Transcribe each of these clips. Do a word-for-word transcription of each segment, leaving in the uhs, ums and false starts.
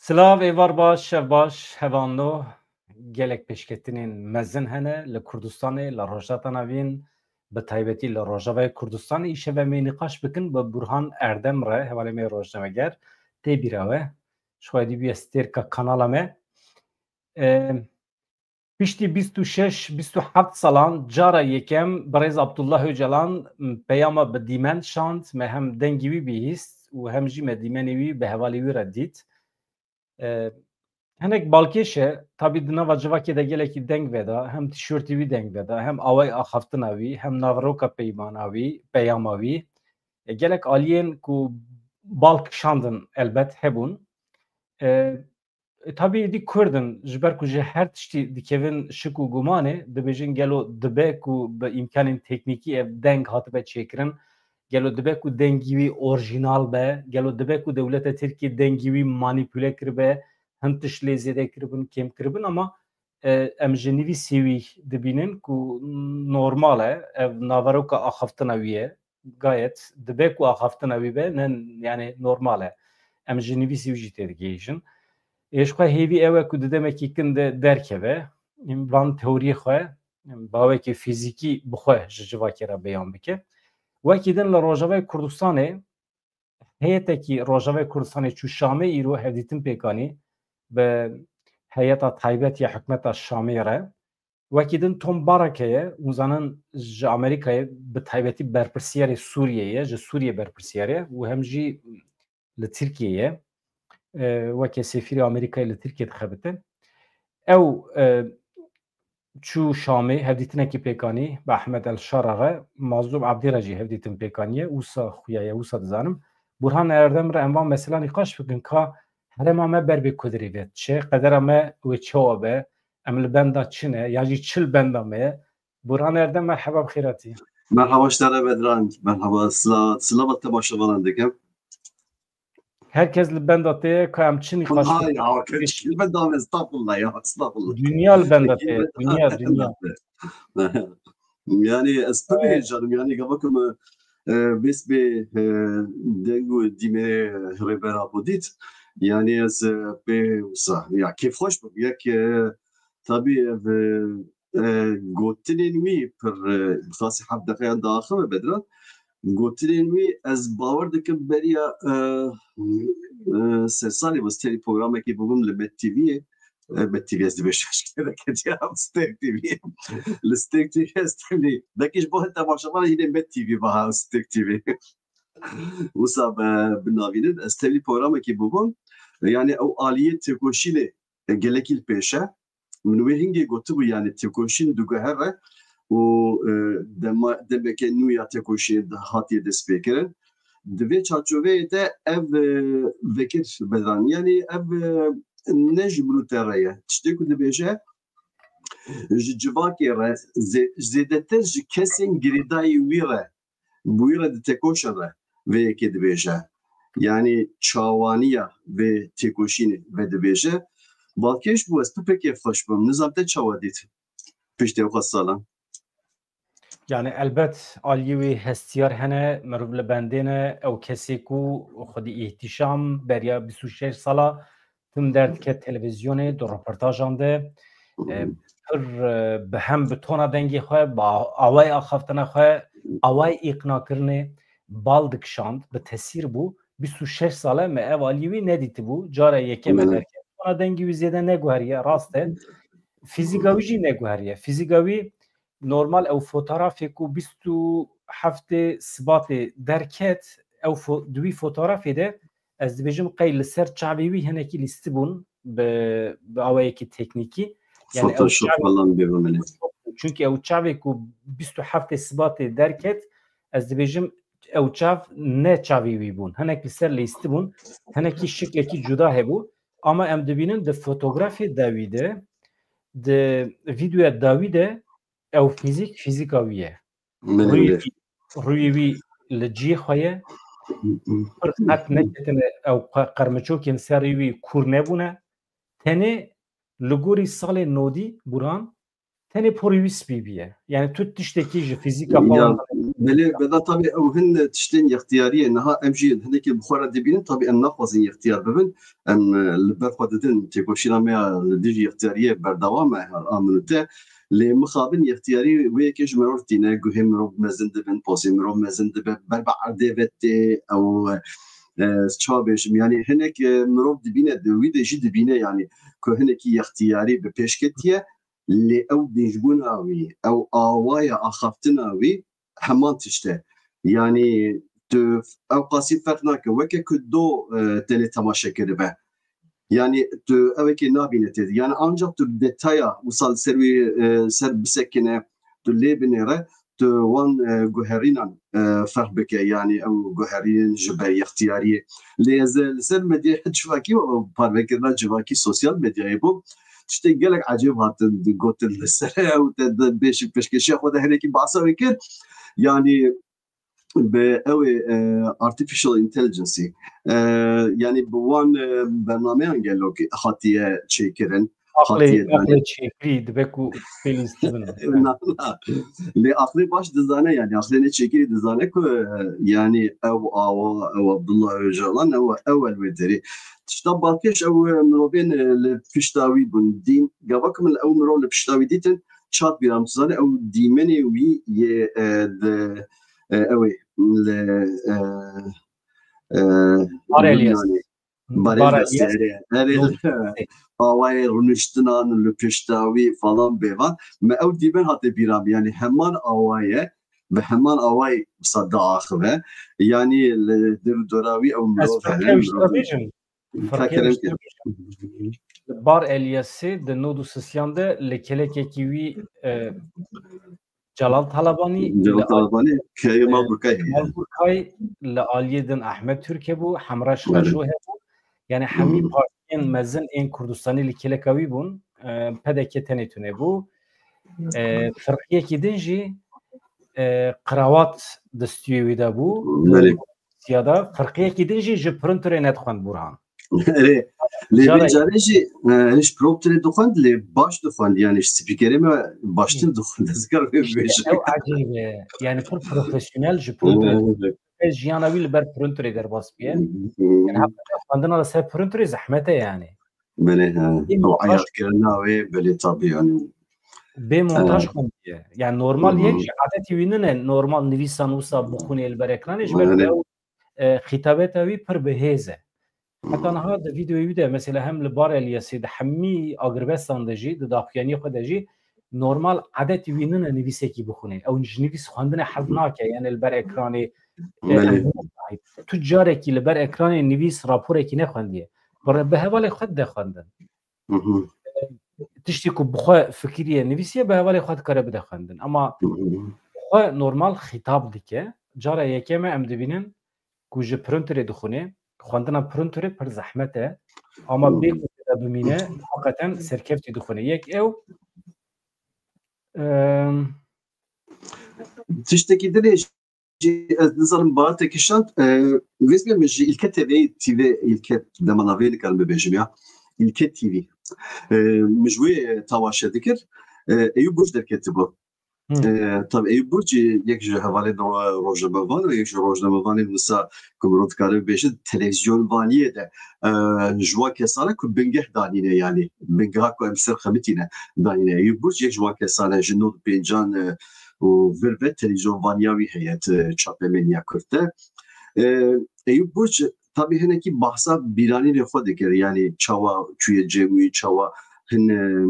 Silav, êvar baş, şev baş, hevalno. Gelek pêşketinên mezin hene li Kurdistanê, li Rojhilata Navîn, bi taybetî li Rojavayê Kurdistanê. Îşev em ê nîqaş bikin bi Burhan Erdem re, hevalê me rojnameger. Tê bîra we, ji xwe dî bûye stêrka kanala me. Em, Piştî bîst û şeş, bîst û heft salan cara yekem birêz Abdullah Ocalan peyama bi dîmen şand, me hem dengî wî bihîst û hem jî me dîmenê wî bi hevalê wî re dît. E, hinek balkêş e, tabî di nava civakê de gelekî deng veda, hem tîşortê wî deng veda, hem awayê axaftina wî, hem navroka peymana wî, peyama wî. E, gelek aliyên ku bal kişandin elbet hebûn. E, E, tabî êdî Kurd in, ji ber ku ji her tiştî dikevin şik û gumanê, dibêjin gelo dibe ku bi îmkanên teknîkî ev deng hatibe çêkirin, gelo dibe ku dengî wî orjînal be, gelo dibe ku dewleta Tirkiyê dengî wî manîpule kiribe, hin tişt lê zêde kiribin, kêm kiribin, ama, e, em ji nivîsê wî dibînin ku normal e, ev naveroka axaftina wî ye. Gayet dibe ku axaftina wî be, ne, yani normal e. Em ji nivîsî wî jî têdigihîjin. Ê ji xwe hêvî ew e ku di demekî kin de derkeve, van teoriyê xwe, bawekî fîzîkî bi xwe ji civakê re beyan bike. Wekî din li Rojavayê Kurdistanê, heyetekî Rojavayê Kurdistanê çû Şamê îro hevdîtin pêk anî bi heyeta taybet ya hikûmeta Şamê re. Wekî din Tom Barrack heye, hûn zanin ji Amerîkayê, bi taybetî berpirsiyarê Sûriyê ye, ji Sûriyê berpirsiyar e û hem jî li Tirkiyê ye. E, weke sefîrê Amerîkayê li Tirkiyê dixebite. Ew, e, çû Şamê, hevdîtinekî pêk anî, bi Ahmed El Şara re, Mazlûm Abdî re jî hevdîtin pêk aniye, wisa xuya ye, wisa dizanim. Burhan Erdem re em van mesela nîqaş bikin ka herêma me ber bê ku dirê ve diçe, qedera me wê çawa be, em li benda çi ne, ya jî çi li benda me ye? Burhan Erdem, merheba, bi xêr hatî. Merhaba ji te re Bedran, merhaba, sila-, silava temaşevanan dikim. Her kes li benda te ye, ka em çi nîqaş bikin? Ay, ya, kes li benda me, estağfurullah ya, estağfurullah. Dünya li benda te ye, dünya, dünya. Yani, ez pir heyecanım, yani, gava ku me, e, bes bê, e, deng û dîmê Rêber Apo dît. Yani, ez, e, pê wisa, ya, kêfxweş bûm. Yek, e, tabî, ev, e, e, gotinên wî pir, e, bi qasî heft deqeyan diaxive Bedran. Gotinên wî ez bawer dikim beriya, e, e, sersalê bû, sterî programekê bûbûm li Met T V'yê. E, Met T V ez dibêjim, ji kê veketiya Stêrk T V. Li Stêrk T V ez tevlî. Belkî ji bo hin temaşevanê hînê Met T V baha Stêrk T V. Wisa bi, bi navînin, ez tevlî programekê bûbûm. Yani ew aliyê têkoşînê, e, gelekî li pêş e. Min wê hingê gotibû, yani têkoşîn diguhere û, e, dema, demeke nû ya têkoşînê hatiye destpêkirin. Di vê çarçoveyê de ev, e, vekir Bedran, yani ev, e, ne ji min û te re ye. Tiştê ku dibêje, ji civakê re, zê-, zêdetir ji kesên girêdayî wî re, bi wî re di têkoşan re vê yekê dibêje. Yani çawaniya vê têkoşînê vedibêje. Balkêş bû, ez tu pê kêfxweş bûm. Nizam te çawa dît piştî ew qas salan? Yani elbet aliyê wî hestiyar hene, mirov li bendê ne, ew kesê ku xwedî îhtîşam beriya bîst û şeş sala tim derdike televizyonê, di roportajan de, e, pir, e, bi hem bi tona dengê xwe, bi a-, awayê axaftina xwe, awayê îqnakirinê bal dikişand, bi tesîr bû. Bîst û şeş sal e me ev aliyê wî nedîtibû. Cara yekem e derket. Tona dengê wî zêde neguheriye, rast e. Fîzîka wî jî neguheriye. Fîzîka wî normal ew fotoğrafê ku bîst û heftê Sibatê derket, ew fo-, di wî fotoğrafê de ez dibêjim qey li ser çavê wî hinekî lîstibûn bi, bi awayekî teknîkî. Yani ew Photoshop çavê falan bê bimenê. Çunke ew çavê ku bîst û heftê Sibatê derket, ez dibêjim ew çav ne çavê wî bûn. Hinek li ser lîstibûn, hinekî şiklekî cuda hebû. Ama em dibînin di fotografê dawî de, di vîdeoya dawî de ew fîzîk, fîzîka wî ye. Rûyê wî, rûyê wî li cihê xwe ye. Pir qet neketine, ew qe-, qermiçokên serê wî kûr nebûne. Tenê li gorî salê nodî Buran, tenê porê wî spî bîye. Yani tu tiştekî ji fîzîka xwe Belê, beda tabî ew hin tiştên yextiyariyê niha em jî hinekî bi xwe re dibînin. Tabî em naxwazin yextiyar bibin. Em, e, li ber xwe didin, têkoşîna me ya li dijî yextiyariyê berdewam e her a min û te. Lê mixabin yextiyarî wê yekê ji mirov tîne, guhê mirov mezin dibin, pozê mirov mezin dibe, ber bi erdê ve tê ew, e, çawa bêjim, yanî hinek, e, mirov dibîne, di wî de jî dibîne, yanî ku hinekî yextiyarî bi pêş ketiye, lê ew dêjbûna wî, ew awaya axaftina wî heman tişt e. Yanî tu ew qasî ferq nake. Weke ku do, e, tenê temaşe kiribe. Yanî tu ewekê nabîne tê. Yanî ancak tu detaya wisa li ser wî, e, ser bisekine, tu lê binêre, tu wan, e, guherînan, e, ferq bike. Yanî ew guherîn ji ber yextiyariyê. Lê ez, e, li ser medyaya civakî û parvekirina civakî sosyal medyayê bû. Tiştê gelek ecêb hatin gotin li ser ew te di pêş-, pêşkêşiya xwe de hinekî behsa wê kir. Yanî bi ew ê, e, artificial intelligence, e, yanî bi wan, e, bernameyan gelo hatiye çêkirin. Aqlê, hatiye danîn. Aqlê çêkirî dibe ku fêlî stibin. Na, na. Lê aqlê baş dizane, yanî aqlê ne çêkirî dizane ku, e, yanî ew awa, ew Abdullah Öcalan, ew, ew elwêderî. Tişta balkêş ew, e, mirovên, e, li pişta wî bûn. Dîn, gava ku min ew mirov li pişta wî dîtin, çat bîra min, tu zanî, ew dîmenê wî yê, e, di, e, ew ê, li, e, e, Bar Elyas. Lubnanê. Bar Bar Elyas, Elyas. Erê, erê, Lubnanê. Awayê rûniştinan li pişta wî falan bêvan. Me ew dîmen hate bîra min, yanî heman awaye, bi heman awayê wisa diaxive. Yanî li dîr û dora wî ew mirov hene, mirov hene. Firqeya Kerem wişta ke. Li Bar Elyasê di nod û sisiyan de li kelekekî wî, e, Celal Talabanî, Celal li Talabanî, keyê Malburkay heye. Malburkay, li aliyê din Ahmet Türk hebû, Hemra Şaşo hebû. Yani hemî partiyên mezin ên Kurdistanî li keleka wî bûn, e, P D K tenê tune bû. E, firqiyekî din jî, e, qrawat di stûyê wî de bû. Belê. Siyada, firqiyekî din jî ji printerê nedixwend Burhan. Erê, lê vê carê jî, e, ji prompterê dixwend, lê baş dixwend, yani ji spîkerê me baştir dixwend, ez kar pê bibêjim. Ew ecêb e, yani pir profesyonel ji printerê. Evet. Jiyana wî li ber printerê derbas bûye. Yani heqîqet xwendina li ser printerê zehmet e yani. Belê, he. Ew eyadkirina wê, belê tabii yani. Bê montaj xwendiye. Yani normal yek ji adetî wî nine, normal nivîsan wisa bixwînê li ber ekranê, ji ber ku ew e, xîtabeta wî pir bi hêz e. Heta niha di vîdeoyê wî de, mesela hem li Bar Elyasê, di hemî agirbestan de jî, di daxuyaniyê xwe de jî normal edetî wî nine nivîsekî bixwîne. Ew ji nivîs xwendinê hez nake, yani li ber ekranê, e, em tu carekî li ber ekranê nivîs raporekî nexwendiye. Bi re-, bi hevalê xwe dide xwendin. Tiştî ku bi xwe fikiriye, nivîsiye, bi hevalê xwe dikare bide xwendin. Ama bi xwe normal xîtab dike. Cara yekeme em dibînin ku ji printerê dixwîne. Xwendina printerê pir zehmet e. Ama bê ku tê de bimîne, heqeten serkeftî dixwîne. Yek ew, em, tiştekî din ê jî ez nizanim Barat te kişand, e, vêzge min ji Îlke T V, T V Îlke, dema navê nikarim bibêjim ya. Îlke T V. E, min ji wê temaşe dikir. E, Eyûp Burc derketibû. E, tabii Eyûp Burc yek ji hevalên ro-, rojnamevan û yek ji rojnamevanên wisa ku mirov dikare bibêje televîzyonvaniyê de, e, ji wan kesan e ku bingeh danîne, yani bingeha ku em ser xemitîne danîne. Eyûp Burc yek ji wan kesan e, ji nod pêncan, e, û vir ve televîzyonvaniya wî heye, e, çapemeniya Kurd de. E, Eyûp Burc tabii hinekî bahsa bîranînê xwe dikir, yani çawa çûye cem wî, çawa hin, e,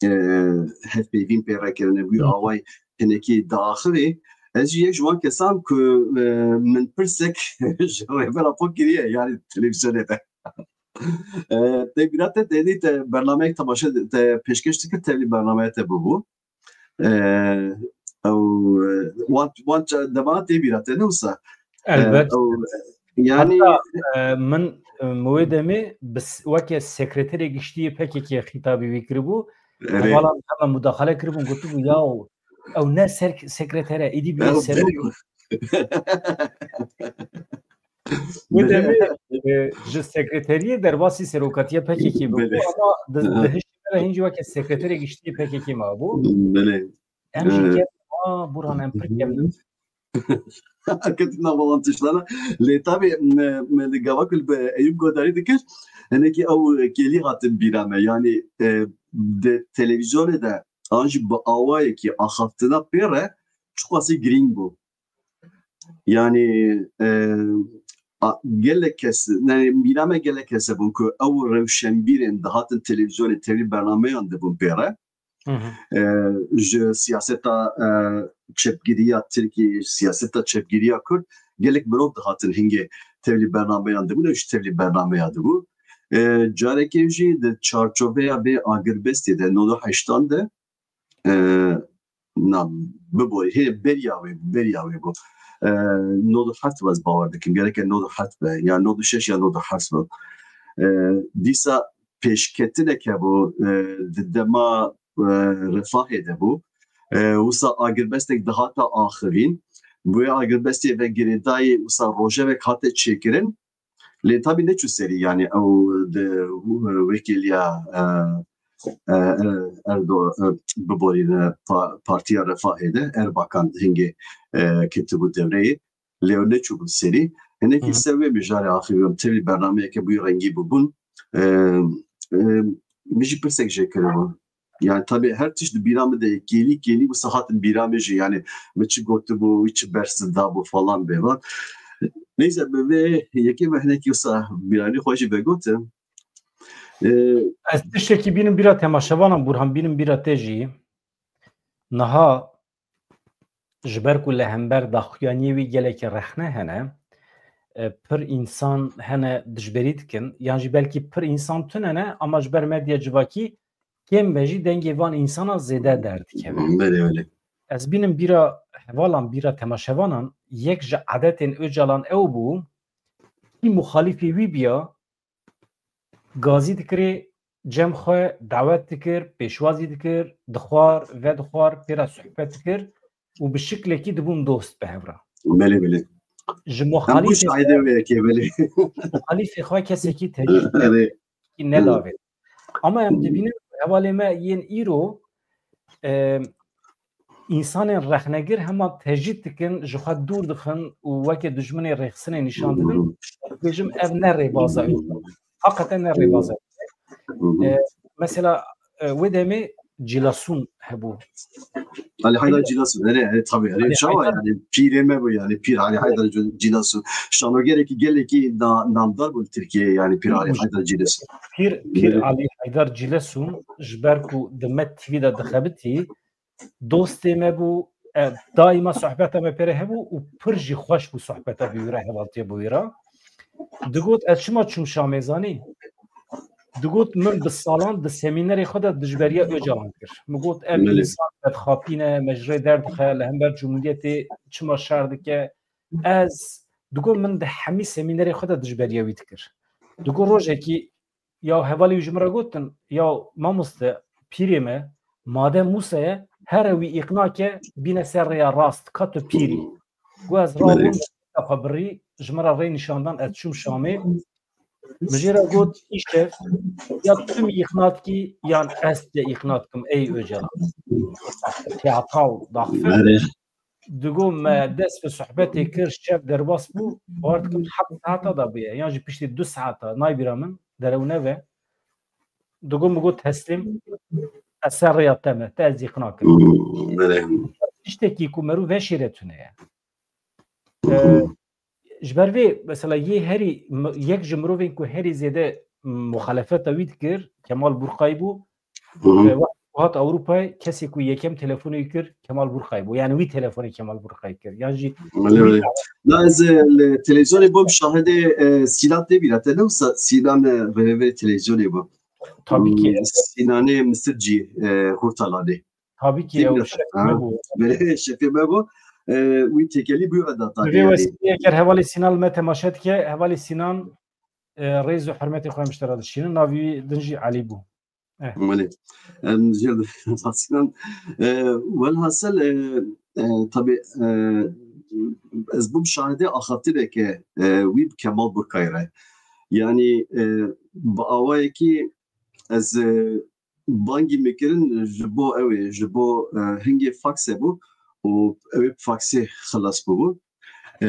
e, hevpeyvîn pê re kirine, wî away hinekî diaxivê. Ez jî yek ji wan kesan ku, e, min pirsek ji Rêber Apo kiriye, yani televîzyonê de. E, tê bîra te, te dî te bernameyek temaşe, te pêşkêş dikir, tevlî bernameya te bibû. E, ew, e, wan, wan ça-, demana tê bîra te, ne wisa? E, Elbet. Ew, yani hatta, e, min, e, min wê demê bi s-, weke sekreterê giştî yê P K K xîtabî wî kiribû. Erê. Hevalan hemen mudaxale kiribûn, gotibû, "Ya ew ne ser-, sekreter e, êdî bûye serok." Wê demê, e, ji sekreteriyê derbasî serokatiya P K K bû. Belê. Ama di, di hişê me de hîn jî weke sekreterê giştî P K K mabû. Belê. Em jî kevin, a, Burhan, em pir kevin. Ketin nava wan tiştana. Lê tabi me, me li gava ku li Eyûp guhdarî dikir, hinekî ew kêlî hatin bîra me. Yani e, di televizyonê de an jî bi awayekî axaftina pê re çiqasî girîng bû. Yani e, a- gelek kes, yani bîra me gelek kes hebûn ku ew rewşenbîrên dihatin televizyonê tevlî bernameyan dibûn pê re. Hı hı. E, ji siyaseta e, çepgiriya Tirkî, siyaseta çepgiriya Kurd gelek mirov dihatin hingê tevlî bernameyan dibûn, ew jî tevlî bernameya dibû. E, carekê jî di çarçoveya vê agirbestê de nod û heştan de e, na, biborî, hê beriya wê, beriya wê bû. E, nod û heft bû ez bawer dikim, gereke nod û heft be, ya nod û şeş ya nod û heft bû. E, dîsa pêşketineke bû, e, di dema e, refahê de bû. E, wisa agirbestek dihata axivîn. Bi wê agirbestê ve girêdayî wisa rojevek hate çêkirin. Lê tabî neçû serî, yani ew di wekîliya e, e, Erdo e, biborîne pa- Partiya Refahê de Erbakan hingê e, ketibû devreyê. Lê ew neçûbû serî. Hinekî Hı hı. ser wê mijarê axivî em tevî bernameyeke bûyî rengî bûbûn. E, e, min jî pirsek jê kiribû. Yani tabi her tişt di bîra min de kêlî kêlî wisa hatin bîra min jî. Yani min çi gotibû, wî çi bersiv dabû falan bêvan. Neyse bi vê yekê me hinekî wisa bîranî xwe jî vegotin. E, Ez tiştekî bînim bîra temaşevanan, Burhan, bînim bîra te jî. Niha ji ber ku li hember daxuyaniyê wî gelekî rexne hene, e, pir însan hene dijberî dikin, yan jî belkî pir însan tune ne, ama ji ber medya civakî kêm be jî dengê van însana zêde derdikeve. Belê, belê. Ez bînim bîra hevalan, bîra temaşevanan, yek ji edetên Ocalan ew bû, kî muxalîfê wî biya, gazî dikirê, cem xwe dawet dikir, pêşwazî dikir, dixwar, vedixwar, pê re sohbet dikir û bi şiklekî dibûn dost bi hev re. Belê, belê. Ji Em bû muxalîfê şahidê xwe, wê yekê, belê. Muxalîfê xwe kesekî tecrîd Erê. Kî nedavê. Ama em dibînin hevalê me yên îro, e, însanên rexnegir hema tecrîd dikin, ji xwe dûr dixin û weke dijminê rêxistinê nîşan didin. Bêjim ev ne rêbaza wî. Hakikaten ne rêbaza wî. E, mesela e, wê demê Cîlasûn hebû. Ali Haydar Cîlasûn, erê, erê, tabii, erê, Ali çawa Haydar yani, pîrê me bû yani, pîr Ali Haydar Cî- Cîlasûn. Şanogerekî gelekî na- namdar bû li Tirkiyeyê yani, pîr Ali Haydar Cîlasûn. Pîr, Pîr Belê. Ali Haydar Cîlasûn ji ber ku di Med T V de dixebitî, dostê me bû, e, daîma sohbeta me pê re hebû û pir jî xweş bû sohbeta bi wî re, hevaltiya bi wî re. Digot, ez çima çûm Şamê, zanî? Digot, min bi salan di semînerê xwe de dijberiya Ocalan kir. Min got, ev Belê. Însan bedxapî ne, me ji rê derdixe, li hember Cumhuriyetê çima şer dike? Ez, digot, min di hemî semînerê xwe de dijberiya wî dikir. Digot, rojekî ya hevalê wî ji min re gotin, ya mamoste, pîrê me, madem Mûsa ye, here wî îqna ke bîne ser rêya rast, ka tu pîrî. Got, ez rabûm, Belê. Xwe birî, ji min re rê nîşan dan, ez çûm Şamê. Min jê re got, îşev, ya tu min îqna dikî, yan ez te îqna dikim, ey Ocalan. Tiyatra û daxifin. Erê. Digo me dest bi sohbetê kir, şev derbas bû, bawer dikim heft saeta da bûye, yan jî piştî du saeta, nayê bîra min, derew nebe. Digo min got, Teslîm, ez ser rêya te me, te ez îqna kirim. Hmm, belê. Tiştekî ku merû veşêre tune ye. Hı hı. E, ji ber vê, mesela, yê herî, m- yek ji mirovên ku herî zêde muxalefeta wî dikir, Kemal Burqay bû. Hı hı. E, wextê ku hat Ewropayê, kesê ku yekem telefonê wî kir, Kemal Burqay bû. Yani wî telefonê Kemal Burqay kir. Yan jî Belê, wî belê. Na ez e, li televizyonê bûm şahidê e, Sîlan tê bîra te, ne wisa Sîlan e, rêvebirê televizyonê bû. Tabii ki. Hmm, Sînanê Misircî e, Hurtalanê. Tabii ki, Tê ew bîra te, şefê ha? me bû. Belê, şefê me bû. E, wî têkelî bû re da Bi tabii vê yani. wesîleyê eger hevalê Sînan li me temaşe dike, hevalê Sînan, e, rêz û hurmetê xwe em ji te re dişînin. Navê wî din jî Elî bû. Eh. Belê. Em jê Sînan, e, welhasil, e, e, tabii, e, ez bûm şahidê axaftineke, e, wî bi Kemal Burkay re. Yani, e, bi awayekî ez, e, bangî min kirin ji bo ew ê, ji bo, e, hingê faksê bû. û ew ê bi faksê xilas bûbû. E,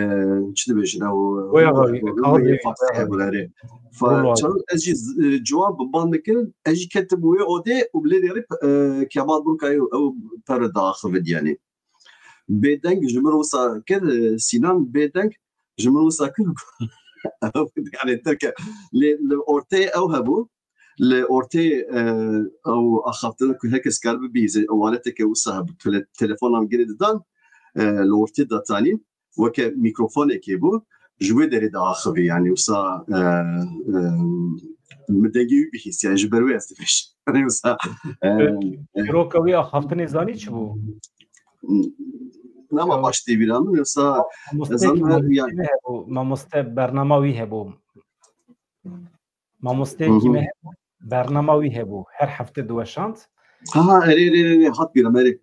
çi dibêjin ew? Wê ya, wê, wê, wê, wê faksê hebû, erê. Fa-, Wê ya. Çaw ez jî z-, e, ciwan bi ban min kirin, ez jî ketim wê odê û bi lê derê, e, Kemal Burkayê ew pere diaxivin, yanî. Bêdeng ji min wisa kir, e, Sînan bêdeng ji min wisa kir, yani Tirke, lê li orteyê ew hebû, li orteyê, e, ew axaftina ku her kes kar bibihîze, waleteke wisa hebû, tele-, telefona min girê didan, e, li ortê datanî, weke mîkrofonekê bû, ji wê derê diaxivî, yani wisa, e, e, min dengê wî bihîst, yani ji ber wê ez dibêjim. Yani wisa, e, e, Çîroka wî axaftinê zanî çi bû? Nama Ew baş tê bîra min, wisa Mamoste ez zanim her, mamoste yani. Me hebû, mamoste bernama wî hebû. Mamosteyekî Hı hı. me hebû, bernama wî hebû. Her hefte diweşand. Ha, ha, erê, erê, erê, erê, hat bîra min, erê.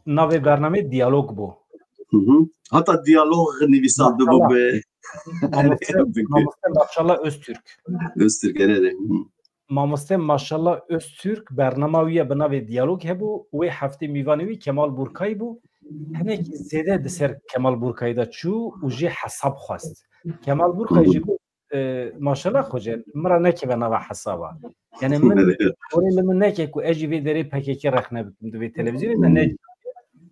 Navê bernamê diyalog bû. Hı hı. Hata diyalog nivîsandibû Maşallah. bi Mamoste, Erê, bi- Mamoste Maşallah Öztürk. Öztürk, erê, erê. Hı. Mamoste Maşallah Öztürk bernama wî ye bi navê diyalog hebû. Wê heftê mîvanê wî Kemal Burkay bû. Hinekî zêde di ser Kemal Burkayê de çû û jê hesab xwest. Kemal Burkay Hı hı. jî got, e, maşallah xoce, min re nekeve nava hesaba. Yani min, Evet. gorê li min neke ku ez jî vê derê P K K rexne bikim di vê televîzyonê de ne.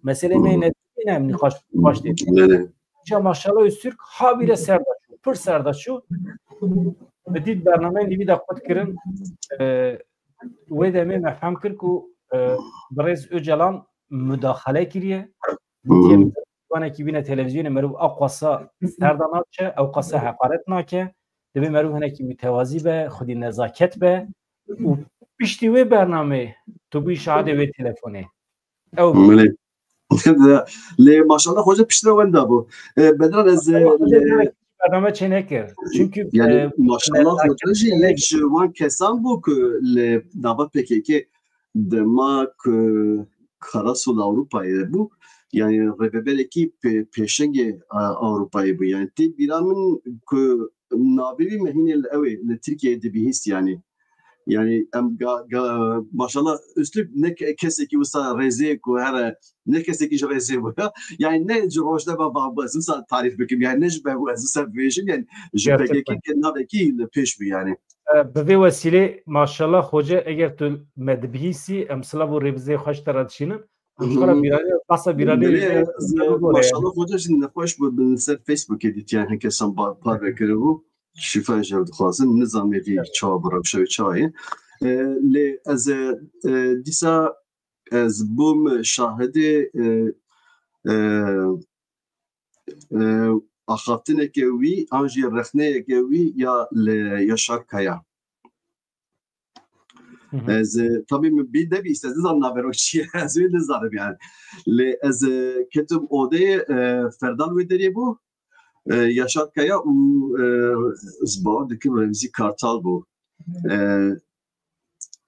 Meselê me Hmm. ne, ne, nîqaş, nîqaş tê. Evet. Ca maşallah Öztürk habire ser de çû, pir ser de çû. Bi dît bernameyê nîvî de qut kirin. E, wê demê me fehm kir ku, e, birêz Ocalan mudaxale kiriye. Gotiye, Hmm. Wanekî bîne televîzyonê meriv ew qasa ser de naçe, ew qasa heqaret nake. Divê meriv hinekî mütewazî be, xwedî nezaket be. Û piştî wê bernameyê tu bûyî şahidê wê telefonê. Ew Milê. Lê maşallah xoce piştre wenda bû. E, Bedran ez, e, Maşallah, lê bername çê nekir. Çünkü, Yani e, maşallah nezaket xoce jî yek ji wan kesan bû ku li nava P K K dema ku Karasu li Ewropayê bû, yani rêveberekî pê-, pêşengê, e, Ewropayê bû. Yani tê bîra min ku navê wî me hînê li ew ê, li Tirkiyeyê dibihîst yani. Yani em ga-, ga-, maşallah Öztürk ne ke-, kesekî wisa rêzê ku here, ne kesekî ji rêzê bû ya. Yani ne ji rojnama bû ez wisa tarîf bikim, yani ne ji me bû ez wisa bibêjim, yani ji Gerçekten. P K K navekî li pêş bû yani. E, bi vê wesîlê maşallah xoce, eger tu me dibihîsî, em silav û rêbizê xweş te re dişînin. Em ji xwe re Hı hı. bîranê, qasa bîranê Belê, wê ez, e, maşallah xoce jî nexweş bû, bi ser Facebookê dîtiye, hin kesan ba-, parve kiribû. Şîfa ji hev dixwazim, nizam êdî Evet. çawa bi rewşa wê çawa ye. E, lê ez, e, e, dîsa ez bûm şahidê, e, e, e, axaftineke wî an jî rexneyeke wî ya li Yaşar Kaya. Hı hı. Ez, e, tabî min bî nebîst, ez nizanim navero çi ye, ez wê nizanim yani. Lê ez, e, ketim odeyê, e, ferdan wê derê bû. E, Yaşar Kaya û, e, ez bawer dikim Remzî Kartal bû. E,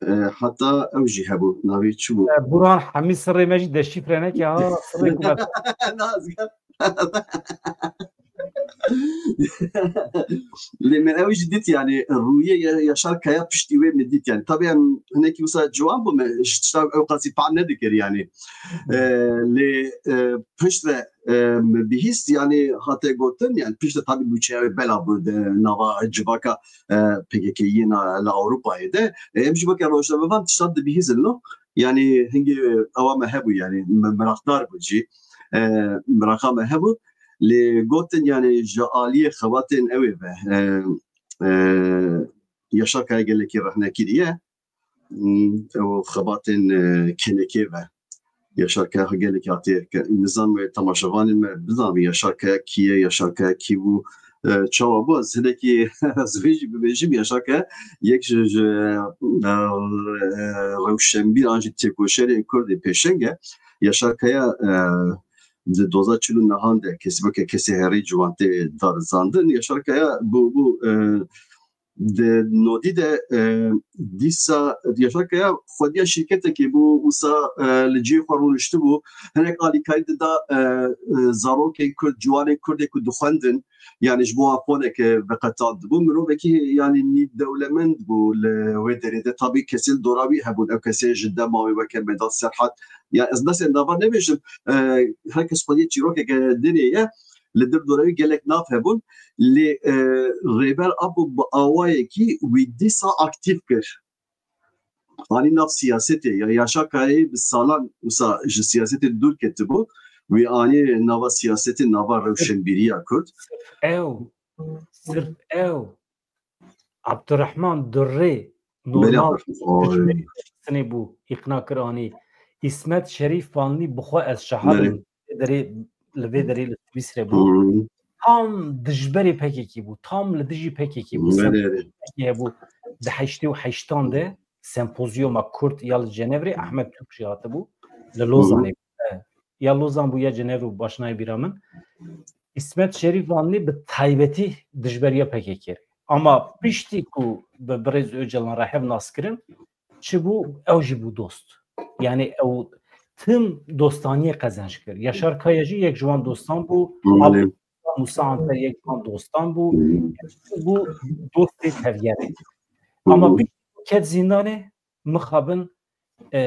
e, heta ew jî hebû, navê çi bû? E, Burhan Hemî sirrê me jî deşîfre neke ha, sirrê ku me Na, ez Lê min ew jî dît, yani rûyê Ya-, Yaşar Kaya piştî wê min dît, yani. Tabii em hinekî wisa ciwan bû, me ji tişta ew qasî fehm nedikir, yani. E, lê, e, piştre, e, min bihîst, yani hate gotin, yani piştre tabii nûçeya wê bela bû di nava civaka, e, P K K'yê na, li Ewropayê de. E, em jî weke rojnamevan tişta dibihîzin, no? Yani hingê ewa me hebû, yani me-, meraqdar bû jî. E, meraqa me hebû. Lê gotin, yani ji aliyê xebatên ew ê ve, e, e, Yaşar Kaya gelekî rexne kiriye. Hmm, ew xebatên, e, kenekê ve. Yaşar Kaya gelekî hatiye ke-, nizam wê temaşevanên me bizanî Yaşar Kaya kî ye, Yaşar Kaya kî bû, e, çawa bû, ez hinekî ez vê jî bibêjim, Yaşar Kaya yek ji, ji, e, e, rewşenbîr an jî têkoşerê Kurdê pêşeng e. Yaşar Kaya, e, di doza çil û nehan de kesî weke kesê herî ciwan tê darizandin. Yaşar Kaya bû, bû, e, Di nodî de e, dîsa Yaşar Kaya xwediya şîrketekê bû, wisa e, li cihê xwe rûniştibû, hinek alîkarî dida e, e, zarokên Kurd, ciwanên Kurdê ku dixwendin, yani ji bo wan foneke veqetandibû. Mirovekî yani nî dewlemend bû li wê derê de. Tabî kesên dora wî hebûn, ew kesên ji dema wê weke Medad Serhat. Ya ez nasên nava nebêjim, e, her kes xwediyê çîrokeke dinê ye. Li dir dora wî gelek nav hebûn. Lê e, Rêber Apo bi awayekî wî dîsa aktîf kir. Anî nav siyasetê ya Yaşar Kayayê bi salan wisa ji siyasetê dûr ketibû. Wî anî nava siyasetê, nava rewşenbîriya Kurd. Ew, sirf ew. Abdurrahman Durrê normal sinê bû, îqna kir anî. Îsmet Şerîf Vanlî bi xwe ez şahid im. Vê derê, li vê derê li Swîsre bû. Tam dijberê P K K bû. Tam li dijî P K K bû. Sempozîyomekî hebû di heştê û heştan de, sempozyoma Kurd ya li Cenevrê, Ahmet Türk jî hatibû. Li Lozanê bû. Ya Lozan bû ya Cenevre bû, baş nayê bîra min. Îsmet Şerîf Vanlî bi taybetî dijberiya P K K. Ama piştî ku bi birêz Ocalan re hev nas kirin, çi bû? Ew jî bû dost. Yani ew tim dostaniyê qezenc kir. Yaşar Kaya jî yek ji wan dostan bû. Musa Anter yek ji wan dostan bû. Bû dostê tevgerê. Ama piştî ket zîndanê, mixabin e,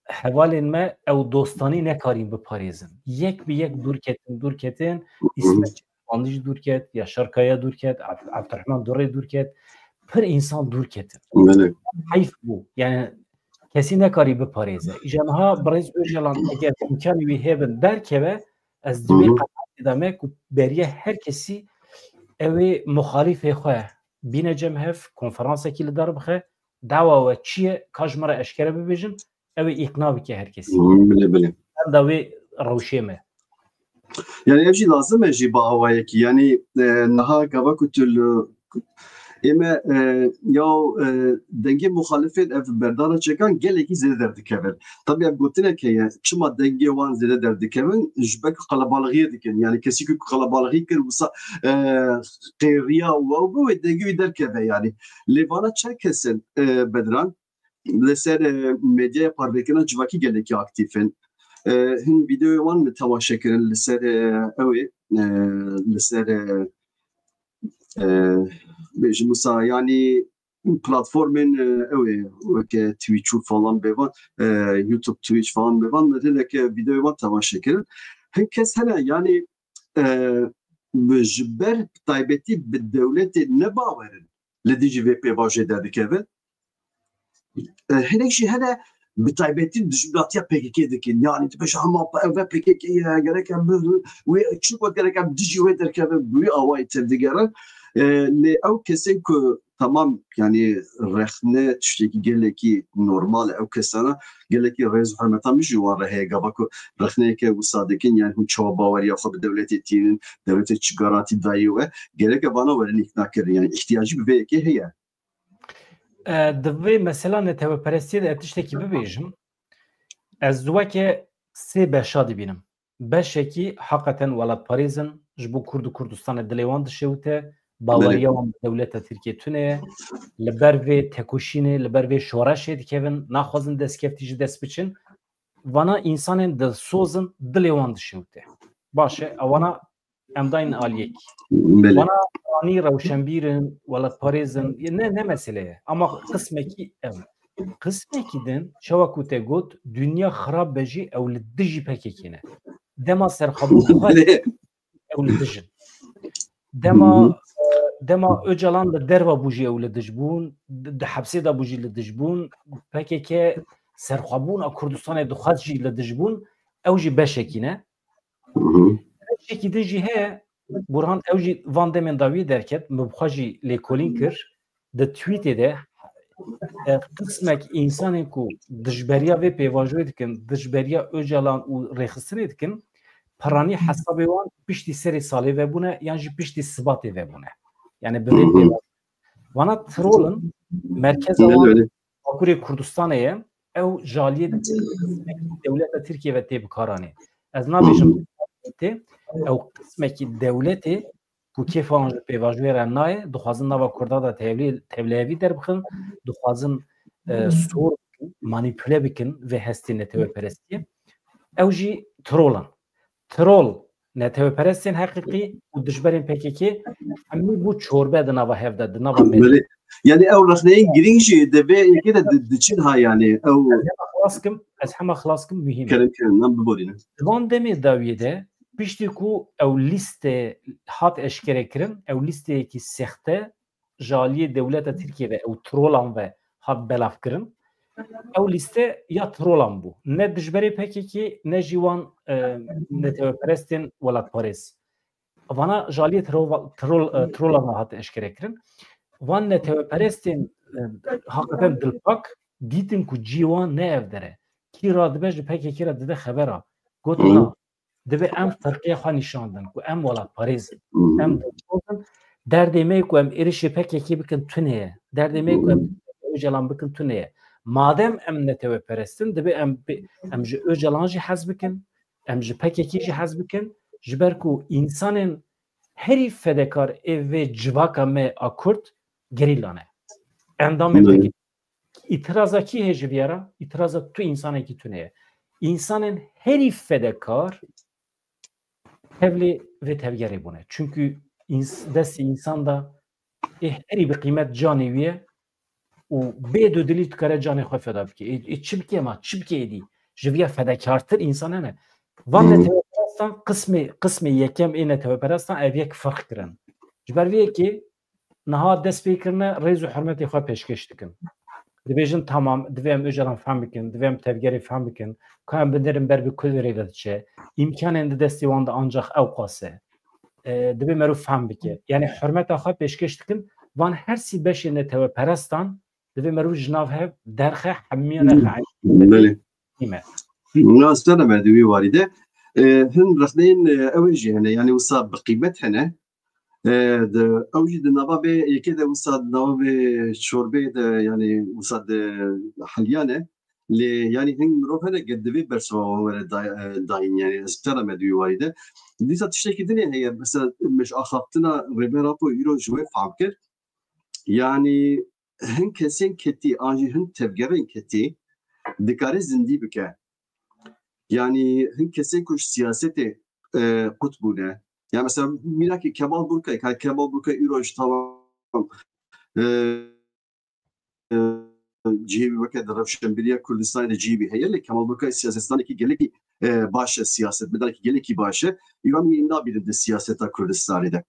hevalên me ew dostanî nekarîn biparêzin. Yek bi yek dûr ketin, dûr ketin. Îsmet Çelebanî jî dûr ket, Yaşar Kaya dûr ket, Abd- Abdurrahman Durrê dûr ket. Pir însan dûr ketin. Heyf bû. Yani kesî nekarî biparêze. Îja niha birêz Ocalan eger îmkanî wî hêbin derkeve, ez di wê qenaatê de me ku beriye her kesî ew ê muxalîfê xwe bîne cem hev, konferansekî li dar bixe, dawa we çi ye, ka ji me re eşkere bibêjin, ew ê îqna bike her kesî. Bilê, bilê. Em da wê rewşê me. Yani ev jî lazim e jî bi awayekî. Yani e, niha gava ku tu li ê me e, ya e, dengê muxalifên ev berdana çekan gelekî zêde derdikevin. Tabii ev gotinek heye, çima dengê wan zêde derdikevin? Ji ber ku qelebalixiyê dikin. Yani kesî ku qelebalixî kir wisa e, qêriya û ew bi wê dengê wî derkeve yani. Lê vana çend kes in e, Bedran? Li ser e, medyaya parvekirina civakî gelekî aktîf in. E, hin vîdeoyê wan min temaşe kirin li ser e, ew ê, e, li ser e, e, bêjim wisa, yanî platformên e, ew ê weke Twitch û falan bêvan, e, YouTube, Twitch falan bêvan, min hineke vîdeoyê wan temaşe kirin. Hin kes hene, yanî e, bi ji ber taybetî bi dewletê nebawer in, li dijî vê pêvajoyê derdikevin. E, hinek jî hene bi taybetî dijminatiya P K K dikin. Yanî dibêje hema ev P K K ye, gerek em bi wê çi got, gerek em dijî wê derkevin, bi wî awayî tevdigerin. E, lê ew kesên ku temam, yanî rexne tiştekî gelekî normal e, ew kesana gelekî rêz û hurmeta min jî wan re heye. Gava ku rexneyeke wisa dikin, yanî hûn çawa baweriya xwe bi dewletê tînin, dewletê çi garantî dayî we, gereke vana werin îkna kirin. Yanî îhtiyacî bi vê yekê heye. E, di vê mesela neteweperestiyê de ez tiştekî bibêjim. Ez weke sê beşa dibînim. Beşekî heqeten welatparêz in, ji bo Kurd û Kurdistanê dilê wan dişewite, baweriya wan bi dewleta Tirkiyê tune ye. Li ber vê tekoşînê, li ber vê şoreşê dikevin, naxwazin destkeftî ji dest biçin. Vana însanên dilsoz in, dilê wan dişewite. Baş e, ewana em dayîn aliyekî. Belê. Vana anî rewşenbîr in, welatparêz in, ne, ne mesele ye. Ama qismekî ev. Qismekî din, çawa ku te got, dinya xirab be jî ew li dijî P K K ne. Dema serxwebûn xwe ew li dij in. Dema, e, dema Ocalan li derva bû jî ew li dij bûn, di, di hepsê de bû jî li dij bûn, P K K serxwebûna Kurdistanê dixwest jî li dij bûn, ew jî beşekî ne. Beşekî din jî heye, Burhan ew jî van demên dawiyê derket, min bi xwe jî lêkolîn kir. Di tweetê de e, qismek însanên ku dijberiya vê pêvajoyê dikin, dijberiya Ocalan û rêxistinê dikin, piranî hesabê wan piştî serê salê vebûne yan jî piştî sibatê vebûne. Yani bi vê pêvajoyê. Vana troll in, merkeza wan Bakurê Kurdistanê ye, ew ji aliyê dewleta Tirkiye ve tê bikaranê. Ez nabêjim tê, ew qismekî dewletê ku kêfa wan ji pêvajoyê re nayê, dixwazin nava Kurda de tevlî-, tevlihevî derbixin, dixwazin, e, sor bikin, manîpule bikin vê hestê neteweperestiyê. Ew jî trol in. Trol, neteweperestên heqîqî û dijberên P K K hemî bû çorbe di nava hev de, di nava medya. Belê. Yani ew rexneyên girîng jî di vê yekê de di-, diçin ha yani. Ew Ez hema xilas kim, ez hema xilas kim muhîm e. Kerem, kerem, em biborînin. Di van demê dawiyê de, piştî ku ew lîste hat eşkere kirin, ew lîsteyekî sexte ji aliyê dewleta Tirkiyê ve, ew trolan ve hat belav kirin. Ew lîste ya trolan bû. Ne dijberê P K K, ne jî wan, e, neteweperestên welatparêz. Vana ji aliyê trol-, trol-, e, trolan ve hat eşkere kirin. Van neteweperestên, e, hakikaten dilpak dîtin ku cî wan ne ev der e. Kî radibe ji P K K re dide xebera. Gotin, Hı. na, divê em firqeya xwe nîşan din ku em welatparêz in. Hı. Em dilsoz in. Derdê me ku em êrişê P K K bikin tune ye. Derdê me ku em Hı. Ocalan bikin tune ye. Madem em neteweperest in, divê em bi-, em ji Ocalan jî hez bikin, em ji P K K jî hez bikin, ji ber ku însanên herî fedekar ê vê civaka me a Kurd gerîla ne. Endamên Hı. P K K. Îtiraza kî heye ji vîya re? Îtiraza tu însanekî tune ye. Însanên herî fedekar tevlê vê tevgerê bûne. Çünkü ins-, destê însan de ê herî bi qîmet canê wî ye û bê dudilî dikare canê xwe feda bike. Ê, ê çi bike ma? Çi bike êdî? Ji vîya fedekartir însan hene. Van Hmm. neteweperestan qismê, qismê yekem ê neteweperestan ev yek ferq kirin. Ji ber vê yekê niha dest pê kirine rêz û hurmetê xwe pêşkêş dikin. Dibêjin tamam, divê em Ocalan fehm bikin, divê em tevgerê fehm bikin, ka em binerin ber bi ku rê ve diçe. Îmkanên di destê wan de ancax ew qas e. E, divê merû fehm bike. Yani hurmeta xwe pêşkêş dikin, van her sî beşê neteweperestan divê merû ji nav hev derxe hemiya Hı. nexe Belê. Nîme. Na, sena me di wî warî de. E, hin rexneyên, e, ew ê jî hene, yani wisa bi qîmet hene. E, di, ew jî di nava vê yekê de wisa di nava vê çorbê de, yani wisa di heliyane. Lê yani hin mirov hene ke divê bersiva wan were day-, e, dayîn, yani ez tera me di wî warî de. Dîsa tiştekî din ê heye, mesela min ji axaftina Rêber Apo îro ji we fam kir. Yani hin kesên ketî, an jî hin tevgerên ketî dikare zindî bike. Yani hin kesên ku ji siyasetê, e, qut bûne. Ya mesela mînakî Kemal Burkay, ka Kemal Burkay îro ji tamam, e, e, cihê wî weke di rewşenbîriya Kurdistanê de cihê wî heye, lê Kemal Burkay siyasetdanekî gelekî, e, baş e, siyasetmedarekî gelekî baş e. Îro em wî nabînin di siyaseta Kurdistanê de.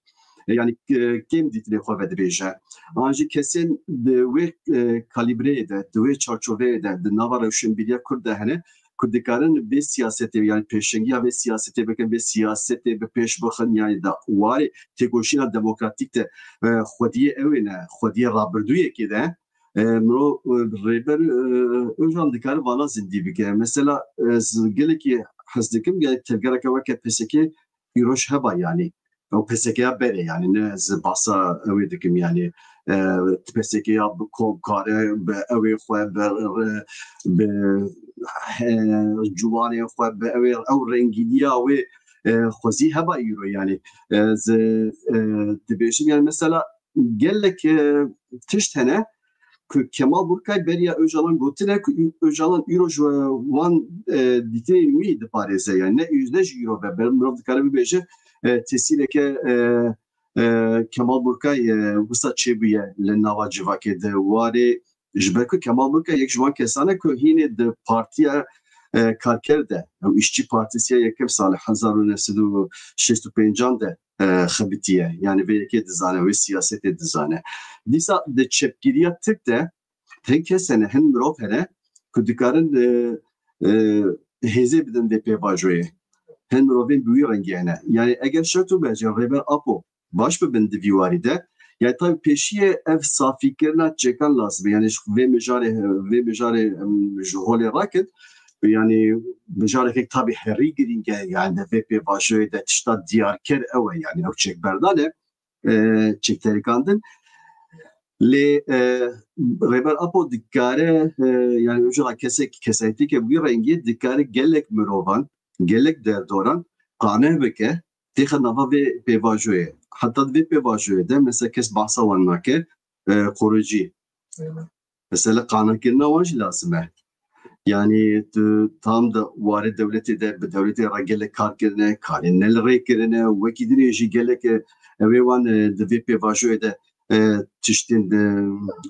E, yani, e, kêm dîtinê xwe vedibêje. An jî kesên di wê, e, kalîbreyê de, di wê çarçoveyê de, di nava rewşenbîriya Kurd de hene, ku dikarin vê siyasetê, yani pêşengiya vê siyasetê bikin, vê siyasetê bi pêş bixin, yani da warê têkoşîna demokratîk de, e, xwediyê ew ê ne, xwediyê rabirdûyekê de, e, miro, e, Rêber, e, Ocalan dikare vana zindî bike. Mesela, e, ez gelekî hez dikim, yani tevgereke weke P S K îroj heba, yani ew P S K ya berê, yani ne ez basa ew ê dikim, yani, e, P S K ya bi komkare, bi ew ê xwe, bi, bi, he, ciwanê xwe, bi ew ê, ew rengîniya wê, e, xwezî heba îro, yani ez, e, dibêjim, yani mesela gelek, e, tişt hene ku Kemal Burkay beriya Ocalan gotine ku Ocalan îro ji wan, e, dîtinên wî diparêze, yani ne, ne ji îro ve, ber mirov dikare bibêje, e, tesîreke, e, e, Kemal Burkay, e, wisa çêbûye li nava civakê de warê, ji ber ku Kemal Burkay yek ji wan kesan e ku hînê di partiya, e, karker de, ew Îşçi Partisiya yekem sal hezar û neh sed û şêst û pêncan de, e, xebitiye. Yani vê yekê dizane, wê siyasetê dizane. Dîsa di çepgiriya Tirk de hin kes hene, hin mirov hene ku dikarin, e, e, hêzê bidin vê pêvajoyê. Hin mirovên bi wî rengî hene. Yani eger şert û mercê Rêber Apo baş bibin di vî warî de, yani tabi pêşiyê ev safîkirina çekan lazim e. Yani ji vê mijarê, vê mijarê, em, ji holê rakin, yani mijareke tabî herî girîng e, yani di vê pêvajoyê de tişta diyarker ew e, yani ew çekberdan e, e, çekterikandin. Lê, e, Rêber Apo dikare, e, yani Ocalan kesek, kesayetîke wî rengî dikare gelek mirovan, gelek derdoran qane bike, Têxe nava vê pêvajoyê. Heta di vê pêvajoyê de mesela kes behsa wan nake, e, qoricî. Mesela qanekirina wan jî lazim e. Yanî tu tam da warê dewletê de bi dewletê re gelek kar kirine, karên ne li rê kirine, wekî dinê jî gelek, e, ew ê wan, e, di vê pêvajoyê de, e, tiştên, e,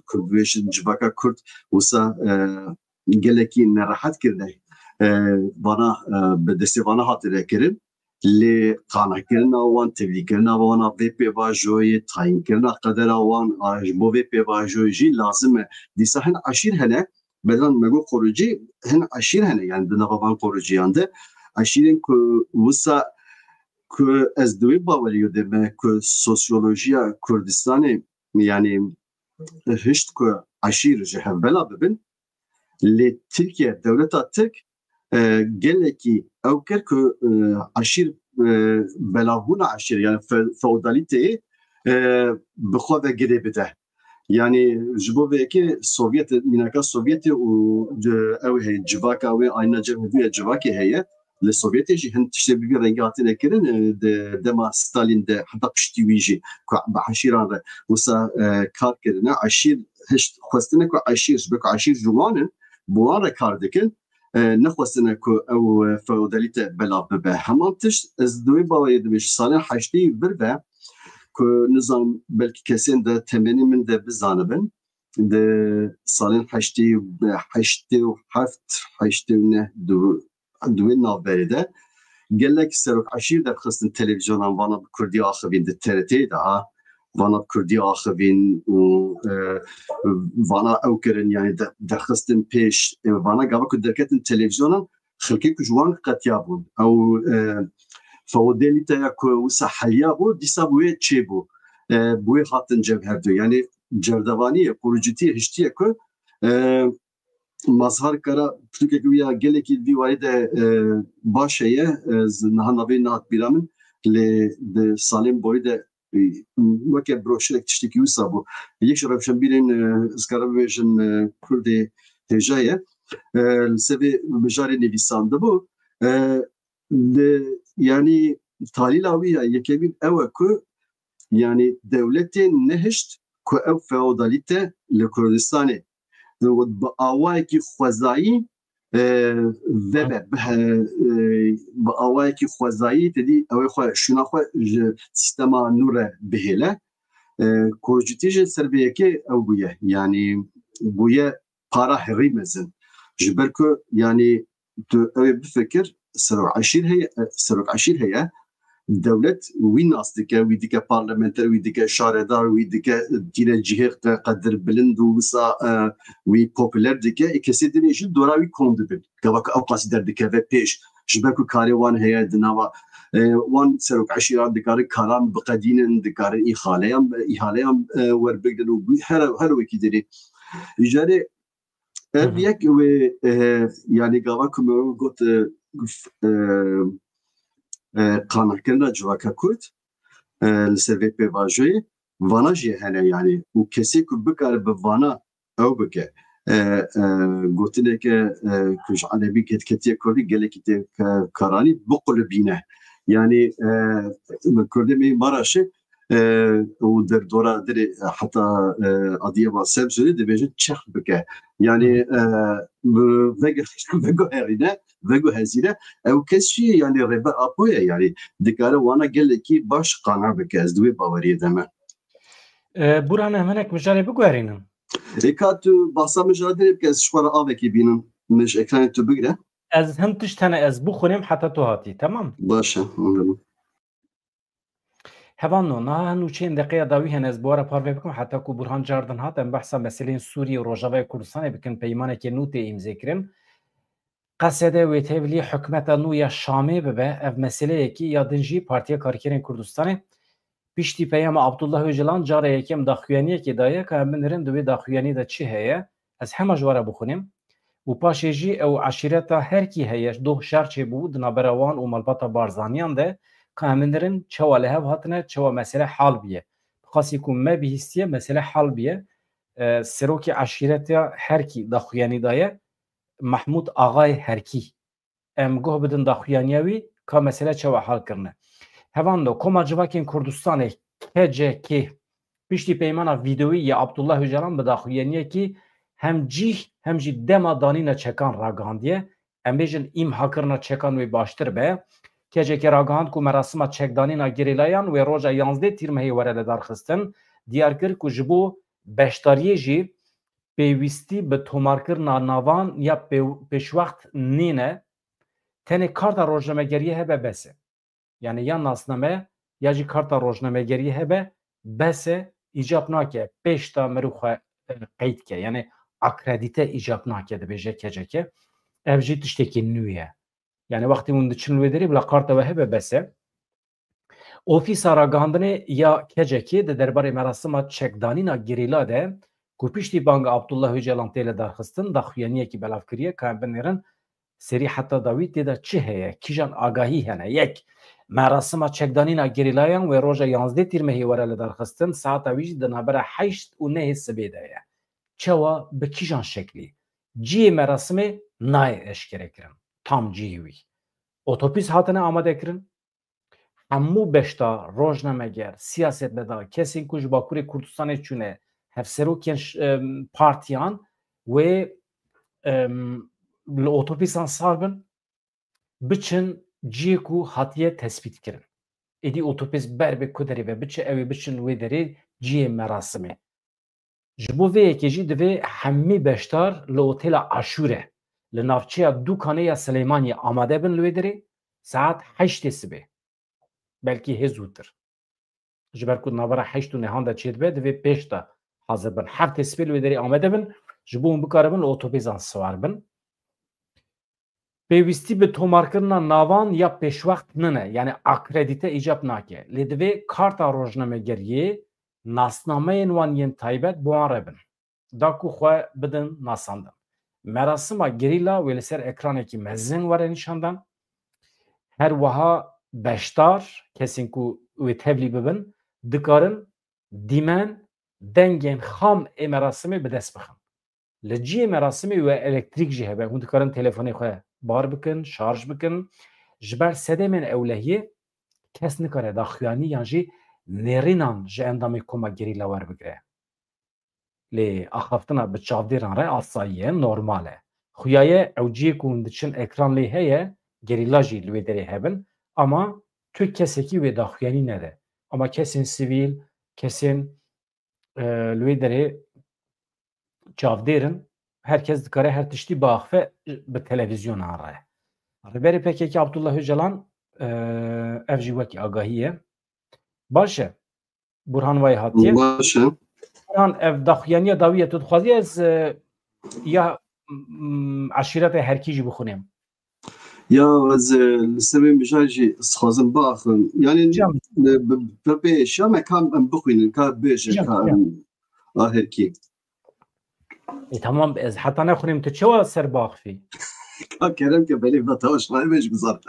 ku dibêjin civaka Kurd wisa, e, gelekî nerehet kirine. E, vana, e, bi destê vana hatine kirin. Lê qanekirina wan, tevlîkirina wana vê pêvajoyê, tayînkirina qedera wan, a, ji bo vê pêvajoyê jî lazim e. Dîsa hin eşîr hene, bedelan me got qoricî, hin eşîr hene, yani di nava van qoriciyan de. Eşîrên ku wisa ku ez di wê baweriyê de me ku sosyolojiya Kurdistanê, yani hişt ku eşîr ji hev bela bibin, lê Tirkiye, dewleta Tirk, e, gelekî ew kir ku, e, eşîr, e, belavbûna eşîr, yani fe-, feodalîteyê, e, bi xwe ve girê bide. Yani ji bo vê yekê Sovyet, mînaka Sovyetê û, e, ew heye, civaka wê, ayna cem hevdû ya civakê heye. Li Sovyetê jî hin tiştê bi vî rengî hatine kirin, e, di dema Stalin de heta piştî wî jî ku bi eşîran re wisa, e, kar kirine, eşîr hişt xwestine ku eşîr, ji ber ku eşîr ji wan in, bi wan re kar dikin, e, nexwestine ku ew, e, feodalîte belav bibe. Heman tişt ez di wê bawerê dibêjim, salên heştê û vir ve ku nizam belkî kesên de temenê min de bizanibin, di salên heştê, heştê û heft, heştê û neh, di, di wê navberê de gelek serok eşîr derxistin televîzyonan, vana bi kurdî axivîn di T R T'yê de ha, vana bi kurdî axivîn û, e, vana ew kirin, yani de-, derxistin pêş, e, vana gava ku derketin televîzyonan, xelkê ku ji wan qetiya bûn. Ew, e, feodalîteya ku wisa heliya bû, dîsa bi wê çêbû. E, bi wê hatin cem hevdû. Yani cerdevaniyê, qoricîtiyê hiştiye ku, e, Mazhar Kara pirtûkek wî ya gelekî vî warî de, e, baş heye. Ez niha navê nehat bîra min, lê di salên borî de, e, weke broşurek tiştekî wisa bû. Yek ji rewşenbîrên, e, ez karim bibêjin, e, Kurdê hêja ye. E, li ser vê mijarê nivîsandibû. E, di, yanî talîla wî ya yekemîn ew e ku, yanî dewletê nehişt ku ew feodalîte li Kurdistanê bi awayekî xwezayî, e, vebe, bi he-, e, bi awayekî xwezayî, te dî ew ê xwe, şûna xwe ji sîstema nû re bihêle. E, Kurcîtî jî ser vê yekê ew bûye. Yanî bûye para herî mezin. Ji ber ku, yanî, tu ew ê bifikir, serok eşîr heye, e, serok eşîr heye, dewlet wî nas dike, wî dike parlamenter, wî dike şaredar, wî dike tîne cihê qe-, qedirbilind û wisa, e, wî populer dike, ê kesê dinê jî dora wî kom dibin. Gava ku ew qasî derdikeve pêş, ji ber ku karê wan heye di nava, e, wan serok eşîran dikarin karan biqedînin, dikarin îhaleyan, îhaleyan, e, werbigrin û her, her wekî dinê. Îcarê Ev Hı hı. yek wê, e, yanî gava ku me got, e, e, e, qanekirina civaka Kurd, e, li ser vê pêvajoyê, vana jî hene, yanî, û kesê ku bikare bi vana ew bike. E, e, gotineke, e, ku ji erebî ket-, ketiye kurdî, gelekî tê ke-, karanî biqulibîne. Yanî, e, Kurdê me yê Maraşê, e, û derdora dirê, e, heta, e, Adiyeva Semsûrê dibêjin çex bike. Yanî, Hı. e, bi-, vege-, veguherîne, veguhezîne, ew kes jî, yanî Rêber Apo ye, yanî dikare wana gelekî baş qane bike, ez di wê baweriyê de me. E, Burhan, em hinek mijarê biguherînin. Ê ka tu bahsa mijara dirê bike, ez ji xwe re avekî bînim, min ji ekranê tu bigire. Ez hin tişt hene ez bixwînim heta tu hatî, temam? Baş e, anladım. Hevalno, niha hin nûçeyên deqeya dawî hene, ez bi we re parve bikim, heta ku Burhan cardin hat, em behsa meseleyên Sûriyê û Rojavayê Kurdistanê bikin, peymanekê nû tê îmzêkirin. Qesede wê tevlî hikûmeta nû ya Şamê bibe, ev meseleyekî ya din jî Partiya Karkerên Kurdistanê piştî peyama Abdullah Ocalan cara yekem daxuyaniyekê daye, ka em binêrin di wê daxuyaniyê de çi heye, ez hema ji we re bixwînim. Û paşê jî ew eşîreta Herkî heye, doh şer çêbû di navbera wan û malbata Barzaniyan de, ka em binêrin çawa li hev hatine, çawa mesele hal bûye. Bi qasî ku me bihîstiye, mesele hal bûye. E, serokê eşîreta Herkî daxuyanî daye, Mehmûd Axayê Herkî. Em guh bidin daxuyaniya wî, ka mesele çawa hal kirine. Hevando, Koma Civakên Kurdistanê, K C K, piştî peymana vîdeoyî ya Abdullah Ocalan bi daxuyaniyekî hem cîh hem jî dema danîna çekan ragihandiye. Em bêjin îmhakirina çekan wê baştir be. K C K ragihand ku merasima çekdanîna gerîlayan wê roja yanzdeh Tîrmehê were lidarxistin. Diyar kir ku ji bo beşdariyê jî pêwîstî bi tomarkirina navan ya pê-, pêşwext nîne, tenê karta rojnamegeriyê hebe bes e. Yani ya nasname ya jî karta rojnamegeriyê hebe bes e, îcab nake pêşta mirov xwe, e, qeyd ke. Yani akredite îcab nake, dibêje K C K. Ev jî tiştekî nû ye. Yani wextê hûn diçin wê derê bila karta we hebe bes e. Ofîsa Ragihandinê ya K C K di derbarê merasima çekdanîna gerîla de ku piştî banga Abdullah Ocalan tê lidarxistin, daxuyaniyekî belav kiriye, ka em binêrin serî heta dawî tê de çi heye, kîjan agahî hene. Yek, merasima çekdanîna gerîlayan wê roja yanzdeh Tîrmehê were lidarxistin, saeta wî jî di navbera heşt û nehê sibê de ye. Çawa, bi kîjan şeklî? Cihê merasimê nayê eşkerekirin. Tam cihê wî. Otopîs hatine amadekirin. Hemû beşdar, rojnameger, siyasetmedar, kesên ku ji Bakurê Kurdistanê çûne, hevserokên ş-, em, partiyan wê, em, li otopîsan sar bin, biçin cihê ku hatiye tespît kirin. Êdî otopîs ber bi ku derê ve biçe, ew ê biçin wê derê cihê merasimê. Ji bo vê yekê jî divê hemî beşdar li otêla Aşûre, li navçeya Dûkanê ya Silêmaniyê amade bin li wê derê saet heştê sibê. Belkî hê zûtir. Ji ber ku navbera heşt û nehan de çêdibe, divê pêş de hazir bin. Heftê sibê li wê derê amade bin, ji bo hûn bikaribin li otobêzan siwar bin. Pêwîstî bi tomarkirina navan ya pêşwext nine, yani akredite îcab nake. Lê divê karta rojnamegeriyê, nasnameyên wan yên taybet bi wan re bin, da ku xwe bidin nasandin. Merasima gerîla wê li ser ekranekî mezin were nîşandan. Her wiha beşdar, kesên ku wê tevlî bibin, dikarin dîmen dengên xam ê merasimê bi dest bixin. Li cihê merasimê wê elektrîk jî hebe. Hûn dikarin telefonê xwe bar bikin, şarj bikin. Ji ber sedemên ewlehiyê kes nikare daxuyanî yan jî nêrînan ji endamê koma gerîla werbigire. Lê axaftina bi çavdêran re asayî ye, normal e. Xuya ye ew cihê ku hûn diçin ekran lê heye, gerîla jî li wê derê hebin, ama tu kesekî wê daxuyanî nede. Ama kesên sivîl, kesên, e, li wê derê çavdêr in, her kes dikare her tiştî biaxife bi televîzyonan re. Rêberê P K K Abdullah Ocalan, e, ev jî wekî agahî ye. Baş e. Burhan Vay hatiye. Baş e. Burhan, ev daxuyaniya dawî ye. Tu dixwazî ez, e, ya, mm, eşîretê Herkî jî bixwînim? Ya, ez, e, li ser vê mijal jî dixwazim biaxivim. Yani, Cem. E, bi, bi, bi, şame ka em bixwînin, ka bêje, Cem, ka Cem. Em, a Herkî. E, tamam, ez heta nexwînim, tu çawa ser biaxivî? Ka kerem ke, belê, va tawaş vay bêj bizar.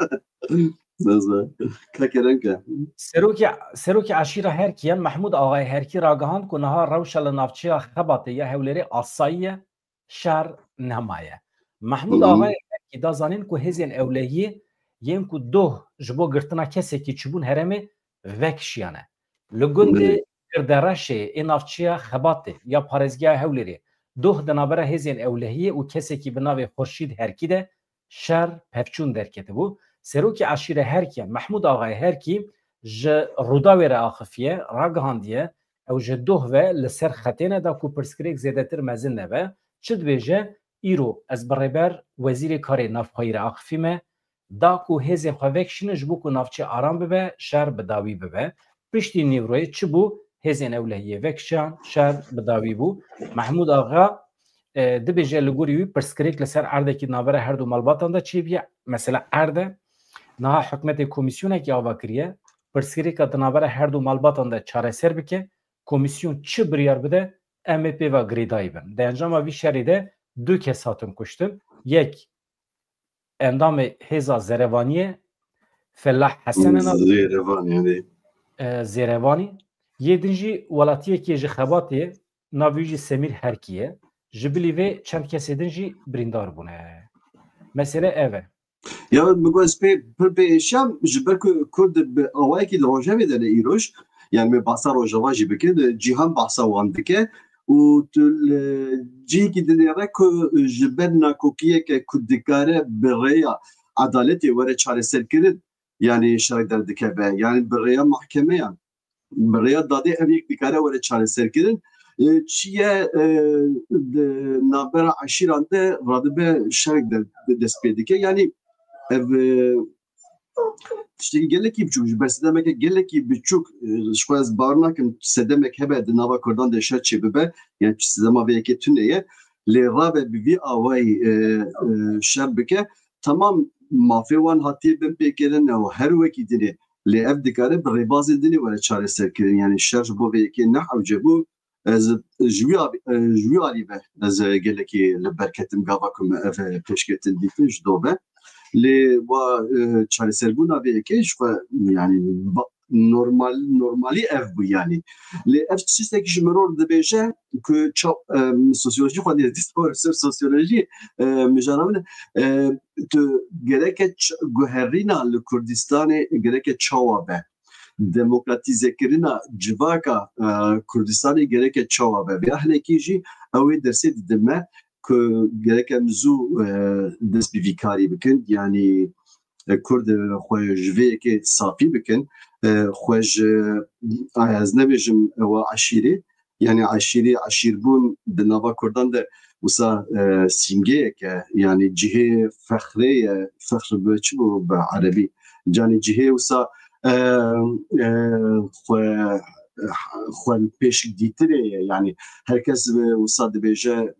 Ka kerem ke. Serokê, serokê eşîra Herkî yan Mehmûd Axayê Herkî ragihand ku niha rewşa li navçeya Xebatê ya Hewlêrê asayî ye, şer nemaye. Mehmûd Hı hı. Axayê Herkî da zanîn ku hêzên ewlehiyê yên ku doh ji bo girtina kesekî çûbûn herêmê vekişiyane. Li gundê Belê. Girdereşê ê navçeya Xebatê ya parêzgeha Hewlêrê doh di navbera hêzên ewlehiyê û kesekî bi navê Xurşîd Herkî de şer pevçûn derketibû. Serokê eşîre Herkiyan, Mehmûd Axayê Herkî ji Rûdawê re axifiye, ragihandiye, ew ji doh ve li ser xetê ne da ku pirsgirêk zêdetir mezin nebe. Çi dibêje? Îro ez bi Rêber Wezîrê Karê Navxweyî re axifîme, da ku hêzên xwe vekişînin ji bo ku navçe aram bibe, şer bi dawî bibe. Piştî nîvroyê çi bû? Hêzên ewlehiyê vekişan, şer bi dawî bû. Mehmûd Axa, e, dibêje li gorî wî pirsgirêk li ser erdekî di navbera her du malbatan de çêbûye. Mesela erd e. Niha hikûmetê komîsyonekî ava kiriye. Pirsgirêka di navbera her du malbatan de çareser bike. Komîsyon çi biryar bide, em ê pê ve girêdayî bin. Di encama vî şerê de du kes hatin kuştin. Yek endamê hêza Zerevaniyê, Felah Hesen e nav-, Zêrevanî, erê. E, Zêrevanî. Yê din jî welatiyekê ji Xebatê, navê wî jî Semîr Herkî ye. Ji bilî vê çend kesê din jî birîndar bûne. Mesele ev e. Ya min got ez pê pir pê êşiyam, ji ber ku Kurd bi awayekî di rojevê de ne îroj, yani me bahsa Rojava jî bikin, cîhan bahsa wan dike û tu li cihekî dinêre ku ji ber nakokiyeke ku dikare bi rêya edaletê were çareserkirin, yani şerek derdikeve, yani bi rêya mahkemeyan, bi rêya dadê ev yek dikare were çareserkirin. E, çi ye, e, di navbera eşîran de radibe şerek de dest pê dike. Yani ev, e, tiştekî gelekî biçûk, ji ber sedemeke gelekî biçûk, e, ji xwe ez bawer nakim sedemek hebe di nava Kurdan de şer çêbibe, yani sedema vê yekê tune ye. Lê rabe bi vî awayî, e, e, şer bike, temam mafê wan hatiye binpêkirin û her wekî dinê. Lê ev dikare bi rêbazên dinê were çareserkirin. Yani şer ji bo vê yekê ne hewce bû. Ez ji wî abi-, e, ji wî alî ve ez, e, gelekî li ber ketim gava ku me ev, e, pêşketin dîtin ji do ve. Lê wa, e, çareserbûna vê yekê ji xwe, yani ba-, normal, normalî ev bû yani. Lê ev tiştekî ji mirov dibêje ku ça-, em, sosyolojî xwe nêzdî ser sosyolojî, e, mijara min, e, tu gereke ç-, guherîna li Kurdistanê gereke çawa be? Demokratîzekirina civaka, e, Kurdistanê gereke çawa be? Vêya hinekî jî ew ê dersê didin me ku gerek em zû, e, dest bi vî karî bikin. Yanî, e, Kurd, e, xwe ji vê yekê safî bikin. E, xwe ji, e, ez nebêjim ewa eşîrê, yani eşîrî, eşîrbûn di nava Kurdan de wisa, e, simgeyek e, yani cihê fexrê ye, fexr bi çi bû bi erebî? Yani cihê wisa, e, e, xwe, xwe pêşik dîtirê ye. Yani her kes, e, wisa dibêje,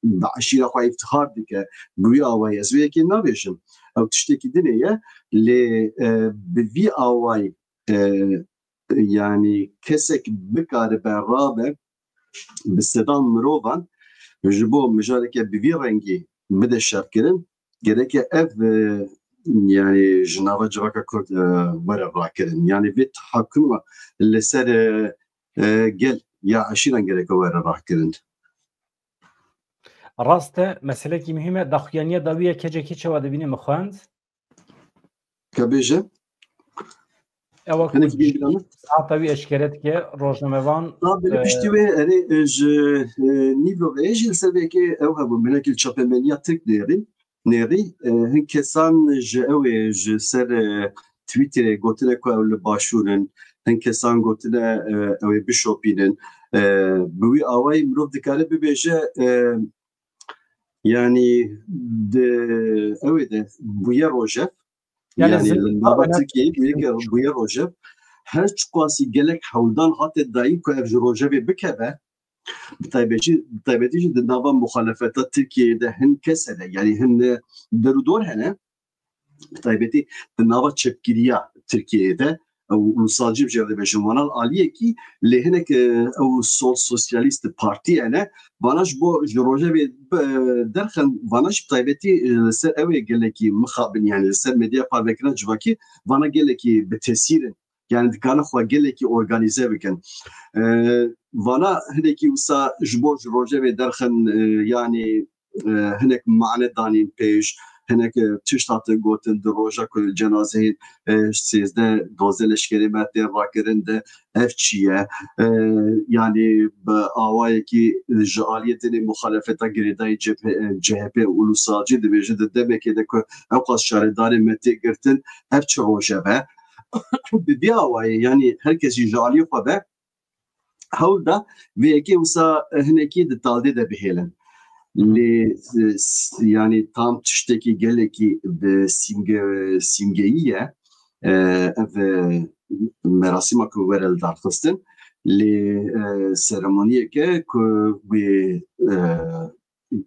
bi eşîra xwe îftixar dike, bi wî awayî ez vê yekê nabêjim. Ew tiştekî dinê ye, lê, e, bi vî awayî, e, yani kesek bikaribe rabe bi sedan mirovan ji bo mijareke bi vî rengî bide şerkirin, gereke ev, e, yani ji nava civaka Kurd, e, were rakirin. Yani vê tehakkuma li ser, e, e, gel ya eşîran gereke were rakirin. Rast e, meselekî muhîm e. Daxuyaniya dawî ye, kecekî çawa dibîne min xwend? Ka bêje? Ewa ku Hinek bî bila min? Saeta wî eşkere dike, rojnamevan, Na, belê e, piştî wê, erê, e, ji, e, nîvro ve jî li ser vê yekê ew hebû, hinekî li çapemeniya Tirk nêrî, nêrî, e, hin kesan ji ew ê, ji ser, e, Twitterê gotine ku ew li başûr in, hin kesan gotine, e, ew ê bişopînin. E, bi wî awayî mirov dikare bibêje, e, yani di ew ê de bûye rojev, Yani yani zin-, li nava Tirkiyeyê bûye, bûye rojev, her çiqasî gelek hewldan hate dayîn ku ev ji rojevê bikeve, bi taybetî, bi taybetî jî di nava muxalefeta Tirkiyeyê de hin kes hene, yani hin, e, derûdor hene, bi taybetî di nava çepgiriya Tirkiyeyê de, û ulusalcı jê dibêjin, vana aliyekî lê hinek, e, ew sol sosyalîst partî hene, vana ji bo ji rojevê bi-, derxin, vana jî bi taybetî, e, li ser ew ê gelekî mixabin, yani li ser medya parvekirina civakî, vana gelekî bi tesîr in. Yani dikarin xwe gelekî organîze bikin. E, vana hinekî wisa ji bo ji rojevê derxin, e, yani, e, hinek mane danîn pêş, hinek, e, tişt hate gotin di roja ku cenazeyên, e, sêzdeh dozdeh leşkerê me tên rakirin de, ev çi ye? E, yani bi awayekî ji aliyê dinê muxalefeta girêdayî C H P, e, C H P û ulusalcî dibêje di demekê de ku ew qas şaredarên me tê girtin, ev çi rojev e? Bi vî awayî, yani her kesî ji aliyê xwe ve hewl da vê yekê wisa hinekî di taldê de bihêlin. Lê, e, s-, yani tam tiştekî gelekî bi simge-, simgeyî ye. E, ev, e, merasîma ku were li dar xistin. Lê, e, seremoniyeke ku wê, e,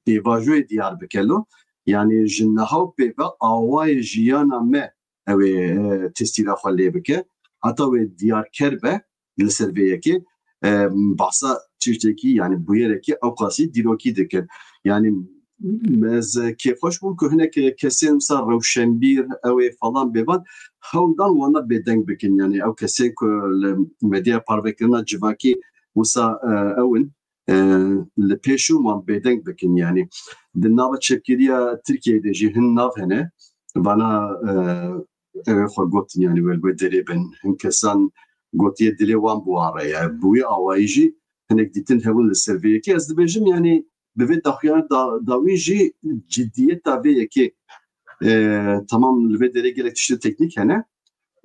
pêvajoyê diyar bike lo. Yani ji niha û pê ve awayê jiyana me ew ê, e, tesîra xwe lê bike. Heta wê diyarker be li ser vê yekê, e, bahsa tiştekî, yani bûyerekî ewqasî dîrokî dikin. Yani ez kêfxweş bûm ku hinek kesên wisa rewşenbîr, ew ê falan bêvan, hewldan wana bêdeng bikin. Yani ew kesên ku li medya parvekirina civakî wisa, e, ew in, e, li pêş û wan bêdeng bikin. Yani di nava çepgeriya Tirkiyeyê de jî hin nav hene, Vana e, ew ê xwe gotin, yanî welwê derê bin. Hin kesan gotiye dilê wan biware ye. Bi wî awayî jî hinek dîtin hebûn li ser vê yekê. Ez dibêjim, yanî bi vê daxuyana da, dawî jî cidiyeta vê yekê, e, tamam li vê derê gelek tiştê teknîk hene.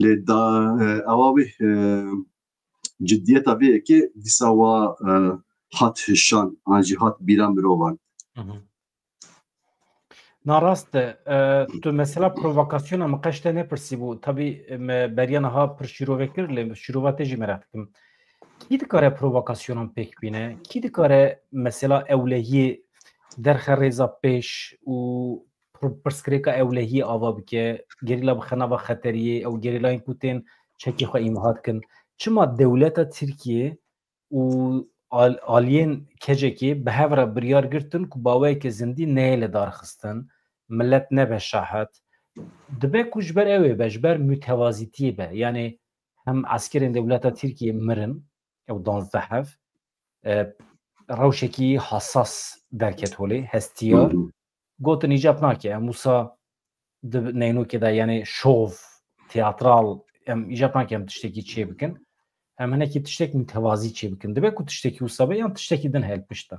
Lê da, e, ewa wê, e, cidiyeta vê yekê dîsa wa, e, hat hişan, an jî hat bîra mirovan. Hı hı. Na rast e. E, tu mesela provokasyona min qeş te nepirsîbû. Tabî me beriya niha pir şîrove kir, lê şîrova te jî mereq dikim. Kî dikare provokasyonan pêk bîne? Kî dikare mesela ewlehiyê derxe rêza pêş û pir-, pirsgirêka ewlehiyê ava bike? Gerîla bixe nava xeteriyê, ew gerîlayên ku tên çekê xwe îmha dikin. Çima dewleta Tirkiyê û al-, aliyên kecekê bi hev re biryar girtin ku baweyeke zindî neyê li dar xistin, millet nebe şahet. Dibe ku ji ber ew ê be, ji ber mutewazîtiyê be. Yanî hem eskerên dewleta Tirkiyê mirin, ew danzdeh hev, e, rewşekî hasas derket holê, hestiyar. Gotin îcab nake, em wisa di neynokê de, yanî şov, teatral, em îcab nake em tiştekî çê bikin. Em hinekî tiştek mutewazî çê bikin. Dibe ku tiştekî wisa be yan tiştekî din hel pişt de.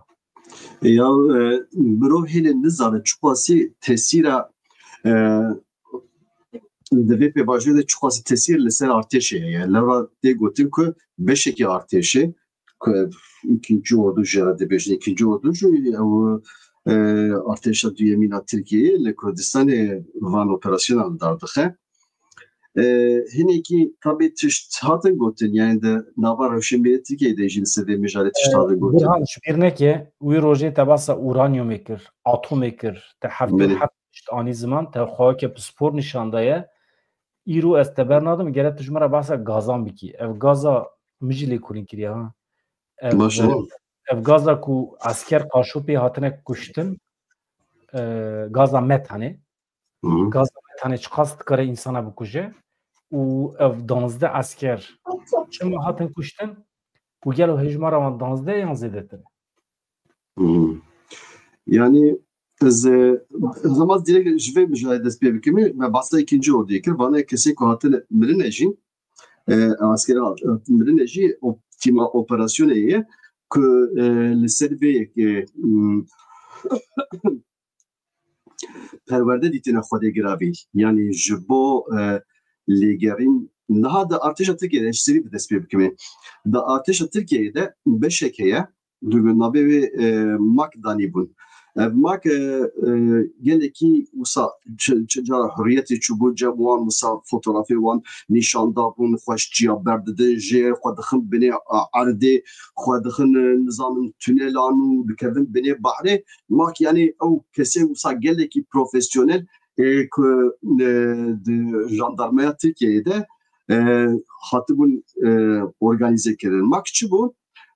Ya, e, mirov hêlê nizane çiqasî tesîra, e, di vê pêvajoyê de çiqasî tesîr li ser artêşê heye. Lewra tê gotin ku beşekî artêşê, ku ev ikinci ordu jê re dibêjin, ikinci ordu jî ew, e, artêşa duyemîn a Tirkiyeyê li Kurdistanê van operasyona li dar dixe. E, hinekî tabî tişt hatin gotin, yani di nava rewşenbîrê Tirkiyeyê de jî li ser vê mijarê tişt hatin gotin. Burhan, ji bîr neke, wî rojê te basa uranyumê kir, atomê kir, te hevdû Belê. heft tişt anî ziman, te xweweke pispor nîşan daye. Îro ez te bernadim, gere tu ji min re behsa gazan bikî. Ev gaza min jî lêkolîn kiriye, ha. Ev, Baş e. ev gaza ku esker qaşo pê hatine kuştin, e, gaza metane. Hı. Gaza metane çiqas dikare însana bikuje û ev danzdeh esker çima hatin kuştin û gelo hejmara wan danzdeh yan zêdetir e? Hı. Yani ez, e, ez ama direkt ji vê mijarê dest pê bikim. Me bahsa ikinci orduyê kir. Vana kesê ku hatine mirine jî, e, askera, e, mirine jî o, tîma operasyonê ye ku, e, li ser vê yekê, hmm, perwerde dîtine Xwedê giravî. Yanî ji bo, e, lêgerîn niha di artêşa Tirkiyeyê de, ji serî bi dest pê bikimê. Di artêşa Tirkiyeyê de beşek heye, di navê wê, e, mak danîbûn. Ev mak, e, e, gelekî wisa çi, çi cara hurriyetê çûbû cem wan, wisa fotografê wan nîşan dabûn, xweşçiya berdidin jê, xwe dixin binê, a, erdê, xwe dixin, e, nizanim tunelan û dikevin binê behrê. Mak, yanî ew kesê wisa gelekî profesyonel, e, ku, e, di jandarmaya Tirkiyeyê de, e, hatibûn, e, organîze kirin. Mak çi bû?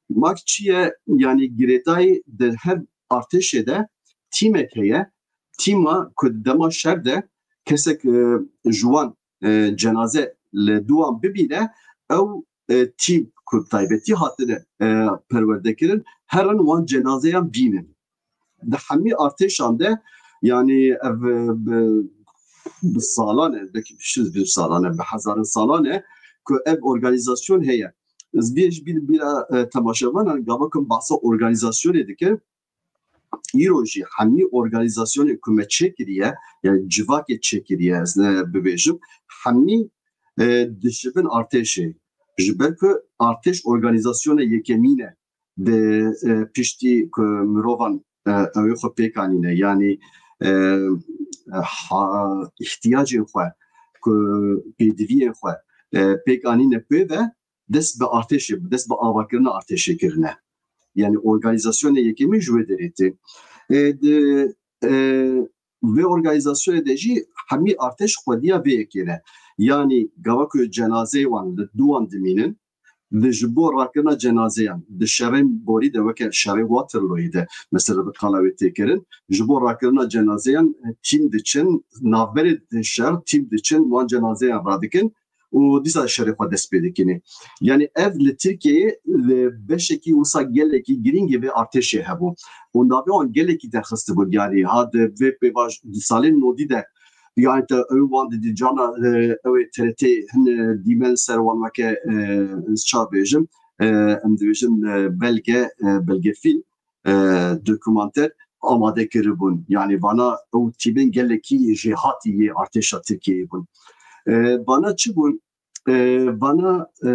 Mak çi ye? Yanî girêdayî di her artêşê de tîmek heye. Tîma ku di dema şer de kesek, e, ji wan, e, cenaze li dû wan bibîne, ew, e, tîm ku taybetî hatine, e, perwerde kirin, herin wan cenazeyan bînin. Di hemî artêşan de, yanî ev, e, bi, bi salan e, belkî pişt bi salan e, bi hezarin salan e ku ev organîzasyon heye. Ez bê ji bîr bîra, e, temaşevanan gava ku em bahsa organîzasyonê dikin. Îro jî hemî organîzasyonê ku me çêkiriye, yani civakê çêkiriye, ez ne bibêjim, hemî, e, dişibin artêşê. Ji ber ku artêş organîzasyona yekemîn e, di, e, piştî ku mirovan, e, ew ê xwe pêk anîne, yanî, e, ha, îhtiyacên xwe, ku pêdiviyên xwe, e, pêk anîne pê ve, dest bi artêşê, dest bi avakirina artêşê kirine. Yani organîzasyonê yekemîn ji wê derê tê. E, di, e, vê organîzasyonê de jî hemî artêş xwediya vê yekê ne. Yani gava ku cenazeyê wan li dû wan dimînin, di ji bo rakirina cenazeyan, di şerên borî de weke şerê Waterlooyê de mesela bi qala wê tê kirin, ji bo rakirina cenazeyan tîm diçin, navberê şer tîm diçin, wan cenazeyan radikin. û dîsa şerê xwe dest pê dikinê. Yani ev li Tirkiyeyê li beşekî wisa gelekî girîngê vê artêşê hebû. Û navê wan gelekî derxistibû diyarî. Ha di vê pêvajo di salên nodî de, Yani te ew wan didî cana, e, ew ê T R T hin, e, dîmen ser wan weke, e, ez ça bêjim, e, em dibêjin, e, belge, e, belgefîl, e, dokumanter amade kiribûn. Yani vana ew tîmên gelekî jêhatî yê artêşa Tirkiyeyê bûn. E, vana çi bûn? E, vana, e,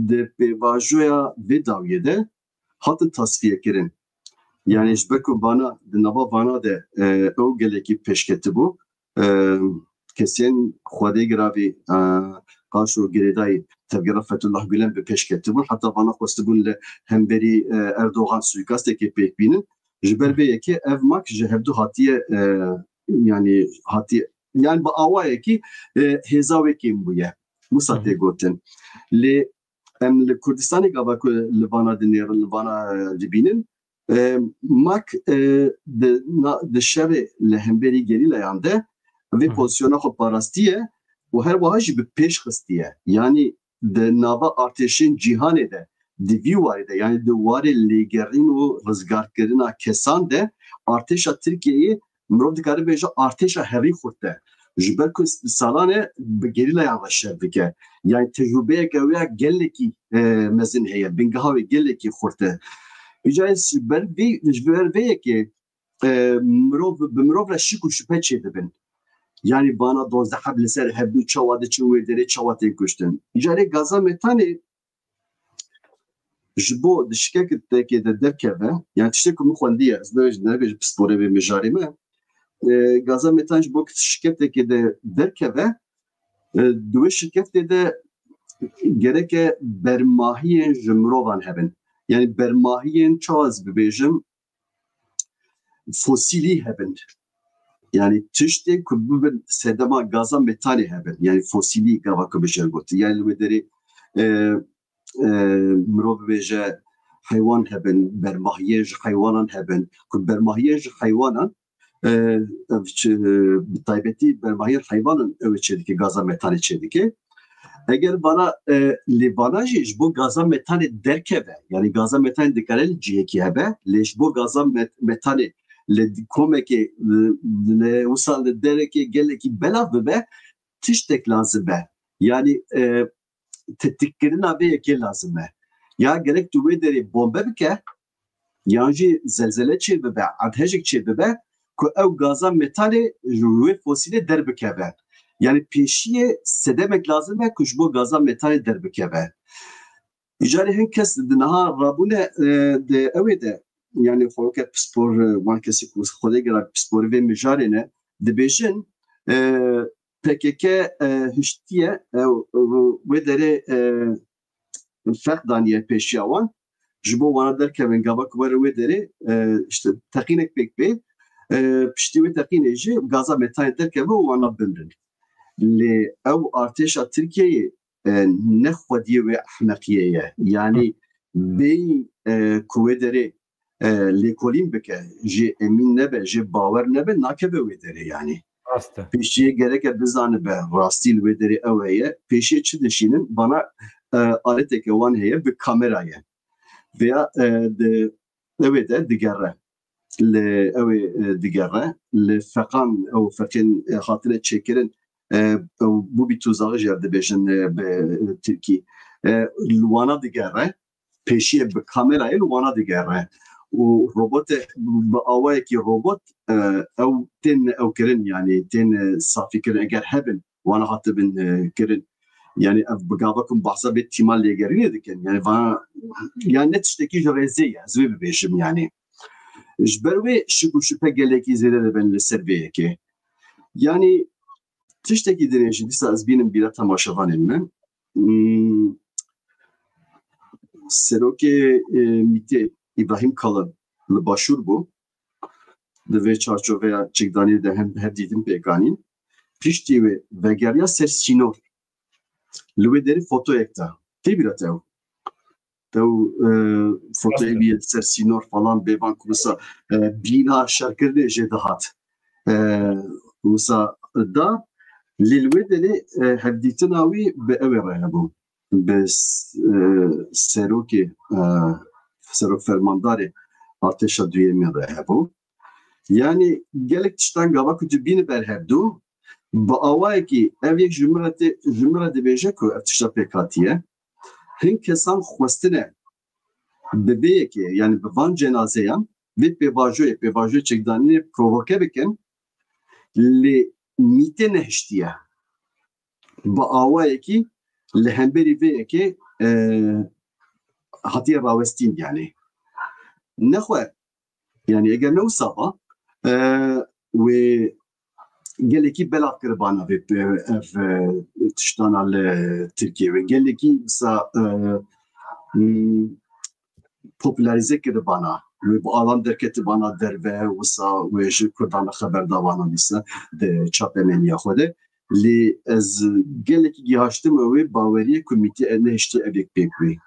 di pêvajoya vê dawiyê de hatin tasfiye kirin. Yani ji ber ku vana, di nava vana de, e, ew gelekî pêşketibû. E, kesên Xwedê giravî, e, qaşo girêdayî tevgera Fethullah Gulen bi pêşketibûn. Heta vana xwestibûn li hemberî, e, Erdogan suîkastekê pêk bînin. Ji ber vê yekê ev mak ji hevdu hatiye, e, yani hatiye, yani bi awayekî, e, hêza wê kêm bûye. Wisa tê gotin. Lê em li Kurdistanê gava ku li vana dinêrin, li vana, e, dibînin, e, mak, e, di, na, di şerê li hemberî gerîlayan de vê pozisyona xwe parastiye û her wiha jî bi pêş xistiye. Yani di nava artêşên cîhanê de, di vî warê de, yani di warê lêgerîn û rizgarkirina kesan de artêşa Tirkiyeyê mirov dikare bêje artêşa herî xurt e. Ji ber ku salan e bi gerîlayan re şer dike. Yani tecrûbeyeke wê ya gelekî, e, mezin heye. Bingeha wê gelekî xurt e. Îca ji ber vê, ji ber vê yekê, e, mirov, bi mirov re şik û şüphe çêdibin. Yani vana dozdeh heb li ser hevdû çawa diçin wê derê, çawa tên kuştin. Îca lê gaza metanê ji bo di şiketekê de derkeve, yani tiştê ku min xwendiye, ez ne, nebêjim pisporê vê mijarê me, e, gaza metan ji bo ku şiketekê de derkeve, e, di wê şikeftê de gereke bermahiyên ji mirovan hebin. Yani bermahiyên çawa ez bibêjim, fosîlî hebin. Yani tiştê ku bibin sedema gaza metanê hebin. Yani fosîlî gava ku bije gotin. Yani li wê derê, e, e, mirov bibêje heywan hebin, bermahiyên ji heywanan hebin. Ku bermahiyên ji heywanan, e, ev çi, e, bi taybetî bermahiyên heywanan ew ê çêdike, gaza metanê çêdike. Eger vana, e, lê vana jî ji bo gaza metanê derkeve, yani gaza metanê dikare li cihekî hebe, lê ji bo gaza met-, metanê li komekê, li, li wisa li derekê gelekî belav bibe, tiştek lazim e. Yani, e, tetikkirina vê yekê lazim e. Ya gerek tu wê derê bombe bike, yan jî zelzele çêbibe, erdhejek çêbibe, ku ew gaza metanê ji wê fosîlê derbikeve. Yani pêşiyê sedemek lazim e ku ji bo gaza metanê derbikeve. Îcarê hin kes di niha rabûne, e, di ew ê de, yani xwe weke pispor, e, wan kesî ku Xwedê gera pisporê vê mijarê ne, dibêjin, e, P K K, e, hiştiye, e, wê derê, e, ferq daniye pêşiya wan. Ji bo wana derkevin gava ku were wê derê, e, işte teqînek pêk bê. E, piştî wê teqînê jî gaza metanê derkeve û wana bimrin. Lê ew artêşa Tirkiyeyê, e, ne xwediyê wê ehmeqiyê ye. Yani bêyî, e, ku wê derê, e, lêkolîn bike, jê emîn nebe, jê bawer nebe, nakeve wê derê yani. Rast e. Pêşiyê gereke bizanibe, rastî li wê derê ew heye. Pêşiyê çi dişînin? Bana, e, aleteke wan heye, bi kamera ye. Veya, e, di, ew ê de digere. Li ew ê, e, digere. Li feqan, ew feqên, e, hatine çêkirin, e, ew bûbî tuzağı jî ev dibêjin, e, bi, e, tirkî. E, li wana digere. Pêşiyê bi kamerayê li wana digere. Û robotê bi awayekî robot, e, ew tên ewkirin, yani tên, e, safî kirin. Eger hebin, wana hatibin, e, kirin. Yani ev bi gava ku behsa vê tîma lêgerînê dikin. Yani va, yani ne tiştekî ji rêzê ye, ez vê bibêjim yani. Ji ber wê şik û şüphe gelekî zêde dibin li ser vê yekê. Yani tiştekî dinê jî dîsa ez bînim bîra temaşevanên me. Hmm, Serokê, e, mîtê Îbrahîm Kalin li Başûr bû. Di vê çarçoveya çekdaniyê de hem hevdîtin pêk anîn. Piştî wê vegeriya ser sînor. Li wê derê fotoyek da. Tê bîra te ew? Ew, e, fotoyê bîye ser sînor falan bêvan ku wisa, e, bîna şerkirinê jê dihat. E, wisa da, lê li wê derê, e, hevdîtina wî bi ew ê re hebû. Bi s-, e, serokê, e, serok fermandarê artêşa duyemîn re hebû. Yani gelek tiştan gava ku tu bîni ber hevdû, Bi awayekî ev yek ji min re tê, ji min re dibêje ku ev tişta pêk hatiye. Hin kesan xwestine bi vê yekê, yani bi van cenazeyan, vê pêvajoyê, pêvajoyê çekdanînê provoke bikin, lê mîtê nehiştiye. Bi awayekî li hemberî vê yekê, e, hatiye rawestîn yani. Nexwe, yani eger ne wisa ba, e, wê gelekî belav kiribana vê, ev, e, tiştana li Tirkiye wê gelekî wisa, e, m, popülerîze kiribana. Wê bi alan derketibana derve, wisa wê ji Kurdan re xeber davana dîsa di çapemeniya xwe de. Lê ez gelekî gihaştime wê baweriyê ku mîtê ev nehiştê ev yek pêk bê.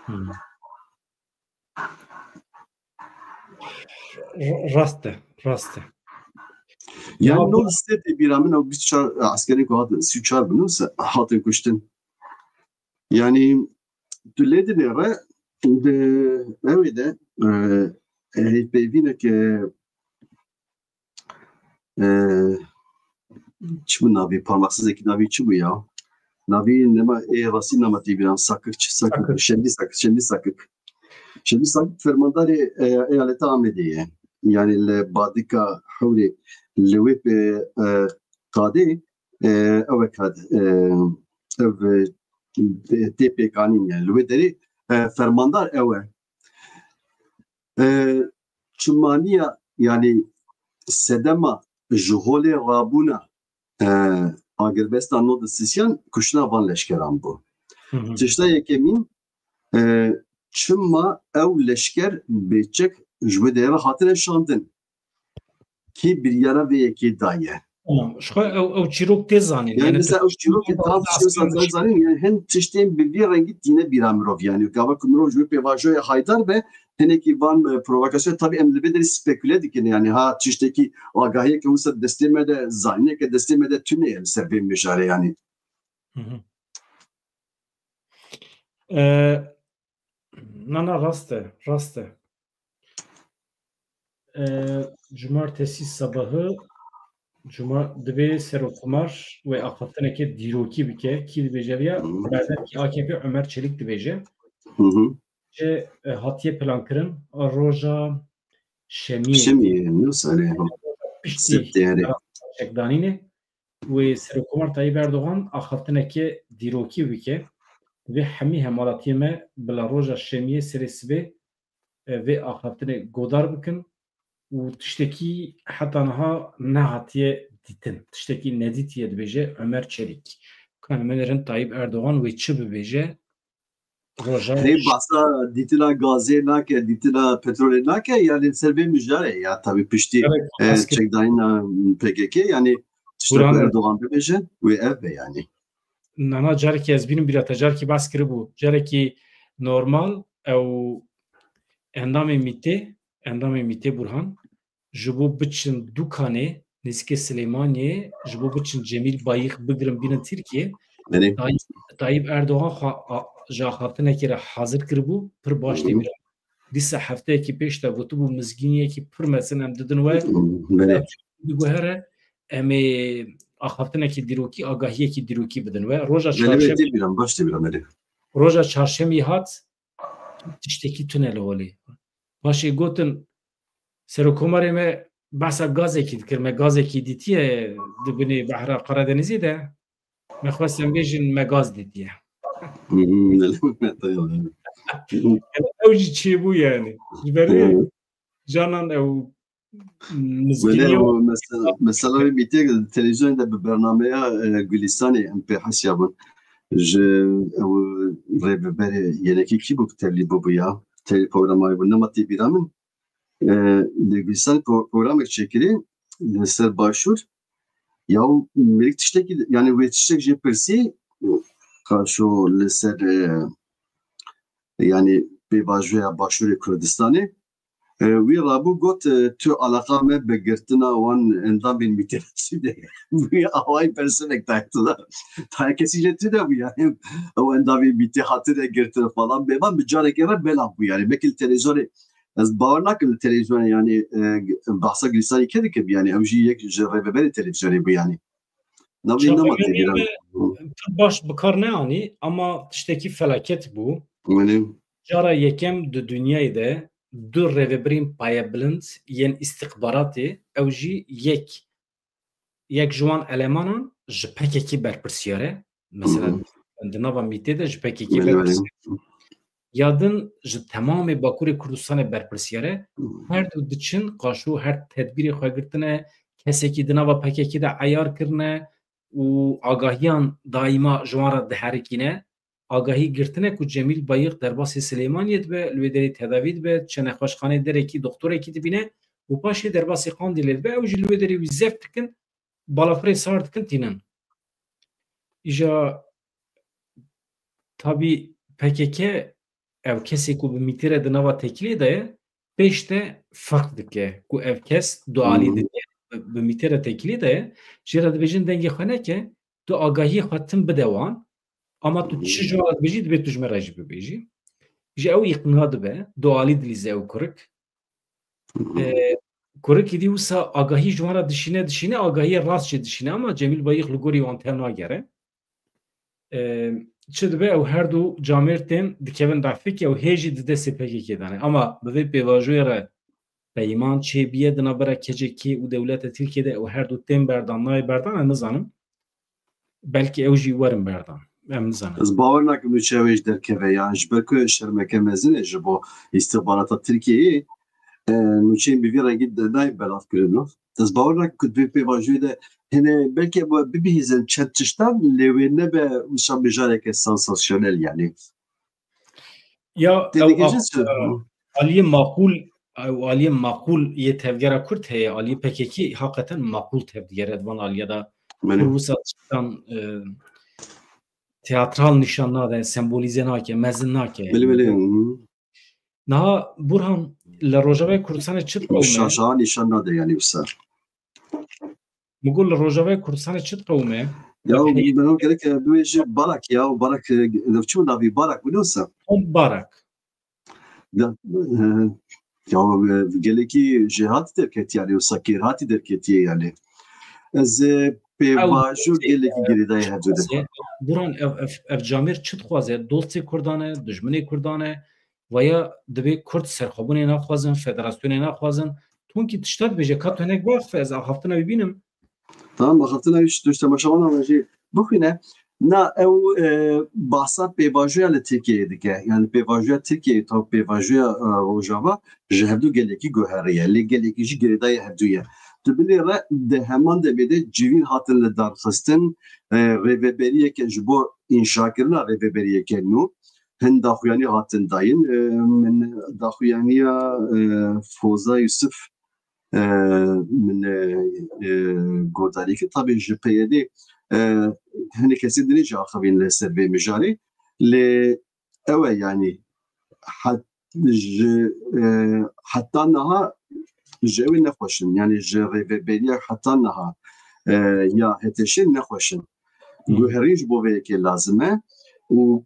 Hmm. R- Rast e, rast e. Yani Ya nol sê tê bîra min ew bîst û çar eskerên ku hatin, sî û çar bin, se- hatin kuştin. Yani tu lê dinêre di ewê de, e, e, hêvpeyvîneke, e, çi bû navî, parmaksizekî navî çi bû ya? Navî nema, ê rastî nema tê bîran, Sakik çi, Sakik, Sakik. Şemdî Sakik, Şemdî Sakik. Şemdî Sakik fermandarê, e, eyaleta Amedê ye. Yani li Badika Hewrê li wê pê, e, qadê, e, ew e kad, e, ev, e, tê pêkanîn yani. Li wê derê, e, fermandar ew e. E, çimaniya, yani sedema ji holê rabûna, e, agirbesta nod û sisiyan kuştina van leşkeran bû. Hı hı. Tişta yekemîn, e, çima ew leşker bêçek ji wê derê hatine şandin? Kî biryara vê yekê daye? Tamam. Ji xwe ew, ew çîrok tê zanîn. Yani, yani, mesela ew çîrokê tam tiştê wisa zanîn, yani hin tiştên bi vî rengî tîne bîra mirov. Yani gava ku mirov ji wê pêvajoya haydar be, hinekî van, e, provokasyon, tabii em li vê derê spekule dikin. Yani ha tiştekî agahiyeke wisa destê me de, zanîneke destê me de tune ye li ser vê mijarê yani. Hı hı. E, Na, na, rast e, rast e. E, cumartesî sabahı, cuma, divê Serokomar wê axaftineke dîrokî bike. Kî dibêje viya? Hmm. Berdevkî A K P Ömer Çelik dibêje. Hı hı. Ji, e, hatiye plankirin, roja şemiyê. Şemiyê, ne sare? Piştî Sebtê, erê. Çekdanînê. Wê Serokomar Tayyip Erdogan axaftineke dîrokî bike. Divê hemî hemalatiyê me bila roja şemiyê serê sibê, e, vê axaftinê godar bikin û tiştekî heta niha nehatiye dîtin. Tiştekî nedîtiye dibêje Ömer Çelik. Kan me nerin Tayyip Erdogan wê çi bibêje? Roja Hê behsa dîtina gazê nake, dîtina petrolê nake, yani ser vê mijarê ya tabii piştî, Gerek e, baskı. Çekdayîna P K K, yani tişta ku Erdogan bibêje, wê ev be yani. Nana carekî ez bînim bîra te carekî behs kiribû. Carekî normal ew endamê mîtê, endamê mîtê Burhan, ji bo biçin dûkanê nêzîkê Silêmaniyê, ji bo biçin Cemîl Bayîx bigirin bînin Tirkiyê. Belê. Tayyip, Tayyip Erdogan xwe a-, ji axaftinekê re hazir kiribû, pir baş tê bîra. Dîsa hefteyekî pêş de gotibû mizgîniyekî pir mezin em didin we. Belê. Diguhere em ê axaftinekî dîrokî, agahiyekî dîrokî bidin we. Roja çarşemê, tê bîra min, baş tê bîra min, belê. Roja çarşemê hat, tiştekî tune li holê. Paşê gotin, Serokomarê me behsa gazekî dikir, me gazekî dîtiye di binê behra Karadenizê de, me xwest em bêjin me gaz dîtiye. Hı hı, ne, ne, ne, ne. Yani ew jî çêbû yani. Ji ber wê canan ew Wele mizgîniya o mesela, mesela wê mîtê televizyonê de bi bernameya, e, Gulîstanê em pê hesiyabin. Ji ew rêveberê yenekî kî bû, tevlî bûbû ya? Tevlî programayê bû. Nema tê bîra min. E, li Gulîstanê pro-, programek çêkirî li ser Başûr. Ya û mirîk tiştekî, yani wê tiştek jê pirsî, qaşo li ser, e, yani pêvajoya Başûrê Kurdistanê. E, wî rabû got, e, tu alaqa me bi girtina wan endamên mîtê re çi de? Wî awayî bersivek daye tu da. Daye kesî jê tu de bû yani. Ew endamên mîtê hatine girtin falan. Bêvan bi carekê re belav bû yani. Belkî li televizyonê, Ez bawer nakim li televîzyonê, yanî, e, bahsa Gulîstanê kê dikibe, yanî ew jî yek ji rêveberê televîzyonê bû, yanî. Navê nema Çapemeniyê têgiran. Me pir baş bi kar neanî, ama tiştekî felaket bû. Wele. Cara yekem di dinyayê de du rêveberên payebilind yên îstixbaratê, ew jî yek, yek ji wan elemanan ji P K K berpirsiyar e. Mesela, Hı hı. di nava mîtê de ji P K K Belê, belê. berpirsiyar e. Ya din ji temamê Bakurê Kurdistanê berpirsiyar e. Hı. Her du diçin qaşo her tedbîrê xwe girtine, kesekî di nava P K K de eyar kirine û agahiyan daîma ji wan re diherikîne. Agahî girtine ku Cemîl Bayix derbasî Silêmaniyê dibe, li wê derê tedavî dibe, çi nexweşxaneyê derekî doktorekî dibîne û paşê derbasî Qandîlê dibe, ew jî li wê derê wî zeft dikin, balafirê sar dikin tînin. Îja tabî P K K ev kesê ku bi mîtê re di nava têkiliyê de ye, pêş de ferq dike ku ev kes dualî Hı hı. dike, bi, bi mîtê re têkiliyê de ye, jê re dibêjin dengê xwe neke, tu agahiyê xwe tim bide wan, ama tu Hı hı. çi ji wan re dibêjî, dibê tu ji me re jî bibêjî. Ji ew îqna dibe, dualî dilîze ew kurik. Hı hı. E, kurikî dî wisa agahî ji wan re dişîne, dişîne, agahiyê rast jî dişîne, ama Cemîl Bayix li gorî wan tev nagere. E, çi dibe, ew her du camêr tên dikevin dafik, ew hê jî di destê P K K de ne. Ama bi vê pêvajoyê re peyman çêbiye di navbera K C K û dewleta Tirkiyê de, ew her du tên berdan, nayê berdan, em nizanim. Belkî ew jî werin berdan. Em nizanin. Ez bawer nakim nûçeya wê jî derkeve, yan ji ber ku şermeke mezin e ji bo îstixbarata Tirkiyeyê, e, nûçeyên bi vî rengî de nayên belavkirin. Ez bawer nakim ku di vê pêvajoyê de hene belkî ew bibihîzin çend tiştan, lê wê nebe wisa mijareke sansasyonel, yanî. Ya, Tê ew dikê av-, jî çi? e, aliyê maqûl, ew aliyê maqûl yê tevgera Kurd heye, aliyê P K K haqeten maqûl tevdigere di van aliya de. Belê. Kur wisa tiştan, e, teatral nîşan nade, sembolîze nake, mezin nake. Belê, belê. Hı. Niha Burhan, li Rojavayê Kurdistanê çi diqewime? Şaşaha nîşan nade, yanî wisa. Min got li Rojavayê Kurdistanê çi diqewime? Ya, Belê. Min got gerek, e, bibêje Barak ya, Barak, e, çi navî Barak bû, ne wisa? Tom Barak. Ya, e, ya, e, gelekî jêhatî derketiye, yanî wisa kêrhatî derketiye, yanî. Ez, e, pêvajo Ew gelekî girêdayî hevdû de. Buran ev, ev, ev camêr çi dixwaze? Dostê Kurdan e, dijminê Kurdan e? Veya divê Kurd serxwebûnê naxwazin, federasyonê naxwazin? Tonkî tişta dibêje, ka tu hinek biaxife, ez axaftina wî bînim. Tamam, axaftina wî, tu ji temaşevanan re jî bixwîne. Na, ew, e, bahsa pêvajoya li Tirkiyeyê dike. Yani pêvajoya Tirkiyeyê, taw pêvajoya, e, Rojava ji hevdû gelekî guherî ye. Lê gelekî jî girêdayî hevdû ye. Di binê re di heman demê de civîn hatin li darxistin, e, rêveberiyeke ji bo înşakirina rêveberiyeke nû hin daxuyanî hatin dayîn. E, min daxuyaniya, e, Foza Yusuf, e, min, e, e, godarî kir. Tabî ji P Y D, e, hinek kesên din jî axivîn li ser vê mijarê. Lê ew e, yanî het-, ji, e, heta niha ji ew ê nexweş in. Yanî ji rêveberiya heta niha, e, ya HTŞ'ê nexweş in. Hı. Guherîn ji bo vê yekê lazim e û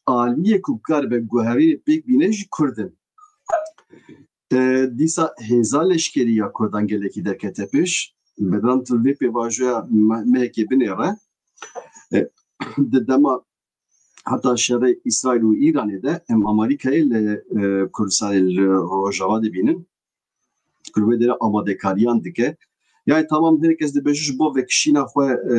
aliyê ku karibe guherînê pêk bîne jî Kurd in. E, dîsa hêza leşkerî ya Kurdan gelekî derkete pêş. Bedran tu vê pêvajoya me-, mehekê binêre. E, di dema heta şerê Îsraîl û Îranê de em Amerîkayê li, e, Kurdistanê, li Rojava dibînin. Li wê derê amadekariyan dike. Yani tamam, her kes dibêje ji bo vekişîna xwe, e,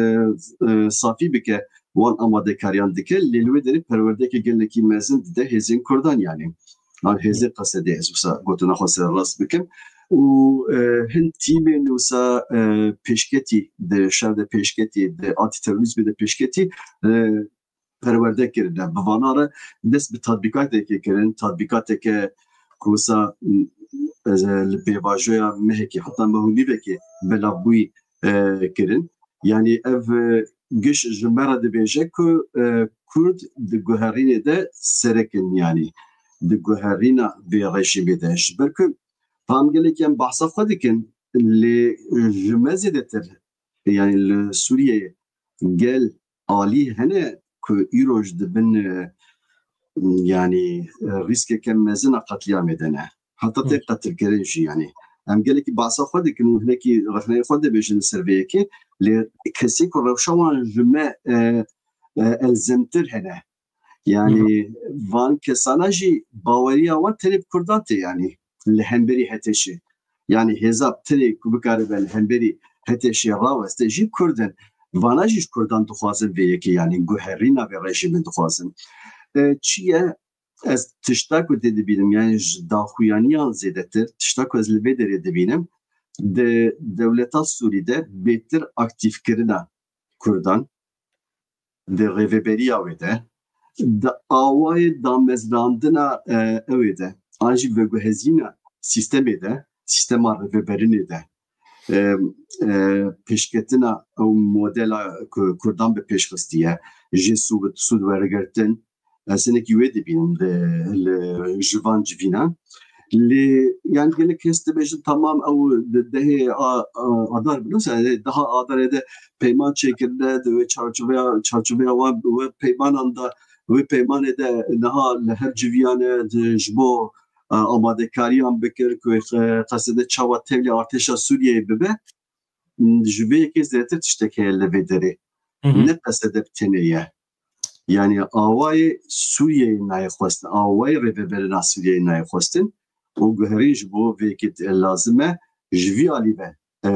e, safî bike, wan amadekariyan dike. Lê li wê derê perwerdeke gelekî mezin dide hêzên Kurdan yani. An hêzên Qesedê, ez wisa gotina xwe sererast bikim. Û, e, hin tîmên wisa, e, pêşketî, di şer de pêşketî, di antiterorîzmê de pêşketî, e, perwerde kirine. Bi vana re dest bi tatbîkateke kirin, tatbîkateke ku wisa, e, li pêvajoya mehekê heta meh û nîvekê belav bûyî, e, kirin. Yani ev, e, giş ji me re dibêje ku, e, Kurd di guherînê de serek in, yani di guherîna vê rejîmê de. Ji ber ku tam gelek em behsa xwe dikin, lê ji me zêdetir, yani li Sûriyeyê gel alî hene ku îro jî di bin, e, yanî, e, rîskeke mezin a qetlîamê de ne. Heta tê qetilkirin jî, yanî. Em gelekî behsa xwe dikin û hinekî rexneyê xwe dibêjin li ser vê yekê, lê kesê ku rewşa wan ji me, e, e, elzemtir hene. Yanî van kesana jî baweriya wan tenê bi Kurdan tê, yanî li hemberî HTŞê. Yanî hêza tenê ku bikaribe li hemberî HTŞê raweste jî Kurd in. Vana jî ji Kurdan dixwazin vê yekê, yanî guherîna vê rejîmê dixwazin. E, çi ye? Ez tişta ku tê dibînim, yanî ji daxuyaniyan zêdetir, tişta ku ez li vê derê dibînim, di dewleta Sûrî de bêtir aktîfkirina Kurdan, di rêveberiya wê de, di awayê damezrandina, e, ewê de, an jî veguhezîna sîstemê de, sîstema rêveberinê de, e, e, pêşketina ew modela ku Kurdan bi pêş xistiye, jê sûd, sûd wergirtin, ez hinekî wê dibînim li, li, ji van civînan. Lê, yani, gelek kes dibêjin, tamam, ew di dehê a, a, adar, biliyorsun, yani, daha adarê de peyman çêkirine, di wê çarçoveya, çarçoveya wan, wê peymanan da, wê peymanê de niha li her civiyan e, di, ji bo, e, amadekariyan bikir, ku, e, qesede çawa tevlî artêşa Sûriyeyê bibe, ji vê yekê zêdetir tiştek heye li vê derê. Hı hı. Ne qesede bi tenê ye. Yani awayê Sûriyeyê nayê xwestin, awayê rêveberina Sûriyeyê nayê xwestin û guherîn ji bo vê yekê lazim e ji vî alî ve, e,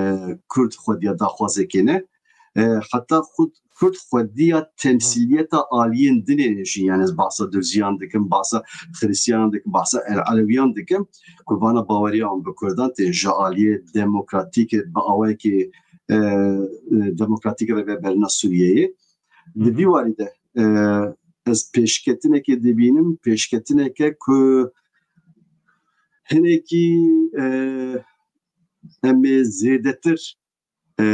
Kurd xwediya daxwazekê ne. E, heta xud Kurd xwediya temsîliyeta aliyên dinê jî, yani ez bahsa Durziyan dikim, bahsa Xiristiyanan dikim, bahsa El Elewiyan dikim, ku vana baweriya wan bi Kurdan tê ji aliyê demokratîk, bi awayekî, e, e, demokratîk rêveberina Sûriyeyê. Di vî warî de, e, ez pêşketinekê dibînim, pêşketineke ku hinekî, e, em ê zêdetir, e,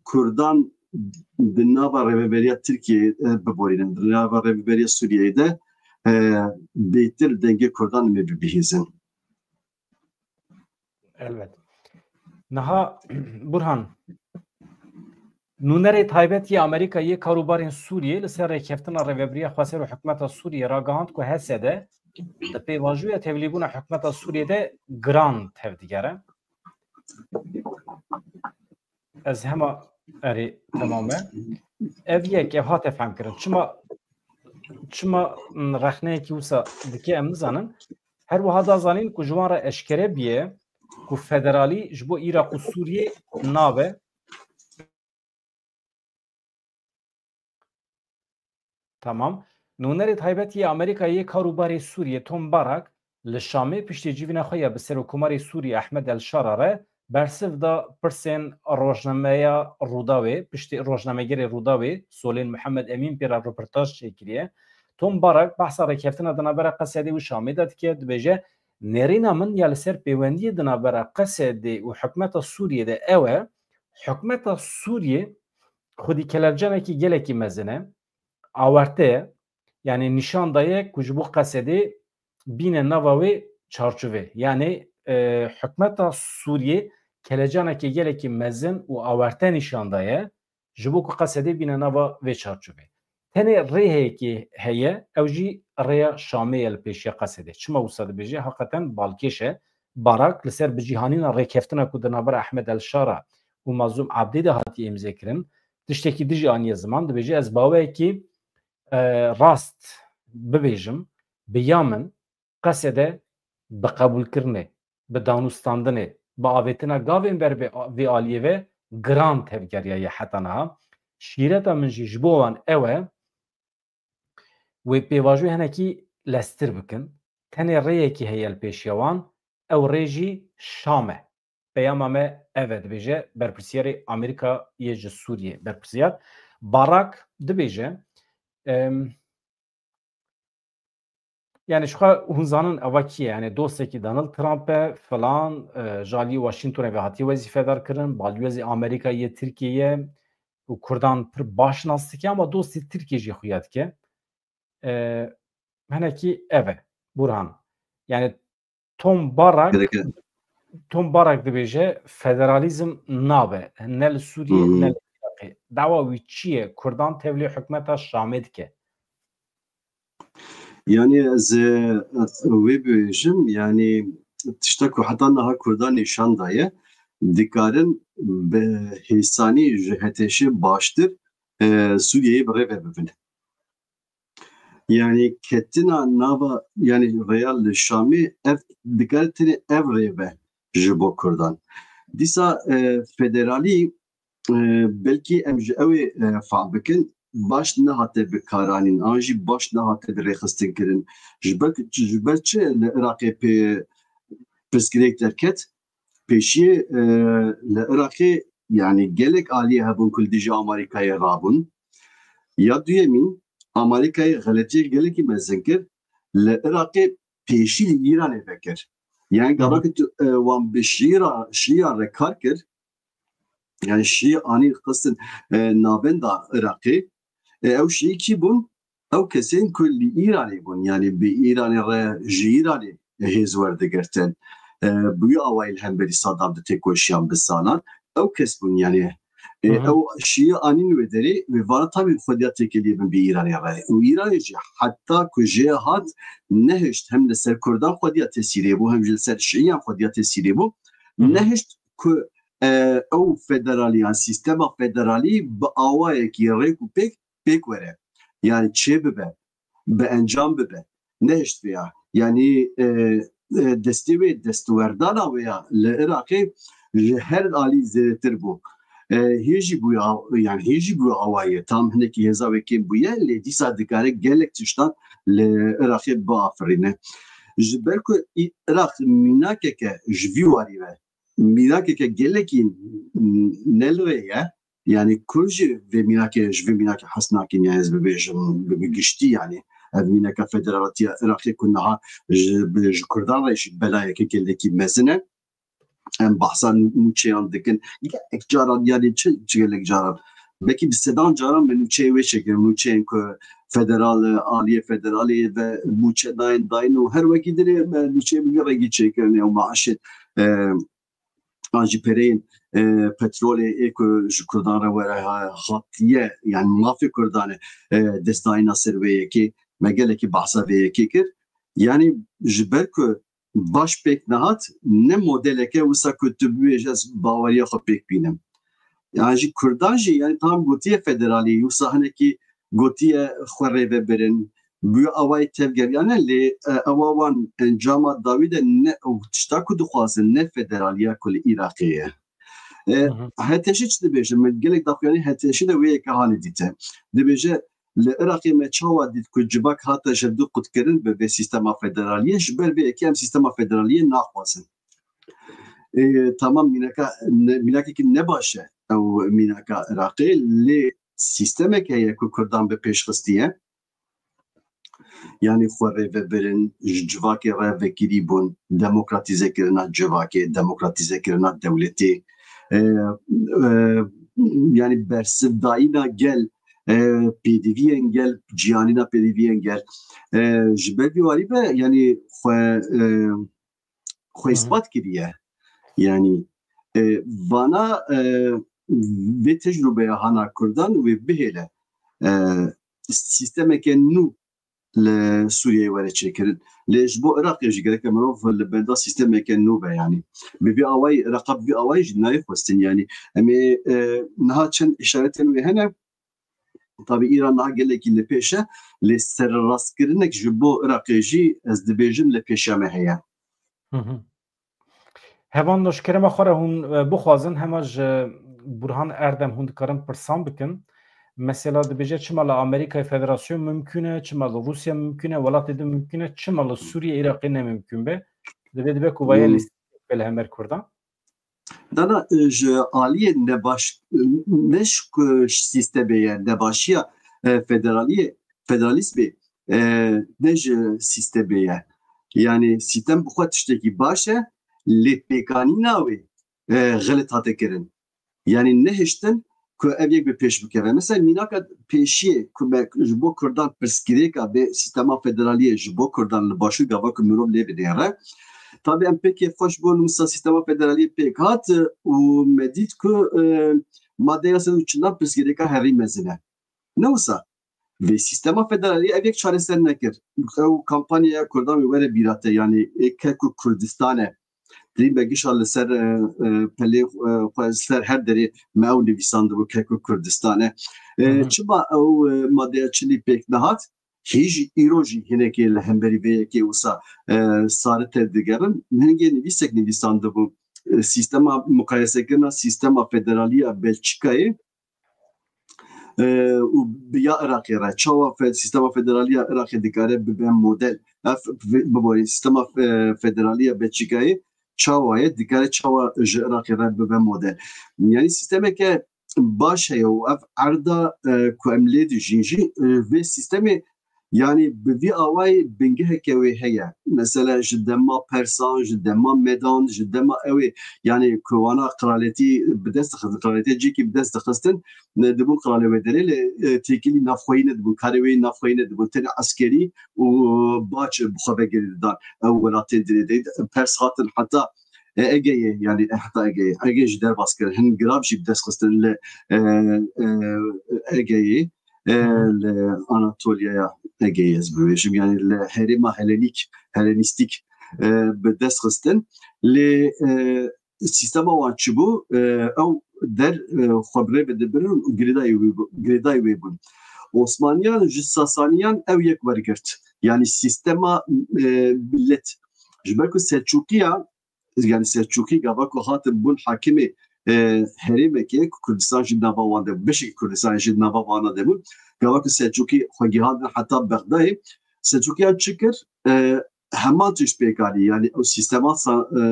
Kurdan di nava rêveberiya Tirkiyeyê, e, biborînin, di nava rêveberiya Sûriyeyê de, e, bêtir dengê Kurdan em ê bibihîzin. Elbet. Niha, Burhan, nûnerê taybet yê Amerîka yê karûbarên Sûriyê li ser rêkeftina rêveberiya xweser û hikûmeta Sûriyê ragihand ku H S D di pêvajoya tevlîbûna hikûmeta Sûriyê de giran tevdigere. Ez hema, erê, temam e. Ev yek, ev hate fehmkirin. Çima, çima, m, rexneyekî wisa dike em nizanin. Her wiha da zanîn ku ji wan re eşkere bûye ku federalî ji bo Iraq û Sûriyê nabe. Tamam. Nûnerê taybet yê Amerîka yê karûbarê Sûriyê Tom Barak li Şamê piştî civîna xwe ya bi Serokkomarê Sûriyê Ehmed El Şara re bersiv da pirsên rojnameya Rûdawê, piştî rojnamegerê Rûdawê Solên Mihemed Emîn pê re roportaj çêkiriye. Tom Barak behsa rêkeftina di navbera Qesedê û Şamê de dike, dibêje, nêrîna min ya li ser pêwendiyê di navbera Qesedê û hikûmeta Sûriyê de ew e, hikûmeta Sûriyê xwedî kelercanekî gelekî mezin e, awarte ye, yanî nîşan daye ku ji bo Qesedê bîne nava wê çarçovê. Yanî, e, hikûmeta Sûriyê kelecanekê gelekî mezin û awarte nîşan daye, ji bo ku Qesedê bîne nava vê çarçovê. Tenê rê heyekê heye, ew jî rêya Şamê ye li pêşiya Qesedê. Çima wisa dibêje? Heqeten balkêş e. Barak li ser bicîhanîna rêkeftina ku di navbera Ehmed El Şara û Mazlûm Abdî de hatiye îmzekirin, tiştekî dijî aniye ziman, dibêje, ez baweyekî, e, rast bibêjim, bi ya min Qesede bi qebûlkirinê, bi danûstandinê, bi avêtina gavên ber vê, vê aliyê ve giran tevgeriyaye heta niha. Şîreta min jî ji bo wan ew e, wê pêvajoyê hinekî lestir bikin. Tenê rêyekî heye li pêşiya wan, ew rê jî Şam e. Peyama me ev e, dibêje berpirsiyarê Amerîka yê ji Sûriyê, berpirsiyar Barak dibêje, em, yani ji xwe hûn zanin eva kî ye? Yani dostekî Donald Trump e, filan, e, ji aliyê Washingtonê ve hatiye wezîfedar kirin, balwezê Amerîka yê Tirkiyê ye û Kurdan pir baş nas dike, ama dostê Tirkiyê jî xuya dike. E, hinekî ev e, Burhan. Yani Tom Barak, Gerek e. Tom Barak dibêje federalîzm nabe, ne li Sûriyê, Hı hı. ne li Iraqê. Dawa wî çi ye? Kurdan tevlî hikûmeta Şamê dike. Yani ez, e, wê bibêjim, yani tişta ku heta niha Kurdan nîşan daye, dikarin bi hêsanî ji HTŞê baştir, e, Sûriyeyê bi rê ve bibin. Yani ketina nava, yani rêya li Şamê ev dikare tenê ev rê be ji bo Kurdan. Dîsa, e, federalî, e, belkî em ji ew ê, e, fam bikin, baş nehate bikaranîn, an jî baş nehate bi rêxistin kirin. Ji ber, ji ber çi li Iraqê pê pirsgirêk derket? Pêşiyê, e, li Iraqê, yani gelek aliyê hebûn ku li dijî Amerîkayê rabûn. Ya duyemîn, Amerîkayê xeletiyek gelekî mezin kir. Li Iraqê pêşî li Îranê vekir. Yani gava ku tu, e, wan bi şiîra, şiîra re kar kir, yani şiî anî xistin, e, navenda Iraqê. E, ew şiî kî bûn? Ew kesên ku li Îranê bûn, yani bi Îranê re ji Îranê hêz werdigirtin. E, bi wî awayî li hemberî Saddam di têkoşiyan bi salan. Ew kes bûn, yani, e, Hı hı. ew şiî anîn wê derê, wê vana tabî xwediya têkiliyê bin bi Îranê re. Û Îranê jî heta ku jê hat nehişt hem li ser Kurdan xwediya tesîrê bû, hem jî li ser şiîyan xwediya tesîrê bû. Hı hı. Nehişt ku, e, ew federaliyan, sîstema federalî bi awayekî rêk û pêk pêk were. Yani çê bibe, bi encam bibe. Nehişt vêya. Yani, e, e, destê wê, destwerdana wê ya li Iraqê ji her alî zêdetir bû. E, hê jî bûye, yani hê jî bûye awayê. Tam hinekî hêza wê kêm bûye, lê dîsa dikare gelek tiştan li Iraqê biafirîne. Ji ber ku Î-, Iraq mînakeke ji vî warî ve, mînakeke gelekî n-, ne li rê ye. Yani Kurd jî vê mînakê, ji vê mînakê hez nakin, yani ez bibêjim, bi, bi giştî yani. Ev mînaka federalatiya Iraqê ku niha ji, bi, ji Kurdan re jî belayeke gelekî mezin e. Em bahsa nû-, nûçeyan dikin. Gelek caran, yani çi, çi gelek caran. Belkî bi sedan caran me nûçeyê wê çêkirin. Nûçeyên ku federal, aliyê federalê ve nûçe dayên, dayîn û her wekî dinê me nûçeyê bi vî rengî çêkirin. Ew maaşê, e, an jî pereyên, e, petrolê ê ku ji Kurdan re were ha-, hatiye, yani mafê Kurdan e, e, destdayîna ser vê yekê, me gelekî behsa vê yekê kir. Yani ji ber ku baş pêk nehat, ne modeleke wisa ku tu bibêje ez baweriya xwe pêk bînim. Yani jî Kurdan jî, yani tam gotiye federalî, wisa hinekî gotiye xwe rêvebirin, bi awayî tevgeriyane, lê, e, ewa wan encama dawî de ne, ew tişta ku dixwazin, ne federaliya ku li Iraqê ye. E, Hı hı. HTŞ çi dibêje? Min gelek daxuyanî HTŞ de wê yeke hanê dîte. Dibêje, li Iraqê me çawa dît ku civak hate ji du qutkirin bi vê sîstema federaliyê, ji ber vê yekê em sîstema federaliyê naxwazin. E, tamam, mînaka, ne, mînakekî ne baş e ew mînaka Iraqê, lê sîstemek heye ku Kurdan bi pêş xistiye. Yani xwe rêvebirin, ji civakê re vekirî bûn, demokratîzekirina civakê, demokratîzekirina dewletê, e, e, yani bersivdayîna gel, e, pêdiviyên gel, ciyanîna pêdiviyên gel. E, ji ber vî warî ve, yani xwe, e, xwe Hı hı. îspat kiriye. Yani, e, vana, e, vê tecrûbeya hana Kurdan wê bihêle, e, sîstemeke nû li Sûriyeyê were çêkirin. Lê ji bo Iraqê jî gereke mirov li benda sîstemeke nû be, yani. Bi vî awayî, Iraqa bi vî awayî jî nayê xwestin, yani. Em ê, e, niha çend îşaretên wê hene, Tabî Îran niha gelekî li pêş e, lê serrastkirinek ji bo Iraqê jî ez dibêjim li pêşiya me heye. Hı hı. Hevalno, ji kerema xwe re hûn, e, bixwazin, hema ji Burhan Erdem hûn dikarin pirsan bikin. Mesela dibêje, çima li Amerîkayê federasyon mimkûn e, çima li Rûsya mimkûn e, welatê din mimkûn e, çima li Sûriye, Iraqê ne mimkûn be? Divê dibe ku vaye Hmm. lîstik be li hember Kurdan. Dana, e, ji aliyê nebaş, e, ne ji ku ji sîstemê ye, nebaşiya, e, federaliyê, federalîzmê, e, ne ji sîstemê ye. Yani sîstem bi xwe tiştekî baş e, lê pêkanîna wê, e, xelet hate kirin. Yani nehiştin ku ev yek bi pêş bikeve. Mesela mînaka pêşiyê ku me ji bo Kurdan pirsgirêka bê sîstema federaliyê ji bo Kurdan li Başûr gava ku mirov lê binêre. Tabî em pêkê xweş bûn wisa sîstema federaliyê pêk hat û me dît ku, e, madeya sed û çil pirsgirêka herî mezin e. Ne wisa? Vê sîstema federalî ev yek çareser nekir. Ew kampanyaya Kurdan wê were bîra te, yanî ê kek û Kurdistan e. Rî begişa li ser, e, e, pelê, e, xwe, li ser her derê me ew nivîsandibû kek û Kurdistan e. E, Hı hı. Çima ew, e, madeya çilî pêk nehat? Hî jî îro jî hinekê li hemberî vê yekê wisa, e, sarite digerin. Hingê nivîsek nivîsandibû, e, sîstema muqayesekirina sîstema federalî ya Belçîkayê, e, û bi ya Iraqê re. Çawa fe-, sîstema federalî ya Iraqê dikare bibe model? Ev, bi-, biborî, sîstema, e, federalî ya Belçîkayê çawa ye? Dikare çawa ji Iraqê re bibe model? Yanî sîstemeke baş heye û ev erda, e, ku em lê dijîn jî, e, vê sîstemê, yanî bi vî awayî bingeheke wê heye. Mesela ji dema Persan, ji dema Medan, ji dema ew ê, yanî ku wana qiraletî bi dest dixistin, qiraletê cîkî bi dest dixistin, ne dibûn qiralê wê derê lê, e, têkilî navxweyî nedibûn, karê wê navxweyî nedibûn, tenê eskerî û baç bi xwe ve girê didan ew welatên dinê de. Pers hatin heta, e, Egeyê, yanî, e, heta Egeyê. Egeyê ji derbas kirin. Hin girav jî bi dest xistin li, e, e, Egeyê, e, Hı hı. li Anatoliyaya Egeyê ez bibêjim. Yanî li herêma Helenîk, Helenîstîk, e, bi dest xistin. Lê, e, sîstema wan çi bû? E, ew der, e, xwe bi rê ve dibirin û girêdayî wê bû-, girêdayî wê bûn. Osmaniyan ji Sasaniyan ew yek wergirt. Yanî sîstema, e, milet. Ji ber ku Selçûkiya, yanî Selçûkî gava ku hatin bûn hakimê, e, herêmekê ku Kurdistan jî nava wan de, beşekî Kurdistan jî nava wana de bûn. Gava ku Selçûkî xwe gihandin heta Bexdayê, Selçûkiyan çi kir? E, heman tişt pêk anî. Yanî ew sîstema sa-, e,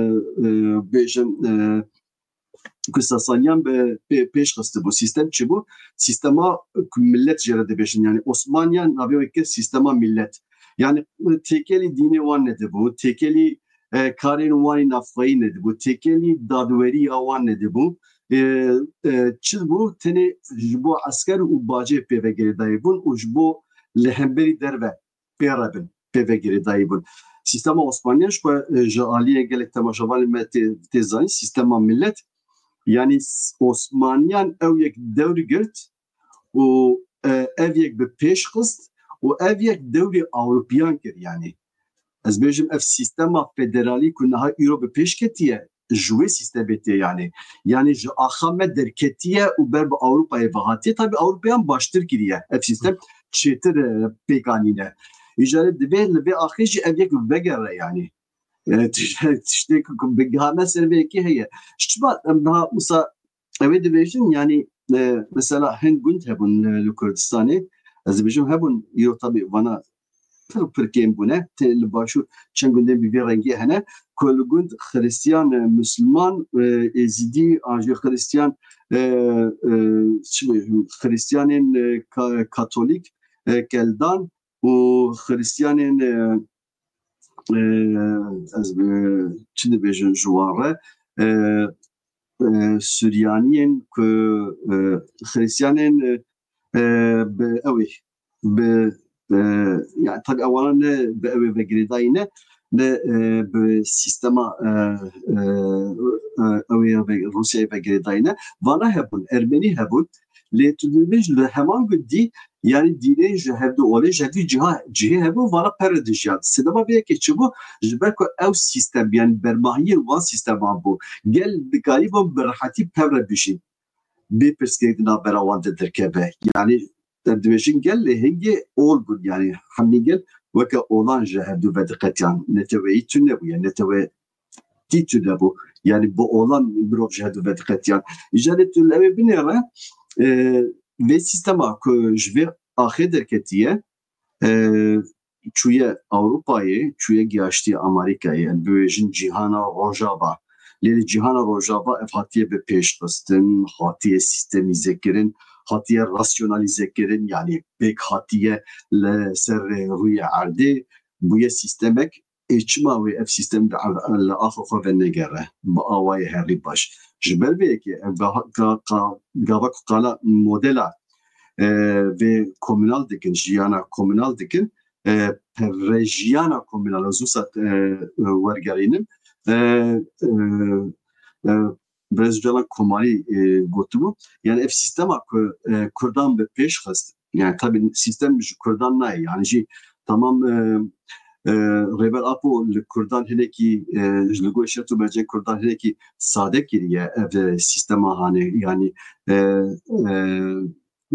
e, bêjin, e, ku Sasaniyan bi pê-, pêş xistibû. Sîstem çi bû? Sîstema ku milet jê re dibêjin. Yanî Osmaniyan navê wê kir sîstema milet. Yanî têkelî dînê wan nedibû, têkelî, e, karên wan ê navxweyî nedibû, têkelî dadweriya wan nedibû. E, e, çi bû? Tenê ji bo esker û bacê pê ve girêdayî bûn û ji bo li hemberî derve pê re bin, pê ve girêdayî bûn. Sîstema Osmaniyan ji xwe, e, ji aliyê gelek temaşevanên me tê, tê zanîn, sîstema milet, yanî s-, Osmaniyan ew yek dewr girt û, e, ev yek bi pêş xist û ev yek dewrê Ewropiyan kir, yanî. Ez bêjim ev sîstema federalî ku niha îro bi pêş ketiye, ji wê sîstemê tê, yanî. Yanî ji axa me derketiye û ber bi Ewropayê ve hatiye. Tabî Ewropayan baştir kiriye. Ev sîstem çêtir, e, pêk anîne. Îcarê divê li vê axê jî ev yek vegere, yanî. E, tişt-, tiştê ku, ku bigihane ser vê yekê heye. Ji çima em niha wisa ew ê dibêjin, yanî, e, mesela hin gund hebûn, e, li Kurdistanê. Ez dibêjim hebûn, îro tabî vana pir û pir kêm bûne. Tê li başûr çend gundên bi vî rengî hene ku li gund Xiristiyan, e, Misliman, e, Êzîdî, an jî Xiristiyan, e, e, çi bê, Xiristiyanên, e, ka-, Katolîk, e, Keldan û Xiristiyanên, e, e, ez bi çi dibêjin ji wan re, e, e, Suryaniyên ku, e, Xiristiyanên, e, e, bi ew ê, bi, e, yani tabii ewana ne bi ew ê ve girêdayî ne, ne, e, bi sîstema, e, e, e, ew ê ve, Rûsyayê ve girêdayî ne. Vana hebûn, Ermenî hebûn. Lê tu dibêj li heman gundî, yani dînên ji hevdu olê, ji hevdu ciha, cihê hebûn, vana pere dijiyan. Sedema vê yekê çi bû? Ji ber ku ew sîstem, yani bermahiyên wan sîsteman bû. Gel dikarîbûn bi rehetî pevre bijîn. Bê pirsgirêk di navbera wan de derkeve. Yani em dibêjin gel lê hingê ol bûn. Yani hemî gel weke olan ji hevdu ve diqetiyan. Neteweyî tune bûye. Netewe tî tune bû. Yani bi olan mirov ji hevdu ve diqetiyan. Îcarê tu li ew ê binêre, e, vê sîstema ku ji vê axê derketiye, e, çûye Ewropayê, çûye gihaştiye Amerîkayê, em bibêjin cîhana Rojava. Lê li cîhana Rojava ev hatiye bi pêş xistin, hatiye sîstemîzekirin, hatiye rasyonalîzekirin, yani pêk hatiye li ser rûyê erdê, bûye sîstemek. Ê çima wê ev sîstem li, li axa xwe venegere bi awayê herî baş? Ji ber vê yekê ev gaha-, ga-, ga-, gava ku qala modela, e, vê komunal dikin, jiyana komunal dikin, e, perrejiyana komunal, ez wisa, e, wergerînim. E, e, e, Birêz Ocalan Komarî, e, gotibû. Yani ev sîstema ku, e, Kurdan bi pêş xist, Yani tabii sistem ji Kurdan nayê. Yani jî tamam, e, e, Rêber Apo li Kurdan hinekî, e, ji li gor şert û mercên Kurdan hinekî sade kiriye ev, e, sistema hanê. Yani, e, e,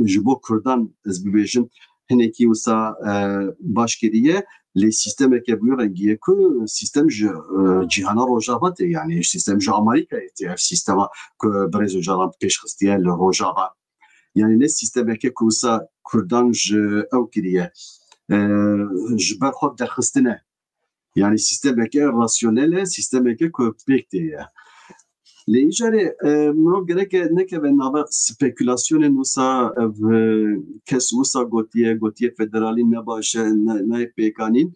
ji bo Kurdan ez bibêjim hinekî wisa, e, baş kiriye. Lê sistemeke bi wî rengî ye ku sistem ji, e, cîhana Rojava tê. Yani sistem ji Amerîkayê tê. Ev sistema ku Birêz Ocalan pêş xistiye li Rojava. Yani ne sistemeke ku wisa Kurdan ji ew kiriye, e, ji ber xwe derxistine. Yani sistemeke rasyonel e, sistemeke ku pêk tê ye. Lê îcarê, e, mirov gereke nekeve nava spekulasyonên wisa, ev, e, kes wisa gotiye, gotiye federalî ne baş e, ne, nayê pêkanîn.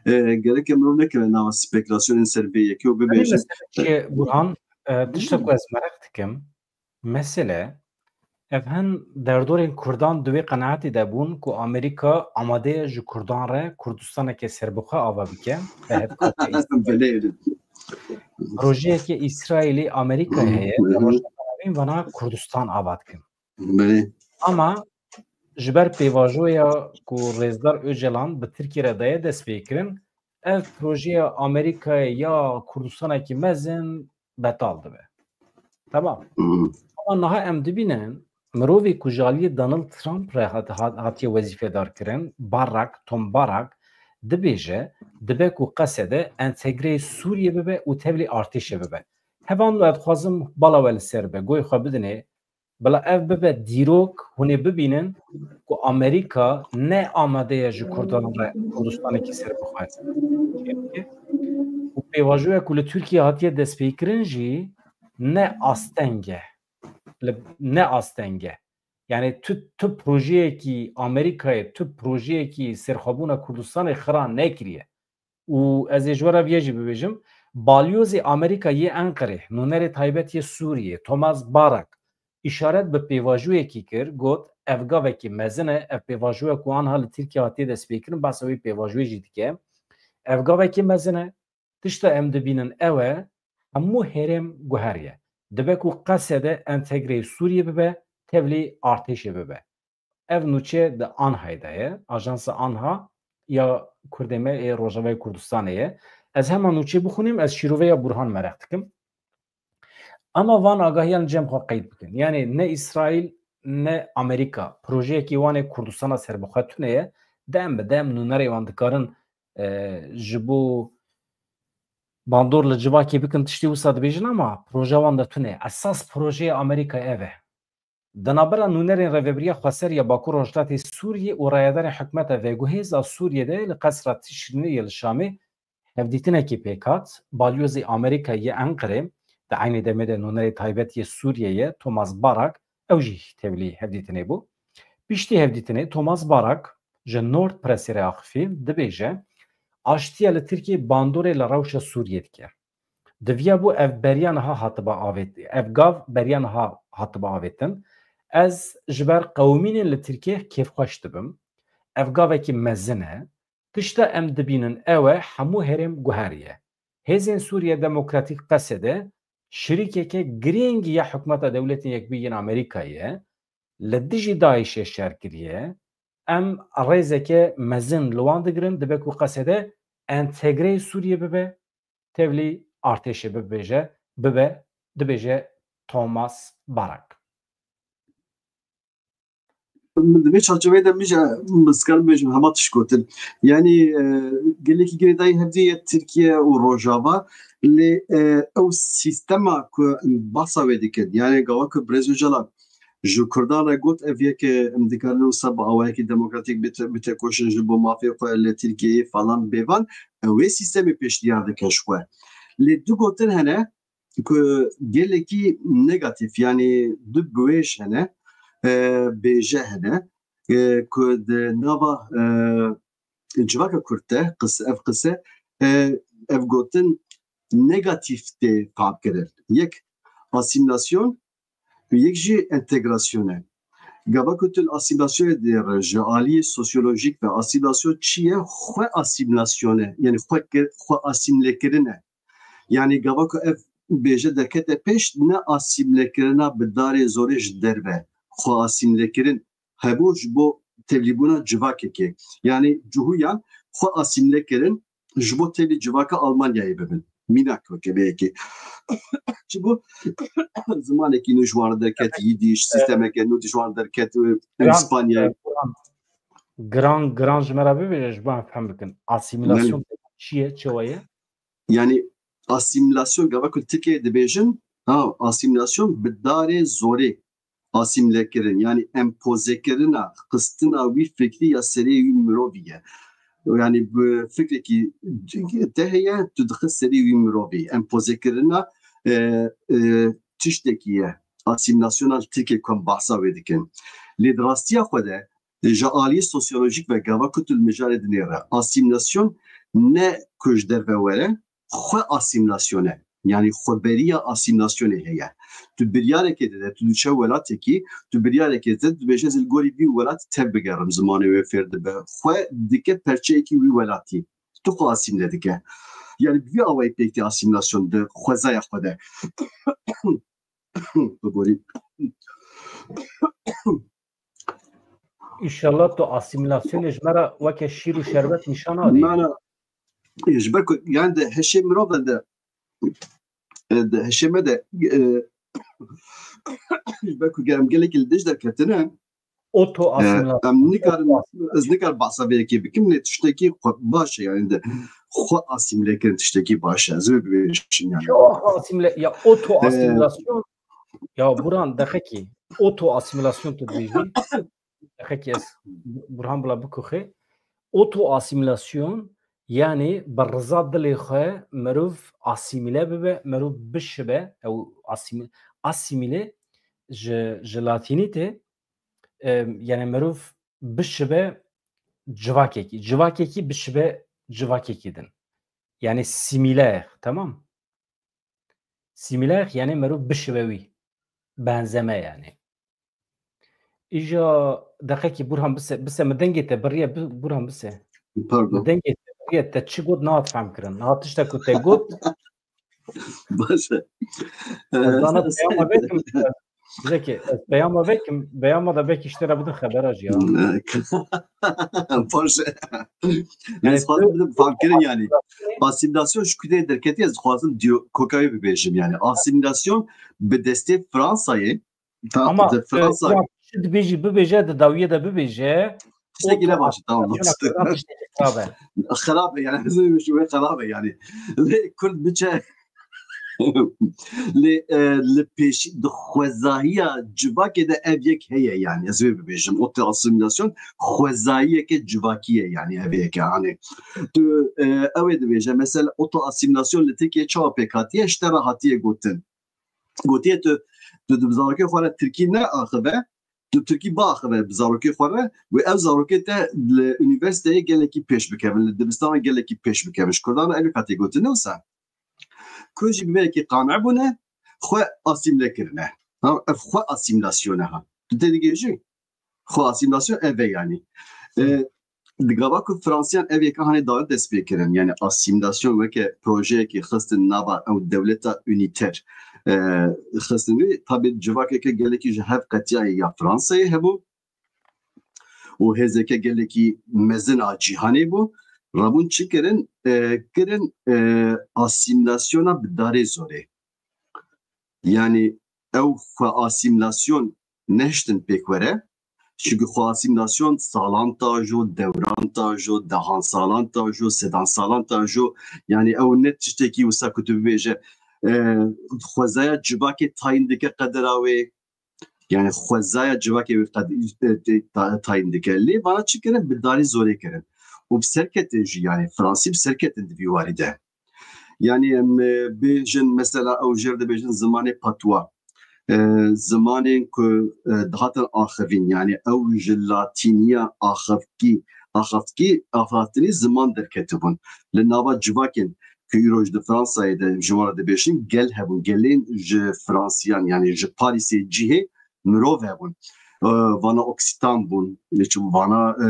E, gereke mirov nekeve nava spekulasyonên ser vê yekê û Yanî bibêjin. Mesele çi ye, Burhan? E, tişta ku ez mereq dikim, mesele, ev hin derdorên Kurdan di wê qenaetê de bûn ku Amerîka amade ye ji Kurdan re Kurdistaneke serbixwe ava bike, bi hevkariya Îsraîl. Belê. Projeyeke Îsraîlî Amerîkayê heye, Hı hı. Rojava navîn vana Kurdistan ava dikin. Belê. Ama ji ber pêvajoya ku Rêzdar Ocalan bi Tirkiyê re daye destpêkirin, ev projeya Amerîkayê ya Kurdistanekî mezin betal dibe. Tamam. Hı. Ama niha em dibînin, mirovê ku ji aliyê Donald Trump re hat-, hat-, hatiye wezîfedar kirin, Barak, Tom Barak, dibêje, dibe ku qesede entegreyê Sûriyê bibe û tevlî artêşê bibe. Hevalno, ez dixwazim bala we li ser be, guhê xwe bidinê, bila ev bibe dîrok, hûn ê bibînin ku Amerîka ne amade ye ji Kurdan re Kurdistanekî serbixwe çêbike. Û pêvajoya ku li Tirkiye hatiye destpêkirin jî ne asteng e. Li, ne asteng e. Yani tu, tu projeyekî Amerîkayê, tu projeyekî serxwebûna Kurdistanê xira nekiriye. Û ez ê ji we re vê jî bibêjim, balyozê Amerîka yê Enqerê, nûnerê taybet yê Sûriyê, Thomas Barak, îşaret bi pêvajoyekî kir, got, ev gavekî mezin e, ev pêvajoya ku anha li Tirkiye hatiye destpêkirin, behsa wê pêvajoyê jî dike. Ev gavekî mezin e, tişta em dibînin ew e, hemû herêm guheriye. Dibe ku qesede entegreyê Sûriyê bibe, tevlî artêşê bibe. Ev nûçe di Anhayê de ye, ajansa Anha ya Kurdê me ê Rojavayê Kurdistanê ye. Ez hema nûçe bixwînim, ez şîroveya Burhan mereq dikim. Ama van agahiyan cem xwe qeyd bikin. Yani ne Îsraîl ne Amerîka projeyekî wan ê Kurdistana serbixwe tune ye. Dem bi dem nûnerê wan dikarin, e, ji bo bandor li civakê bikin tiştê wisa dibêjin ama proje wan de tune ye. Esas projeyê Amerîka ev e. Di navbera nûnerên Rêvebiriya Xweser ya Bakur Rojhilatê Sûriyê û rayedarên hikûmeta veguhêz a Sûriyê de li Qesra Tişrînê yê li Şamê hevdîtinekê pêk hat. Balyozê Amerîka yê Enqerê, di eynî demê de nûnerê taybet yê Sûriyê ye, Thomas Barak, ew jî tevlî hevdîtinê bû. Piştî hevdîtinê Thomas Barak ji Nord Pressê re axifî, dibêje, aştiya li Tirkiyê bandorê li rewşa Sûriyê dike. Diviya bû ev beriya niha hatiba avêt-, ev gav beriya niha hatiba avêtin. Ez ji ber qewimînên li Tirkiyê kêfxweş dibim. Ev gavekî mezin e. Tişta em dibînin ew e, hemû herêm guheriye. Hêzên Sûriye Demokratîk Qesede şirîkeke girîng ya hikûmeta Dewletên Yekbûyî yên Amerîkayê ye. Li dijî DAIŞê şer kiriye. Em rêzeke mezin li wan digirin, dibe ku Qesede entegreyê Sûriyê bibe, tevlî artêşê bibêje, bibe, dibêje Thomas Barak. Min di vê çarçoveyê de min jî, min dikarim bêjim hema tişt gotin. Yanî, e, gelekî girêdayî hevdî ye Tirkiye û Rojava, lê, e, ew sîstema ku behsa wê dikin, yanî gava ku Birêz Ocalan ji Kurdan re got, ev yek, e, em dikarin wisa bi awayekî demokratîk bite-, bitekoşin ji bo mafê xwe li Tirkiyeyê falan bêvan, ew ê sîstemê pêşniyar dike ji xwe. Lê du gotin hene, ku gelekî negatîf, yanî du biwêj hene, e, bêje hene, e, ku di nava, e, civaka Kurd de qis-, ev qise, e, ev gotin negatîf tê fam kirin. Yek asîmîlasyon, yek jî entegrasyon e. Gava ku tu li asîmîlasyonê dê re, ji aliyê sosyolojîk ve asîmîlasyon çi ye? Xwe asîmîlasyon e. Yanî xwe kir-, xwe asîmîlekirin e. Yanî gava ku ev bêje derkete pêş, ne asîmîlekirina bi darê zorê ji derve, xwe asîmîlekirin hebû ji bo tevlîbûna civakekê. Yanî cihûyan xwe asîmle kirin ji bo tevlî civaka Almanyayê bibin. Mînak weke bê yekê. Ji bo zimanekî nû ji wan re derket, Yîdîş, sîstemeke nû ji wan re derket, e, Giran, Îspanyayê. e, Giran, giran, giran ji me re bibêje ji bo em fehm bikin. Asîmîlasyon Belê. Çi ye, çi ye? Yanî asîmîlasyon, gava ku Tirkiyeyê dibêjin, ha, asîmîlasyon bi darê zorê asîmlekirin, yanî empozekirina, xistina wî fikrî ya serê wî mirovî ye. Yanî bi fikrekî te heye, tu dixist serê wî mirovî. Empozekirina, e, e, tiştekî ye. Asîmîlasyona li Tirkiyeyê ku em behsa wê dikin. Lê di rastiya xwe de, ji aliyê sosyolojîk ve gava ku tu li mijarê dinêre, asîmîlasyon ne ku ji derve were, xwe asîmîlasyon e. Yanî xweberiya asîmîlasyonê heye. Tu biryarekê dide, tu diçe welatekî, tu biryarekê dide, tu dibêje, ez li gorî vî welat tev bigerim, zimanê wê fêr dibe. Xwe dike perçeyekî wî welatî. Tu xwe asîmle dike. Yanî bi vî awayî pêk tê asîmîlasyon di xwezaya xwe de. Biborî. Înşallah tu asîmîlasyonê ji me re weke şîr û şerbet nîşan nadî. Na, na. Ê, ji ber ku, yani, di hişê mirov de, e, di hişê me de, e, ji ber ku germ gelekî li dij derketine, Oto e, asîmîlasyon. em nikarin, Oto asîmîlasyon. Ez nikarim behsa vê yekê bikim, lê tiştekî xwe baş e, yani, de xwe asîmîle kirin tiştekî baş e. Ez ê bibêjim, yani. Çok asîmîle-, ya oto E, asîmîlasyon, ya Burhan, deqekî, oto asîmîlasyon tu dibêjî. Deqekî ez Burhan bila bikuxê. Oto asîmîlasyon, yani bi riza dilê xwe mirov asîmîle bibe, mirov bişibe, ew asîmî-, asîmîle ji, ji latînî tê, e, yani mirov bişibe civakekî, civakekî bişibe civakekî din. Yani sîmîle, tamam? Sîmîle, yani mirov bişibe wî. Benzeme yani. Îja deqekî Burhan bise, bise mi dengê te biriye, bi-, Burhan bise. Pardon. Mi dengê te biriye, te çi got nehat fehm kirin. Niha tişta ku te got. Baş e. Ez zana peyama vekim. Zeki, ez peyama vekim, peyama da belkî ji te re bidin xebera jî ya. Baş e. Yani, ez xwazim tu bidim fehm kirin yani. Asîmîlasyon ji kutê derketî, ez dixwazim diyo-, koka wê bibêjim yani. Asîmîlasyon bi destê Fransayê, ta-, Ama, di Fransa e, ya, çi dibêjî bibêje, di dawiyê de bibêje, Tiştekî ne baş e, tamam. Tiştekî xirab e. Xirab e yani, ez ê bibêjim, wê xirab e yani. Lê Kurd biçe. Lê, e, li pêşî di xwezahiya civakê de ev yek heye yani. Ez ê bibêjim, oto asîmîlasyon xwezayiyeke civakî ye yani, ev yeke hani. Tu, e, ew ê dibêje, mesela oto asîmîlasyon li Tirkiye çawa pêk hatiye, ji te re hatiye gotin. Gotiye tu, tu di zarokê xwe re tirkî neaxive, tu tirkî biaxive bi zarokê xwe re, wê ev zarokê te li unîversîteyê gelekî pêş bikevin, li dibistana gelekî pêş bikevin. Ji Kurdan re ev hatiye gotin, ne wisa? Kurd jî bi vê yekê qane bûne, xwe asîmle kirine. Ha, ev xwe asîmîlasyon e ha. Tu tê digihîjî? Xwe asîmîlasyon ev e yani. E, Hı. Di gava ku Fransiyan ev yeka hanê dawet dest pê kirin, yani asîmîlasyon weke projeyekê xistin nava ew dewleta unîter, e, xistin wê, tabî civakeke gelekî ji hev qetiyaye ya Fransayê hebû û hêzeke gelekî mezin a cîhanê bû. Rabûn çi kirin? E, kirin, e, asîmîlasyona bi darê zorê. Yani ew xwe asîmîlasyon nehiştin pêk were. Çimkî xwe asîmîlasyon salan tajo, dewran tajo, dehan salan tajo, sedan salan tajo. Yani ew ne tiştekî wisa ku tu bibêje, e, xwezaya civakê tayîn dike qedera wê. Yani xwezaya civakê wê qed-, e, e, ta-, tayîn dike. Lê vana çi kirin? Bi darî zorê kirin. Û bi serketin jî, yani Fransî bi serketin di vî warî de. Yani em, e, bêjin mesela ew jêr dibêjin zimanê patwa. E, zimanên ku, e, dihatin axivîn, yani ew ji latîniya axivkî, axivkî, axivtinî ziman derketibûn. Li nava civakên ku îroj di Fransayê de ji wan re dibêjin gel hebûn. Gelên ji Fransiyan, yani ji Parîsê cihê mirov hebûn. E, vana Oksitan bûn, çi vana, e,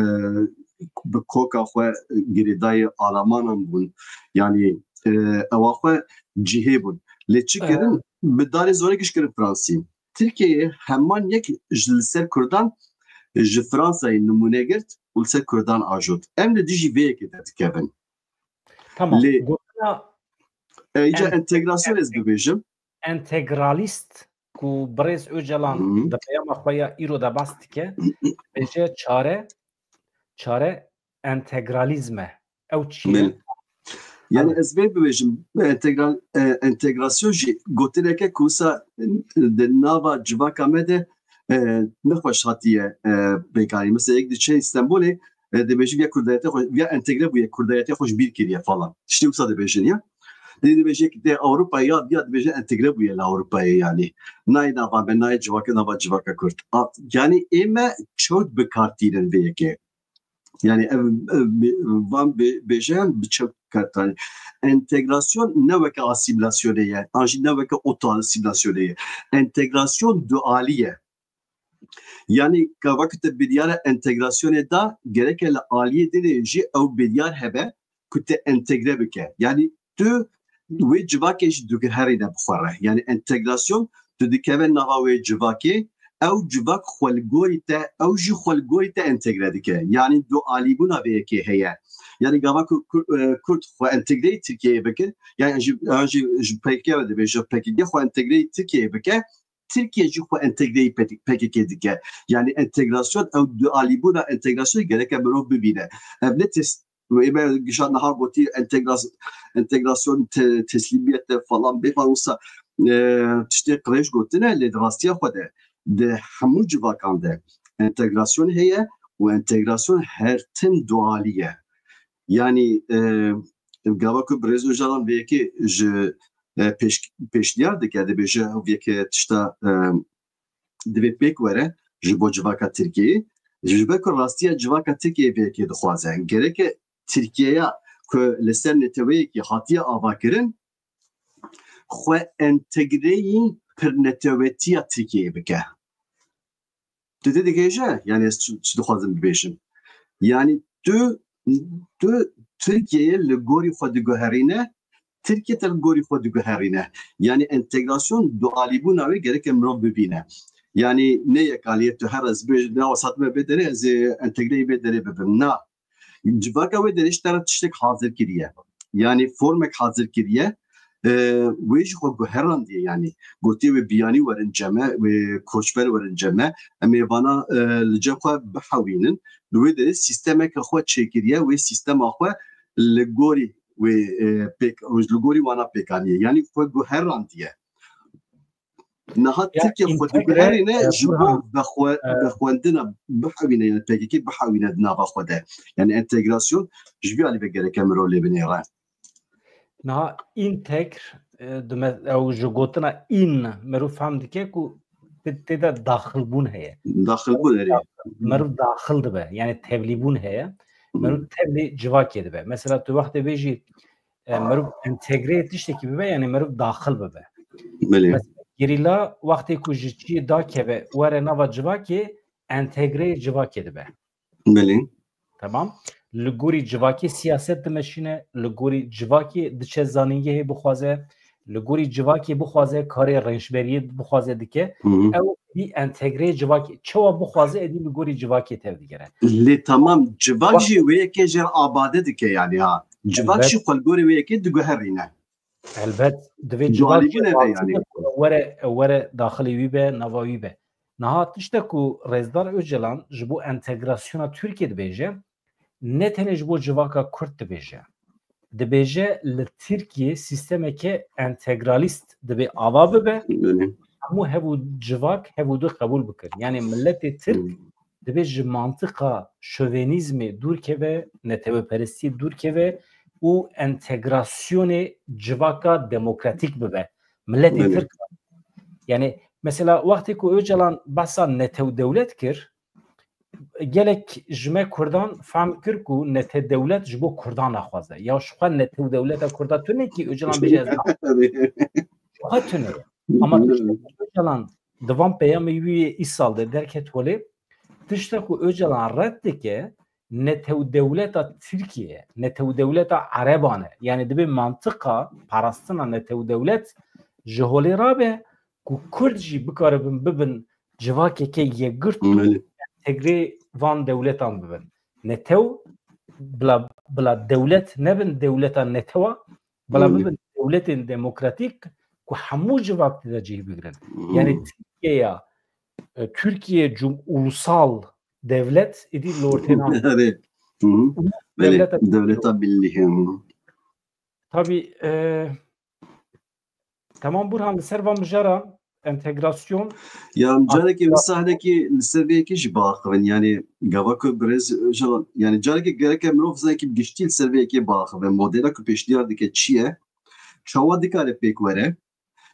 bi koka xwe girêdayê Alamanan bûn. Yani, e, ewa xwe cihê bûn. Lê çi kirin? Bi darê zorê giş kirin Fransî. Tirkiyeyê heman yek ji li ser Kurdan ji Fransayê nimûne girt û li ser Kurdan ajot. Em li dijî vê yekê derdikevin. Tamam. Lê gotina e, îca entegrasyon ez bibêjim. Entegralîst ku birêz Ocalan di peyama xwe ya îro de bas dike, bêje çare, çare entegralîzm e. Ew çi ye? Yani ez vê bibêjim, entegral, e, entegrasyon jî gotineke ku wisa, e, di nava civaka me de, e, nexweş hatiye, e, pêkanî. Mesela yek diçe Stenbolê, e, dibêjin ya Kurdayetê xwe, ya entegre bûye, Kurdayetê xwe ji bîr kiriye falan. Tiştê wisa dibêjin ya. Dê dibêje ki dê Ewropa ya, ya dibêje entegre bûye li Ewropayê yani. Nayê nava me, nayê civaka, nava civaka Kurd. A, yani ê me çewt bi kar tînin vê yekê. Yani ev, ev bi-, van bê-, bêje em bi çewt bi kar tînin. Entegrasyon ne weke asîmîlasyonê ye, an jî ne weke oto-asîmîlasyonê ye. Entegrasyon dualî ye. Yani ka wek te biryara entegrasyonê da, gereke li aliyê dinê jî ew biryar hebe ku te entegre bike. Yani tu wê civakê jî diguherîne bi xwe re. Yani entegrasyon tu dikeve nava wê civakê, ew civak xwe li gorî te, ew jî xwe li gorî te entegre dike. Yani dualîbûna vê yekê heye. Yani gava ku Kur-, e, Kurd xwe entegreyê Tirkiyeyê bikin, yani ji, an jî ji P K K ve dibêje, P K K xwe entegreyê Tirkiyeyê bike, Tirkiye jî xwe entegreyî P K K dike. Yani entegrasyon, ew dualîbûna entegrasyonê gereke mirov bibîne. Ev ne tes-, ê me gişa niha gotî entegras-, entegrasyon te-, teslîmiyet e falan bê falan wisa, e, tiştê qirêj gotine, lê di rastiya xwe de di hemû civakan de entegrasyon heye û entegrasyon her tim dualî ye. Yani, e, gava ku Birêz Ocalan vê yekê ji, e, pêş-, pêşniyar dike, dibêje ev yeke tişta, e, divê pêk were ji bo civaka Tirkiyeyê. Ji ber ku rastiya civaka Tirkiyeyê vê yekê dixwaze. Gereke Tirkiyeya ku li ser neteweyekî hatiye avakirin, xwe entegreyî pirnetewetiya Tirkiyeyê bike. Tu dê digêje, yani ez çi, çi dixwazim bibêjim. Yani tu, tu Tirkiyeyê li gorî xwe diguherîne, Tirkiye te li gorî xwe diguherîne. Yani entegrasyon dualîbûna wê gereke mirov bibîne. Yani ne yekaliyê tu her ez bibêjim, ne wesat me bê derê, ez ê entegreyî bê derê bibim. Na. Civaka wê derê ji te re tiştek hazir kiriye. Yani formek hazir kiriye. E, wê jî xwe guherandiye yani. Gotiye wê biyanî werin ceme, wê koçber werin ceme. Em ê vana, e, li cem xwe bihewînin. Li wê derê sîstemeke xwe çêkiriye, wê sîstema xwe li gorî wê, e, pêk, li gorî wana pêkaniye. Yani xwe guherandiye. Niha Tirkiye xwe diguherîne ji bo vexwe-, vexwendina bihewîne, yani P K K bihewîne di nava xwe de. Yani entegrasyon ji vî alî ve gereke mirov lê binêre. Niha întegr, e, dime-, ew ji gotina în mirov fehm dike ku tê-, tê de daxilbûn heye. Daxilbûn, erê. Mirov daxil dibe, yani tevlîbûn heye. Mirov tevlî civakê dibe. Mesela tu wextê bêjî, e, mirov entegreyê tiştekî bibe, yani mirov daxil bibe. Belê. Mesela gerîla wextê ku ji çiyê dakeve were nava civakê, entegreyê civakê dibe. Belê. Tamam. Li gorî civakê siyaset dimeşîne, li gorî civakê diçe zanîngehê bixwaze, li gorî civakê bixwaze karê rênçberiyê bixwaze dike. Ew êdî entegreyê civakê, çawa bixwaze êdî li gorî civakê tevdigere. Lê tamam, civak jî wê yekê jê re amade dike yani ha. Civak jî xwe li gorî wê yekê diguherîne. Elbet, divê civakê were, were daxilê wî be, nava wî be. Niha tiştek ku Rêzdar Ocalan ji bo entegrasyona Tirkiyê dibêje, ne tenê ji bo civaka Kurd dibêje. Dibêje li Tirkiyê sîstemeke entegralîst divê ava bibe. Hemû hev û civak hev û du qebûl bikin. Yani miletê Tirk divê ji mantiqa şovenîzmê dûr keve, neteweperestiyê dûr keve û entegrasyonê civaka demokratîk bibe. Miletê Tirk. Yani mesela wextê ku Ocalan behsa netew dewlet kir, gelek ji me Kurdan fehm kir ku nete dewlet ji bo Kurdan naxwaze. Ya ji xwe netew dewleta Kurda tune kî Ocalan bêje ez naxwazim. Ji xwe tune. Ama tiştek ku Ocalan di van peyamê wî yê îsal de derket holê, tiştek ku Ocalan red dike, netew dewleta Tirkiye, netew dewleta Ereban e. Yani divê mantiqa parastina netew dewlet ji holê rabe ku Kurd jî bikaribin bibin civakeke yekgirt û entegrê van dewletan bibin. Netew bila, bila dewlet nebin dewleta netewa, bila bibin dewletên demokratîk ku hemû civak tê de cih bigrin. Yani Tirkiyeya, e, Türkiye Cum-, ulusal devlet êdî li ortê nayê. Belê, dewleta millî. Tabî, e, Tamam Burhan, li ser van mijara entegrasyon. Ya, em carekê wisa hinekî li ser vê yekê jî biaxivin. Yani gava ku birêz Ocalan, yani carekê gereke mirov zanekî bi giştî li ser vê yekê biaxive. Modela ku pêşniyar dike çi ye? Çawa dikare pêk were?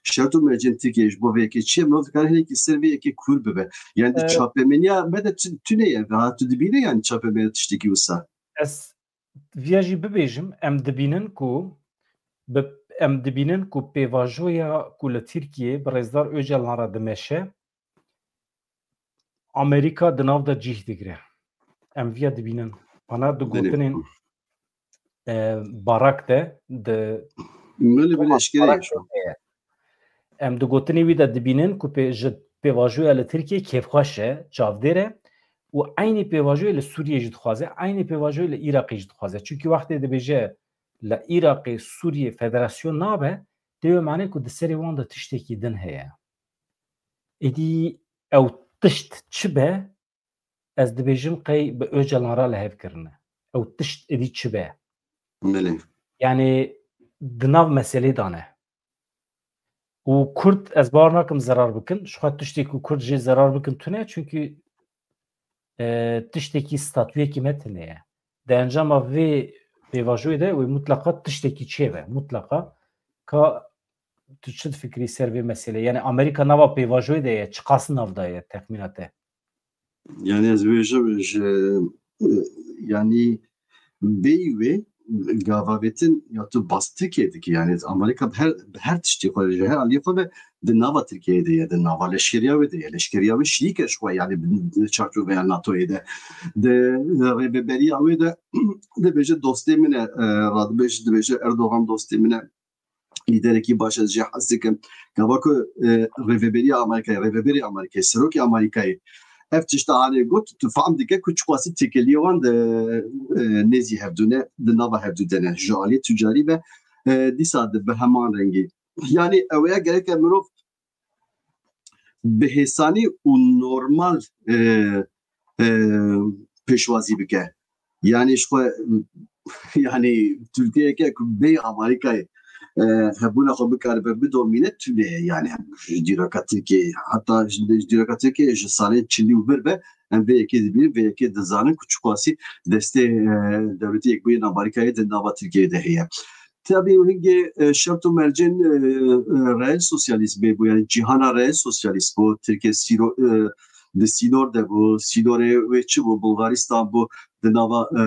Şert û mercên Tirkiye ji bo vê yekê çi ye? Mirov dikare hinekî ser vê yekê kûr bibe. Yani di çapemeniya me de tu-, tune ye. Ha, tu dibîne yani çapemeniya tiştekî wisa? Ez viya jî bibêjim, em dibînin ku bi, em dibînin ku pêvajoya ku li Tirkiyê bi Rêzdar Ocalan re dimeşe, Amerîka di nav de cih digire. Em viya dibînin. Ana di gotinên, e, Barak de, di Belê, belê, eşkere ye. Em di gotinê wî de dibînin ku pê-, ji pêvajoya li Tirkiyê kêfxweş e, çavdêr e û eynî pêvajoyê li Sûriyê jî dixwaze, eynî pêvajoyê li Iraqê jî dixwaze. Çimkî wextê dibêje li Iraqê, Sûriyê federasyon nabe, tê wê manê ku di serê wan de tiştekî din heye. Êdî ew tişt çi be, ez dibêjim qey bi Ocalan re li hev kirine. Ew tişt êdî çi be? Belê. Yani di nav meselê de ne. Û Kurd ez bawer nakim zerar bikin. Ji xwe tiştê ku Kurd jê zerar bikin tune. Çimkî, e, tiştekî statuyekî me tune ye. Di encama vê pêvajoyê de wê mutleqa tiştekî çêbe. Mutleqa ka tu çi difikirî ser vê meselê? Yani Amerîka nava pêvajoyê de ye, çiqas nav de ye texmîna te? Yani ez bêjim ji, e, yani bêyî wê gavavêtin ya tu bas Tirkiye dikî. Yani Amerîka bi her, bi her tiştî xwe, ji her aliyê xwe ve di nava Tirkiyeyê de ye, di nava leşkeriya wê de ye. Leşkeriya wê şirîk e ji xwe, yani bi, di çarçoveya NATOyê de. Di rêveberiya wê de dibêje dostê min e, e, radibêje, dibêje Erdogan dostê min e. Lîderekî baş ez jê hez dikim. Gava ku, e, rêveberiya Amerîkayê, rêveberê Amerîkayê, serokê Amerîkayê ev tişta anê got, tu fehm dike ku çiqasî têkiliyê wan di, e, nêzî hevdû ne, di nava hevdû de ne. Ji aliyê tucarî ve, e, dîsa di bi heman rengî. Yani ew ya gereke mirov bi hêsanî û normal, e, e, pêşwazî bike. Yani ji xwe, yani Tirkiyeyeke ku bê Amerîkayê, e, hebûna xwe bikaribe bidomîne tune ye. Yani ji dîroka Tirkiyeyê, heta ji, ji dîroka Tirkiyeyê ji salên çilî û vir ve em vê yekê dibînin, vê yekê dizanin ku çiqasî destê, e, Dewletê Yekbûyî Amerîkayê di nava Tirkiyeyê de heye. Tabii hingê, e, şert û mercên, e, e, reel sosyalîst bê bû, yani cîhana reel sosyalîst bû, Tirkiye sîro-, e, di sînor de bû, sînorê wê çi bû, Bulgaristan bû, di nava, e,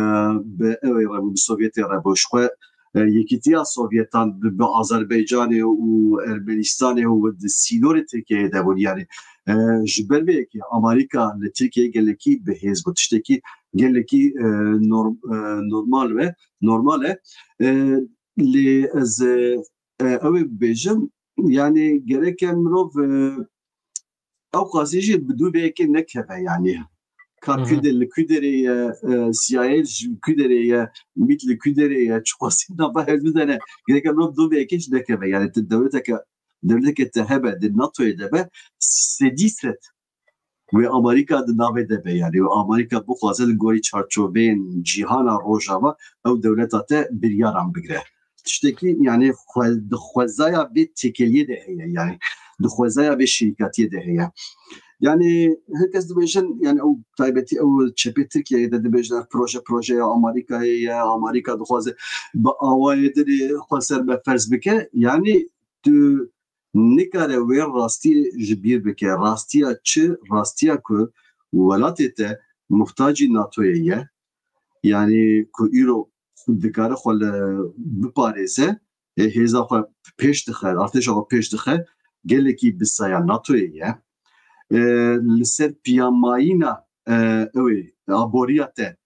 bi ew ê re bû, bi Sovyetê re bû. Ji xwe, e, Yekîtiya Sovyetan bi, bi Azerbaycanê û Ermenistanê û di sînorê Tirkiyeyê de bûn. Yani, e, ji ber vê yekê Amerîka li Tirkiyeyê gelekî bi hêz bû. Tiştekî gelekî, e, norm-, e, normal ve normal e. E, lê ez, e, e, ew ê bibêjim, yani gereke mirov, e, ew qasî jî bi dû vê yekê nekeve, yani. Ka Hı hı. Kudê li Kuderê ye, e, C I A ji Kuderê ye, MIT li Kuderê ye, çiqasî nava hevdû de ne. Gereke mirov dû vê yekê jî nekeve. Yani tu dewleteke, dewleteke te hebe, di NATOyê de be, sedî sed wê Amerîka di navê de be. Yani wê Amerîka bixwaze li gorî çarçoveyên cîhana Rojava ew dewleta te biryaran bigire. Tiştekî yani xwe-, di xwezaya vê têkeliyê de heye. Yani di xwezaya vê şirîkatiyê de heye. Yani her kes dibêjin, yani ew taybetî ew çepê Tirkiyeyê de dibêjin ev proje, projeya Amerîkayê ye, Amerîka dixwaze bi awayê dirê xwe ser be ferz bike. Yani tu nikare wê rastiyê ji bîr bike. Rastiya çi? Rastiya ku welatê te muhtacî NATOyê ye, yani ku îro dikare xwe li biparêze, ê, hêza xwe pêş dixe, artêşa xwe pêş dixe, gelekî bi saya NATOyê ye. E, li ser piyamayîna, e, ew ê, aboriya te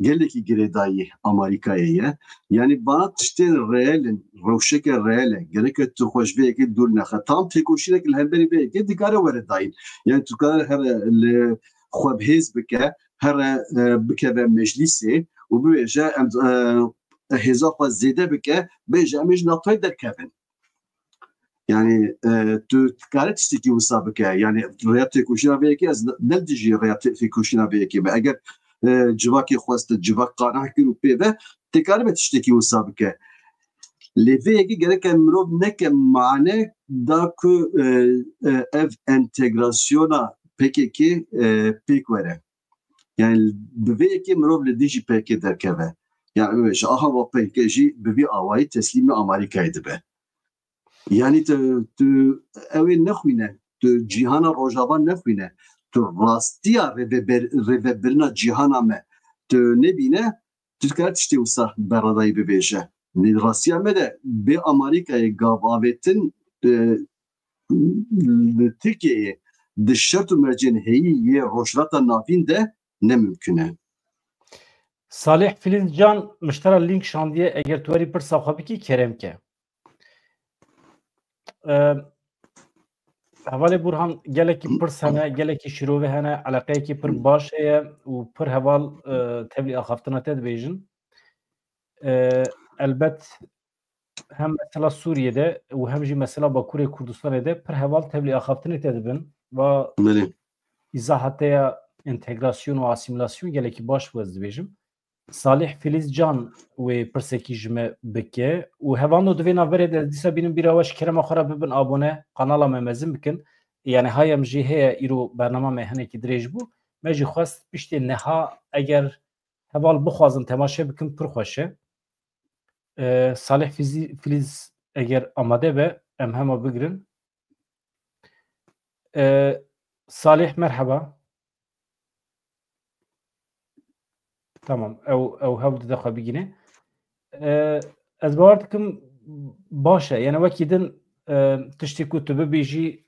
gelekî girêdayî Amerîkayê ye. Yani vana tiştên reel in, rewşeke reel e. Gereke tu xwe ji vê yekê dûr nexe. Tam têkoşînek li hemberî vê yekê dikare were dayîn. Yani tu kare here li xwe bi hêz bike, here e, bikeve meclîsê û bibêje em e, hêza xwe zêde bike, bêje em ê ji NATOyê derkevin. Yani e, tu dikare tiştekî wisa bike. Yani rêya têkoşîna vê yekê, ez ne li dijî rêya tê- têkoşîna vê yekê me. Eger e, civakê xwest, civak qaneh kir û pê ve, tê karibe tiştekî wisa bike. Lê vê yekê gereke mirov neke mane da ku e, e, ev entegrasyona P K K e, pêk were. Yani bi vê yekê mirov li dijî P K K derkeve. Yani ji aha va P K K jî bi vî awayî teslîmî Amerîkayê dibe. Yani tu, tu ew ê nexwîne, tu cîhana Rojava nexwîne, tu rastiya rêveber, rêvebirina cîhana me tu nebîne, tu dikare tiştê wisa beradayî bibêje. Lê rastiya me de bê Amerîkayê gav avêtin e, li Tirkiyeyê di şert û mercên heyî yê Rojhilata Navîn de ne mimkun e. Salih Filizcan miştera link şandiye, eger tu werî pirsa xwe bikî kerem ke. Ee, Hevalê Burhan, gelekî pirs hene, gelekî şîrove hene, eleqeyekî pir baş heye û pir heval e, tevlî axaftina te dibêjin. Ee, elbet hem mesela Sûriyê de û hem jî mesela Bakurê Kurdistanê de pir heval tevlî axaftinê te dibin. Va Belê. îzaha te ya entegrasyon û asîmîlasyon gelekî baş bû, ez dibêjim. Salih Filizcan wê pirsekî ji me bike û hevando di vê navberê de ez dîsa bînim bîra we, ji kerema xwe re bibin abone, kanala me mezin bikin. Yani hayem jî heye, îro bernama me hinekî dirêj bû. Me jî xwest piştê neha eger heval bixwazin temaşe bikin pir xweş e. E, Salih Fizi- Filiz eger amade be em hema bigirin. E, Salih, merheba. Tamam, ew ew hewl dide xwe bigîne. E, ez bawer dikim baş e. Yani wekî din e, tiştê ku tu bibêjî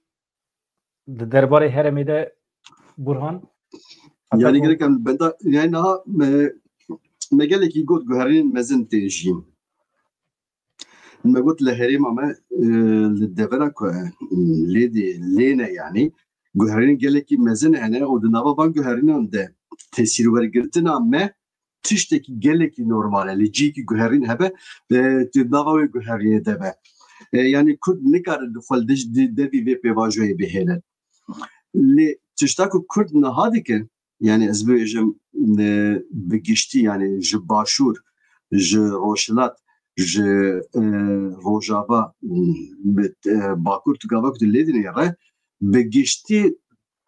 di derbarê herêmê de, Burhan? Yani gerek em benda yani niha me, me gelekî got guherîn mezin tê jîn. Me got li herêma me e, li devera ku e, lê dê lê ne yani guherîn gelekî mezin hene û di nava van guherînan de tesîrwergirtina me tiştekî gelekî normal e. Li cihekî guherîn hebe e, di nava wê guherînê de be. E, yani Kurd nikare li xwe li dij di- devî vê pêvajoyê bihêle. Lê tişta ku Kurd niha dike, yani ez bibêjim e, bi giştî yani ji Başûr, ji Rojhilat, ji e, Rojava, bi e, Bakur tu gava ku tu lê dinêre, bi giştî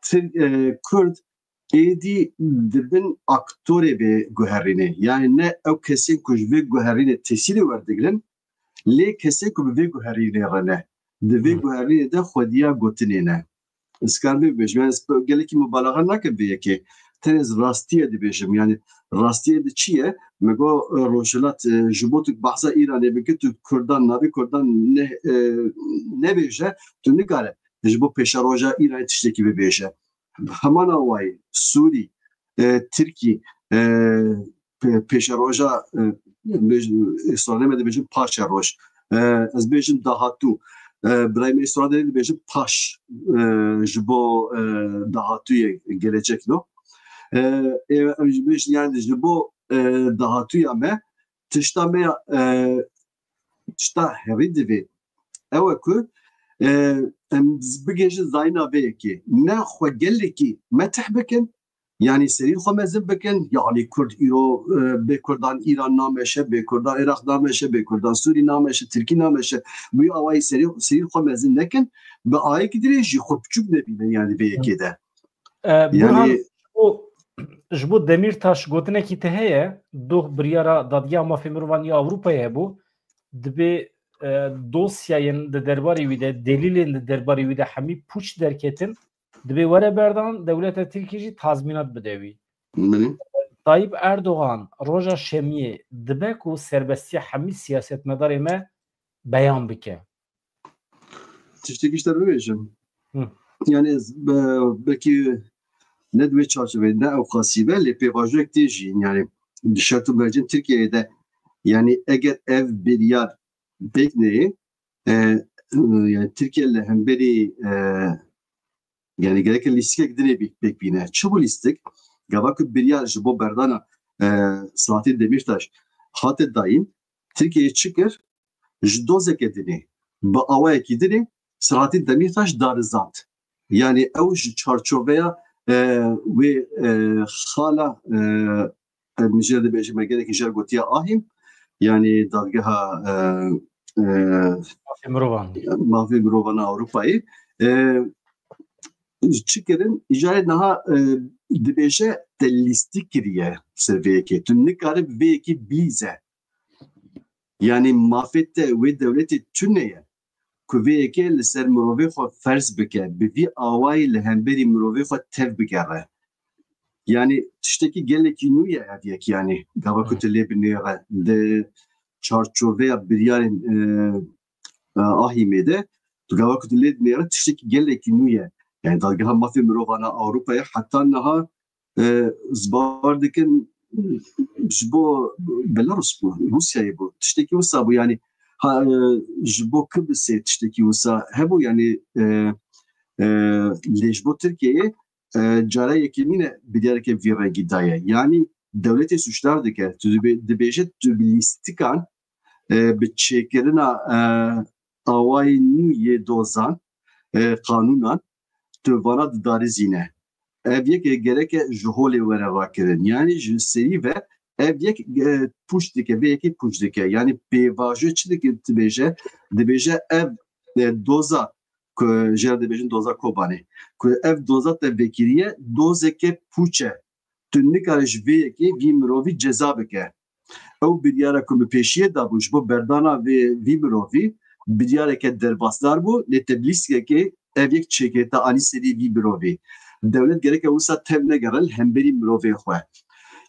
Tir- e, Kurd êdî dibin aktorê vê guherînê. Yani ne ew kesên ku ji vê guherînê tesîrê werdigrin, lê kesên ku bi vê guherînê re ne. Di vê Hı. guherînê de xwediya gotinê ne. Ez karim vê bibêjim. Yani ez gelekî mubalaxa nakim vê yekê. Tenê ez rastiyê dibêjim. Yani rastiyê di çi ye? Me got e, Rojhilat e, ji bo tu behsa Îranê bike, tu Kurdan navê Kurdan ne, e, nebêje, tu nikare ji bo pêşeroja Îranê tiştekî bibêje. Heman awayî Sûrî, e, Tirkî, e, pe- pêşeroja e, bêj- êsranê me dibêjin paşeroj. E, ez bêjim dahatû. E, birayê me êsranê dibêjin paş e, ji bo e, dahatûyê gelecek no. E, e, em jî bêjin yani ji bo e, dahatûya me tişta me ya e, tişta herî divê ew e ku e, em bigihêjin zayîna vê yekê. Ne xwe gelekî metih bikin, yanî serî xwe mezin bikin, yanî Kurd îro e, bê Kurdan Îran nameşe, bê Kurdan Iraq nameşe, bê Kurdan Sûrî nameşe, Tirkî nameşe. Bi wî awayî serî, serî xwe mezin nekin, bi ayekî dirê jî xwe piçûk nebînin, yanî vê yekê de. E, Burhan, Yani ji bo, ji bo Demîrtaş gotinekî te heye, doh biryara Dadgeha Mafê Mirovan ya Ewropayê hebû, dibê e, dosyayên di derbarê wî de, delîlên di derbarê wî de hemî pûç derketin, dibê were berdan, dewleta Tirkî jî tazmînat bide wî. Belê. Tayyip Erdogan roja şemiyê dibe ku serbestiya hemî siyasetmedarê me beyan bike. Tiştekî ji te bibêjim. Hı. Yani ez be- belkî ne di wê çarçoveyê ne ew qasî be lê pêvajoyek tê jî yani di şert û mercên Tirkiyeyê de yani eger ev biryar pêk neyê e, yani Tirkiye li hemberî e, Yani gerek lîstikek dinê bî-, pêk bîne. Çi bû lîstik? Gava ku biryar ji bo berdana, e, Selahattin Demirtaş hate dayîn, Tirkiye çi kir? Ji dozeke dinê, bi awayekî dinê Selahattin Demirtaş darizand. Yani ew ji çarçoveya, e, wê, e, xala, e, em jê dibêjin, me gelekî jê re gotiye ahîm, yani dadgeha, e, e, Mafê mirovan. Mafê mirovan a Ewropayê. E, çi kirin? Îcarê niha, e, dibêje te lîstik kiriye ser vê yekê. Tu nikare bi vê yekê bilîze. Yani mafê te wê dewletê tune ye ku vê yekê li ser mirovê xwe ferz bike, bi vî awayî li hemberî mirovê xwe tev bigere. Yani tiştekî gelekî nû ye ev yek, yani gava ku tu lê binêre di çarçoveya biryarên, e, e, ahîmê de, tu gava ku tu lê dinêre tiştekî gelekî nû ye. Yani dadgeha mafê mirovan a Ewropayê heta niha, e, ez bawer dikim ji bo Belarus bû, Rûsyayê bû. Tiştekî wisa bû, yani ha, e, ji bo Kibrisê tiştekî wisa hebû, yani, e, e, lê ji bo Tirkiyeyê, e, cara yekemîn e biryareke vî rengî daye. Yani dewletê sûcdar dike. Tu dibe-, dibêje tu bi lîstikan, e, bi çêkirina, e, awayên nû yê dozan, e, qanûnan, tu vana didarizîne. Ev yek gereke ji holê were rakirin. Yani ji serî ve ev yek, e, pûç dike, vê yekê pûç dike. Yani pêvajoyê çi dike dibêje? Dibêje ev, e, doza ku jê re dibêjin doza Kobanê. Ku ev doza te vekiriye, dozeke pûç e. Tu nikare ji vê yekê vî mirovî ceza bike. Ew biryara ku bi pêşiyê dabû ji bo berdana vê, vî mirovî, biryareke derbasdar bû, lê te bi lîstikekê ev yek çêkirî te anî serî vî mirovî. Dewlet gereke wisa tev negere li hemberî mirovê xwe.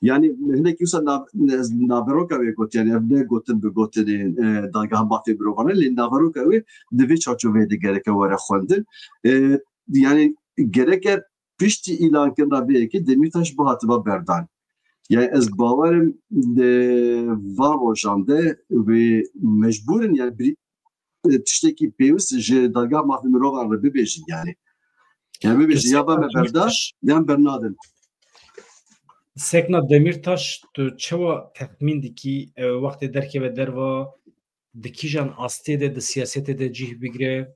Yani hinekî wisa nav-, ne-, naveroka wê got, yani ev ne gotin bi gotinê, e, Dadgeha Mafê Mirovan e, lê naveroka wê di vê çarçoveyê de gereke were xwendin. E, yani gereke piştî îlankirina vê yekê Demîrtaş bihatiba berdan. Yani ez bawer im di van rojan de wê mecbûr in, yani birî-, e, tiştekî pêwist ji Dadgeha Mafê Mirovan re bibêjin yani. Yani bibêjin ya ve me berda, yan bernadin. Sekna Demîrtaş, tu çawa texmîn dikî, e, wextê derkeve derva, di kîjan astê de di siyasetê de cih bigire?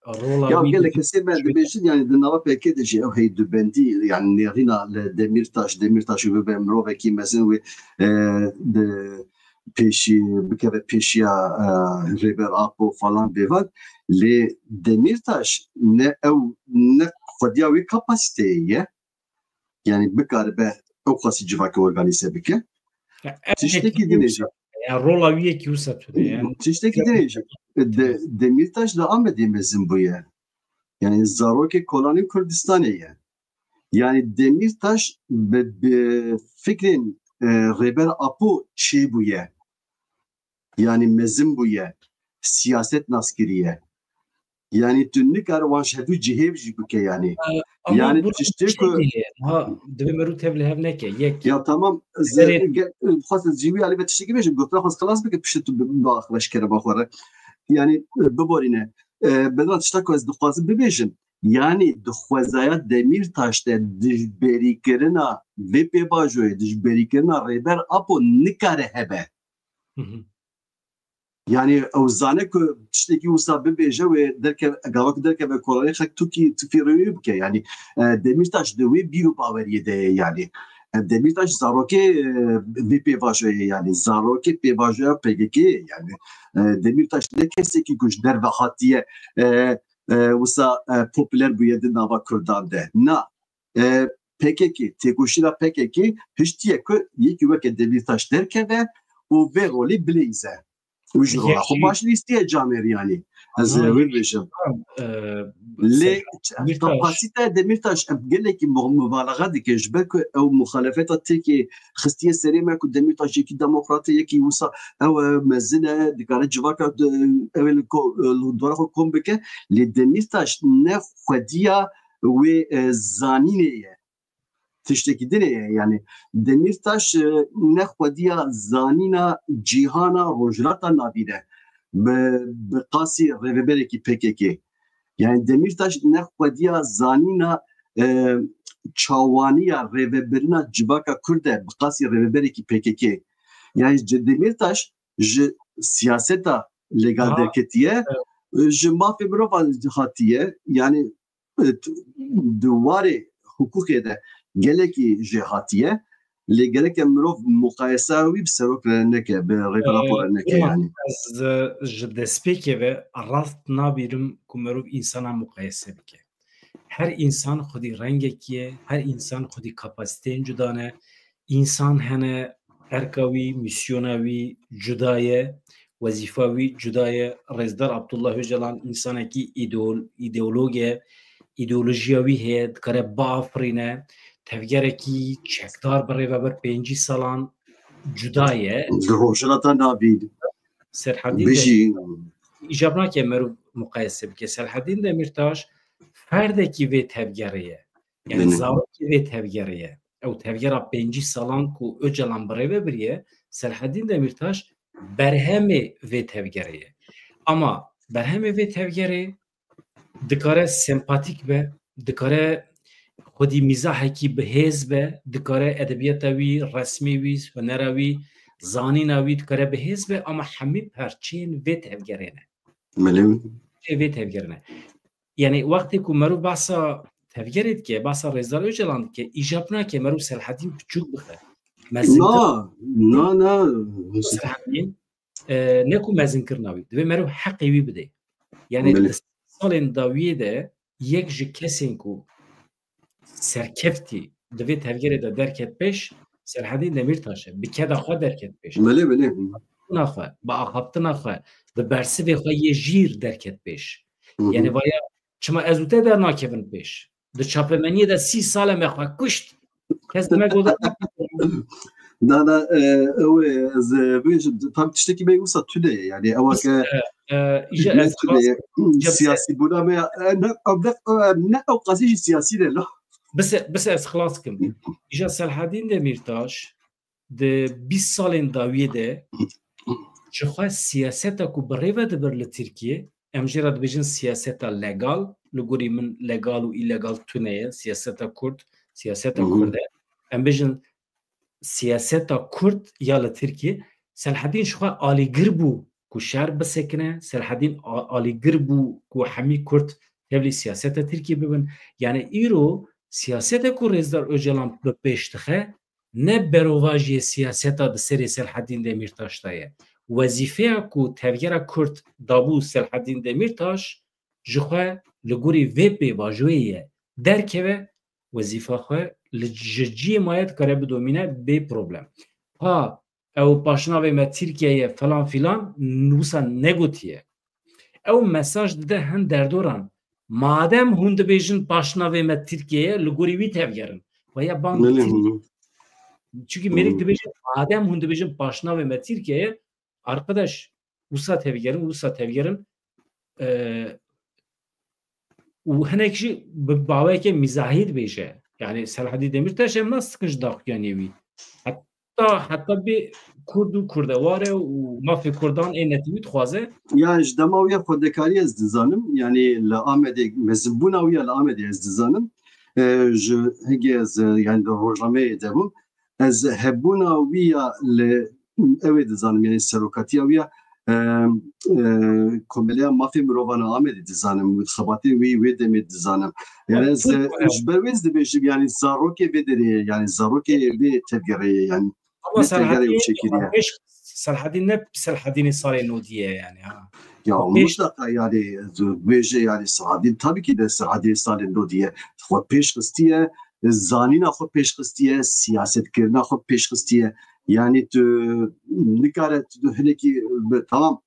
Rola Ya wî gelek di- kesê me dibêjin, yani di nava P K de jî ew heydûbendî, yani nêrîna li Demîrtaş, Demîrtaş û bibe mirovekî mezin wê, e, di pêşî, bikeve pêşiya, e, Rêber Apo falan bêvan. Lê Demîrtaş ne ew, ne xwediya wê kapasiteyê ye. Yani bikaribe ew qasî civakê organîze bike. Ya, ev Tiştekî yekî dinê wisa, jî. ya, rola wî yekî wisa tune, yani. Tiştekî dinê jî. De, Demîrtaş li Amedê mezin bûye. Yani zarokê kolanên Kurdistanê ye. Yani Demîrtaş bi, bi fikrên, e, Rêber Apo çêbûye. Yani mezin bûye. Siyaset nas kiriye. Yani tu nikare wan ji hevdû cihêv jî bike yani. Ama Yani bu tiştê şey ku diye, ha, divê me rû tev li hev neke. Yek. Ya tamam, Serê- xwest ez jî wî alî ve tiştekî bêjim, gotina xwe xilas bike, piştî tu bi-, biaxive ji kerema xwe re. Yani, e, biborîne. E, bedra tişta ku ez dixwazim bibêjim, yani di xwezaya Demîrtaş de dijberîkirina vê pêvajoyê, dijberîkirina Rêber Apo nikare hebe. Hı hı. Yani ew zane ku tiştekî wisa bibêje wê derkeve, gava ku derkeve kolanê xelk tûkî tifî rêwî bike. Yani, e, Demîrtaş di wê bîr û baweriyê de ye yani. E, Demîrtaş zarokê, e, vê pêvajoyê yani. Zarokê pêvajoya P K K ye yani. E, Demîrtaş ne kesekî ku ji derve hatiye, e, e, wisa, e, popûler bûye di nava Kurdan de. Na, e, P K K, têkoşîna P K K hiştiye ku yekî weke Demîrtaş derkeve û vê rolê bileyze. Û ji rola xwe baş lîstiye camêrî yanî. Ez, e, wir bêjim. Lê kapasîteya Demîrtaş, em gelekî mu-, mubalaxa dike, ji ber ku ew muxalefeta têkê xistiye serê me ku Demîrtaş yekî demokrat e, yekî wisa ew, e, mezin e, dikare civaka, e, ew ê li ko-, e, li dora xwe kom bike. Lê Demîrtaş ne xwediya wê, e, zanînê ye. Tiştekî din e, yani Demîrtaş, e, ne xwediya zanîna cîhana Rojhilata Navîn e. Bi, bi qasî rêveberekî P K K. Yani Demîrtaş ne xwediya zanîna e, çawaniya rêvebirina civaka Kurd e, bi qasî rêveberekî P K K. Yani ji Demîrtaş ji siyaseta legal derketiye, e, ji mafê mirovan hatiye. Yani e, di warê hukukê de gelekî jê hatiye. Lê gereke mirov muqayesa wî bi serok re neke, bi rêvebira Ee, Pol re neke Kurban, yani. Ez e, ji destpêkê ve rast nabîrim ku merov însana muqayese bike. Her însan xwedî rengekî ye, her însan xwedî kapasiteyên cuda ne. Însan hene erka wî, mîsyona wî cuda ye, wezîfa wî cuda ye. Rêzdar Abdullah Ocalan însanekî îdeol-, îdeolog e, îdeolojiya wî heye, dikare biafirîne. Tevgerekî çekdar bi rêvebir pêncî salan cuda ye. Di Rojhilata Navîn. Serhedîn de Bijî. îcab nake merov muqayese bike. Serhedîn Demîrtaş ferdekî vê tevgerê ye. Yani Belê. zarokê vê tevgerê ye. Ew tevgera pêncî salan ku Ocalan bi rêve biriye, Serhedîn Demîrtaş berhemê vê tevgerê ye. Ama berhemê vê tevgerê dikare sempatîk be, dikare xwedî mîzahekî bihêz be, dikare edebiyata wî, resmê wî, hunera wî, zanîna wî dikare bihêz be, ama hemî perçeyên vê tevgerê ne. Belê. Vê tevgerê ne. Yani wextê ku merov bahsa tevgerê dike, bahsa Rêzdar Ocalan dike, îcab nake merov Selhedîn piçûk bixe. Mezinkir Na, na, na. Selhedîn, e, ne ku mezinkirina wî. Divê merov heqê wî bide. Yani Belê. di salên dawiyê de yek ji kesên ku serkeftî di vê tevgerê de derket pêş, Selhedîn Demîrtaş e. Bi keda xwe derket pêş. Belê, belê. Bi xwe, bi axaftina xwe, bi bersivê xwe yê jîr derket pêş. Hı hı. Yani vaya çima ez û te dernakevin pêş? Di çapemeniyê de sî sal e me xwe kuşt. Kes me goda Na, na, e, ew ê, ez, e, bêjim, tam tiştekî me wisa tune ye. Yani ewa ke e, e, îja me ez tune ye. xas- Siyasî bûna me ya, e, ne, ev ne, e, ne ew qasî jî siyasî ne, la. Bise, bise ez xilas kim. Îja Selhedîn Demîrtaş di bîst salên dawiyê de ji xwe siyaseta ku bi rêve dibir li Tirkiyê, em jê re dibêjin siyaseta legal, li gorî min legal û îlegal tune ye, siyaseta Kurd, siyaseta Hı hı. Kurd e. Em bêjin siyaseta Kurd ya li Tirkiyê, Selhedîn ji xwe alîgir bû ku şer bisekine, Selhedîn a-, alîgir bû ku hemî Kurd tevlî siyaseta Tirkiyê bibin. Yani îro siyaseta ku Rêzdar Ocalan bi pêş dixe, ne berovajiyê siyaseta di serê Selhedîn Demîrtaş de ye. Wezîfeya ku tevgera Kurd dabû Selhedîn Demîrtaş, ji xwe li gorî vê pêvajoyê ye derkeve, wezîfa xwe li ji cihê maye dikare bidomîne bê problem. Ha ew paşnavê me Tirkiye ye falan filan, wisa negotiye. Ew mesaj dide hin derdoran. Madem hûn dibêjin paşnavê me Tirkiye ye, li gorî wî tevgerin. Ve ya bang Belê, Tirk-, hı hı. Çünkü mêrik Hı. dibêjin, madem hûn dibêjin paşnavê me Tirkiye ye, arkadaş, wisa tevgerin, wisa tevgerin. Ee, û hinek jî bi baweke mîzahî dibêje. Yani Selhedîn Demîrtaş em nas dikin ji daxuyaniyê wî. Heta, heta bê Kurd û Kurdewar e û mafê Kurdan ê netewî dixwaze. Yani ji dema wî ya xwendekariyê ez dizanim. Yani li Amedê, mezinbûna wî ya li Amedê ez dizanim. E, ji hingê ez, e, yani di rojnameyê de bûm. Ez hebûna wî ya li ew ê dizanim, yani serokatiya wî ya, e, e, Komeleya Mafê Mirovan a Amedê dizanim, xebatê wî wê demê dizanim. Yani ez, Kurd e, ji ber wê ez dibêjim, yani zarokê vê derê ye, yani zarokê vê tevgerê ye, yani Ama ne tevgerê Selhedîn, ew şekilî ye. pêş, Selhedîn ne Selhedînê salê nodî ye yani, ha. Ya, Pêş- mutlaka yani, bêje yani Selhedîn, tabii ki de Selhedîn salê nodî ye. Xwe pêş xistiye, zanîna xwe pêş xistiye, siyasetkirina xwe pêş xistiye. Yani tu nikare tu hinekî bi, tamam,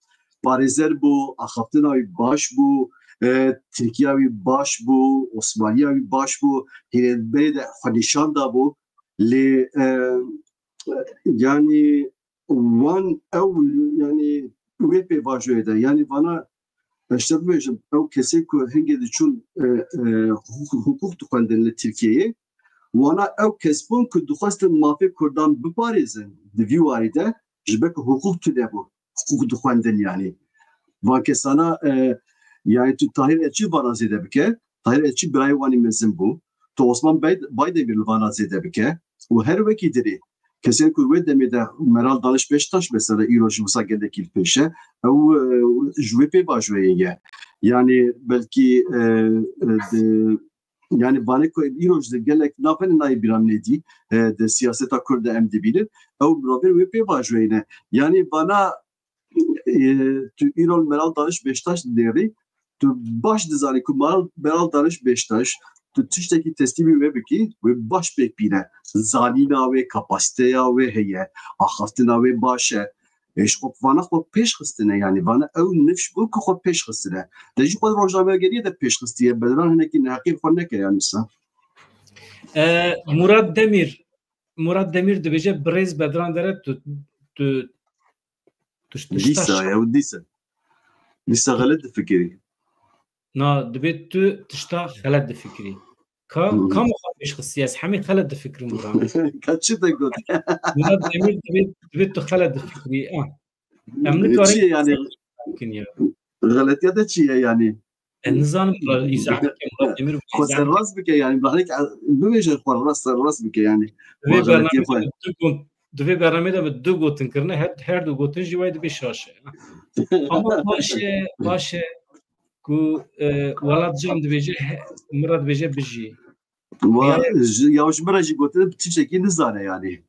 parêzer bû, axaftina wî baş bû, e, Tirkiya wî baş bû, Osmaniya wî baş bû, hêrê berê de xwe nîşan dabû. Lê, e, yani wan ew, yani wê pêvajoyê de, yani vana, ez te bibêjim, ew kesê ku hingê diçûn, e, e, hukuk, hukuk dixwendin li Tirkiyeyê, wana ew kes bûn ku dixwestin mafê Kurdan biparêzin di vî warî de, ji ber ku hukuk tune bû, hukuk dixwendin yani. Van kesana, e, Yani tu Tahir Elçî vana zêde bike, Tahir Elçî birayê wanî mezin bû. Tu Osman Bey-, Baydemîr li vana zêde bike. Û her wekî dirê kesên ku wê demê de Meral Daniş Beştaş mesela îro ji wisa gelekî li pêş e. Ew, e, ji wê pê bajoyê ye. Yani belkî, e, e, di, yani vanê ku îro ji gelek navên nayê bîra min êdî, e, di siyaseta Kurd de em dibînin. Ew mirovên wê pê bajoyê ne. Yani vana, e, tu îro Meral Daniş Beştaş dinêrî, tu baş dizanî ku Meral, Meral Daniş Beştaş, tu tiştekî teslîmî wê bikî, wê baş pêk bîne. Zanîna wê, kapasiteya wê heye, axaftina wê baş e. E, ji xwe vana xwe pêş xistine, yani vana ew nifş bû ku xwe pêş xistine. De jî xwe rojnamegeriyê de pêş xistiye, Bedran hinekî neheqî xwe neke yani sa. E, Murat Demîr, Murat Demîr dibêje, birêz Bedran Dere, tu, tu, tu, tu tişta Dîsa şa- ya, dîsa. Dîsa xelet difikirî. Na, dibê tu tişta xelet difikirî. Ka, Hmm. Ka min xwe pêş xistiye, ez hemî xelet difikirim Murat. Ka çi te got? Murat Demîr dibê, dibê tu xelet difikirî. Ah. Em nikarin Çi ye yani? Mümkün ya. Xeletiya te çi ye yani? Ez nizanim, îzah bike, Murat Demîr, Xwe îzah bike. Serrast bike yani, bahnek bibêje xwe rast, serrast bike yani. Divê bernameyê de du got-, divê bernameyê de bi du gotin kirine, her, her du gotin jî wayê dibê şaş e. Ama baş e, baş e ku, e, Welat Can dibêje, he, Murat dibêje bijî. Wa, ya, ji, ya ji min re jî gotin, tiştekî nizane yani.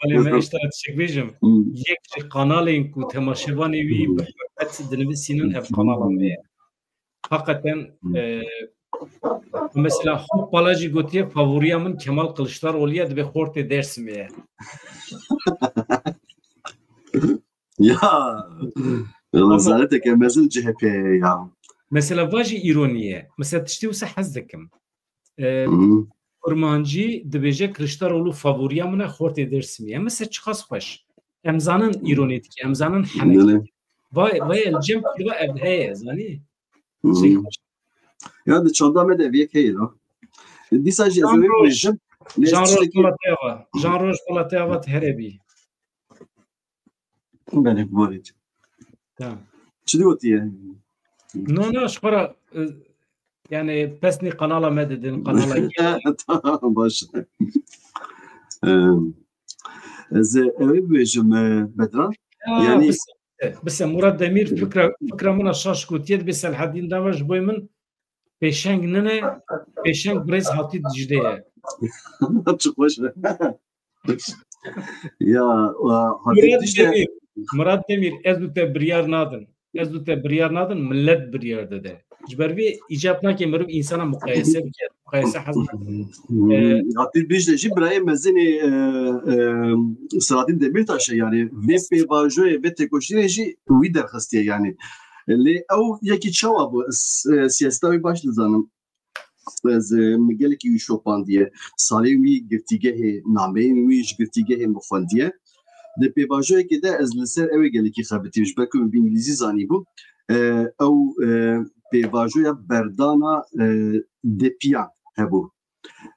Belê me işte tiştek bêjim. Hmm. Yek ji kanalên ku temaşevanê wî Hmm. bi hurmet dinivîsînin ev kanala me ye. Hakikaten, Hmm. e, mesela Hoppala jî gotiye, favoriya min Kemal Kılıçdaroğlu ye, dibê xortê Dêrsimê ye. Ya. Ama zaleteke mezin C H P ye ya. Mesela va jî îronî ye. Mesela tiştê wisa hez dikim. E, Hı. Kurmancî dibêje Kiliçdaroğlu favoriya min e, xortê Dêrsimî ye. Mesela çiqas xweş. Em zanin îronî dike, em zanin henek Belê. dike. Vay, vay, li cem Kurda ev heye, zanî? Hı. Şey xweş. Ya di çanda me de ev yek heye la. Dîsa jî ez Can ê Roj. bêjim. Lê Can Roj tiştekî Polataya va. Can Roj Polataya va, tu here bî. Belê, biborît. Tamam. Çi digotiye? No, no, ji xwe re, e, yani pesnî kanala me didin, kanala Tamam, baş. Em, ez ê ew ê bibêjim, e, Bedran. Ya, Yani bise, bise, Murat Demir fikra, fikra min a şaş gotiye, dibê Selhedîn Dava ji bo min pêşeng nine, pêşeng birêz Hatî Diclê ye. Çi xweş e. Ya, e, Hatî Murat Dicle Demir, Murat Demir, ez û te biryar nadin. Ez û te biryar nadin, millet biryar dide. Ji ber vê îcab nake meriv însana muqayese bike, muqayese hez nake. Ee, Hatî Dicle jî birayê mezinê, e, e, Selahattin Demirtaş e, yani vê pêvajoyê, vê têkoşînê jî wî derxistiye yani. Lê ew yekî çawa bû? S-, e, siyaseta wî baş dizanim. Ez, e, min gelekî wî şopandiye. Salên wî girtîgehê, nameyên wî ji girtîgehê min xwendiye. Di pêvajoyekê de ez li ser ew ê gelekî xebitîm. Ji ber ku min bi îngilîzî zanîbû, e, ew, e, pêvajoya berdana, e, depiyan hebû.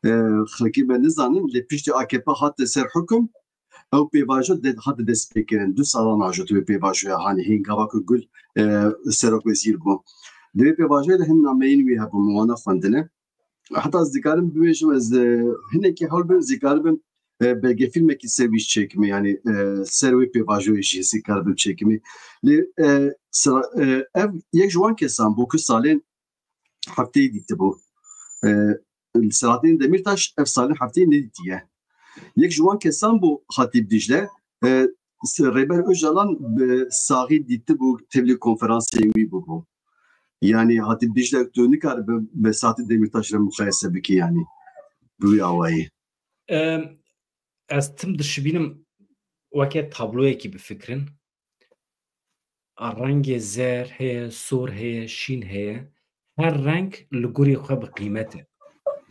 E, xelkê me nizanin, lê piştî A K P hate ser hukum, ew pêvajo de, hate destpêkirin. Du salan ajo tu wê pêvajoya hanê hên gava ku Gul, e, serokwezîr bû. Di wê pêvajoyê de hin nameyên wî hebû, min wana xwendine. Heta ez dikarim bibêjim, ez, e, hinekî hewl bim, ez ê karibim, e, belgefîlmekî ser wî çêkimê, yanî, e, ser wê pêvajoyê jî ez ê karibim çêkimê. Lê, e, sira-, e, ev yek ji wan kesan bû ku salên hefteyê dîtibû. E, Selahattin Demirtaş ev salên hefteyê nedîtiye. Yek ji wan kesan bû Hatîb Dicle, e, Rêber Ocalan bi saxî dîtibû, tevlî konferansê wî bûbû. Yani Hatîb Dicle tu nikare bi, bi Selahattin Demirtaş re muqayese bikî yani. Bi wî awayî. Em, ez tim dişibînim weke tabloyekî bifikirin. Rengê zer heye, sor heye, şîn heye. Her reng li gorî xwe bi qîmet e.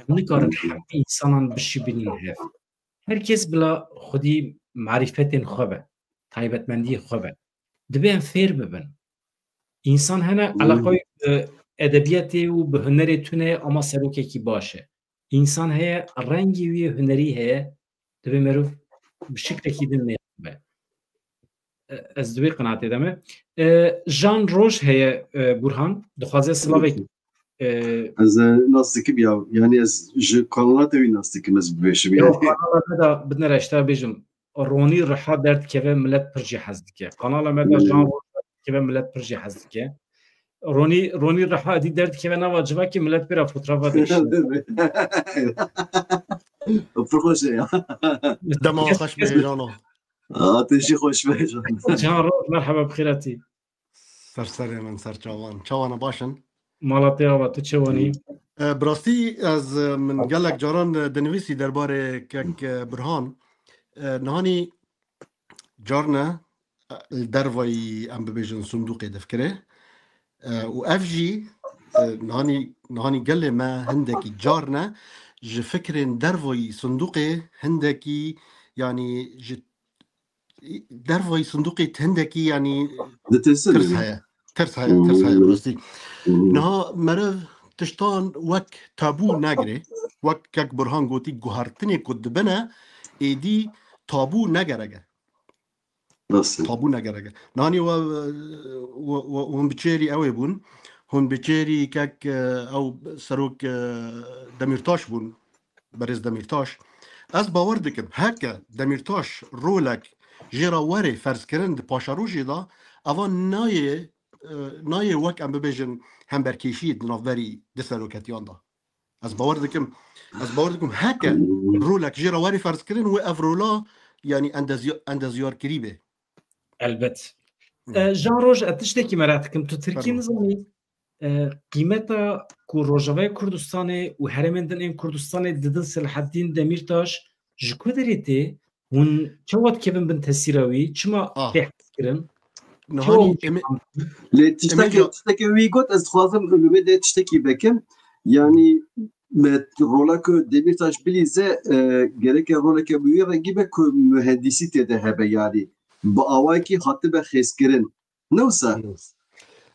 Em nikarin hemî însanan bişibînin hev. Her kes bila xwedî marîfetên xwe be, taybetmendiyê xwe be. Divê em fêr bibin. Însan hene, Hmm. eleqayî bi edebiyatê û bi hunerê tune ye, ama serokekî baş e. Însan heye, rengê wî hunerî heye, divê meriv bi şiklekî din nêbe. e, ez di wê qinatê de me. E, Jan Roj heye, e, Burhan, dixwaze silavek. E, Ez e, nas dikim ya, yani ez ji kanala te wî nas dikim, ez bibêjim ya yani. Kanala me de binere, işte bêjim, Ronî Riha derdikeve, millet pir jê hez dike. Kanala me de Jan Roj derdikeve, millet pir jê hez dike. Ronî, Ronî Riha edî derdikeve nava civakê, millet pê re fotoğrafa dikişîne. Pir xweş e ya. Dema xweş be Jano. Aa, te jî xweş be Jan. Can Roj, merheba, bi xêr hatî. Ser serê min, ser çavan. Çawana baş in. Mala te ava, tu çawanî? E, bi rastî ez, e, min gelek caran, e, dinivîsî derbarê kek, e, Burhan. E, nihanî carne, e, li dervayî em bibêjin sindoqê difikire. E, û ev jî, e, nihanî, nihanî gelê me hindekî carne ji fikrên dervayî sindoqê hindekî, yanî ji dervayî sindoqê hindekî, yanî Ditirsin tirs yani. Heye. Tirs heye, tirs heye bi rastî. Hmm. Niha meriv tiştan wek tabû negire, wek kek Burhan gotî, guhertinê ku dibine êdî tabû negerege. Nasıl? Tabû negerege. Nanî we, we, we, hûn bi çêrî ew ê bûn. Hûn bi çêrî kek, e, ew serok, e, Demîrtaş bûn. Berêz Demîrtaş. Ez bawer dikim, heke Demîrtaş rolek jê re were ferzkirin di paşerojê de, eva nayê, e, nayê wek em bibêjin hemberkêşî di navberî di seroketiyan de. Ez bawer dikim, ez bawer dikim heke rolek jê re were ferzkirin, wê ev rola, yanî endezya-, endezyarkirî be. Elbet. Hı. E, Jan Roj, ez tiştekî merak dikim. Tu tirkî Fermo. Nizanî, e, qîmeta ku Rojavayê Kurdistanê û herêmên din ên Kurdistanê didin Selahaddîn Demîrtaş ji ku derê tê? Hûn çawa dikevin bin tesîra wî? Çima Ah. tê hezkirin? Nihanî Çawa eme-, Lê tiştekî, Emel- tiştekî wî got, ez dixwazim li wê de tiştekî vekim. Yanî me rola ku Demîrtaş bilîze, e, gereke roleke bi wî rengî be ku muhendîsî tê de hebe, yanî bi awayekî hatibe xêzkirin. Ne wisa?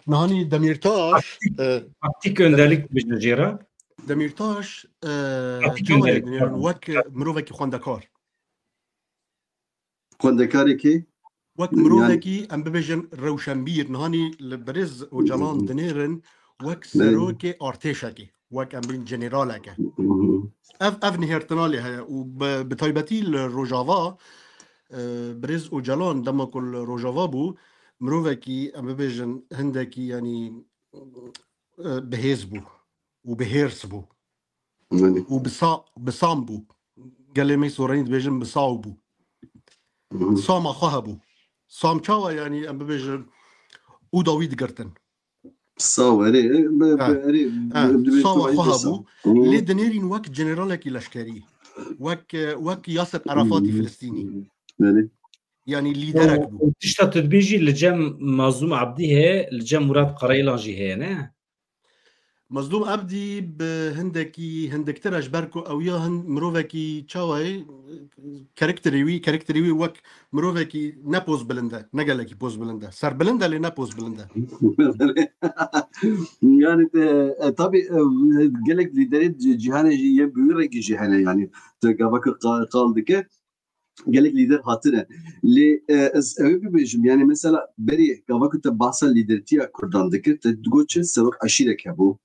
Nihanî Demîrtaş, e, Taktîk önderlik dibêjin jê re. Demîrtaş, e, Taktîk çawa önderlik, lê dinêrin pardon. Wek, e, mirovekî xwendekar. Xwendekarekî? Wek Yani- mirovekî em bibêjin rewşenbîr, nihanî li birêz Ocalan dinêrin wek Belê. serokê artêşekê, wek em bîn generaleke. Hı hı. Ev, ev nihêrtina lê heye û bi, bi taybetî li Rojava, e, birêz Ocalan dema ku li Rojava bû, mirovekî, em bibêjin, hindekî, yanî, e, bihêz bû û bihêrs bû Belê. û bi sa-, bi sam bû. Gelê me soranî dibêjin bi saw bû. Hı hı. Sama xwe hebû. Sam çawa, yanî em bibêjin û da wî digirtin. Saw, erê, e, be, Ha. be, erê, Ha, be, be, sawa be, xwe saw. hebû. Hı hı. Lê dinêrîn wek generalekî leşkerî. Wek, e, wek Yasir Erafatî Hı hı. Filistînî. Belê. Yanî lîderek bû. Û tişta tu dibêjî li cem Mazlûm Abdî heye, li cem Murat Karayêlan jî heye, ne? Mazlûm Abdî bi hindekî hindiktir e, ji ber ku ew ya hin-, mirovekî çawa ye, karakterê wî, karakterê wî wek mirovekî ne poz bilind e, ne gelekî poz bilind e. Serbilind e lê ne poz bilind e. Yani, e, e, tabii, e, gelek lîderê ci-, cîhanê jî yên bi wî rengî jî hene, yani tu gava ku qa-, qal dike, gelek lîder hatine. Lê, e, ez ew ê bibêjim, yani mesela berê gava ku te bahsa lîdertiya Kurdan dikir, te digot çi serok eşîrek hebû.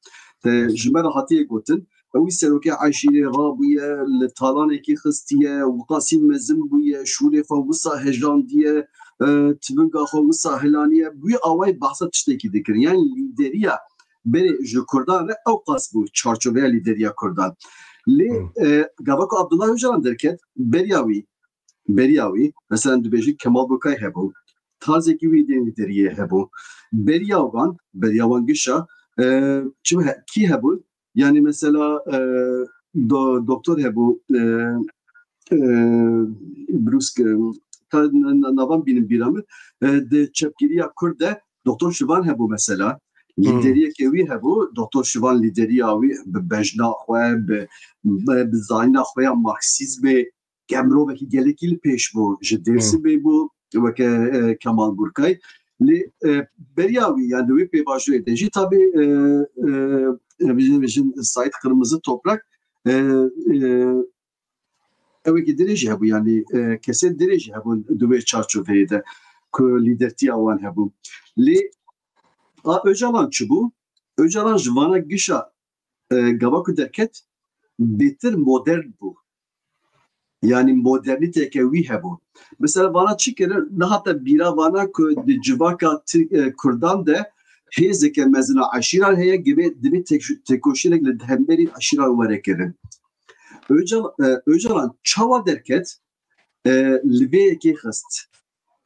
Te ji me re hatiye gotin, ew wî serokê eşîrê rabûye, li talanekî xistiye, wiqasî mezin bûye, şûlê xwe wisa hejandiye, e, tivinga xwe wisa hilaniye. Bi wî awayî bahsa tiştekî dikirin. Yani lîderiya berê ji Kurdan re ew qas bû, çarçoveya lîderiya Kurdan. Lê, Hı. e, gava ku Abdullah Öcalan derket, beriya wî, beriya wî, mesela dibêjin Kemal Burkay hebû, tarzekî wî dê lîderiyê hebû. Beriya wan, beriya wan gişa, e, çi he-, kî hebû? Yani mesela, e, do-, doktor hebû, e, e, Brûsk, e, ka-, na-, na-, navan bînin bîra min. E, di çepgiriya Kurd de doktor Şivan hebû mesela. Hmm. Lîderiyeke wî hebû, doktor Şivan lîderiya wî bi bejna xwe, bi, bi, bi zanîna xwe ya Marksîzmê, ke mirovekî gelekî li pêş bû, ji Dêrsimê bû, weke, e, Kemal Burkay. Lê, e, beriya wî, yani di wê pêvajoyê de jî tabî, e, e, e, bijin, bijin Saîd Kırmızı Toprak, e, e, ewekî dirê jî hebû, yani, e, kesê dirê jî hebûn di wê çarçoveyê de. ku lîdertiya wan hebû. Lê a Ocalan çi bû? Ocalan ji vana gişa, e, gava ku derket, bêtir modern bû. Yanî modernîteyeke wî hebû. Mesela vana çi kirin? Nehate bîra vana ku di civaka Tirk, e, Kurdan de hêzeke mezin a eşîran heye, divê, divê tek-, têkoşînek li hemberî eşîran were kirin. Ocal-, e, Ocalan çawa derket? E, li vê yekê xist.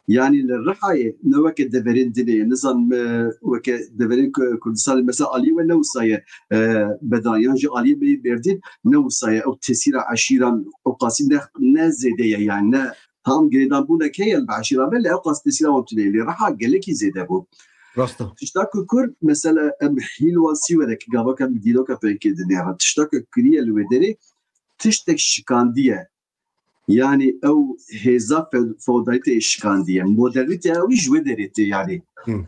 Yanî li Rihayê ne weke deverên dinê ye, nizanim, e, weke deverên Ku-, Kurdistanê, mesela aliyê we ne wisa ye, e, Bedan, yan jî aliyê me yê Mêrdîn ne wisa ye. Ew tesîra eşîran ew qasî ne, ne zêde ye, yanî ne tam girêdanbûnek heye li eşîran me, lê ew qas tesîra wan tune ye. Lê Riha gelekî zêde bû. Rast e. Tişta ku kur, mesela em hîl wan sî were ki gavaka em dîroka peynkê dinêrin. Tişta ku kiriye li wê derê tiştek şikandiye. Yanî ew hêza fe-, feodalîteyê şikandiye. Modernîteya wî ji wê derê tê yanî. Hmm.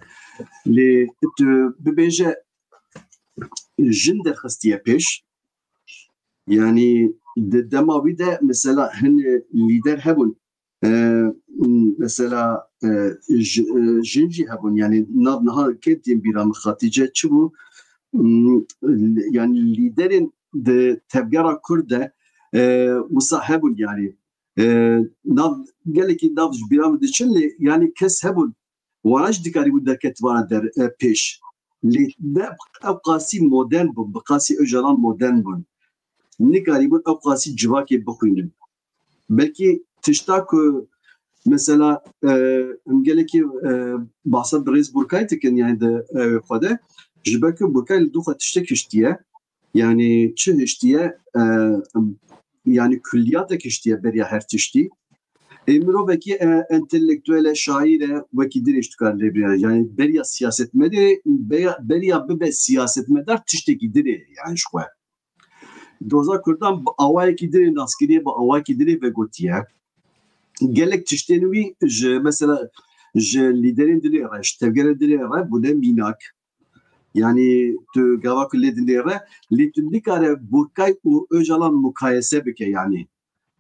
Lê tu bibêje jin derxistiye pêş. Yanî di dema wî de mesela hin lîder hebûn. E, mesela, e, ji-, e, jin jî hebûn. Yanî nav niha kê tên bîra min Xatîce çi bû? Hmm, yanî lîderên di tevgera Kurd de, e, wisa hebûn yanî. E, nav, gelekî nav ji bîra min diçin lê yanî kes hebûn. Wana jî dikarîbûn derketivana der, e, pêş. Lê ne ew qasî modern bûn, bi qasî Ocalan modern bûn. Nikarîbûn ew qasî civakê bixwînin. Belkî tişta ku mesela, e, em gelekî, e, bahsa birêz Burkay dikin, yani di, e, xwe de, ji ber ku Burkay li dû xwe tiştek hiştiye, yani çi hiştiye, e, yani kulliyatek hiştiye beriya her tiştî. Ê mirovekî, e, entelektuel e, şaîr e, wekî din jî dikare lê biriya. Yani beriya siyasetmedê, beriya, beriya bibe siyasetmedar tiştekî din e, yani ji xwe. Doza Kurdan bi awayekî din ê nas kiriye, bi awayekî din ê vegotiye. Gelek tiştên wî ji, mesela, ji lîderên din ê re, ji tevgerên din ê re bûne mînak. Yani tu gava ku lê din ê re, lê tu nikare Burkay û Ocalan mukayese bike yani.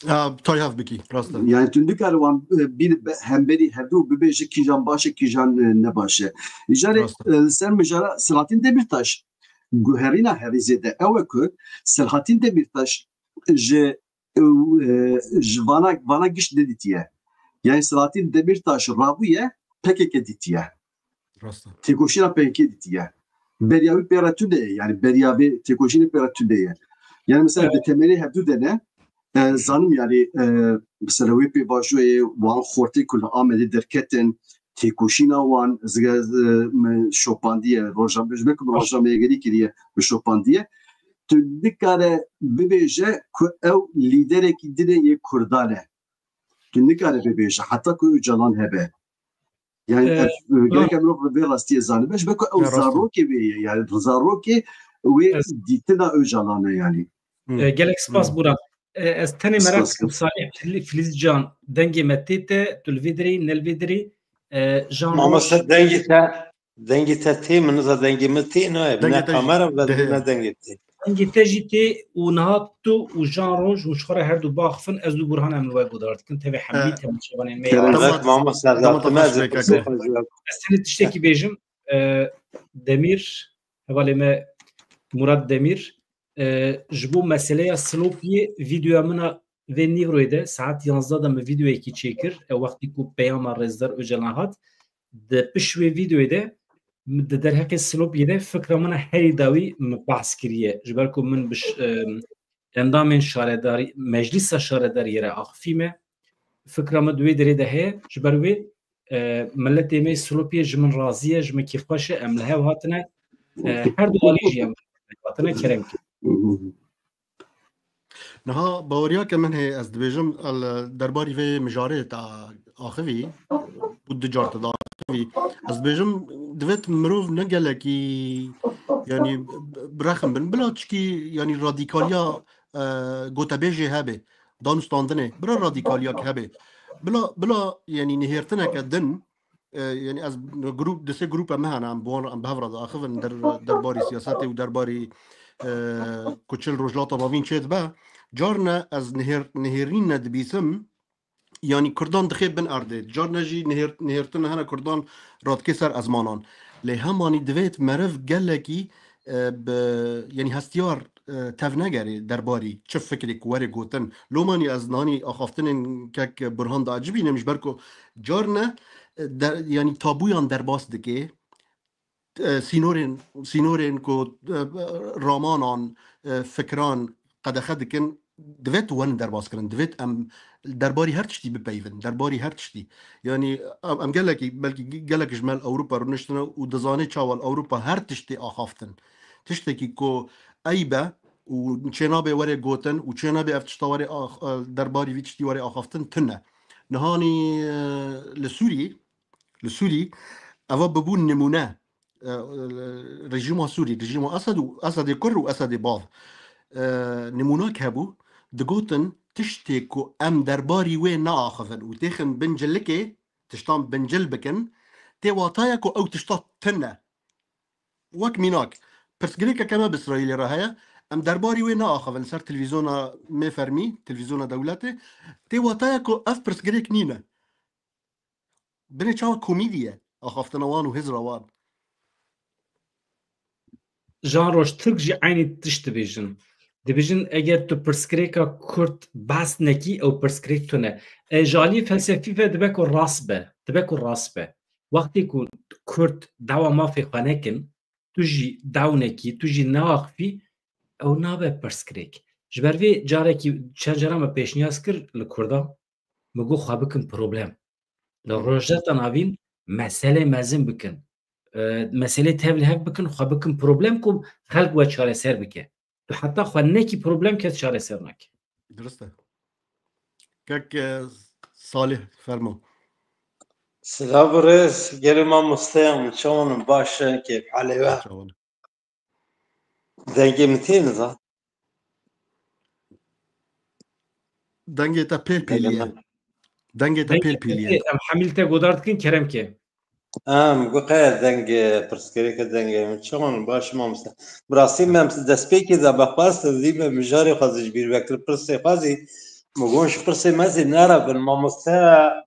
Ya, tayhav bikî, rast e. Yani tu nikare wan, e, bîn be-, hemberî hevdû bibêje kîjan baş e, kîjan, e, ne baş e. Îcarê, Rast e. e, li ser mijara Selahattin Demirtaş guherîna herî zêde ew e ku Selahattin Demirtaş ji, e, ji vana, vana giş nedîtiye. Yani Selahattin Demirtaş rabûye P K K dîtiye. Rast e. Têkoşîna P K K dîtiye. Beriya wî pê re tune ye. Yani beriya vê têkoşînê pê re tune ye. Yani mesela Evet. di temenê hevdû de ne, e, zanim yani, e, mesela wê pêvajoyê wan xortê ku li Amedê derketin, têkoşîna wan zige, e, me şopandiye, rojname-, ji ber ku bi rojnamegerî kiriye, bi şopandiye. Tu nikare bibêje ku ew lîderekî din e yê Kurdan e. Tu nikare bibêje, heta ku Ocalan hebe. Yani Ee, ev, e, gerek em mirov vê rastiyê zanibe. Ji ber ku ew Ya, rast e. zarokê wê ye. Yani zarokê wê Ez dîtina Ocalan e yani. Hı. E, gelek spas, Hı. Buran. E, ez tenê merak Spas. dikim, Salih Fili-, Filizcan, dengê me tê te, tu li vê derê, ne li vê derê? E, Jean Mamoste, Roche. dengê te, dengê te tê, min niza dengê min tê, nayê, Dengê ne te jî kamera ve dihê. ne dengê tê. Dengê te jî tê û niha tu û Jean Roche hûn ji xwe re her du baxifin, ez û Burhan em li we guhdar dikin, tevê hemî E, temaşevanên me ya. Kerem. Dema, Mamoste, dema zaten te ez baş ê pêk pir ake. xweş. Ez tenê tiştekî bêjim, e, Demîr, hevalê me Murat Demîr, e, ji bo meseleya Silopiyê vîdeoya min a vê nîvroyê de saet yanzdeh de min vîdeoyekî çêkir. E, wextî ku peyama Rêzdar Ocalan hat, di pişt wê vîdeoyê de min di derheqê Silopiyê de fikra min a herî dawî min behs kiriye. Ji ber ku min bi ş-, e, endamên şaredarî, meclîsa şaredariyê re axifî me. Fikra min di wê derê de heye. Ji ber wê, e, miletê me Silopiyê ji min razî ye, ji min kêfxweş e, em li hev hatine. E, her du alî jî em hatine kerem kir. Niha baweriya ke min heye, ez dibêjim, el, derbarî vê mijarê te axivî, û du car te axivî. Ez dibêjim, divêt mirov ne gelekî, yanî, birexin bin. Bila çikî, yanî, radîkaliya, e, gotebêjê hebe, danûstandinê, bila radîkaliyak hebe. Bila, bila, yanî, nihêrtineke din, e, yanî, ez grup, di sê grupa me hene, em bi wan, em bi hev re diaxivin der, derbarî siyasetê û derbarî, e, ku çil Rojhilata Bavîn çêdibe. Carne ez nihêr-, nihêrîn ne dibîsim, yanî Kurdan dixê bin erdê. Carne jî nihêrt-, nihêrtin hene Kurdan radikê ser ezmanan. Lê hemanî divêt meriv gelekî, e, bi, yanî hestiyar, e, tevnegerê derbarî çi fikrê ku were gotin. Lomanî ez nanî axaftinên kek Burhan da ecibînim ji ber ku carne, e, de, yanî tabûyan derbas dike. E, sînorên, sînorên ku, e, ramanan, e, fikran qedexe dikin, divêt werin derbas kirin. Divêt em derbarî her tiştî bipeyvin. Derbarî her tiştî. Yanî em, em gelekî, belkî ge-, gelek ji me li Ewropa rûniştine û dizanê çawa li Ewropa her tiştê axaftin. Tiştekî ku eyb e û çênabe were gotin û çênabe ev tişta were ax-, e, derbarî vî tiştî were axaftin tune. Nihanî, e, li Sûriyê, li Sûrî, eva bibûn nimûne. E, e, rejîma Sûrî, rejîma Esed û Esedê kur û Esedê bav. E, nimûnak hebû, digotin tiştê ku em derbarî wê neaxivin û têxin bin cilikê, tiştan bincil bikin, tê wataya ku ew tişta tune. Wek mînak, pirsgirêkeke me bi Îsraîlê re heye, em derbarî wê neaxivin ser televîzyona mêfermî, televîzyona dewletê, tê wataya ku ev pirsgirêk nîne. Binê çawa komîdî ye axaftina wan û hizra wan? Jan Roj Tirk jî eynî tişt dibêjin. Dibêjin eger tu pirsgirêka Kurd behs nekî, ew pirsgirêk tune. E, ji aliyê felsefî ve dibe ku rast be. Dibe ku rast be. Wextê ku Kurd dawa mafê xwe nekin, tu jî daw nekî, tu jî neaxivî, ew nabe pirsgirêk. Ji ber vê carekî çend cara me pêşniyaz kir li Kurdan, min got xwe bikin problem. Li Rojhilata Navîn meselê mezin bikin. E, meselê tevlihev bikin, xwe bikin problem ku xelk we çareser bike. Tu heta xwe nekî problem kes çareser nake. Dirist e. Kek, e, Salih, fermo. Silav û rêz, gelê mamosteyan, çawan in, baş in, kêfhalê we? Çawan. Dengê min tê nizan. Dengê te pêl pêlî ye. Dengê te pêl pêlî ye. Em hemî li te godar dikin, kerem ke. Em gu qe dengê pirsgirêke dengê min çawan baş mamoste. Bi rastî me em destpêkê de bexwast dî me mijarê xwe zî ji bîr vekir, pirsê xwe zî, mi gon ji pirsê me zî nere bin, mamoste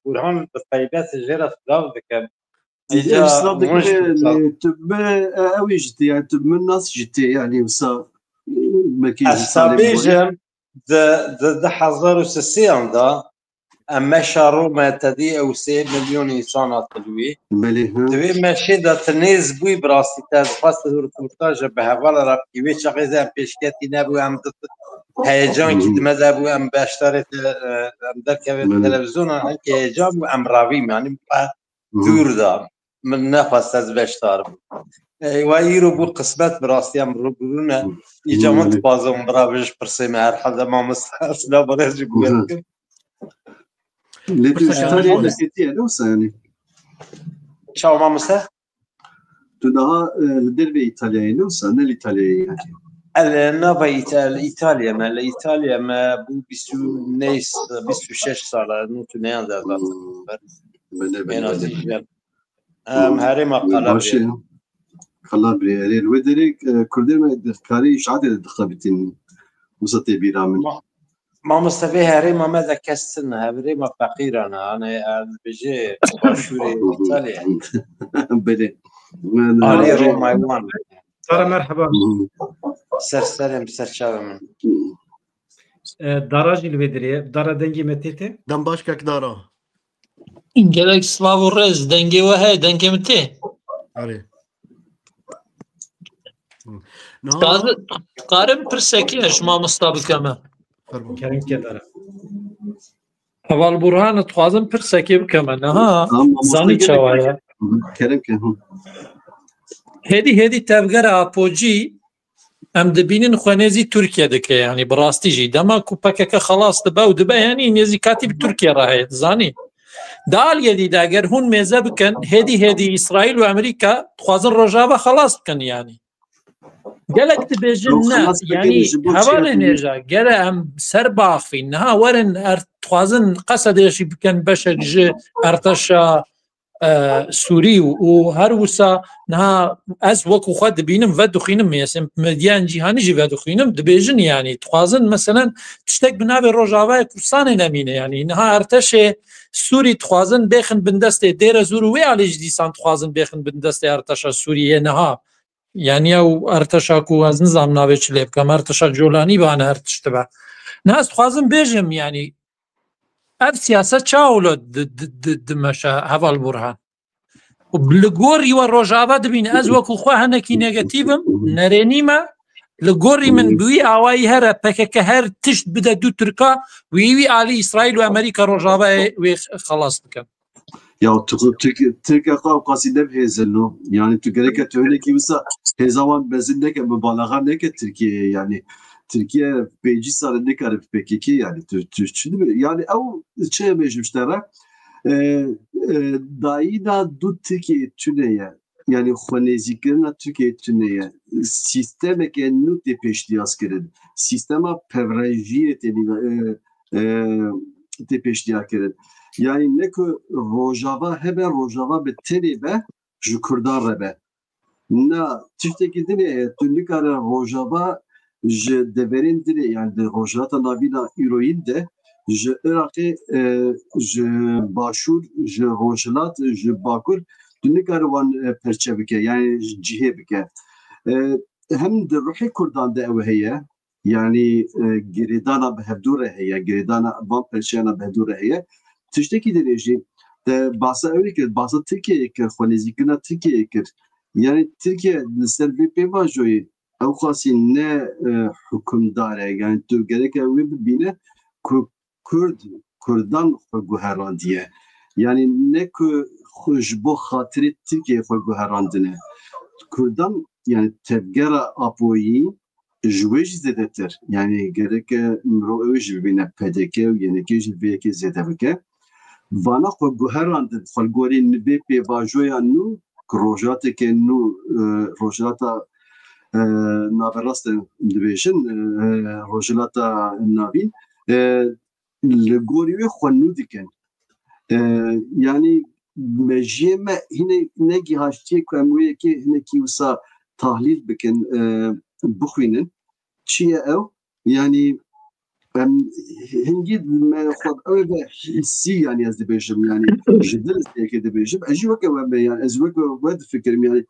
Burhan bi taybet jê re silav dikim. Îca tu bi ew jî tê, yani tu bi min nas jî tê, yani wisa belkî ez te bêjim, di di hezar û sisiyan de em meşa Rome tedî ew sê milyon însan hatin wî. Belê, ha. Di vê meşê de tu nêz bûyî, bi rastî te dixwest rûportaje bi hevala re bikî. Wê çaxê zî em pêşketî nebû, em di heyecankî di me de bû, em beşdarê te, em derkevê televîzyona, hinkê heyecan bû, em ravî me, yanî dûr da. Min nexwest ez beşdar bim. Ey, wa îro bû qismet, bi rastî em rûbirû ne. Îca min dixwazim bira bi ji pirsê me herhalde mamoste. Silav û rêz jî bû. Lê tu ji Îtalyayê neketiye, ne wisa yanî? Çawa mamoste? Tu daha, e, li dervê Îtalyayê, ne wisa, ne li Îtalyayê yanî? Ez li nava Îta-, li Îtalya me, li Îtalya me bû bîst û neh, bîst û şeş sala, nû tu neyan de zaten. Hmm. Belê, belê, belê. Em herêma Qalabrê. Qalabrê, erê, li wê derê, e, Kurdê me di karê îşaretê de dixebitînin. Wisa tê bîra min. Ma-, mamoste vê herêma me de kes tune, herêma feqîran e, yani, e, dibêje başûrê Îtalya. Belê. Alî Roma wan. Sara merheba. Ser serê min, ser çavê min. E, Dara jî li vê derê ye. Dara, dengê me tê te? Dem baş kek Dara. Gelek silav û rêz. Dengê we heye, dengê min tê? Erê. Niha Dikarim pirsekê ji mamosta bikeme? Fermo. Kerem ke Dara. Heval Burhan, dixwazim pirsekê bikeme. Niha zanî çawa ye? Kerem ke, hı. Hêdî hêdî tevgera Apocî em dibînin xwe nêzî Tirkiye dike, yanî bi rastî jî. Dema ku P K K xelas dibe û dibe, yanî nêzîkatî bi Tirkiye re heye, dizanî. Di aliyê dî de eger hûn mêze bikin, hêdî hêdî Îsraîl û Amerîka dixwazin Rojava xelas bikin, yanî. Gelek dibêjin ne, yanî hevalên hêja, gere em ser biaxivîn, niha werin er dixwazin Qesedê jî bikin beşek ji erteşa e, Sûrî û, û her wisa niha ez wekî xwe dibînim, vedixwînim, mesela medyan cîhanî jî vedixwînim, dibêjin, yanî dixwazin, meselen, tiştek bi navê Rojavayê Kurdistanê nemîne, yanî niha erteşê Sûrî dixwazin bêxin bin destê Dêrezûr û wê alî jî dîsan dixwazin bêxin bin destê arteşa Sûriyê niha. Yani ew arteşa ku ez nizam navê çi lê bikim, arteşa Colanî bane her tişt be. Niha ez dixwazim bêjim yani ev siyaset çawa wilo di- di- di- dimeşe heval Burhan. Û li gorî we Rojava dibîne. Ez wekî xwe hinekî negatîv im, nerênî me. Li gorî min bi wî awayî here P K K her tişt bide du Tirka, wî wî alî Îsraîl û Amerîka Rojavayê wê xelas bikin. Ya tu Tirkiye xwe ew qasî ne bi hêzin no. Yani tu gereke tu hinekî wisa hêza wan mezin neke, mubalaxa neke Tirkiyeyê yani. Tirkiye pêncî sal e nikare bi P K K yani. Tu, tu çi dibe? Yani ew çi em ê ji te re? E, e, dayîna du Tirkiyeyê tune ye. Yani xwenêzîkirina Tirkiyeyê tune ye. Sîstemeke nû tê pêşniyazkirin. Sîstema pevrejiyê tê nîve, e, e, tê pêşniyarkirin. Yani ne ku Rojava hebe, Rojava bi tenê be, ji Kurdan re be. Na, tiştekî din e, tu nikare Rojava ji deverên din e, yani di Rojhilata Navîn a îroyîn de, ji Iraqê, e, ji Başûr, ji Rojhilat, ji Bakur, tu nikare wan, e, perçe bike, yani ji cihê bike. E, hem di ruhê Kurdan de ew heye, yani, e, girêdana bi hevdû re heye, girêdana van perçeyana bi hevdû re heye. Tiştekî din e jî, te bahsa ew ê kir, bahsa Tirkiyeyê kir, xwenêzîkirina Tirkiyeyê kir. Yani Tirkiye li ser vê pêvajoyê ew qasî ne, e, hukimdar e. Yani tu gereke wê bibîne ku Kurd, Kurdan xwe guherandiye. Yani ne ku xwe ji bo xatirê Tirkiyeyê xwe guherandine. Kurdan, yani tevgera Apoyî ji wê jî zêdetir. Yani gereke mirov ew jî bibîne, P D K û Y N K jî li vê yekê zêde bike. Vana xwe guherandin, xwe li gorî vê pêvajoya nû, ku rojhilateke nû, e, rojhilata, e, naverast e dibêjin, e, rojhilata navîn, e, li gorî wê xwe nû dikin. E, yani mejiyê me hîne negihaştiye ku em wê yekê hinekî wisa tahlîl bikin, e, bixwînin. Çi ye ew? Yani em hingî me xwe ew ve hissî, yani ez dibêjim, yani ji dil ez yekê dibêjim. Ez jî weke we me, yani ez weke we difikirim, yani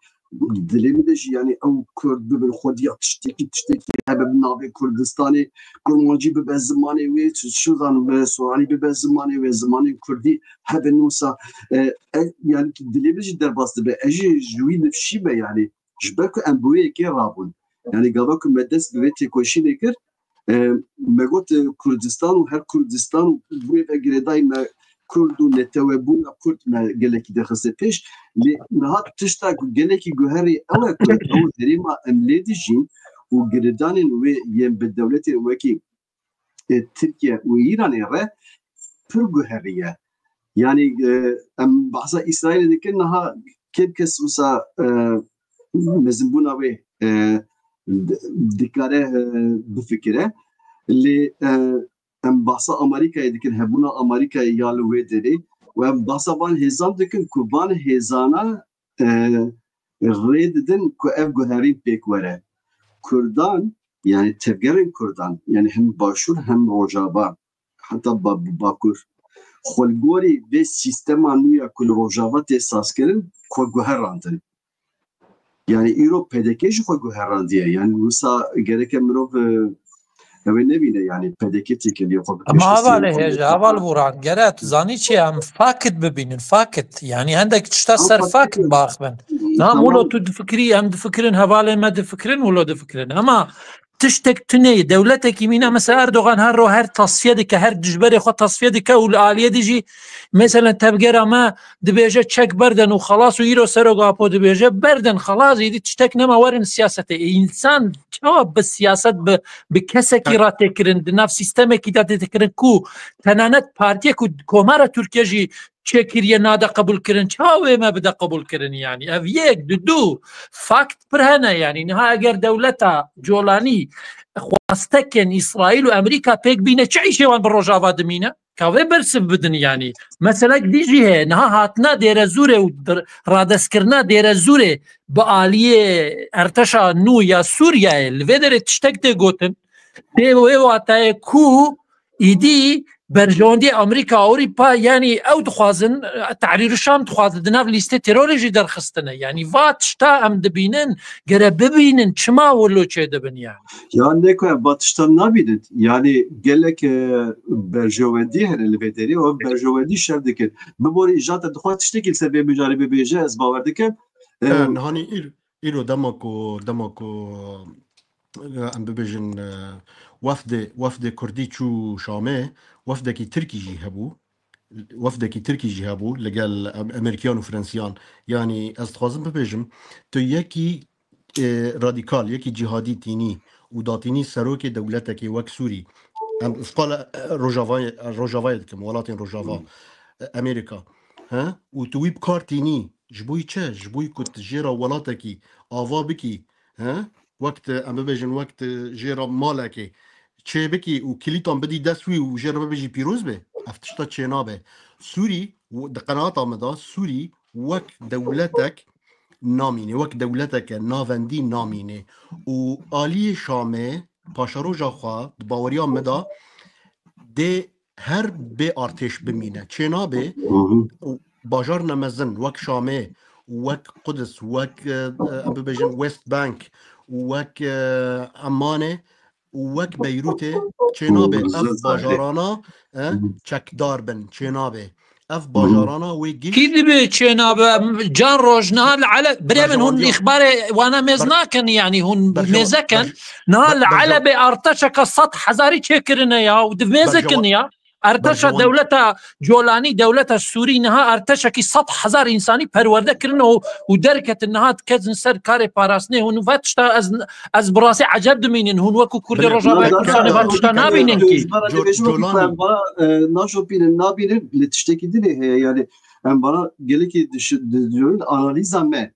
dilê min de jî yani ew Kurd bibin xwediya tiştekî, tiştekî hebe bi navê Kurdistanê, Kurmancî bibe zimanê wê, Şuzan, e, Soranî bibe zimanê wê, zimanên Kurdî hebe nûsa, e, e, yani dilê min jî derbas dibe. Ez jî ji wî nifşî me yani. Ji ber ku em bi wê yekê rabûn. Yani gava ku me dest bi vê têkoşînê kir, e, me got, e, Kurdistan û her Kurdistan û wê ve girêdayî me Kurd û netewebûna Kurd me gelekî derxiste pêş. Lê niha tişta ku gelekî guherî ew e ku ew herêma em lê dijîn û girêdanên wê yên bi dewletên wekî, e, Tirkiye û Îranê re pir guherî ye. Yani, e, em behsa Îsraîlê dikin, niha kêm kes wisa, e, mezinbûna wê, e, di- dikare, e, bifikire. Lê, e, em behsa Amerîkayê dikin, hebûna Amerîkayê ya li wê derê û em behsa van hêzan dikin ku van hêzana, e, rê didin ku ev guherîn pêk were. Kurdan, yani tevgerên Kurdan, yani hem Başûr hem Rojava, heta ba- Bakur, xwe li gorî vê sîstema nû ya ku li Rojava tê sazkirin, xwe guherandin. Yani îro P D K jî xwe guherandiye. Yani wisa gereke mirov, e, ew ê nebîne, yani P D K têkiliye xwe bi Ama pêşnasî hevalê hêja, heval Buran, gere tu zanî çi em fakit bibînin, fakit. Yani hendek tişta ser fakit baxbin. Na mulo tu difikirî, em difikirin, hevalê me difikirin, wilo difikirin. Ama tiştek tuneyê, dewletekî mîna, mesela Erdogan her ro her tasfiye dike, her dijberê xwe tasfiye dike û li aliyê dijî, mesela tevgera me dibêje çek berden û xelas û îro Serok Apo dibêje berden xelas, êdî tiştek nema werin siyasetê. Ê, însan çawa bi siyaset, bi, bi kesekî ra tê kirin, di nav sîstemekî de tê kirin ku tenanet partiyê ku Komara Tirkiye jî çêkiriye nade qebûl kirin, çawa wê me bide qebûl kirin yani? Ev yek, di du, fakt pir hene yani. Niha eger dewleta Colanî xwestekên Îsraîl û Amerîka pêk bîne, çi îşê wan bi Rojava dimîne? Ka vê bersiv bidin yani. Meselek dî jî heye. Niha hatina Dêrezûrê û dir- radestkirina Dêrezûrê bi aliyê erteşa nû ya Sûriyeyê li vê derê tiştek tê gotin. Tê wê watayê ku îdî Berjewendî Amerîka, Ewropa, yanî ew dixwazin, e, Tehrîr Şam dixwazin di nav lîstê terorê jî derxistine. Yanî va tişta em dibînin, gere bibînin çima wilo çêdibin ya. Ya ne ku em va tiştan nabînin. Yanî gelek, e, berjewendî hene li vê derê û ev berjewendî şer dikin. Biborî îja te dixwest tiştekî li ser vê mijarê bibêje, ez bawer dikim. E, E, nihanî îr-, îro dema ku, dema ku, e, em bibêjin, e, wefdê, wefdê Kurdî çû Şamê, wefdekî Tirkî jî hebû. Wefdekî Tirkî jî hebû li gel Em-, Amerîkiyan û Fransiyan. Yanî ez dixwazim bibêjim, tu yekî, e, radîkal, yekî cîhadî tînî û datînî serokê dewletekê wek Sûrî. Em qala, e, Rojavayê, Rojavayê dikim, welatên Rojava, e, Amerîka. He? Û tu wî bi kar tînî, ji bo yî çi? Ji bo yî ku tu jê re welatekî ava bikî, he? Wek tu, em bibêjin, wek tu jê re malekê çê bikî û kilîtan bidî dest wî û jê re bibêjî pîroz be, ev tişta çênabe. Sûrî, w-, di qenaata min de, Sûrî wek dewletek namîne, wek dewleteke navendî namîne. Û aliyê Şamê, paşeroja xwe, di baweriya min de, dê her bê artêş bimîne. Çênabe, Hı hı. û bajarine mezin wek Şamê, wek Qudis, wek, e, e, em bibêjin West Bank, wek, e, Emmanê û wek Beyrûtê çênabe. Hı, Ev zaten. Bajarana, e, Hı. çekdar bin, çênabe. Ev Hı. bajarana wê giş Kî dibe çênabe? Can Roj, niha li Ele-, birê min hûn Berjewendî îxbarê wana mêz Ber-, nakin, yanî hûn Berjew-, mêze kin. Ber-, Niha Ber-, li Berjew-, Elebê arteşeka sed hezarî çêkirine ya û di mêze Berjew-, kin ya. Arteşa Berjewan- dewleta Colanî, dewleta Sûrî niha arteşekî sed hezar însanî perwerde kirine û, û derketin niha diketin ser karê parastinê. Hûn va tişta ez, ez bi rastî eceb dimînin. Hûn wekû Kurdê Bilê, Rojavayê Kurdistanê va tişta nabînin kî. Ji bo re Co-, dibêjim wekî Colanî. Em vana, e, naşopînin, nabînin, lê tiştekî dinê heye. Yanî em vana gelekî diş-, di-, di-, analîza me.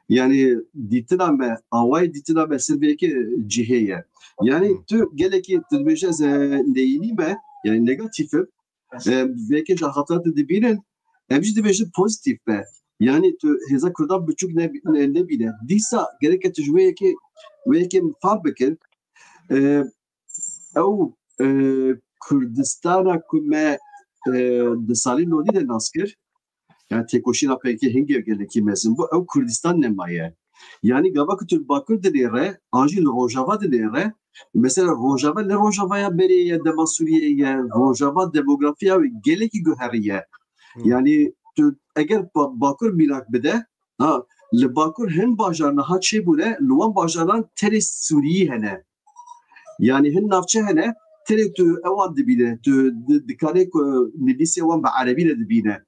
Yanî dîtina me, awayê dîtina me ser vê yekê cihê ye. Yanî Hı. tu gelekî tu dibêje ez, e, neyînî me, yanî negatîf im. E, vê yekê ji axaftina tu dibînin, em jî dibêjin pozîtîf be. Yanî tu hêza Kurdan biçûk ne-, ne-, nebîne. Dîsa gereke tu ji wê yekê, wê yekê fam bikin. E, ew, e, Kurdistana ku me, e, di salên nodî de nas kir, yani têkoşîna P K K hingê gelekî mezin bû, ew Kurdistan nemaye. Yani gava ku tu li Bakur dinêre, an jî li Rojava dinêre, mesela Rojava ne Rojavaya berê ye, dema Sûriyeyê ye, Rojava demografiya wê gelekî guherî ye. Hmm. Yani tu eger Ba-, Bakur mînak bide, ha, li Bakur hin bajar niha çêbûne, li wan bajaran tenê Sûriyî hene. Yani hin navçe hene, tenê tu ewan dibîne, tu di-, dikanê ku nivîsê wan bi erebî re dibîne.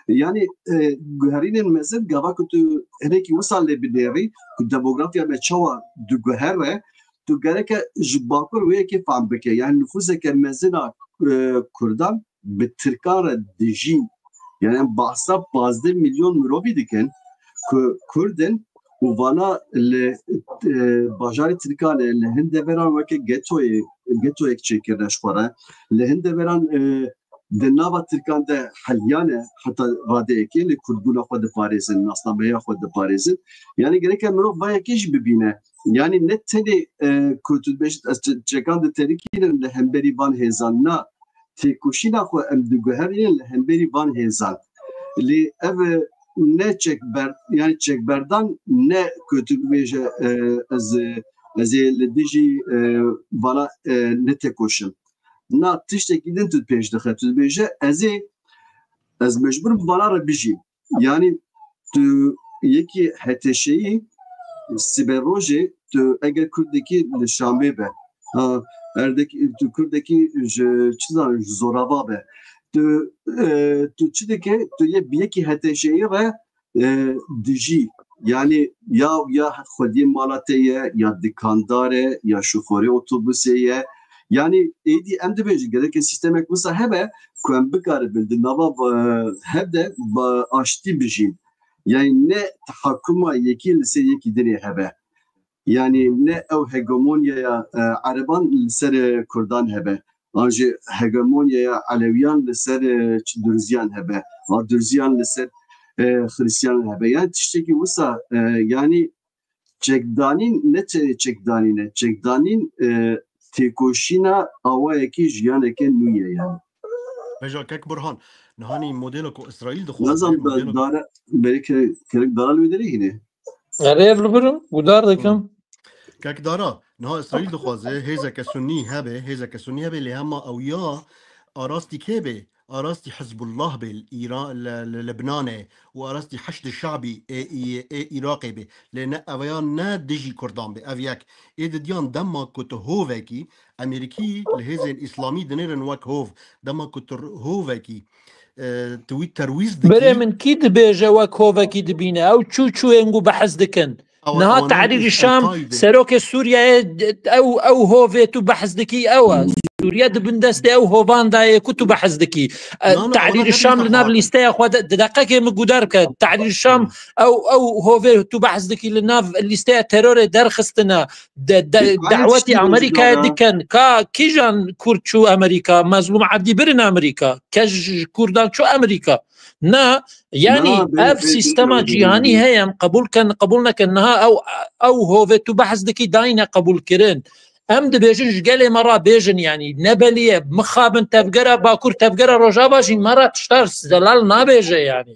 Yani, e, guherînên mezin gava ku tu hinekî wisa lê binêrî, ku demografiya me çawa diguhere, tu gereke ji Bakur wê yekê fam bike. Yani nifûseke mezin a, e, Kurdan bi Tirkan re dijîn. Yani em bahsa pazdeh milyon mirovî dikin ku Kurd in û vana li, e, bajarê Tirkan e, li hin deveran weke getoyê, getoyek çêkirine ji xwe re. Li hin deveran, e, di nava Tirkan de heliyane heta radeyekê li Kurdbûna xwe diparêzin, nasnameya xwe diparêzin. Yani gereke mirov vayekê jî bibîne. Yani ne tenê, e, ku tu dibêjit ez çe-, çekan diterikînim li hemberî van hêzan, na, têkoşîna xwe em diguherînin li hemberî van hêzan. Lê ev, e, ne çekber-, yani çekberdan ne ku tu bibêje, e, ez, e, ez ê li dijî, e, vana, e, netêkoşim. Na tiştekî din tu pêş dixe, tu dibêje ez ê, ez mecbûr bi vana re bijîm. Yani tu yekî heteşeyî siberojê tu eger Kurdekî li Şamê be, ha, erdekî, tu Kurdekî ji, çi zanim, ji Zorava be, tu, e, tu çi dike, tu yê bi yekî heteşeyî re, e, dijî. Yani ya, ya xwediyê mala te ye, ya dikandar e, ya şoförê otobusê ye. Yani êdî em dibêjin gereke sîstemek wisa hebe ku em bikaribin di nava, e, hev de bi aştî bijîn. Yani ne tehakkuma yekî li ser yekî dinê hebe. Yani ne ew hegemonyaya, e, Ereban li ser, e, Kurdan hebe. An jî hegemonyaya Elewiyan li ser, e, Durziyan hebe. An Durziyan li ser, e, Xristiyan hebe. Yani tiştekî wisa, e, yani çekdanîn ne çe-, çekdanîn e. Çekdanîn, e, têkoşîna awayekî jiyaneke nû ye yani. Heja kek Burhan, nihanî modela ku Îsraîl dixwaze, Nazam modela dara, belê ke-, kerek dara li wê derê hîne. Erê ev li birim, gudar dikim. Kek Dara, niha Îsraîl dixwaze hêzeke sunî hebe, hêzeke sunî hebe, lê hema ew ya arastî kê bê? Arastî Hizbullah bê li Îran, li, li Lebnanê û arastî Heşd Şabî ê, ê, ê Iraqê bê. Lê ne ev ya ne dijî Kurdan bê. Ev yek. Ê didiyan dema ku tu hovekî, Amerîkî li hêzên Îslamî dinêrin wek hov. Dema ku tu hovekî, e, tu wî terwîz dikî. Berê min kî dibêje wek hovekî dibîne? Ew çû çûyên ku behs dikin. Niha Tehrîr Şam, serokê Sûriyeyê, ew, ew hovê tu behs dikî ew e. Sûriye di bin destê ew hovan de ye ku tu behs dikî. E, Tehrîr Şam li nav lîsteya xwe de, di deqekê min gudar bike. Tehrîr Şam, ew, ew hovê tu behs dikî li nav lîsteya terorê derxistine. De, de, dawetî Amerîkayê dikin. Ka kîjan Kurd çû Amerîka? Mezlûm Ebdî birin Amerîka. Kes ji Kurdan çû Amerîka. Na, yanî ev sîstema cîhanî heye, em qebûl ken, qebûl neken. Niha ew, ew hovê tu behs dikî dayine qebûlkirin. Em dibêjin ji gelê me re bêjin, yanî ne belî ye, mixabin tevgera Bakur, tevgera Rojava jî me re tişta zelal nabêje yanî.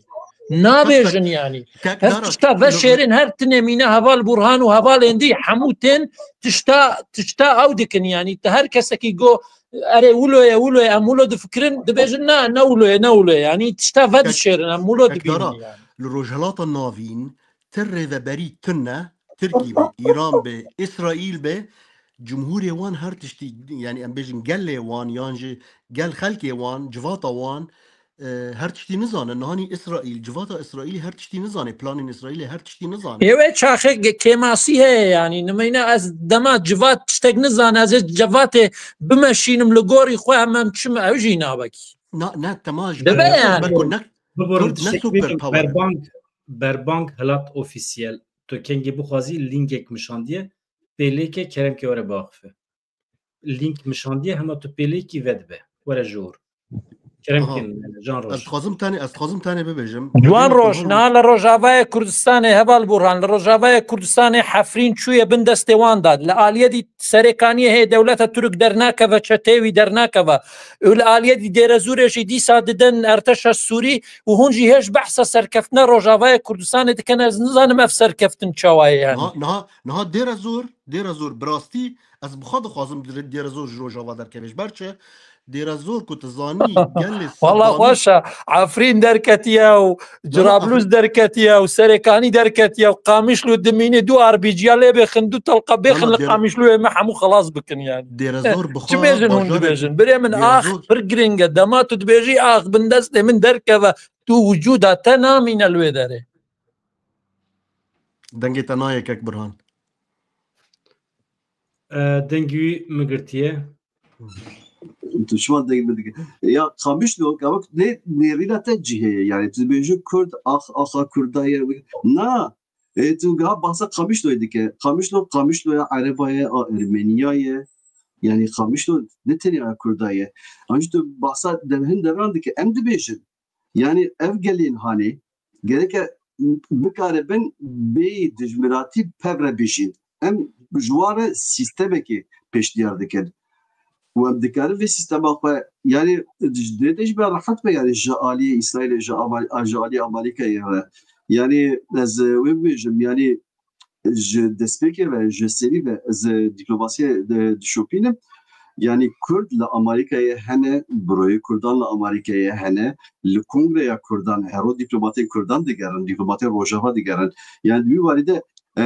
Nabêjin yanî. Ev tişta veşêrin, her tinê mîne heval Burhan û hevalên dî hemû tên tişta, tişta ew dikin yanî. Te her kesekî go, erê wilo ye, wilo ye, em wilo difikirin, difikirin, dibêjin, na, ne wilo ye, ne wilo ye. Yanî tişta vedişêrin, em wilo dibînin yanî. Li Rojhilata Navîn ti rêveberî tune, Tirkî be, Îran be, Îsraîl be, cumhurê wan her tiştî, yanî em bêjin gelê wan, yan jî gel xelkê wan, civata wan, e, her tiştî nizane. Nihanî Îsraîl, civata Îsraîlî her tiştî nizane, planên Îsraîlê her tiştî nizane. Ê wê çaxê ge-, kêmasî heye yanî. Nimeyne ez dema civat tiştek nizane, ez ê civatê bimeşînim li gorî xwe, hemen çim ew jî nabekî. Na, ne, tema ji Dibe ber-, yanî. Ber-, ne, Biborin Kurd ne tiştek super bêjim, power. Berbang, Berbang Hilat Ofîsyel. Tu kengê bixwazî lînkek min şandiye, pêlêke kerem ke were biaxife. Lînk min şandiye, hema tu pêlêkî vedibe. Were jor. Kerem kin, Can Roj. Ez dixwazim tenê, ez dixwazim tenê bibêjim. Ciwan Roj, niha li Rojavayê Kurdistanê, heval Burhan, li Rojavayê Kurdistanê Hefrîn çûye bin destê wan da. Li aliyê dî Serêkaniyê heye, dewleta Tirk dernakeve, çeteyê wî dernakeve. Û li aliyê dî Dêrezûrê jî dîsa didin erteşa Sûrî û hûn jî hêj behsa serkeftina Rojavayê Kurdistanê dikin. Ez nizanim ev serkeftin çawa ye yanî. Niha, niha, niha Dêrezûr, Dêrezûr bi rastî ez bi xwe dixwazim Dêrezûr ji Rojava derkeve. Ji ber çi? Dêrezor ku tu zanî gelê Wala Seddamî xweş e. Efrîn derketiye û Wala Cirablûs Efrîn derketiye û Serêkanî derketiye û Qamişlo dimînê du R P G'ya lê bêxin, du telqa bêxin Wala li Dêre-, Qamişloyê me hemû xelas bikin yani. Dêrezor bi Çi xwe bêjin hûn bajarê dibêjin? Birê min ax Dêrezor pir giring e. Dema tu dibêjî ax bin destê min derkeve, tu wicûda te namîne li wê derê. Dengê te nayê kek Burhan. E, dengê wî min girtiye. Tu şima deng min dike. Ya Qamişlo, gava ne, nêrîna te cî heye. Yani tu dibêjî Kurd, ax, axa Kurda ye. Na. E, tu gava bahsa Qamişloyê dike. Qamişlo, Qamişloya Ereba ye, a Ermeniya ye. Yani Qamişlo ne tenê a Kurda ye. Ancî tu bahsa dev-, hin devran dike. Em dibêjin. Yani ev gelên hanê gereke bikaribin bêyî dijmiratî pev re bijîn. Em ji wan re sîstemekê pêşniyar dikin. Û em dikarin vê sîstema xwe, yani, ji dê de jî be rehet be, yani, ji aliyê Îsraîlê, ji Ama-, ji aliyê Amerîkayê re. Yani, ez, e, wê bibêjim, yani, ji destpêkê ve, ji serî ve, ez, e, dîplomasiyê de dişopînim. Yani, Kurd li Amerîkayê hene, buroyê Kurdan li Amerîkayê hene, li Kongreya Kurdan, hero dîplomatên Kurdan digerin, dîplomatên Rojava digerin. Yani, di wî warî de, e,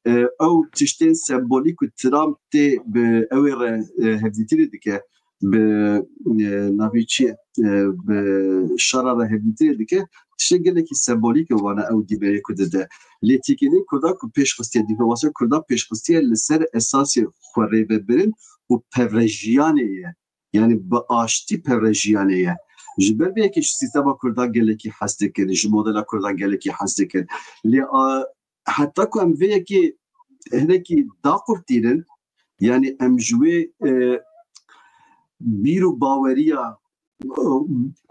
e, ew tiştên sembolîk ku Trump tê bi ew ê re, e, hevdîtinê dike, bi, e, navê çi ye, e, bi şera re hevdîtinê dike, tiştê gelekî sembolîk e wana ew dîmenê ku dide. Lê têkiliyên Kurdan ku pêş xistiye, dîplomasiya Kurdan pêş xistiye li ser esasê xwerêvebirin û pevrejiyanê ye. Yani bi aştî pevrejiyanê ye. Ji ber vê yekê ji sîstema Kurdan gelekî hez dikin, ji modela Kurdan gelekî hez dikin. Lê, a, heta ku em vê yekê hinekî daqurtînin, yani em ji wê, e, bîr û baweriya, e,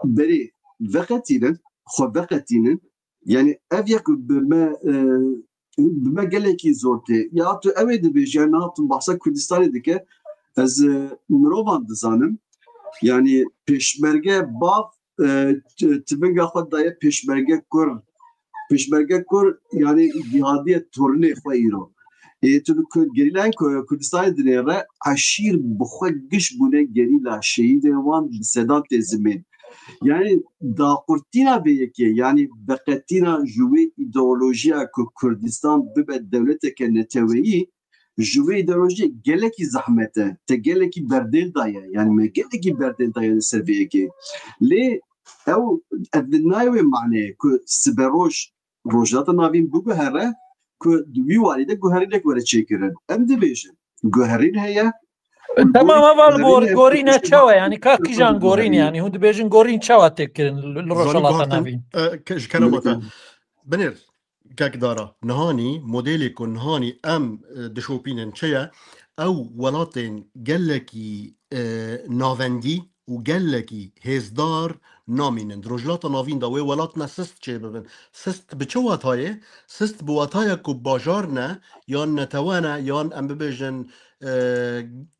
berê veqetînin, xwe veqetînin. Yani ev yek bi me, e, bi me gelekî zor tê. Ya tu ew ê dibêje, niha tu bahsa Kurdistanê dike, ez, e, mirovan dizanim. Yani pêşmerge bav, e, t-, tivinga xwe daye pêşmerge kur. Pêşmerge kur, yani cihadiye tornê xwe îro. Ê, tu ku-, gerîlayên ku-, Kurdistanê dinêre, eşîr bi xwe giş bûne gerîla, şehîdên wan bi sedan tê zimên. Yani daqurtîna vê yekê, yani veqetîna ji wê îdeolojiya ku Kurdistan bibe dewleteke neteweyî, ji wê îdeolojiyê gelekî zehmet e. Te gelekî berdêl daye. Yani me gelekî berdêl daye li ser vê yekê. Lê ew, ev di nayê wê maneyê ku siberoj Rojhilata Navîn biguhere ku di wî warî de guherînek were çêkirin. Em dibêjin, guherîn heye. Tamam, heval gor-, gorîne çawa yani? Ka kijan gorîn yani? Hûn dibêjin gorîn çawa tê kirin li, li Rojhilata Navîn? E, ke-, ji kerema te. Binêr, kek Dara, nihanî, modelê ku nihanî em, e, dişopînin çi ye? Ew welatên gelekî, e, navendî û gelekî hêzdar namînin. Di Rojhilata Navîn de wê welat ne sist çêbibin. Sist bi çi watayê? Sist bi wataya ku bajar ne, yan netewe ne, yan em bibêjin, e,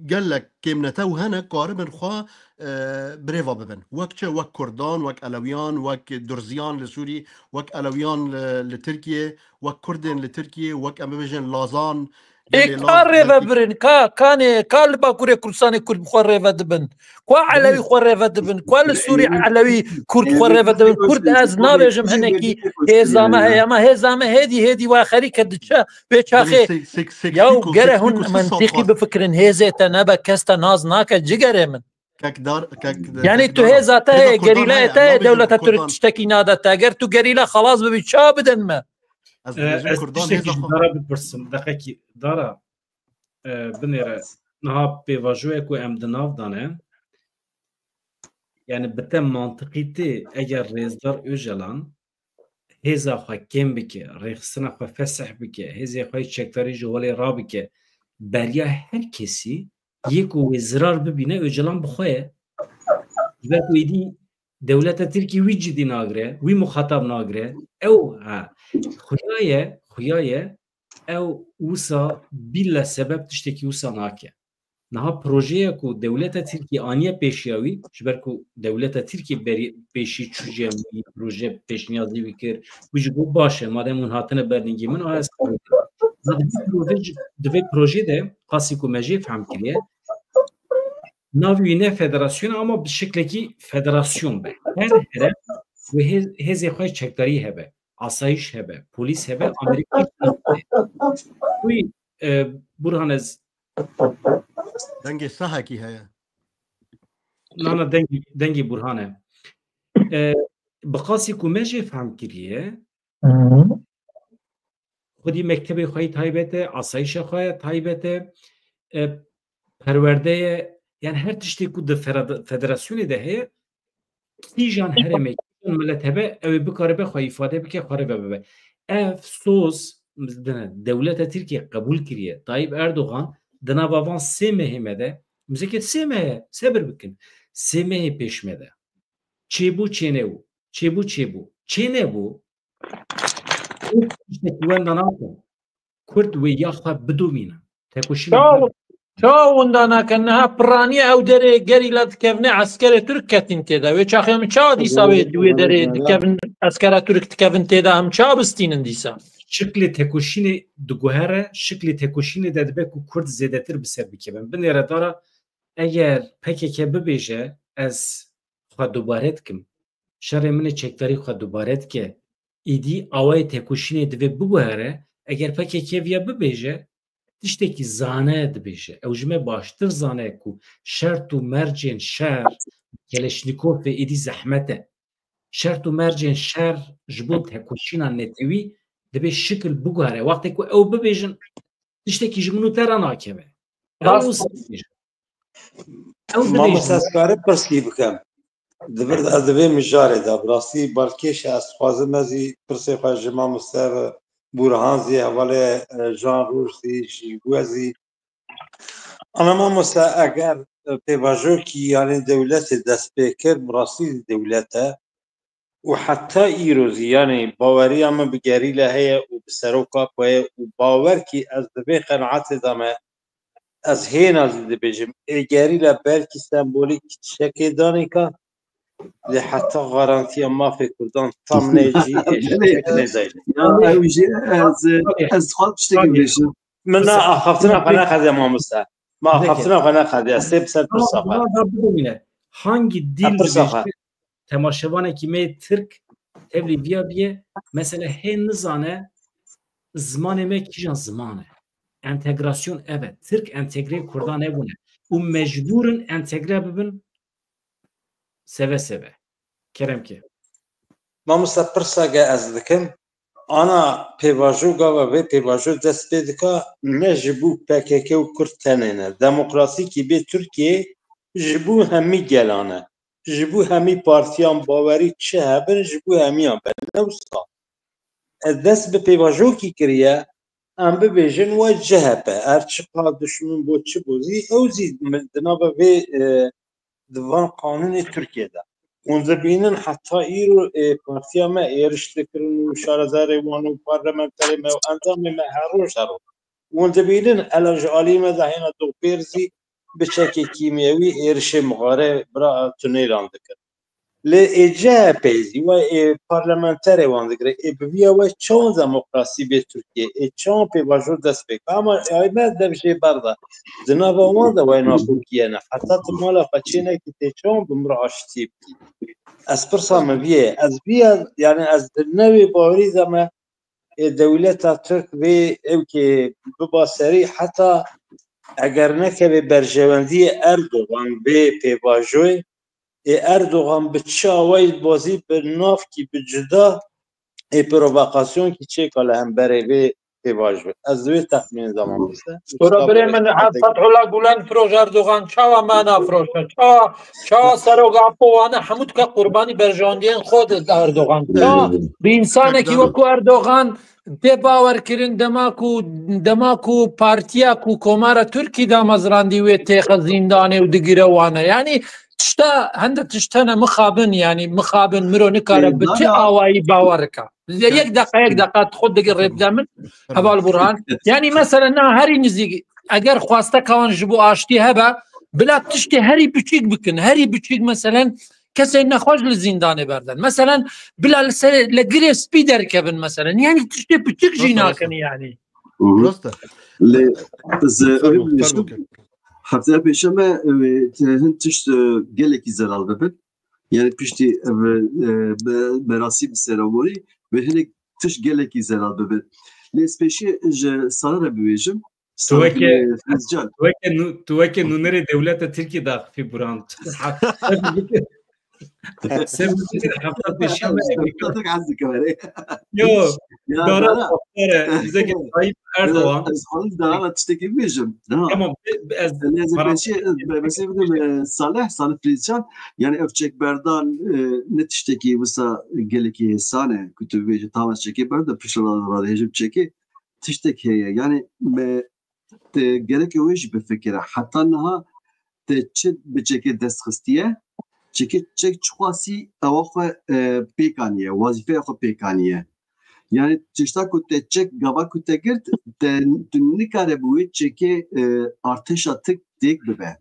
gelek kêmnetew hene, karibin xwe, e, birêva bibin. Wek çi? Wek Kurdan, wek Elewiyan, wek Durziyan li Sûrî, wek Elewiyan li, li Tirkiyê, wek Kurdên li Tirkiyê, wek em bibêjin Lazan, Ê, gelê ka Laz, rêve belkî birin, ka, kanê, ka li Bakurê Kurdistanê Kurd bi xwe rêve dibin? Kua Elewî xwe rêve dibin? Kua li Sûrî Elewî Kurd xwe rêve dibin? Kurd ez nabêjim hinekî hêza me heye, ama hêza me hêdî hêdî wa xerîke diçe vê çaxê. Yaw gere hûn mentiqî bifikirin, hêzê te nebe kes te nas nake cigerê min. Kek Dar, kek, Yani kek tu Dara, hêza te hêza heye, Kurdan gerîlayê heye, te heye, nabêjin dewleta Türk Kurdan tiştekî nade te. Eger tu gerîla xelas bibî, ça bidin me? Ez E, dibêjim ez Kurdan tiştekî hêza ji xwe. Dara bipirsim. Deqekî Dara, e, binêre. Niha pêvajoyê ku em di nav de ne, yani bi te mantiqî tê, eger Rêzdar Ocalan hêza xwe kêm bike, rêxistina xwe fesih bike, hêzê xwe yê çekdarî ji holê rabike, beriya her kesî yê ku wê zirar bibîne Ocalan bi xwe ye. Ji ber ku êdî dewleta Tirkî wî cidî nagire, wî muxatab nagire. Ew, ha, xuya ye, xuya ye, ew wisa bîle sebeb tiştekî wisa nake. Niha projeyê ku dewleta Tirkî aniye pêşiya wî, ji ber ku dewleta Tirkî berî pêşî çû cem wî, proje pêşniyazî wî kir, wî jî got, "Baş e, madem hûn hatine ber ningê min, a ez qebûl dikim." Di vê proje, di vê projê de qasî ku me jê fehm kiriye, navê wî ne federasyon e, ama bi şiklekî federasyon be. Her herem wê hêz-, hêzê xwe yê çekdarî hebe, asayîş hebe, polîs hebe, Amerîka. Wî, e, Burhan ez Dengê sahekî heye. Na, na, dengî, dengî Burhan e. E, bi qasî ku me jê fehm kiriye, Hı hı. xwedî mektebê xwe yê taybet e, asayîşa xwe ye taybet e, e, perwerde ye, yani her tiştê ku di fera-, federasyonê de heye, kîjan herêmê, kîjan milet hebe, ew ê bikaribe xwe îfade bike, xwe rêve bibe. Ev soz, dine, dewleta Tirkiye qebûl kiriye. Tayyip Erdogan di nava van sê mehê me de, mizeke sê meh e, sebir bikin. Sê mehê pêş me de. Çêbû, çênebû. Çêbû, çêbû. Çênebû. Tiştekî wenda nakin. Kurd wê ya xwe bidomîne. Tekoşîna Çawa, çawa winda nakin? Niha piraniye ew derê gerîla dikevine, eskerê Tirk ketîn tê de. Wê çaxê min çawa dîsa wê di wê derê dikevin, eskera Tirk dikevin tê de, em çawa bistînin dîsa? Şiklê tekoşînê diguhere, şiklê tekoşînê de dibe ku Kurd zêdetir bi ser bikevin. Binêre Dara, eger P K K bibêje, ez xwe dubare dikim. Şerê min ê çekdarî xwe dubare dike. Êdî awayê tekoşînê divê biguhere, eger P K K viya bibêje, tiştekî zane dibêje. Ew ji me baştir zane ku şert û mercên şer, Keleşnîkovê êdî zehmet e. Şert û mercên şer ji bo tekoşîna netewî divê şikil biguhere. Wextê ku ew bibêjin, tiştekî ji min û te re nakeve. Ew Rast. wisa dibêjin. Ew Mamoste, dibêjin. Ez karim pirsî bikim? Di vir, ez di vê mijarê de, bi rastî balkêş e, ez dixwazim ez jî pirsê xwe ji mamoste Burhan zî, hevalê, e, Jan Roj zî, ji we zî. Ana mamoste, eger, e, pêvajoyekî, yanî dewletê dest pê kir, bi rastî dewlet e û heta îro zî, yanî baweriya min bi gerîla heye û bi seroka xwe ye û bawerkî ez di vê qenaetê de me, ez hêna jî dibêjim, ê gerîla belkî sembolîk tiştekê danîka, lê heta garantiya mafê Kurdan tam ne jî ê tiştek nedayne. Ya ew jî ez, ez xwe tiştekî bêjim. Min na axaftina xwe neqediya mamoste. Ma axaftina xwe neqediya. Sê bi ser pirsa xwe. Hangi dil temaşevanekî me Tirk tevlî viya biye, mesela hê nizane zimanê me kîjan ziman e. Entegrasyon ev e. Tirk entegrê Kurdan nebûne. Û mecbûr in entegre bibin seve seve. Kerem ke. Mamoste, pirsake ez dikim. Ana pêvajo gava vê pêvajo dest pê dika ne ji bo P K K û Kurd tenê ne. Demokrasîkî bê Tirkiyê ji bo hemî gelan e. Ji bo hemî partiyan bawerî çi hebin ji bo hemiyan be. Ne wisa. Ez dest bi pêvajokî kiriye, em bibêjin we C H P. Her çiqa dişmin bo çi bo zî, ew zî di nava vê, e, di van qanûnê Tirkiye de. Hûn dibînin heta îro, e, partiya me êriş dikirin û şarezarê wan û parlamenterê me û endamê me her roj her roj. Hûn dibînin ela ji alî me de hêna dopêr zî bi çekê kîmyewî êrişê mixare bira tunêlan dikin. Lê ê C H P zî we ê parlamenterê wan digire, ê bi viya we çawan demokrasî bê Tirkiye, ê çawan pêvajo dest pê ke? Ama ay me dev jê berda. Di nava wan de we nakokî ye ne. Heta tu mala xwe çênekî tê çawan bi mir aştiyê bikî? Ez pirsa min vî ye. Ez vîya, yani ez di newê bawerî de me ê dewleta Tirk vê ewkê biba serî, heta eger nekeve berjewendiyê Erdogan vê pêvajoyê, ê Erdogan bi çi awayî dibazî bi navkî bi cuda ê provokasyonkî çêka li hemberê vê pêvajoyê. Ez di wê texmînê de mamoste. Sora birê min Fethullah Gulen firoş Erdogan, çawa me nafiroşe? Çawa, çawa serok Apo wane hemû dike qurbanî berjewendiyên xwe de Erdogan? Çawa bi însanekî wekû Erdogan tê bawer kirin dema ku, dema ku partiya ku Komara Tirkî damezrandî wê têxe zîndanê û digire wane? Yani tişta, hende tişt hene mixabin, yani mixabin miro nikare bi çi awayî bawer bike? Yek deqa, yek deqa xwe digire rêbde min. Heval Burhan. Yani mesela na herî nizîk, eger xwasteka wan ji bo aştî hebe, bila tiştê herî biçîk bikin, herî biçîk, meselen, kesên nexweş li zîndanê berdin. Meselen, bila li ser, li girê spî derkevin, meselen. Yani tiştê biçîk jî nakin yani. Rast e. Lê ez, e, heftaya pêşeme, e, hin tişt, e, gelekî zelal bibin. Yani piştî, e, e, be-, merasîm, seremonî ve hinek tişt gelekî zelal bibin. Lê ez pêşî ji Sare re bibêjim. Tu weke, tu weke nûnerê dewleta Tirkî daxifî Burhan. Ser bikir hafta pêşiya me. Yo, dara, dara. Bize ki Tayyip Erdoğan. Ez xwe dara tiştekî bibêjim. Tamam, ez pêşî, e, mesele bidim, e, Salih, Salih Prizcan. Yani ev çekberdan, e, ne tiştekî wisa gelekî hêsan e. Ku tu bibêjî, tamam, çekê berda, pişt re dihêjim çekê. Tiştek heye. Yani me te gerek wê jî bifikire. Heta niha te çi bi çekê dest xistiye? Çekê, çek çiqasî ewa xwe, e, pêk aniye, wazîfeya xwe pêk aniye. Yani tişta ku te çek, gava ku te girt, te, tu nikare bi wê çekê, e, artêşa Tirk têk bibe.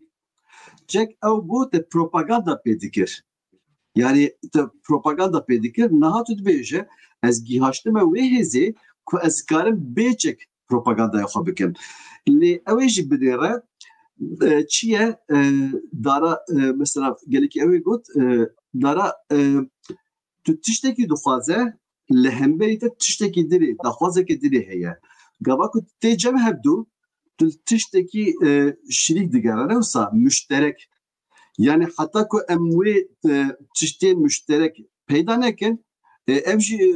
Çek ew bû te propaganda pê dikir. Yani te propaganda pê dikir, niha tu dibêje, ez gihaştime wê hêzê ku ez karim bê çek propagandaya xwe bikim. Lê ew ê jî binêre, e, çi ye, e, dara, e, mesela gelekî ew ê got, e, dara, e, tu tiştekî dixwaze, li hemberî te tiştekî din ê, daxwazeke din ê heye. Gava ku tê cem hevdu, tu tiştekî, e, şirîk digerane wisa, muşterek. Yani heta ku em wê, e, tiştên muşterek peyda nekin, e, ev jî, e,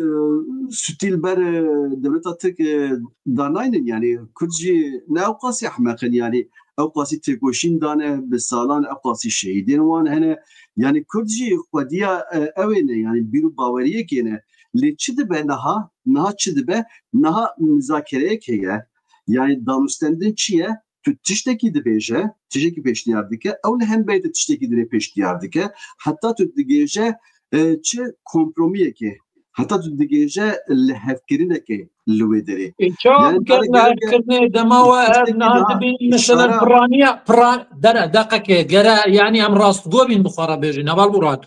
sûtî li ber, e, dewleta Tirk, e, danaynin. Yani Kurd jî ne ewqasî ehmeq in, yani ewqasî têkoşîn dane, bi salan ewqasî şehîdên wan hene. Yani Kurd jî xwediya, e, ew ê ne, yani bîr û baweriyekê ne. Lê çi dibe niha? Niha çi dibe? Niha mizakereyek heye. Yani danûstendin çi ye? Tu tiştekî dibêje, tiştekî pêşniyar dike, ew li hemberî te tiştekî dinê pêşniyar dike, heta tu digêje, e, çi kompromiyekê. Heta tu digêje li hevkirinekê li wê derê. Ê, çawa bikin li hevkirinê dema we ev niha dibînin, mesela, piraniya, piran, dere, deqekê, gere, yanî em rastgo bîn bi xwe re bêjin, Heval Murat.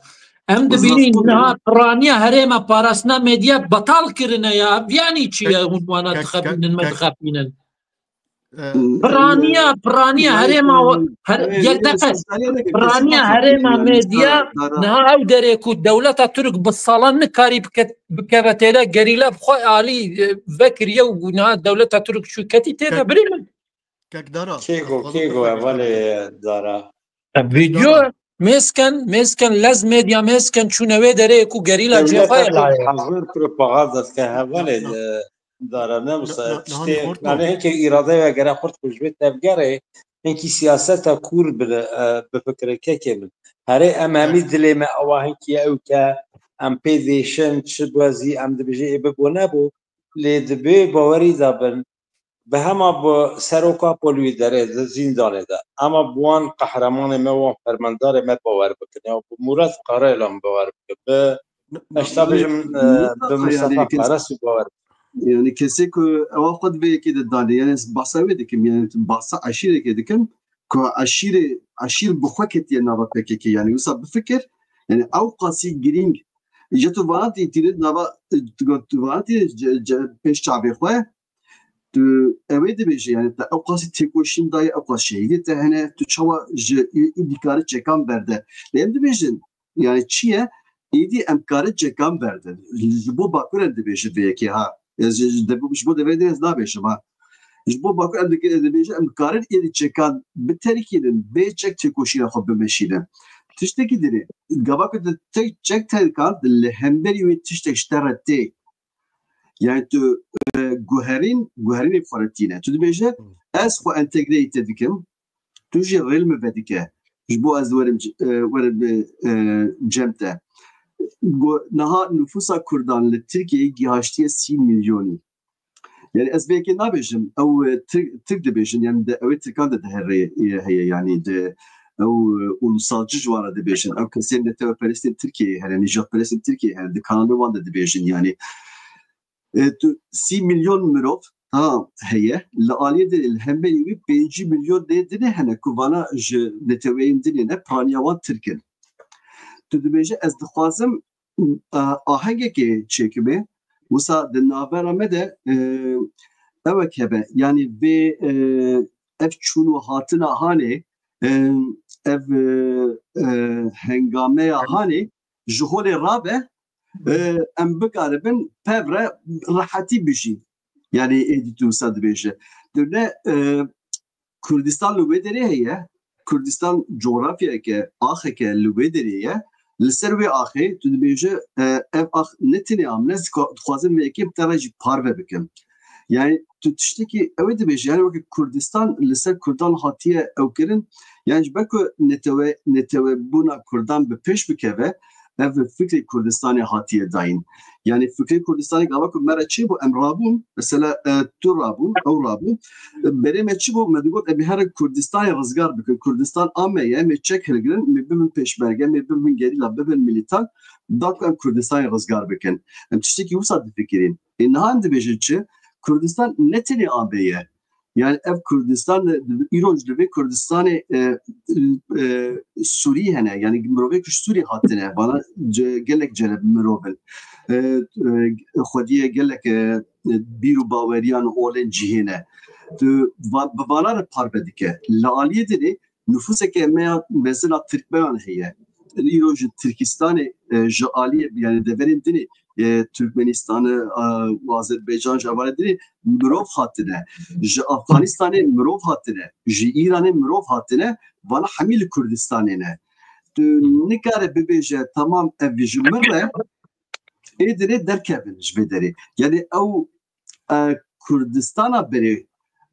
Em dibînin niha piraniya herêma parastina medya betal kirine ya. Ev yanî çi ye hûn wana dixebînin, me dixebînin? Piraniya, piraniya herêma, yek deqe, piraniya herêma medya niha ew derê ku dewleta Tirk bi salan nikarî bikeve têde, gerîla bi xwe alî vekiriye û niha dewleta Tirk çû ketî têde, birî min. Kek Dara. Kê go, kê go, hevalê Dara. Video mêsken, mêsken, lez medya mêsken çûne wê derê ku gerîla cê xwe ye layê. Hazir propaganda dike, hevalê Dara, ne wisa tiştê, yani hinkê îradeyê ve gere xurt ku ji vê tevgerê hinkî siyaseta kûr bi, e, bifikire kekê min. Herê em hemî dilê me ewa hinkî ew ke em pê dêşin çi bû zî em dibêjê ê bibo nebû, lê di vê bawerî de bin, bi hema bi seroka polî derê di zîndanê de, ema bi wan qehremanê me, wan fermandarê me bawer bikin, ya bi Murat Karayelan bawer bikin, bi Eşta bêjim, e, bi Mustafa Paras û bawer. Yani kesê ku ewa xwe di vê yekê de danê, yani ez bahsa wê dikim, yani bahsa eşîrekê dikim ku eşîrê, eşîr bi xwe ketiye nava P K K, yani wisa bifikir, yani ew qasî girîng, ji tu vana tî tîne nava, tu vana tî pêş çavê xwe, tu ew ê dibêje, yani te ew qasî têkoşîn daye, ew qas şehîdê te hene, tu çawa ji î, î dîkare çekan berde? Lê em dibêjin, yani çi ye? Êdî em karin çekan berdin. Ji bo Bakur em dibêjin vê yekê ha. Ez ji, ji, de, ji bo devê din ez nabêjim ha. Ji bo Bakur em dike-, dibêjin em karin êdî çekan biterikînin, bê çek têkoşîna xwe bimeşînin. Tiştekî dinê, gava ku tu te-, çek terikand, li hemberî wê tiştek ji te re tê. Yani tu, e, guherîn, guherînê xwe re tîne. Tu dibêje, ez xwe entegreyê te dikim, tu jî rêl min vedike. Ji bo ez werim, e, werim, e, cem te. Go-, niha nüfusa Kurdan li Tirkiyeyê gihaştiye sî milyonî. Yani ez vê yekê nabêjim, ew, e, Tirk, Tirk dibêjin, yani de, ew ê Tirkan de dihere, e, heye, yani de, ew, e, ulusalcı ji wan re dibêjin, ew kesên neteweperestên Tirkiyeyê hene, nîjadperestên Tirkiyeyê hene, di kanalê wan de dibêjin, yani. E, tu sî milyon mirov, ha, heye, li aliyê dinê, li hemberî wî pêncî milyon dê dinê hene ku vana ji neteweyên dinê ne, piraniya wan Tirk in. Tu dibêje, ez dixwazim, e, ahengekê çêkimê, wisa di navbera me de, e, ewek hebe, yani vê, e, ev çûn û hatina hanê, e, ev, e, e, hengameya hanê ji holê rabe, e, em bikaribin pev re rehetî bijîn. Yani êdî tu wisa dibêje. Dune, e, Kurdistan li wê derê heye. Kurdistan coğrafyayeke, axeke li wê derê ye. Li ser wê axê tu dibêje, e, ev ax ne tenê amine, ez dixwa-, dixwazim vê yekê bi te re jî parve bikim. Yani tu tiştekî ew ê dibêje, yani weke Kurdistan li ser Kurdan hatiye ew kirin, yani ji ber ku netewe, netewebûna Kurdan bi pêş bikeve, ev fikrê Kurdistanê hatiye dayîn. Yani fikrê Kurdistanê gava ku me re çêbû, em rabûn, mesela, e, tu rabû, ew rabû. E, berê me çi bû? Me digot, em ê here Kurdistanê rizgar bikin. Kurdistan a me ye, em ê çek hilgirin, em ê bibin pêşmerge, em ê bibin gerîla, bibin milîtan, da ku em Kurdistanê rizgar bikin. Em tiştekî wisa difikirîn. Ê niha em dibêjin çi? Kurdistan ne tenê a me ye. Yani ev Kurdistan, îro ji li vê Kurdistanê, e, e, Sûrî hene. Yani mirovê ku ji Sûrî hatine. Vana ce-, gelek cene mirov in. E, e, xwediyê gelek, e, bîr û baweriyan û olên cihê ne. Tu va-, bi vana re parve dike. Li aliyê dinê nüfuseke me ya mezin a Tirkmeyan heye. Îro ji Tirkistanê, e, ji aliyê, yani deverên dinê, e, Türkmenistanê, e, û Azerbaycan ji hevalê dinê mirov hatine. Ji Afganistanê mirov hatine. Ji Îranê mirov hatine. Vana hemî li Kurdistanê ne. Tu nikare bibêje, tamam, ev ji min re, ê dinê derkevin ji vê derê. Yani ew, e, Kurdistana berê,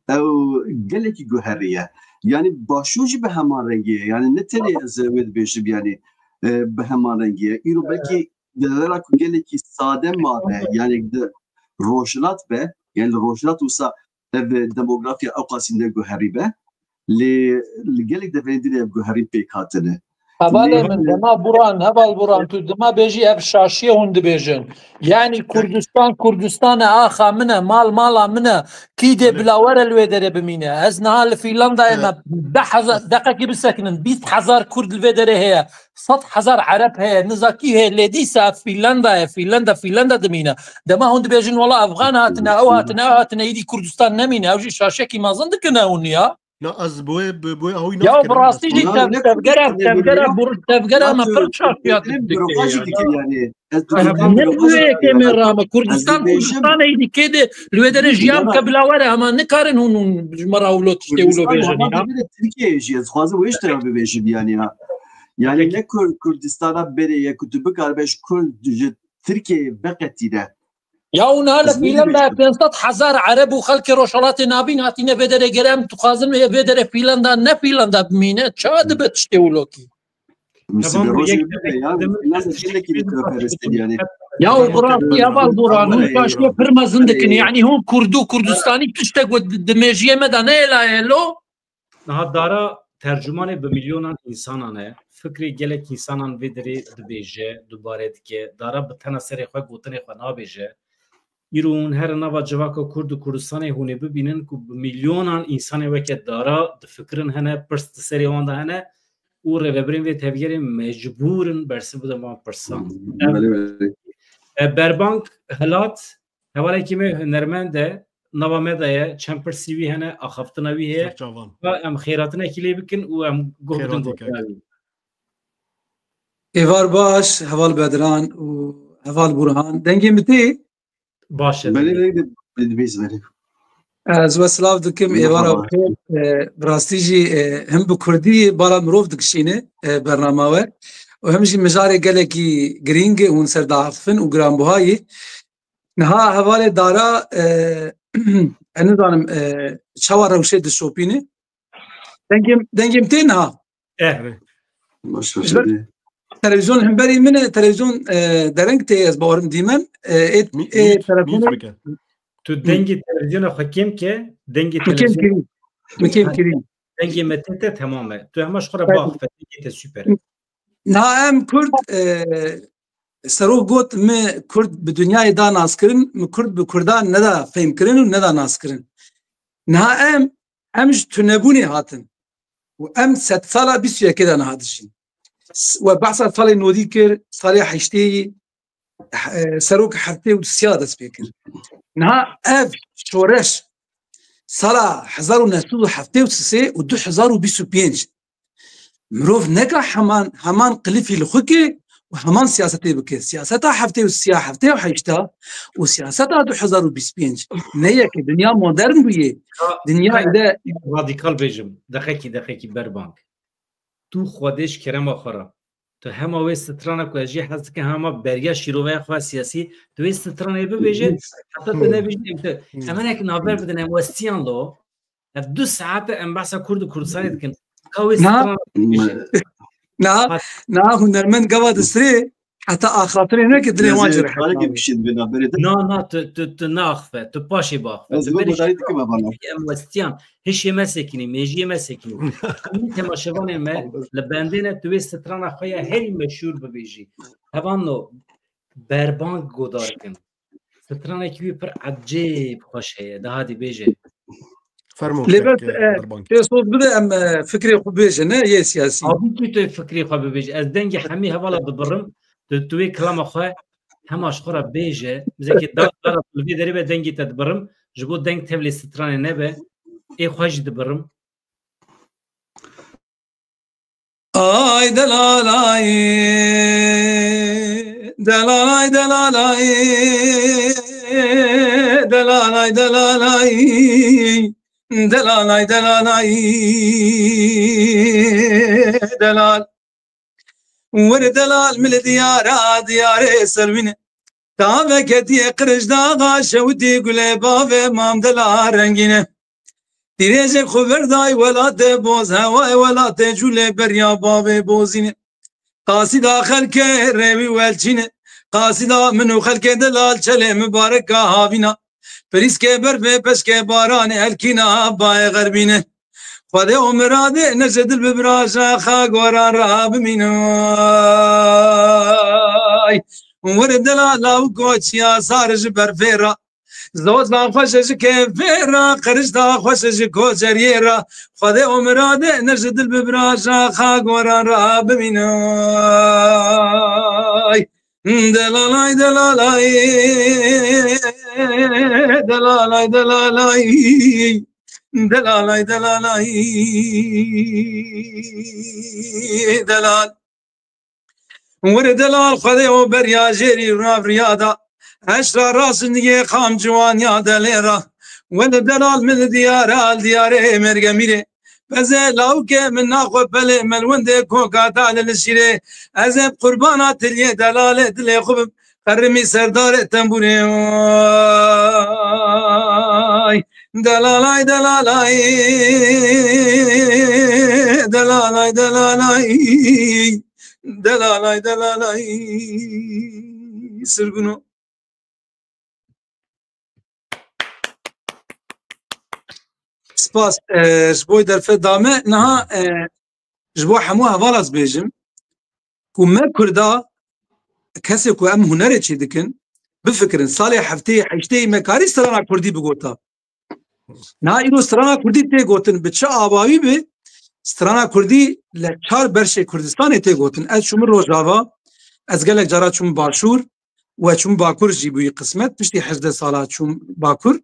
ew gelekî guherî ye. Yani Başûr jî bi heman rengî ye. Yani ne tenê ez wê dibêjim, yani, e, bi heman rengî ye. Îro belkî devera ku gelekî sade mabe, yani di rojhilat be, yani li rojhilat wisa ev demografya ew qasî ne guherî be. Lê li gelek deverên din ev guherîn pêk hatine. Hevalê min, dema Buran, heval Buran, tu dema bêjî ev şaşiyê hûn dibêjin. Yani Kurdistan, Kurdistan e, axa min e, mal mala min e. Kî dê bila were li wê derê bimîne. Ez niha li Fînlandayê me deh hezar, deqekî bisekinin, bîst hezar Kurd li vê derê heye. Sed hezar Ereb heye, niza kî heye, lê dîsa Fînlanda ye, Fînlanda, Fînlanda dimîne. Dema hûn dibêjin, wela Efxan hatine, ew hatine, ew hatine, îdî Kurdistan nemîne. Ew jî şaşekî mezin dikine hûn ya. Na ez bi wê, bi, bi wê awî Ya nafikirim, bi rastî ez jî tev-, tevgera, tevgera, bur-, tevgera me pir şaş ya dikir yani. Ne bi wê yekê me rame. Kurdistan, Kurdistan ey dikê de li wê derê jiyan ke bila were, hema nikarin hûn, hûn ji me ra wilo tiştê wilo bêjin ya. Tirkiye jî, ez xwazim wê ji te re bibêjim yani ya. Yani ne Kur-, Kurdistana berê ye ku tu bikaribe ji Kurd ji Tirkiye veqetîne. Ya û niha li Fînlanda pênc sed hezar Ereb û xelkê Rojhelatê Navîn hatine vê derê, ger em dixwazin vê, vê derê Fînlanda, ne Fînlanda bimîne, ça dibe tiştê wilo kî? Tamam, bu yek demek, demek, Ya û bi rastî heval Buran, hûn şaşiyê pir mezin dikin. Yani hûn Kurd û Kurdistanî tiştek ku di, di mêjiyê me de neyê layê lo? Niha Dara tercûmanê bi milyonan însanan e. Fikrê gelek însanan vê derê dibêje, dubare dike. Dara bi tena serê xwe gotinê xwe nabêje. Îro hûn herin nava civaka Kurd û Kurdistanê hûn ê bibînin ku bi milyonan însanê weke Dara difikirin hene, pirs di serê wan de hene û rêvebirên vê tevgerê mecbûr in bersiv bidin van pirsan. Belê, belê. E, Berbank Hilat, hevalekî me hunermend e, nava me de ye, çend pirsî wî hene, axaftina wî heye. Serçavan. Ka em xêratinekî lê bikin û em guh bidin gotina wî. Êvar baş, heval Bedran û heval Burhan. Dengê min tê? Baş e. Belê, belê, belê, belê. Ez we silav dikim, êvara xêr. E, bi rastî jî, e, him bi kurdî bala mirov dikişîne, e, bernama we. Û him jî mijarê gelekî girîng e, hûn ser diaxifin û giranbuha yî. Niha hevalê Dara, e, ez nizanim, e, çawa rewşê dişopîne. Dengê, dengê min tê niha? Eh. Baş, baş, Ji ber hadi. Televîzyon hemberî min e, televîzyon, e, dereng tê, ez bawerim dîmen. E, ê, Mî-, ê, mît, telefonê mît bike. Tu dengê televîzyona xwe kêm ke, dengê Min kêm televîzyon kirî. Min kêm kirî. Dengê me tê te temam e. Tu hema ji xwe re Peki. Biaxife, dengê te super e. Niha em Kurd, e, serok got, mi Kurd bi dinyayê da naskirin, mi Kurd bi Kurdan neda fehmkirin û neda naskirin. Niha em, em ji tunebûnê hatin. Û em sedsala bîst û yekê de niha dijîn. S-, we behsa salê nodî kir, salê heştê yî, e, serok heftê û sê ya dest pê kir. Niha ev şoreş sala hezar û neh sed û heftê û sê û du hezar û bîst û pênc. Mirov neka heman, heman qilifî li xwe ke û heman siyasetê bike. Siyaseta heftê û sê ya, heftê û heşta û siyaseta du hezar û bîst û pênc ne yek e. Dinya modern bûye. Ka-, Dinya ka-, de radikal bêjim. Deqekî, deqekî Berbank. Tu Xwedê ji kerema xwe re. Tu hema wê strana ku ez jê hez dikim, hema beriya şîroveya xwe siyasî, tu wê stranê bibêje, heta tu nebêjî, em tu, em hinek navber bidin, em westiyan lo. Ev du saet e em behsa Kurd û Kurdistanê dikin. Ka wê Na. Strana bibêje. Na, Hat- na, hunermend gava distirê, heta axaftinê neke dilê wan jî rehet nabê. Na, na, tu, tu, tu naaxife, tu paşê biaxife. Ez Tu vê berê guhdarî şîroveya dikim, xwe bana. Em westiyan. Hişê me sekinî, mêjiyê me sekinî. Hemî temaşevanên me li bendê ne, tu wê strana xwe ya herî meşhûr bibêjî. Hevan no, Berbank godar kin. Stranekî wî pir ecêb xweş heye. De hadî bêje. Fermo, Lê bes, kek, e, Berbank. Tê soz bide em, e, fikrê xwe bêje, ne yê siyasî. Abî tu tê fikrê xwe bibêje. Ez dengê hemî hevala dibirim. Tu, tu wê kilama xwe hema ji xwe re bêje. Bizekê da, dara tu li vê derê be dengê te dibirim. Ji bo deng tevlê stranê nebe. Ê xwe jî dibirim. Ay delal ay, delal ay, delal ay, delal ay, delal ay, delal ay, delal, were delal min li diyara diyarê serwîne. Taveke diye qirij daxa şewitî gulê bavê mam delal rengîne. Tîrêjek xwe berday welatê boz, hewayê welatê cûlê beriya bavê bozîne. Qasîda xelkê rêwî welçîne. Qasîda min û xelkê delal çelê mibareka havîna. Pirîskê berfê peşkê baranê helkîna bayê xerbîne. Xwedê û miradê ne ji dil bibiraja xa goran ra bimînay. Were delala û koçiya sar ji berfê ra. Zozan xweş ji kêfê ra, qirişta xweş ji koçeriyê ra. Xwedê û miradê ne ji dil bibiraja xa goran ra bimînay. Delalay, delalay, delalay, delalay, delalay, delalay, delal. Were delal Xwedê û beriya jêrî nav riya da. Eşra rasindiye xam ciwaniya delê ra. Were delal min diyare al diyare mergemîrê. Peze lawke min naxwe pelê melwendê koka talê li şîrê. Ez ê qurbana tiliyê delalê dilê xwe bim. Qerrimî serdarê tembûrê. Ay. Delalay, delalay. Delalay, delalay. Delalay, delalay. Sirguno. Spas, e, ji bo derfet dame. Niha, e, ji bo hemû hevala ez bêjim ku me Kurda, kesê ku em hunerê çê dikin, bifikirin, salê heftê heştê me karî strana Kurdî bigota. Niha îro strana Kurdî tê gotin, bi çi awayî bi, strana Kurdî li çar berşê Kurdistanê tê gotin. Ez çûm Rojava, ez gelek cara çûm Başûr, we çûm Bakur jî bûyî qismet, piştî hejdeh sala çûm Bakur.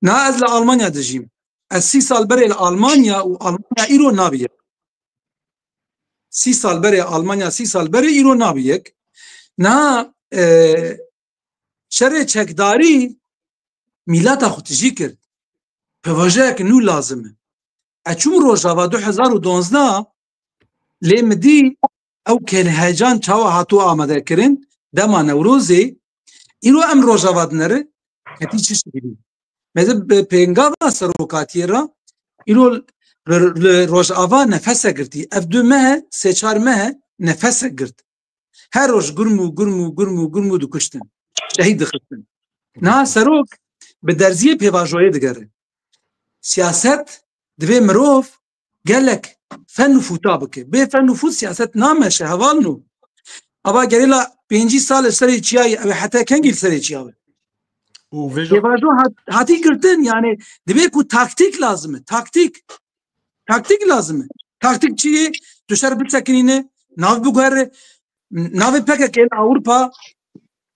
Niha ez li Almanya dijîm. Ez sî sal berê li Almanya û Almanya îro nabî yek. Sî sal berê Almanya, sî sal berê îro nabî yek. Niha, e, şerê çekdarî mîleta xwe tijî kir. Pêvajoyek nû lazim e. Ez çûm Rojava du hezar û duwazdeh, lê min dî ew kêlhecan çawa hatû amadekirin, dema Newrozê, îro em Rojava dineri, hetî çi şekilî. Me di bi pêngava serokatiyê re, îro li, li Rojava nefese girtî. Ev du meh e, sê çar meh e, nefese girt. Her roj gurm û gurm û gurm û gurm û dikuştin. Şehîd dixistin. Niha serok bi derziyê pêvajoyê digere. Siyaset divê mirov gelek fen û fûta bike. Bê fen û fût siyaset nameşe, hevalno. Ava gerîla pêncî sal li serê çiyayê, ew ê heta kengî li serê çiya be? Û vêja Pêvajo hat-, hatî girtin, yani divê ku taktîk lazim e. Taktîk. Taktîk lazim e. Taktîk çi ye? Tu şer bisekinîne, nav biguhere. Navê P K K li Ewropa,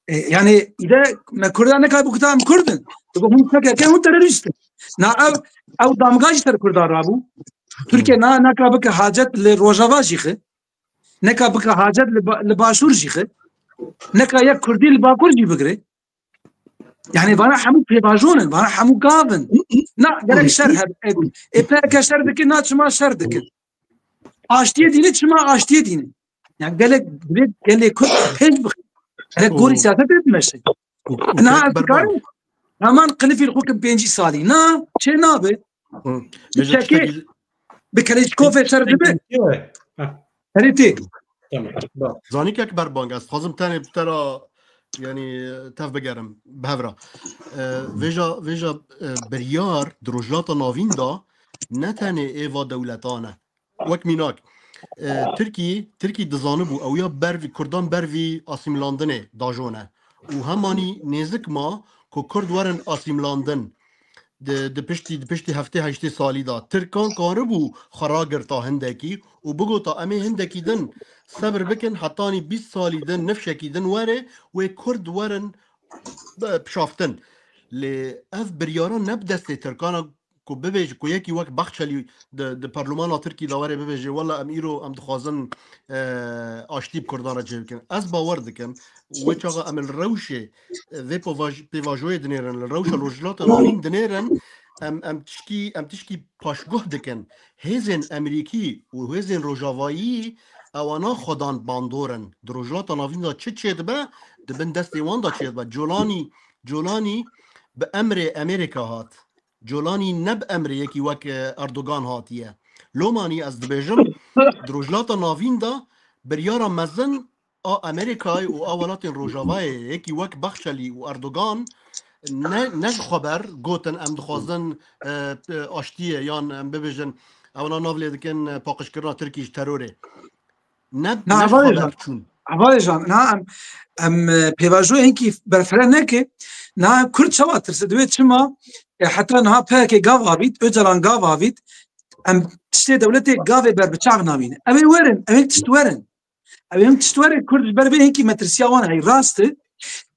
e, yani îde me Kurda neka bikuta em Kurd in. Digo hûn P K K hûn terorîst in. Na ev, ew damga jî ser Kurda rabû. Tirkiye na, neka bike hacet li Rojava jî xi. Neka bike hacet li ba-, li Başûr jî xi. Neka yek Kurdî li Bakur jî bigire. Yani vana hemû pêvajon in, vana hemû gav in. Na, gerek şer hebe. E, e, P K K şer dikin, na çima şer dikin? Aştiyê dîne, çima aştiyê dîne? Yani gelek, gelek, gelê Kurd pêş bixin. Gerek gorî Û- siyasetê dimeşin. û Niha Tek ez Berban. dikarim, heman qilifî li xwe kim pêncî salî. Na, çê nabe. Hı. Vêca Çekê tiştekî bi Kelêçkovê ser dibe. Heh. Herî tê. Tamam. Bak. Zanîkek Berban, ez dixwazim tenê bi te re, yani, tev bigerim, bi hev re. E, vêca, vêca, e, biryar di Rojhilata Navîn de ne tenê êva dewletan e. Wek mînak, e, Tirkî, Tirkî dizanibû ew ya bervî, Kurdan bervî asîmlandinê dajone. Û hemanî nêzik ma ku Kurd werin asîmlandin. Di, di piştî, di piştî heftê heştê salî de Tirkan karibû xwe ragirta hindekî û bigota, "Em ê hindekî din sebir bikin, hetanî bîst salî din, nifşekî din were, wê Kurd werin, e, pişaftin." Lê ev biryara ne bi destê Tirkan e ku bibêje, ku yekî wek Baxçelî di, di parlemana Tirkî de were bibêje, "Wela em îro em dixwazin, e, aştî bi Kurdan re çêbikin." Ez bawer dikim, wê çaxa em li rewşê, e, vê pêvaj-, pêvajoyê dinêrin, li rewşa Rojhilata Navîn dinêrin, em, em tişkî, em tişkî paşguh dikin. Hêzên Emerîkî û hêzên Rojavayî ewana xwedan bandor in. Di Rojhilata Navîn de çi çêdibe, di bin destê wan de çêdibe. Colanî, Colanî bi emrê Amerîka hat. Colanî ne bi emrê yekî wek, e, Erdogan hatiye. Lomanî ez dibêjim, di Rojhilata Navîn de biryara mezin a Amerîkayê û a welatên Rojavayê, yekî wek Baxçelî û Erdogan, ne, ne ji xwe ber gotin em dixwazin, e, e, aştiyê yan em bibêjin, ewana nav lê dikin, e, paqijkirina Tirkî ji terorê. Ne, ne ji xwe ber çûn. Hevalê can, niha em, em, e, pêvajoyekî berfireh neke, niha Kurd çawa tirse? Divê çima, e, heta niha P K K gav avît, Ocalan gav avît, em tiştê dewletê gavê berbiçav navîne. Ew ê werin, ew ê tişt werin. Ew ê tişt werin, Kurd ji ber vê hinkî metirsiya wan hey rast e.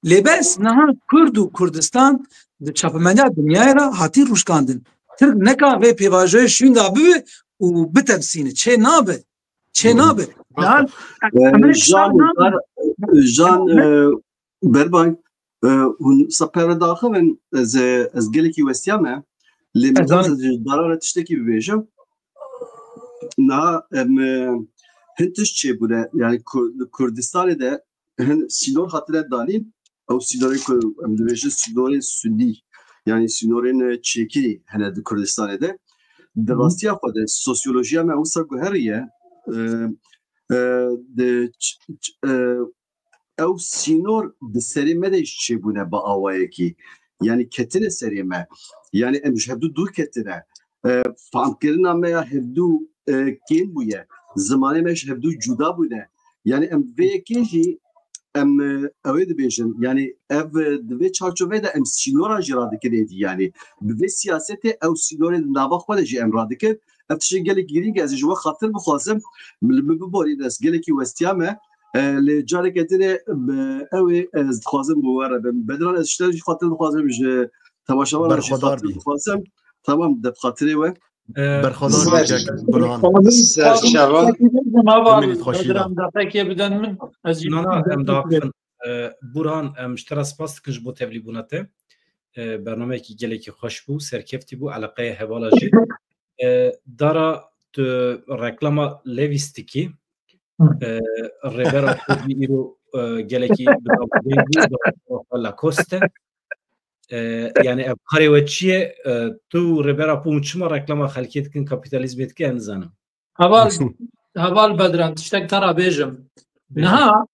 Lê bes niha Kurd û Kurdistan di çapemendiya dinyayê re hatî rûşkandin. Tirk neka vê pêvajoyê şûnda bibe û bitefsîne. Çê nabe. Çê nabe. Niha, em ê Jan, Jan, e, Berbay, e, hûn wisa pere diaxivin, ez, ez gelekî westiya me, lê min Ez xwest zanim. ez ji dara re tiştekî bibêjim. Niha, em, e, hin tişt çêbûne, yani Kur-, li Kurdistanê de hin sînor hatine danîn, ew sînorên ku em dibêjin sînorên sunî, yani sînorên, e, çêkirî hene di Kurdistanê de. Di Hı hı. rastiya xwe de sosyolojiya me wisa guheriye, e, e, di ç-, ç-, e, ew sînor di serê me de jî çêbûne bi awayekî. Yani ketine serê me. Yani em ji hevdû dûr ketine. E, famkirina me ya hevdû, e, kêm bûye. Zimanê me ji hevdû cuda bûne. Yani em vê yekê jî em, e, ew ê dibêjin. Yani ev, e, di vê çarçoveyê de em sînoran jî radikin êdî yani. Bi vê siyasetê ew sînorê di nava xwe de jî em radikin. Ev tiştê gelek girîng e. Ez ji we xatir bixwazim, min, min biborîn, ez gelekî westiya me. E, lê careke din ê, bi, ew ê, ez dixwazim bi we re bim. Bedran, ez ji te jî xatir dixwazim, ji temaşevanan jî Berxwedar xatir bî. dixwazim. Tamam, de bi xatirê we. E, Berxwedar bî, kek Burhan. Ser şeva. Bimînît xweşî de. Bedran, daqekê bidin min. Ez jî Na, na, em diaxivin. E, Burhan, em ji te re spas dikin ji bo tevlîbûna te. E, bernameyekî gelekî xweş bû, serkeftî bû, eleqeya hevala jî. E, dara tu reklama Levis dikî, Hı. e, Rêbera Kurdî îro, e, gelekî bi dawî bû, bi Lacoste. E, yani ev karê we çi ye? E, tu Rêbera Pûn çima reklama xelkê dikin, kapîtalîzmê dike, em nizanim. Heval, heval Bedran, tiştek te re bêjim. Bêje. Niha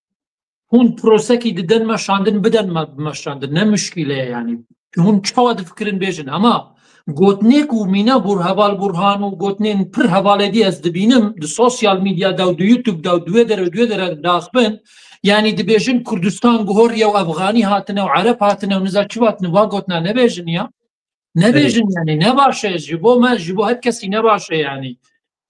hûn prosekî didin meşandin, bidin me, meşandin. Ne muşkîle ye yani. Hûn çawa difikirin bêjin. Ama gotinê ku mîna Bur-, heval Burhan û gotinên pir hevalê dî ez dibînim, di sosyal medya de û di YouTube de û di wê dere û di wê dere daxibin, yani dibêjin Kurdistan guhoriye û Efxanî hatine û Ereb hatine û niza çi hatine, va gotina nebêjin ya. Nebêjin yani, ne baş e, ji bo me, ji bo her kesî ne baş e yani.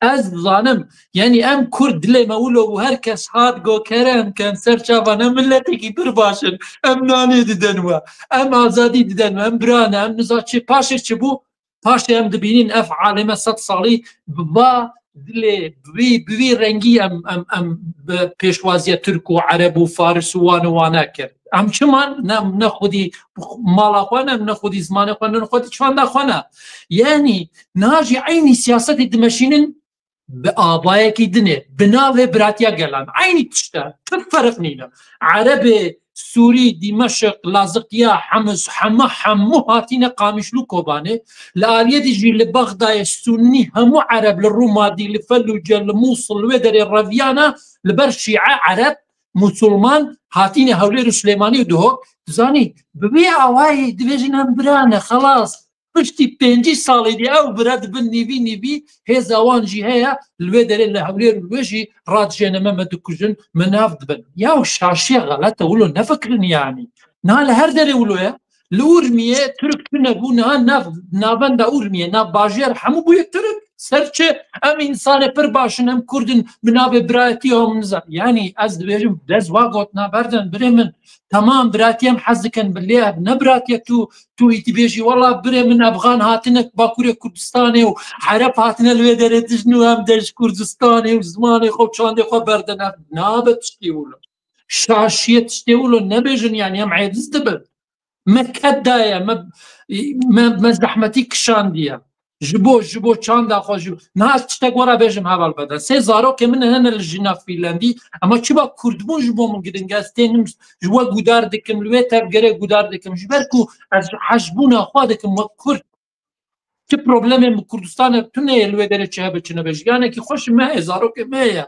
Ez dizanim, yani em Kurd dilê me wilo bû, her kes hat got, kerem ken ser çava ne miletekî pir baş in. Em nanê didin we. Em azadî didin we. Em bira ne, em niza çi, paşê çi bû? Paşê em dibînin ev aleme sed salî bi va dilê, bi vî, bi vî rengî em, em, em bi pêşwaziya Tirk û Ereb û Faris û wan û wana kir. Em çiman ne, ne xwedî mala xwe ne, ne xwedî zimanê xwe ne, ne xwedî çanda xwe ne. Yani niha jî eynî siyasetê dimeşînin bi abayekî dinê, bi navê biratiya gelan. Eynî tişt e, tu ferq nîne. Erebê, Sûrî, Dîmeşq, Laziqiya, Hemis, heme, hemû hatîne Qamişlû Kobanê. Li aliyê dî jî li Bexdayê Sunnî, hemû Ereb li Rûmadî, li Felûce, li Mûsil, li wê derê reviyana li ber Şîe Ereb, Musulman, hatîne Hewlêr û Silêmanî û Duhok. Dizanî, bi vê awayî dibêjin em birane, xelas. Piştî pêncî salê dî ew bira dibin nîvî nîvî, hêza wan jî heye, li wê derê li Hewlêr û li wê jî radijêne me, me dikujin, me nav dibin. Ya şaşiye xelet e, wilo nefikirin yanî. Niha li her derê wilo ye. Li Urmiyê Tirk tune bû, niha nav, navenda Urmiyê, nav bajêr hemû bûye Tirk. Ser çi? Em însanê pir baş in, em Kurd in, bi navê birayetî ya min nizan. Yanî ez dibêjim, dest va gotina berdin, birê min. Temam, biratiyê em hez dikin, bi lê ev ne biratiye tu, tu îtî bêjî, wela birê min Efxan hatine Bakurê Kurdistanê û Ereb hatine li wê derê dijin û em de ji Kurdistanê û zimanê xwe û çandê xwe berdin. Ev nabe tiştê wilo. Şaşiyê tiştê wilo nebêjin, yanî em êdiz dibin. Me ked daye, me, me, me zehmetî kişandiye. Ji bo, ji bo çanda xwe, ji, niha ez tiştek we re bêjim heval Bedran. Sê zarokê min hene li jina Fînlandî, ema çiba Kurdbûn ji bo min giring e, ez tênim ji we gudar dikim, li wê tevgerê gudar dikim. Ji ber ku ez hejbûna xwe dikim wek Kurd. Çi problemê bi Kurdistanê tune ye, li wê derê çi hebe çi nebe. Jiyanekî xweş me heye, zarokê me heye.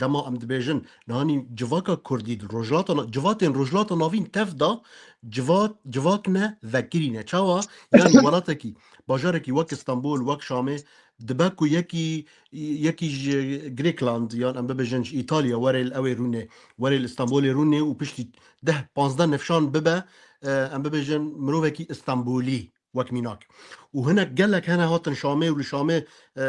Dema em dibêjin, nihanî civaka Kurdî di Rojhilata Na-, civatên Rojhilata Navîn tev de civat, civak ne vekirî ne. Çawa? Yanî welatekî, bajarekî wek Îstanbul, wek Şamê, dibe ku yekî, yekî ji Grêkland, yan em bibêjin ji Îtalya were li ew ê rûnê, were li Îstanbulê rûnê û piştî deh panzdeh nifşan bibe, e, em bibêjin mirovekî Îstanbulî wek mînak. Û hinek gelek hene hatin Şamê û li Şamê, e,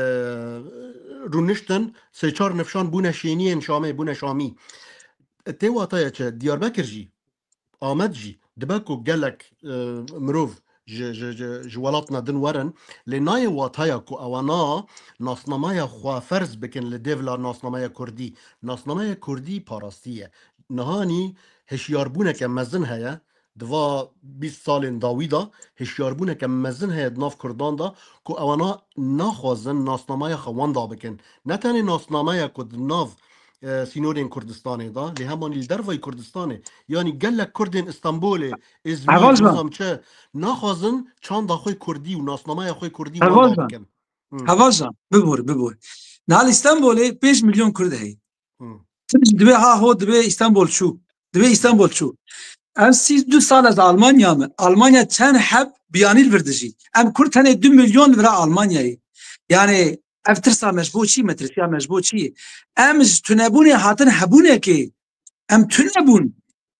rûniştin, sê çar nifşan bûne şêniyên Şamê, bûne Şamî. Tê wataya çi? Diyarbekir jî, Amed jî, dibe ku gelek, e, mirov ji, ji, ji, ji welatna din werin, lê nayê wataya ku ewana nasnameya xwe ferz bikin li dêvla nasnameya Kurdî. Nasnameya Kurdî parastî ye. Nihanî hişyarbûneke mezin heye, di va bîst salên dawî de hişyarbûneke mezin heye di nav Kurdan de ku ewana naxwazin nasnameya xwe wenda bikin. Ne tenê nasnameya ku di nav, e, sînorên Kurdistanê de, lê hemanî li dervayî Kurdistanê, yanî gelek Kurdên Îstanbulê, Îzmîr, Heval can. Nizam çi, naxwazin çanda xwe Kurdî û nasnameya xwe Kurdî Heval wenda can. Bikin. Hı. Heval can, bibor, bibor. Niha li Îstanbulê pênc milyon Kurd heye. Hı. Tim dibê ha ho, dibê Îstanbul çû. Dibê Îstanbul çû. Em sî du sal ez Almanya me. Almanya çend heb biyanî li vir dijî. Em Kurd tenê du milyon li vira Almanyayê. Yani ev tirsa me ji bo çi? Me tirsiya me ji bo çi? Em ji tunebûnê hatin hebûnekê. Em tune bûn.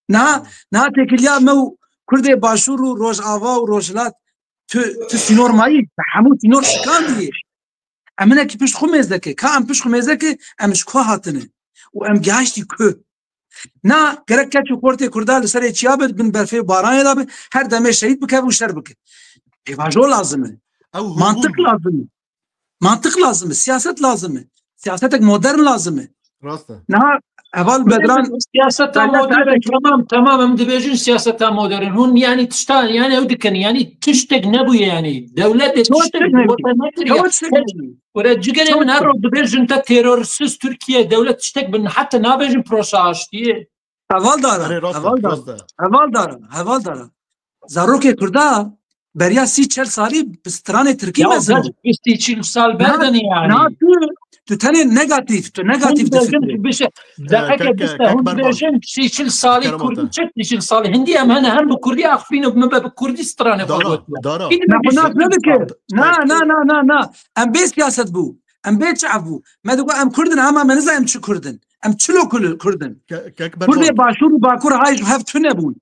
Niha, niha têkiliya me û Kurdê Başûr û Rojava û Rojhilat, tu, tu sînor mayî, te hemû sînor şikandî. Em hinekî pişt xwe mêze ke. Ka em pişt xwe mêze ke, em ji ku hatine? Û em gihiştî ku? Na, gerek keç û xortê Kurda li serê çiya be, bin berfê û baranê de be, her demê şehîd bikeve û şer bike. Pêvajo lazim e. Ew hûn Mantiq bûn. Lazim e. Mantiq lazim e, siyaset lazim e. Siyasetek modern lazim e. Rast e. Niha heval Bedran Siyaseta modern, tamam, tamam, em dibêjin siyaseta modern. Hûn, yani, tişta, yani, ew dikin, yani, tiştek nebûye, yani. Dewletê Çok tiştek, tiştek, wata nekiriye. Çok tiştek. Were cigerê Çok min her tiştek. Roj dibêjin te terörsüz Türkiye, dewlet tiştek bin, heta nabêjin proşa aştiyê. Heval dara, Erê, rast e, heval dara, rast e. Heval dara, heval dara. Zarokê Kurda beriya sî çel salî bi stranê Tirkî Ya mezin bû. Bîst çil sal Na, berdin yani. Na tu, tu tenê negatif, tu negatif Hûn difikirî. Bêjin, bir şey, Ee, dakika, ke-, ke-, biste, hûn Kekber Bal. Bêjin sî çil salî Kerem Kurdî Ata. Çi sî çil salî? Hindi em hene hem bi Kurdî axifîne, min be bi Kurdî stranê xwe Dara, gotiye. Dara. Hindi Ne, bêjin. Xwe nas nedike. Na, Kek- na, na, na, na. Em bê siyaset bû. Em bê çav bû. Me digo em Kurdin ama me nizan em çi Kurdin. Em çilo Kul-, Kurdin. Ke-, Kekber Kurdê Bal. Başûr û Bakur hay ji hev tune bûn.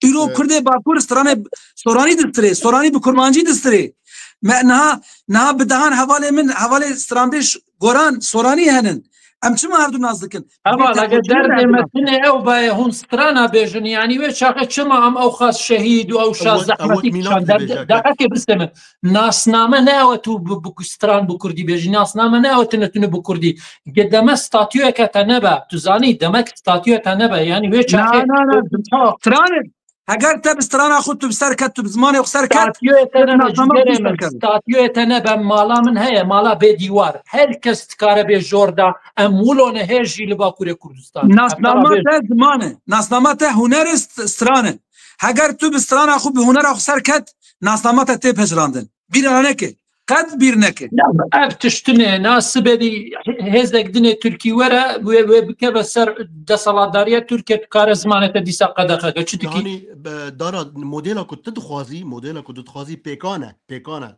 Îro Evet. Kurdê Bakur stranê Soranî distirê, Soranî bi Kurmancî distirê. Me niha, niha bi dehan hevalê min, hevalê stranbêj Goran Soranî henin. Em çima her du nas dikin? Heval, Bê eger tercihê derdê me me nas dikin. Tine ew baye hûn strana bêjin, yani wê çaxê çima em ew xas şehîd û ew şa Ew wek, ew zehmetî wek mînak kişan? Dibêje, Der-, kek. Derhekê bistê min. Nasname ne ew tu bi, bi stran bi Kurdî bêjî. Nasname ne ew tine tune bi Kurdî. Ge deme statûyeke te nebe. Tu zanî, demek statûye te nebe. Yani wê çaxê Na, na, na. Stran e. Heger te bi strana xwe tu bi ser ket, tu bi zimanê xwe ser ket, Statûyê te tu nebe, nasname cigerê xwe min, ser ket. Statûyê te nebe, mala min heye, mala bê dîwar. Her kes dikare bê jor da, em wilo ne hê jî li Bakurê Kurdistan. Em Nasnama te ziman e. Nasnama te huner e, st-, stran e. Heger tu bi strana xwe, bi hunera xwe ser ket, nasnama te tê pejirandin. Bîra neke. Qet bîr neke. Ya, ev tiştine, na sibedî hêzek dinê Tirkî were, wê, wê bikeve ser deselatdariya Tirkiye, dikare zimanê te dîsa qedexe ke. Çi dikî? Yani, be, dara modela ku tu dixwazî, modela ku tu dixwazî pêkan e, pêkan e.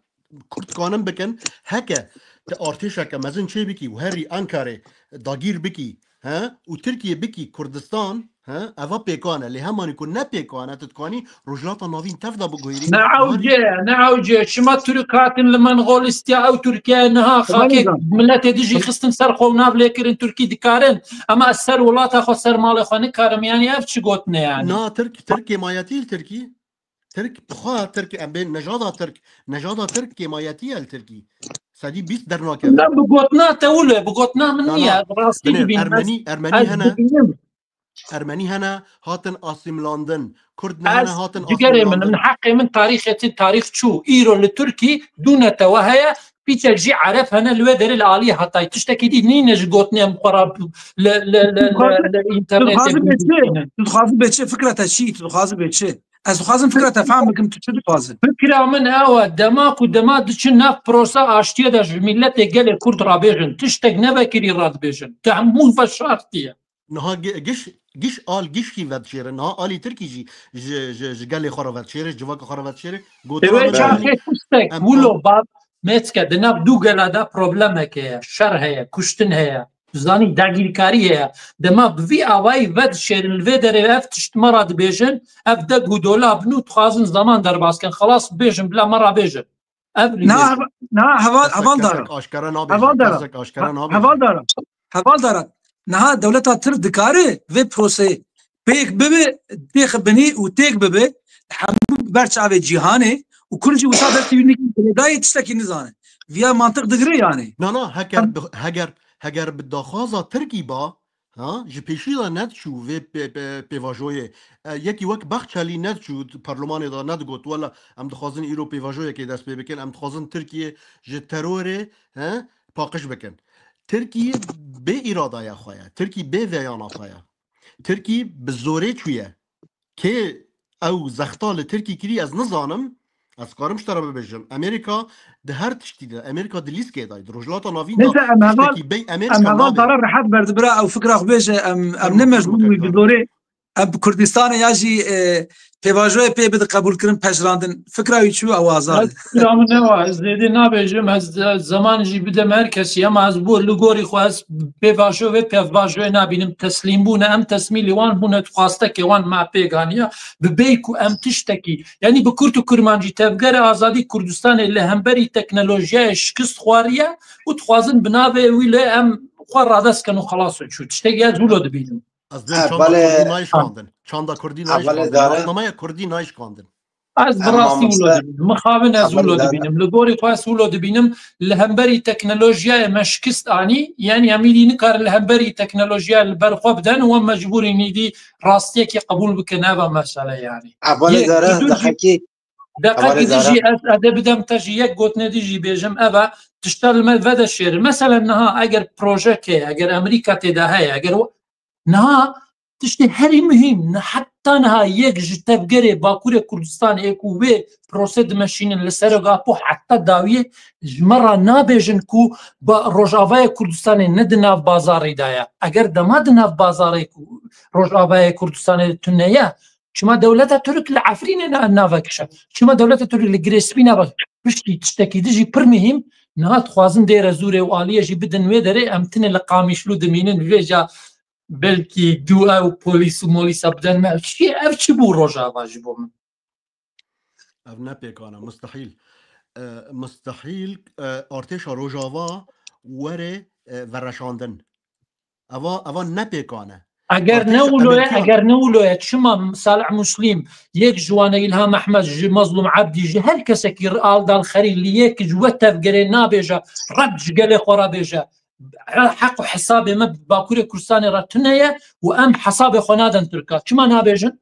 Kurd kanin bikin, heke te artêşeke mezin çê bikî û herî Ankarê dagîr bikî, he? Û Tirkiye bikî Kurdistan, he? Eva pêkan e. Lê hemanî ku ne pêkan e, tu dikanî Rojhilata Navîn tev de biguhêrî. Ne ewce, ne ewce. Çima Tirk hatin li Mengolîstiya ew Tirkiye niha Heval xakê Hocam. Miletê dijî xistin ser xwe û nav lê kirin Tirkî dikarin. Ama ez ser welata xwe, ser malê xwe nikarim. Yani ev çi gotine yani? Na, Tirk, Tirk kêmayetî li Tirkî. Tirk, bi xwe Tirk, em bên nejada Tirk, nejada Tirk kêmayetî ye li Tirkî. Sedî bîst dernakeve. Na, bi gotina te wilo, bi gotina min Na, niye, na. Rastî Binêr, dibînim. Ermenî, Ermenî Ez hene, dibînim. Ermenî hene, hatin asîmlandin. Kurd ne hene, Ez hatin cigerê min, asîmlandin. Min heqê min tarîxê te tarîx çû. Îro li Tirkî du netewe heye, pîçek jî Ereb hene, li wê derê li aliyê Hatay. Tiştekî dî nîne ji gotinê em xwe ra li, li, li, li, li înternet Tu dixwazî bê çi? Tu dixwazî bê çi? Fikra te çi? Tu dixwazî bê çi? Ez dixwazim fikra te fehm bikim, tu çi dixwazî? Fikra min ew e, dema ku dema diçin nav prosa aştiyê de ji miletê gelê Kurd rabêjin, tiştek nevekirî radibêjin. Te hemû veşartiye. Niha gi- giş giş al giş hî vedişêre. Niha alî Tirkî jî ji ji ji gelê xwe re vedişêre, ji civaka xwe re vedişêre. Gotina Ewe min çaxê tiştek em wilo ba mêçke di nav du gela de problemek heye, şer heye, kuştin heye. Tu zanî dagîrkarî heye. Dema bi vî awayî vedişêrin li vê derê ev tişt me re dibêjin, ev deg û dolab nû dixwazin zeman derbas kin. Xelas bêjin bila me re bêjin. Ev li Na, vê heva- na heval, Kesek, heval dara. kesek aşkere nabêjin. Heval dara. Kesek aşkere Ha- nabêjin. Heval dara. Heval dara. Niha dewleta Tirk dikare vê proseyê pêk bibe, têxibinî û têk bibe, hemû ber çavê cîhanê û Kurd jî wisa destê wî nikî girêdayê tiştekî nizane. Viya mantiq digire yani. Na na heger Em- bi- heger heger bi daxwaza Tirkî ba ha ji pêşî de nediçû vê pê- pê- pêvajoyê. E, yekî wek Bexçelî nediçû parlemanê de nedigot wela em dixwazin îro pêvajoyekê dest pê bikin, em dixwazin Tirkiye ji terorê he paqij bikin. Tirkiye bê îradaya xwe ye. Tirkî bê veyana xwe ye. Tirkî bi zorê çûye. Kê ew zexta li Tirkî kirî ez nizanim. Ez karim ji te re bibêjim. Amerîka di her tiştî de, Amerîka di lîskê de, di Rojhilata Navîn de Neyse em heval tiştekî bey Amerîka em heval nabe. Dara rehet berde bira ew fikra xwe bêje em em Fermo, ne fermo mecbûr wî bi Kerkan. Zorê em bi Kurdistanê ya jî e, pêvajoyê pê bide qebûlkirin, pejirandin. Fikra wî çi bû ew azad e. Ez fikra min ne wa, ez zêdê nabêjim, ez, ez zeman jî bidim her kesî, ema ez bo li gorî xwe ez pêvajo vê pêvajoyê nabînim, teslîm bûne, em tesmîlî wan bûne, xwastekê wan me pê ganiya, bi bêy ku em tiştekî, yanî bi kurt û kurmancî tevgera azadî Kurdistanê li hemberî teknolojiyayê şikist xwariye û dixwazin bi navê wî lê em xwe radest kin û xelas û çû. Tiştekî ez wilo dibînim. Ez dibêm Ha, çanda belê. Kurdî nayê şikandin. Çanda Kurdî Ha, nayê belê şikandin. Dara. Navnameya Kurdî nayê şikandin. Ez bi Em rastî wilo mamoste, dibînim. Mixabin ez ha, belê wilo Dara. Dibînim. Li gorî xwe ez wilo dibînim. Li hemberî teknolojiyayê me şikist anî, yanî em îdî nikarin li hemberî teknolojiyayê li ber xwe biden û em mecbûrîn îdî rastiyekî qebûl bikin. Ev e mesele yanî. Ha, belê Yek, Dara, bi du jî, dehekî, ha, belê deqekî din Dara. Jî ez, ez ê bidem te jî yek gotinê din jî bêjim, ev e, tişta li me vede şêrin. Mesela niha eger projek heye, eger Amerîka tê de heye, eger Niha tiştê herî muhîm, ni-, heta niha yek ji tevgerê Bakurê Kurdistanê ê ku wê prosê dimeşînin li Serok Apo heta dawiyê ji me re nabêjin ku ba-, Rojavayê Kurdistanê ne di nav bazarî de ye. Eger dema di nav bazarê ku-, Rojavayê Kurdistanê tune ye, çima dewleta Tirk li Efrînê na-, navekişe? Çima dewleta Tirk li Girê Spî navekişe? Piştî tiştekî din jî pir muhîm, niha dixwazin dêre zûrê û aliyê jî bidin wê derê, em tinê li Qamîşlû dimînin, vêca belkî du ew polîs û molîsa bidin me. Çi, ev çi bû Rojava ji bo min? Ev ne pêkan e, mustehîl. E, mustehîl, e, artêşa Rojava were, e, vereşandin. Eva, eva ne pêkan e. Eger ne Artêşa wilo ye, Amerîka eger ne wilo ye, çima Salih Muslim, yek ji wan e, İlham Ahmet, ji Mazlum Abdî, ji her kesekî, Aldal Xerî, li yek ji we tevgerê nabêje, red ji gelê xwe re bêje. Heq û hesabê me bi Bakurê Kurdistanê re tune ye û em hesabê xwe nadin Tirka. Çima nabêjin?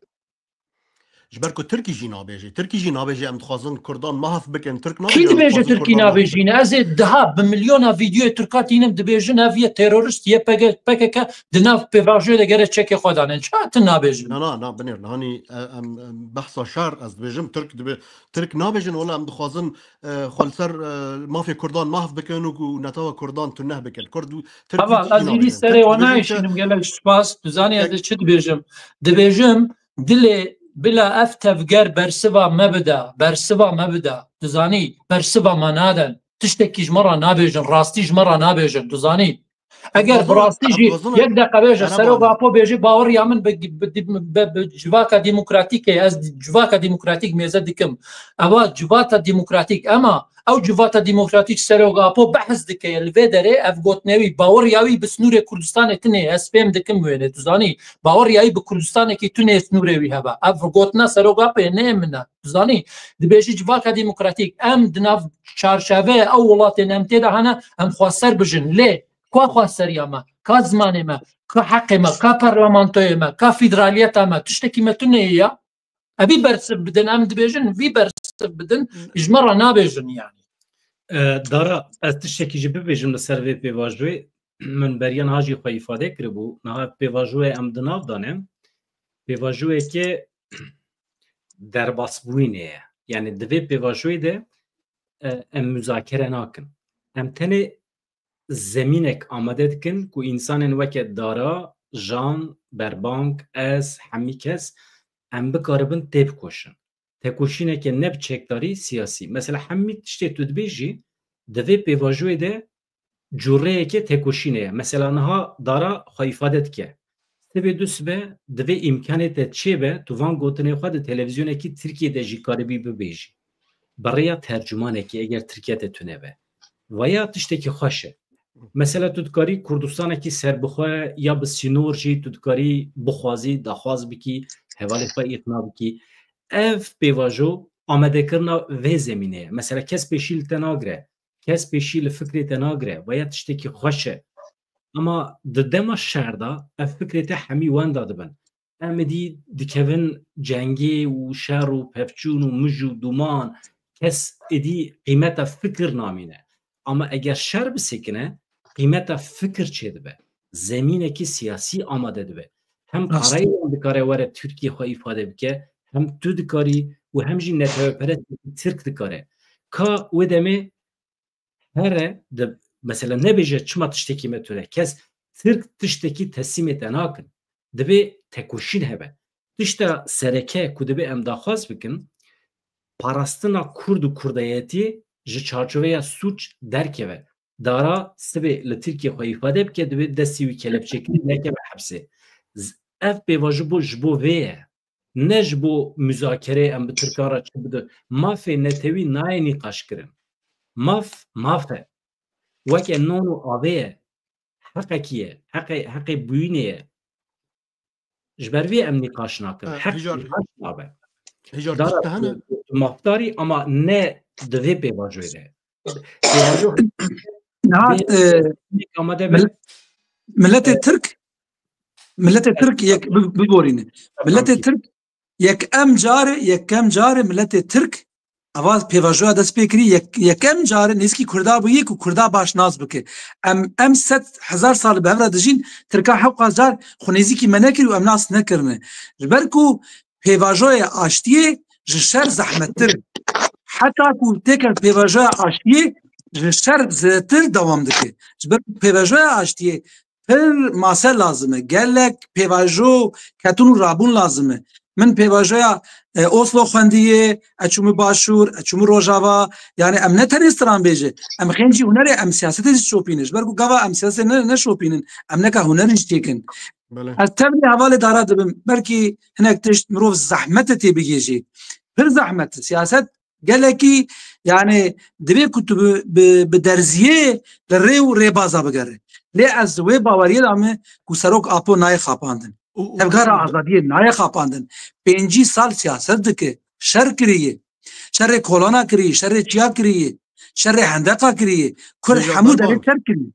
Ji ber ku Tirkî jî nabêje. Tirkî jî nabêje em dixwazin Kurdan mahf bikin. Tirk nabêje Kî em dibêje dixwazin Tirkî Kurdan mahf nabêjî bikin. Ne? Ez ê diha bi milyona vîdyoyê Tirka tînim dibêjin ev ye terorist, Y P G, P K K di nav pêvajoyê de gere çekê xwe danin. Çawa tu nabêjin? Na, na, na, binêr. Hanî, e, em, em, behsa şer ez dibêjim. Tirk dibe, Tirk nabêjin, wela em dixwazin, e, xwe li ser, e, mafê Kurdan mahf bikin û ku netewa Kurdan tuneh bikin. Kurd û Tirk Heval, ez êdî serê we nayêşînim, gelek spas. Tu zanî ez ê çi dibêjim? Dibêjim, dilê bila ev tevger bersiva me bide, bersiva me bide. Tu zanî, bersiva me naden. Tiştekî ji me re nabêjin, rastî ji me re nabêjin. Tu zanî? Eger bi rastî jî, yek deqe bêje, Serok Apo bêje, baweriya min bi, bi, bi, bi, bi civaka demokratîk e, ez civaka demokratîk mêze dikim. Eva civata demokratîk, ema ew civata demokratîk Serok Apo behs dike, li vê derê ev gotinê wî, baweriya wî bi sinûrê Kurdistanê tune, ez fêm dikim wêne, tu zanî, baweriya wî bi Kurdistanekî tune sinûrê wî hebe. Ev gotina Serok Apo ye, ne min e, tu zanî, dibêjî civaka demokratîk, em di nav çarçevê ew welatên em tê de hene, em xweser bijin, lê ka xweseriya me, ka zimanê me, ka heqê me, ka parlamentoyê me, ka federaliyeta me, tiştekî me tune ye ya. Evî bersiv bidin, em dibêjin, vî bersiv bidin, ji me re nabêjin yani. E, Dara, ez tiştekî jî bibêjim li ser vê pêvajoyê. Min beriya niha jî xwe îfade kiribû. Niha pêvajoyê em di nav de ne. Pêvajoyeke derbasbûyînê ye. Yani di vê pêvajoyê de e, em muzakere nakin. Em tenê zemînek amade dikin ku însanên weke Dara, Jan, Berbang, ez, hemî kes em bikaribin têbikoşin. Tekoşîneke ne bi çekdarî siyasî. Mesela hemî tiştê tu dibêjî di vê pêvajoyê de cureyeke tekoşînê ye. Mesela niha Dara xwe îfade dike. Sibê du sibe divê îmkanê te çêbe, tu van gotinê xwe di televîzyonekî Tirkiyê de jî karibî bibêjî. Bi rêya tercûmanekî, eger Tirkiye te tune be. Vaya tiştekî xweş e. Mesela tu dikarî Kurdistanekî serbixwe ya bi sînor jî tu dikarî bixwazî, daxwaz bikî, hevalê xwe îqna bikî. Ev pêvajo amadekirina vê zemînê ye. Mesela kes pêşî li te nagire. Kes pêşî li fikrê te nagire, veya tiştekî xweş e. Ama di dema şer de ev fikrê te hemî wenda dibin. Em êdî dikevin cengê û şer û pevçûn û mij û dûman. Kes êdî qîmeta fikir namîne. Ama eger şer bisekine, qîmeta fikir çêdibe. Zemînekî siyasî amade dibe. Hem Rast e. Karayilan dikare were Tirkiye xwe îfade bike, hem tu dikarî û hem jî neteweperest Tirk dikare. Ka wê demê here di, mesela nebêje çima tiştekî me tune. Kes Tirk tiştekî teslîmê te nakin. Divê tekoşîn hebe. Tişta sereke ku divê em daxwaz bikin, parastina Kurd û Kurdayetî ji çarçoveya sûc derkeve. Dara sibê li Tirkiye xwe îfade bike, divê destî wî kelepçekirî nekeve hepsê. Z-, ev pêvajo bo, ji bo vê ye. Ne ji bo muzakereyê em bi Tirkan re çi bidin. Mafê netewî nayê nîqaşkirin. Maf, maf e. Weke non û avê ye. Heqekî ye. Heqê, heqê bûyînê ye. Ji ber vê em nîqaş nakin. Ha, Heq Hijar, nîqaş nabe. Hijar, Dara, tişt hene? Tu, tu mafdarî ama ne di vê pêvajoyê de. Pêvajo Niha, bê-, e, amade be. Mil-, miletê E, Tirk, miletê Tirk yek bi-, biborîne. Miletê Tirk yekem carê, yekem carê miletê Tirk ava pêvajoya dest pê kirî, yek-, yekem carê nêzîkî Kurda bûye ku Kurda baş nas bike. Em, em sed hezar sal bi hev re dijîn, Tirka hewqas car xwe nêzîkî me nekir û em nas nekirine. Ji ber ku pêvajoya aştiyê ji şer zehmettir. Heta ku têke pêvajoya aştiyê ji şer zêdetir dewam dike. Ji ber ku pêvajoya aştiyê pir mase lazim e. Gelek pêvajo ketûn û rabûn lazim e. Min pêvajoya, e, Oslo xwendiye, ez çûme Başûr, ez çûme Rojava. Yani em ne tenê stranbêje. Em xêncî hunerê, em siyasetê jî şopîne. Ji ber ku gava em siyasetê ne, neşopînin, em neka hunerê jî çêkin. Belê. Ez tevlî hevalê Dara dibim. Belkî hinek tişt mirov zehmet e tê bigihêjê. Pir zehmet e. Siyaset gelekî, yani, divê ku tu bi, bi, bi derziyê li rê û rêbaza bigere. Lê ez wê baweriyê de me ku Serok Apo nayê xapandin. Û, û, Tevgera û, azadiyê nayê xapandin. Pêncî sal siyaset dike. Şer kiriye. Şerê kolana kiriye, şerê çiya kiriye, şerê hendeqa kiriye. Kurd Hêja hemû derê Berbang. Şer kiriye.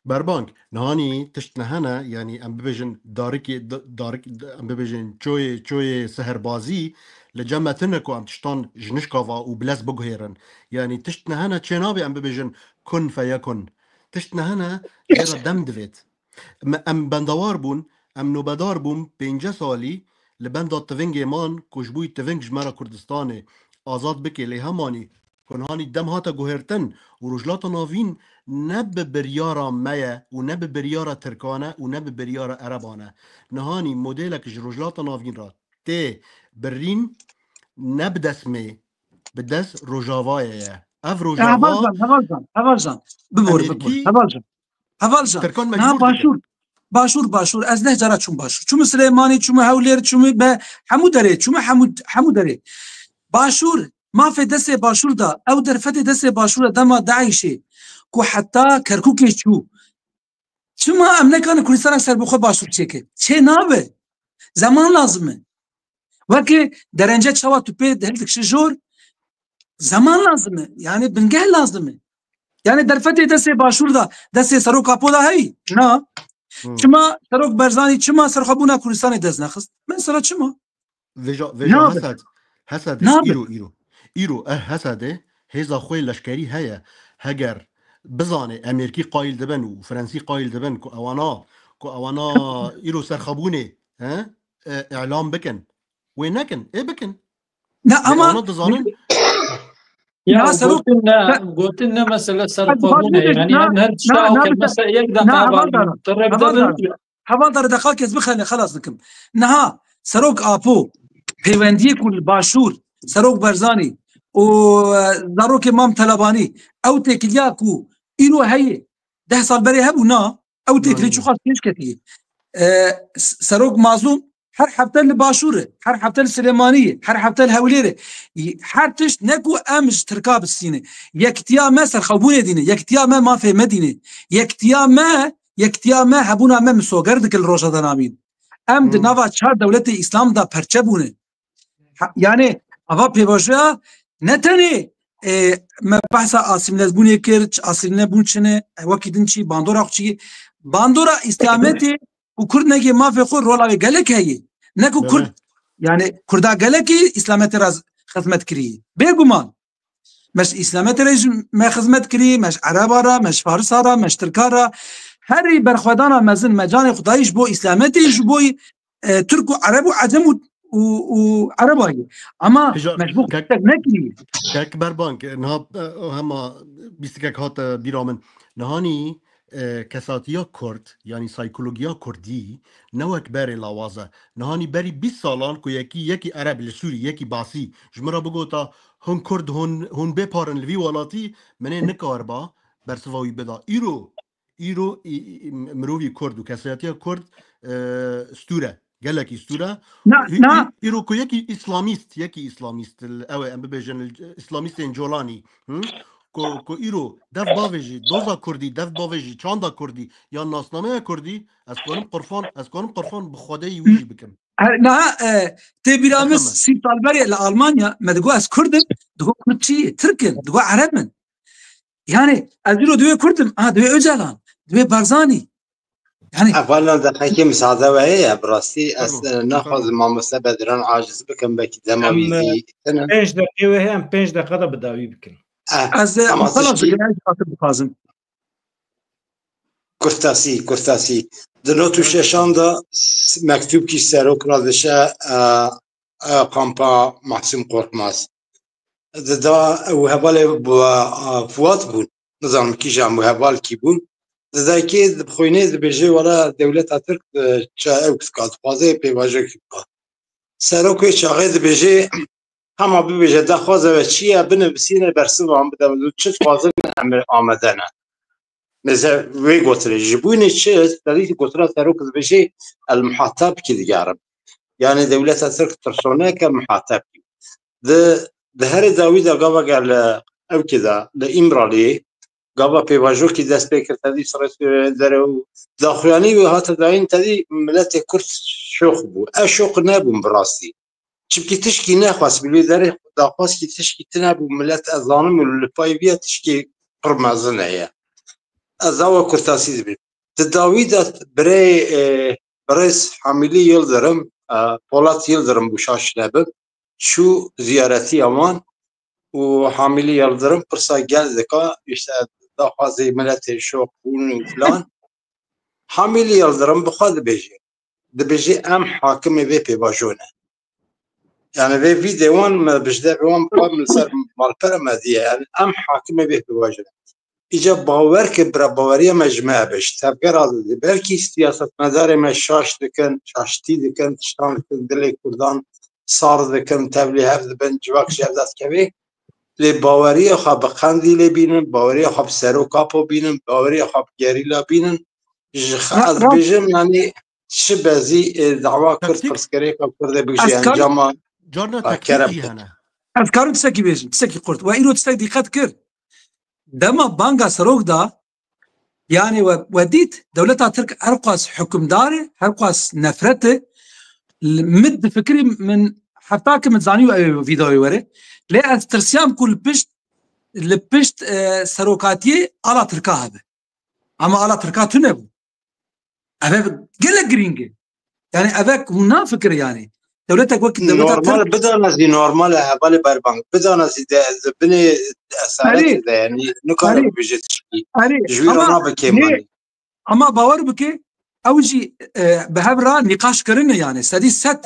Berbang, nihanî tişt nehene, yanî em bibêjin darikê, d-, darik, d-, em bibêjin çoyê, çoyê seherbazî li cem me tune ku em tiştan ji nişka va û bilez biguhêrin. Yanî tişt nehene çê nabe em bibêjin kun feyekun. Tişt nehene jê re dem divêt. Me, em bendewar bûn, em nobedar bûn, pêncî salî li benda tivingê man ku ji bo yî tiving ji me re Kurdistanê azad bike, lê hemanî ku nihanî dem hate guhertin û Rojhilata Navîn ne bi biryara me ye û ne bi biryara Tirkan e û ne bi biryara Ereban e. Nihanî modelek ji Rojhilata Navîn re tê birîn, ne bi destmê, bi dest Rojavayê ye. Ev Rojava Hevalcan, Hevalcan, Hevalcan. Bibor, bibor. Amerîkî Hevalcan. Hevalcan. Tirkan Na mecbûr dike. Başûr. Başûr, Başûr. Ez neh cara çûm Başûr. Çûm Silêmanî, çûm Hewlêr, çûm be hemû derê, çûm hemû, hemû derê. Başûr, mafê destê Başûr da, ew derfetê destê Başûr da dema DAIŞê, ku heta Kerkûkê çû. Çima em nekarin Kurdistanek serbixwe Başûr çêke? Çê nabe. Zeman lazim e. Weke derence çawa tu pê hildikişî jor, zeman lazim e. Yani bingeh lazim e. Yani derfetê destê Başûr da, destê Serok Apo da heyî. Na. Hmm. Çima Serok Berzanî, çima serxwebûna Kurdistanê dest nexist? Mesela çima? Vêja, vêja Nabe. Hesed, Hesed Nabe. îro, îro. Îro, eh, Hesede hêza xwe leşkerî heye. Heger bizane Amerîkî qayîl dibin û Fransî qayîl dibin ku ewana, ku ewana îro serxwebûnê, he, e, îlan bikin. Wê nekin, ê bikin. Ne, ama ona dizanin. Ya, serok, gotin ne, gotin ne mesele serxwebûn e. Yani em her tişta awke mesela yek deqa. Hevaldar, deqa kes bixele xelas dikim. Niha serok Apo, pêwendiyê ku li Başûr, serok Barzanî û, e, zarokê Mam Telebanî, ew têkiliya ku îro heye, deh sal berê hebû, na, ew têkilî çi xwest pêş ketiye. E, s-, serok Mazlûm her hefte li Başûr e, her hefte li Silêmaniyê, her hefte li Hewlêrê. Y-, her tişt ne ku em ji Tirka bistîne. Yekitiya me serxwebûnê dîne, yekitiya me mafê me dîne. Yekitiya me, yekitiya me hebûna me misoger dike li Rojhilata Navîn. Em di nava çar dewletê Îslam de perçe bûne. Ha, yani, ava pêvajoya ne tenê, e, me behsa asîmlebûnê kir, ç-, asîmlebûn çi ne, e, wekî din çi, bandora xwe çi, bandora Îslametê û Kurd negê mafê xwe rola wê gelek heye. Ne ku Kurd, yani, Kurda gelekî Îslametê re xizmet kiriye. Bêguman. Me ji Îslametê re jî me xizmet kiriye, me ji Ereba re, me ji Farisa re, me ji Tirka re. Herî berxwedana mezin me canê xwe dayî ji bo Îslametê, ji bo, e, Tirk û Ereb û Ecem û, û, û Erebayê. Ama me ji bo Kurd nekiriye. Kek Berbank, niha, e, hema bîstikek hat, e, bîra min. Nihanî, e, kesatiya Kurd, yanî saykologiya Kurdî, ne wek berê lawaz e. Nihanî berî bîst salan ku yekî, yekî Ereb li Sûrî, yekî Basî, ji min re bigota, hûn Kurd, hûn, hûn bê parin li vî welatî, min ê nikariba bersiva wî bida. Îro, îro î-, î-, mirovî Kurd û kesayetiya Kurd, e, stûr e. Gelekî stûr e. Na, Î-, na. Î-, îro ku yekî îslamîst, yekî îslamîst, ew ê em bibêjin, îslamîstên Colanî, hı? Ku, ku îro dev bavêjî, doza Kurdî, dev bavêjî, çanda Kurdî, yan nasnameya Kurdî, ez karim qurfan, ez karim qurfan bi Xwedê wî jî bikim. Her, na, e, tê bîra min sî sal berê li Almanya, me digot ez Kurd im, digot Kurd çi ye? Tirk in, digot Ereb in. Yani, ez îro divê Kurd im, aha, divê Ocalan, divê Barzanî. Yani, Ev vala deqekê misade we heye, bi rastî ez, Tamam, e, naxwazim tamam. mamoste Bedran aciz bikim, belkî dema Em, wî e, zî tine. Pênc deqê we heye, em pênc deqa de bi dawî bikin. Eh, Ez, e, ama xelas tişkî dikim, ez xatir dixwazim. Kurtasî, kurtasî. Di not û şeşan de s-, mektûbkî serok re dişe, e, e, kampa Mahsûm Korkmaz. Dida û hevalê bi, e, Fuat bûn. Nizanim kîjan bû, heval kî bûn. Didayê kê dibixwînê dibêje, wela dewleta Tirk, e, ça ew dika, dixwaze pêvajoyekî bika. Serok wê çaxê dibêje, hema bibêje, daxwaza we çi ye, binivisîne, bersiva min bide, çi dixwazin em amade ne. Mesela wê gotinê, ji bûnê çi, serî gotina serok dibêje, el muhatab kî digerim. Yani dewleta Tirk tirsonek e, muhatab kî. Di, di herê dawî de gava gel li ew kê de, li Îmraliyê, gava pêvajokî dest pê kir, tedî sirê dere û daxuyanî wê hate dayîn, tedî miletê Kurd şoq bû. Ez şoq nebûm bi rastî. Çimkî tişkî nexwest, bi vê derê daxwazkî tişkî tune bû, milet ez zanim û li payî viya tişkî pir mezin heye. Ez dawa kurtasî dibim. Di dawî de birê, e, birêz Hamîlî Yildirim, e, Polat Yildirim bû şaş nebim, çû ziyaretiya wan û Hamîlî Yildirim pirsa gel dika, işte daxwazê miletê şoq bûn û filan. Hamîlî Yildirim bi xwe dibêje. Dibêje em hakimê vê pêvajo ne. Yani vê vîdeo wan me bijde bi wan bixwar min ser malpera me diye. Yani em hakimê vê pêvajo ne. Îca bawer ke bira baweriya me ji me be, ji tevgera de, belkî siyasetmedarê me şaş dikin, şaştî dikin, tiştan dikin, dilê Kurdan sar dikin, tevlî hev dibin, civak ji hev de dikeve. Lê baweriya xwe bi Qendîlê bînin, baweriya xwe bi Serok Apo bînin, baweriya xwe bi gerîla bînin. Ji xwe ez dibêjim, yanî çi bezî, e, dawa Kurd, pirsgirêka Kurdê bigihîje encama. Carna teknîk jî hene. Ez karim tiştekî bêjim, tiştekî qurt. We îro tiştek dîqet kir. Dema banga serok da, yani we, we dît, dewleta Tirk her qas hukimdar e, her qas nefret e. Li, min difikirî min hefta ke min zanî ew ê vîdeoyê were. Lê ez tirsiyam ku li pişt, li pişt, e, serokatiyê ala Tirka hebe. Ama ala Tirka tune bû. Ev gelek girîng e. Yani ev hûn nafikire yani. Dewletek wekî dewleta Tirk. Normal bidana zî normal e, hevalê Berbank. Bidana zî de, de binê esaretê de yani. Nikare bibêje tişkî. Ji wî re nabe kêmanî. Ama bawer bike, ew jî, e, bi hev re nîqaş kirine yani. Sedî sed.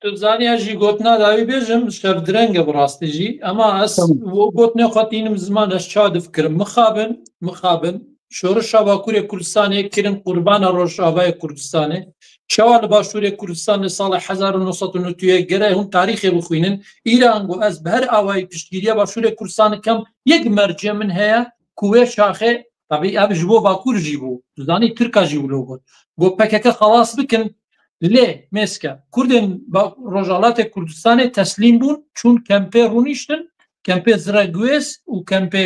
Tu zanî, ez jî gotina dawî bêjim, şev direng e bi rastî jî. Ema ez Tamam. wo gotinê xwe tînim ziman, ez çawa difikirim. Mixabin, mixabin, şorişa Bakurê Kurdistanê kirin qurbana Rojavayê Kurdistanê. Çawa li Başûrê Kurdistanê sala hezar û neh sed û newtiyê, gere hûn tarîxê bixwînin. Îran got, ez bi her awayî piştgiriya Başûrê Kurdistanê kem, yek mercê min heye ku wê şaxê, tabî ev ji bo Bakur jî bû. Tu zanî, Tirka jî wilo got. Got P K K xelas bikin, lê mêske Kurdên Ba-, Rojhalatê Kurdistanê teslîm bûn, çûn kempê rûniştin, kempê Zireguêz û kempê,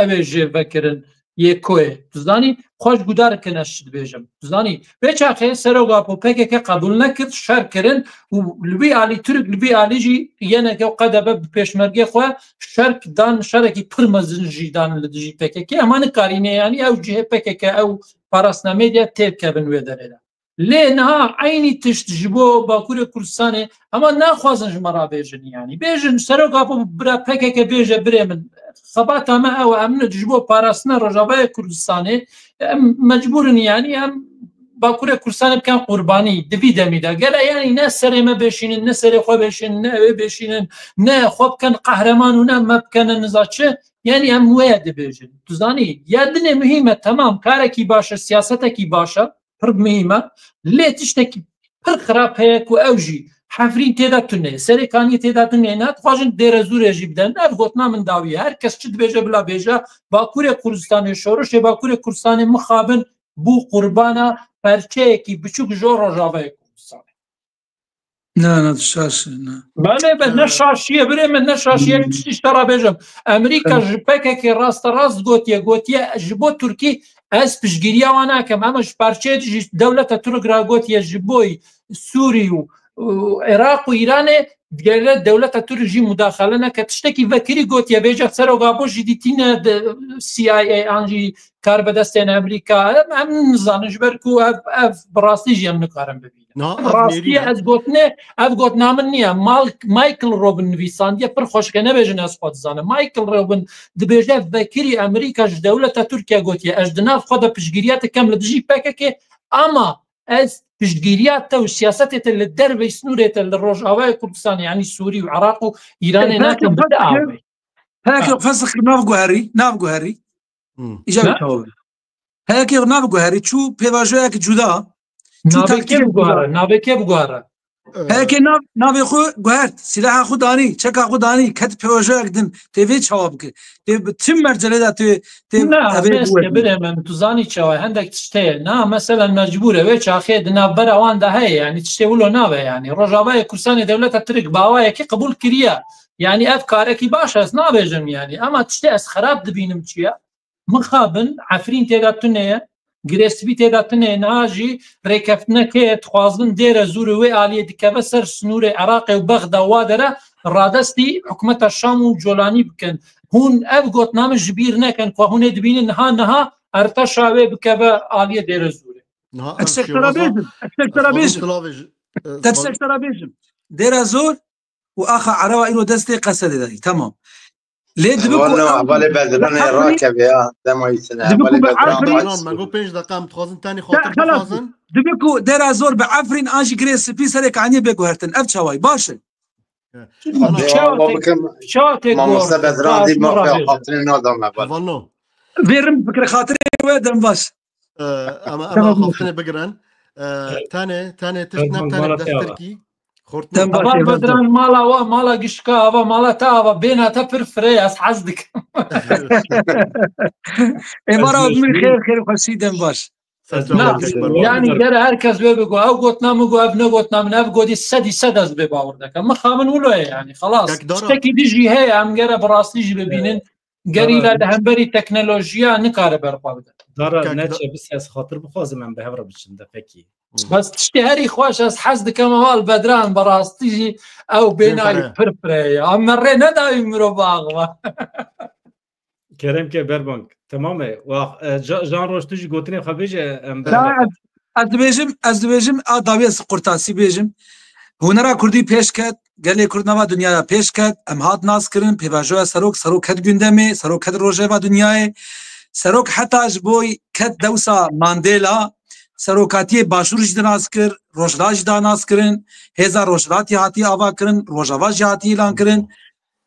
ev ê jê vekirin, yê Koyê. Tu zanî, xweş guhdar kin ez çi dibêjim. Tu zanî, vê çaxê Serok Apo P K K qebûl nekir, şer kirin û li vî alî Tirk, li vî alî jî Y N G û K D P bi pêşmergê xwe şer dan, şerekî pir mezin jî dan li dijî P K K. Ema nikarîne, yanî ew cihê P K K, ew parastina medya têkevin wê derê de. Lê niha eynî tişt ji bo Bakurê Kurdistanê, ema naxwazin ji me re bêjin, yanî bêjin, Serok Apo bira P K K bêje, birê min, xebata me ew e, em ji bo parastina Rojavayê Kurdistanê, em mecbûr in, yanî em Bakurê Kurdistanê bikin qurbanî di vî demî de. Gele, yanî ne serê me bêşînin, ne serê xwe bêşînin, ne ew ê bêşînin, ne xwe bikin qehreman û ne me bikene niza çi, yanî em wê dibêjin. Tu zanî, ya dinê muhîm e, temam, karekî baş e, siyasetekî baş e, pir muhîm e. Lê tiştekî pir xirab heye ku ew jî Hefrîn tê de tune ye, Serêkaniyê tê de tune ye. Niha dixwazin Dêrezûrê jî bidin. Ev gotina min dawî ye. Her kes çi dibêje bila bêje, Bakurê Kurdistanê, şorişê Bakurê Kurdistanê mixabin bû qurbana perçeyekî biçûk ji Rojavayê Kurdistanê. Na, na, tu şaş, na. Belê, be, ne Ee, şaşiye, birê min, ne şaşiye, hmm. Tiştî ji te re bêjim. Amerîka Tamam. ji P K K raste rast gotiye, gotiye, ji bo Tirkî ez piştgiriya wan nakim. Ema ji parçeyê jî dewleta Tirk re gotiye, ji bo Sûrî û, û Iraq û Îranê digere dewleta Tirk jî mudaxele neke. Tiştekî vekirî gotiye, bêje Serok Apo jî dîtîne de C I A an jî karbidestên Amerîka. Em, em nizanin, ji ber ku ev, ev bi rastî jî em nikarin bibînin. Niha Ev ev rastiye nêrîne. Ez gotine, ev gotina min niye. Mal-, Michael Robin nivîsandiye, pir xweşke, nebêjin ez xwe dizanim. Michael Robin dibêje, vekirî Amerîka ji dewleta Tirkiye gotiye, ez di nav xwe de piştgiriya te kem li dijî P K K, ama ez piştgiriya te û siyasetê te li derveyî sînorê te li Rojavayê Kurdistanê, yanî Sûrî û Iraq û Îranê Peki, nakim bi te peki. Avê. Peki, Ha. Fesix nav guherî, nav guherî. Hmm. Îca Ne? Çawa. Heyekê nav guherî, çû pêvajoyek cuda, çû Navê kê taktikê biguhere? Cuda. Navê kê biguhere? Heyekê nav, navê xwe guhert, silaha xwe danî, çeka xwe danî, ket pêvajoyek din, tê vê çawa bike. Tê bi tim mercelê de tê, tê Na, evê bes buwe ke din. Birê min, tu zanî çawa, hendek tişt heye. Na, meselen mecbûr e, wê çaxê di navbera wan de heye, yanî tiştê wilo nabe, yanî. Rojavayê Kursanê dewleta Tirk bawayekî qebûl kiriye. Yanî ev karekî baş e, ez nabêjim, yanî. Ema tiştê ez xerab dibînim çi ye? Mixabin, Efrîn tê de tune ye, Girê Spî tê de tune ye, niha jî rêkeftinekê dixwazin Dêre Zûrê wê aliyê dikeve ser sinûrê Iraqê û Bexda wa dere radestî hikûmeta Şam û Colanî bikin. Hûn ev gotina min ji bîr nekin ku hûn ê dibînin niha, niha Erteşa wê bikeve aliyê Dêre Zûrê. Niha Ez ev şêwaza, bêjim, ez ez xwazim bêjim. Kilavê ji, e, Te xwaz- tişek te re bêjim. Dêre Zor û axa Erewa îro destê Qesedê de. Tamam. Lê dibi ku Wala ew hevalê Bedranê Efrîn rakeve ya, dema îsine dibi ku hevalê bi Bedran Efrîn Bedran, me got pênc deqa em dixwazin tenê Te xatir xelas bixwazin. Dibi ku Dêra Zor bi Efrîn an jî Girê Spî serê kaniyê bê guhertin. Ev çawayî baş e. Ana Çawa Dua te-, bikim, çawa te mamoste guhertin? Bedran dî Baş mafya rabêje. Xatirê nadame bal. Hevalno. Vêrim fikir xatirê we dem baş. Ee, ama, ama Tamam. Xatirê bigirin. Ee, tenê, tenê tişt Tamam, ne tenê bana dest te Tirkî. Xortno. Dem baş Ava ê Bedran. Bedran mala wa, mala gişka ava, mala te ava, bêna te pir firê, ez hez dikim. Ê, mara Ez min xêr, xêr xweşî dem baş. Sen Na, çok teşekkür ederim. Yani gere herkes wê bigo, ev gotina min go, ev ne gotina min, ev godî sedî sed ez bê bawer dekim. Mixabin wilo ye yani, xelas. Kek Dara. Tiştekî dijî heye, em gere bi rastî jî bibînin. Gerî Dara, li hemberî teknolojiya nikare berxwe bide. Dara, Kek ne da- çe bi ses xatir bixwazim em bi hev re biçin de pekî. Bes tiştê herî xweş ez hez dikim heval Bedran bi rastî jî ew bênayî Pir pir pir ye. Em me rê nedayî mirov biaxive. Kerem ke berbank. Temam e. Wa, e, Ca-, Jan Roj tu jî gotinê xwe bêje, em Ya, berbank. ez, ez dibêjim, ez dibêjim, a dawî ez qurtasî bêjim. Hunera Kurdî pêş ket, gelê Kurd nava dinyaya pêş ket, em hat nas kirin, pêvajoya Serok, Serok ket gündemê, Serok ket rojeva dinyayê. Serok heta ji bo ket dewsa Mandela, serokatiyê Başûr jî di nas kir, Rojhilat jî da nas kirin, hêza Rojhilatî hatiye ava kirin, Rojava jî hatiye îlan kirin.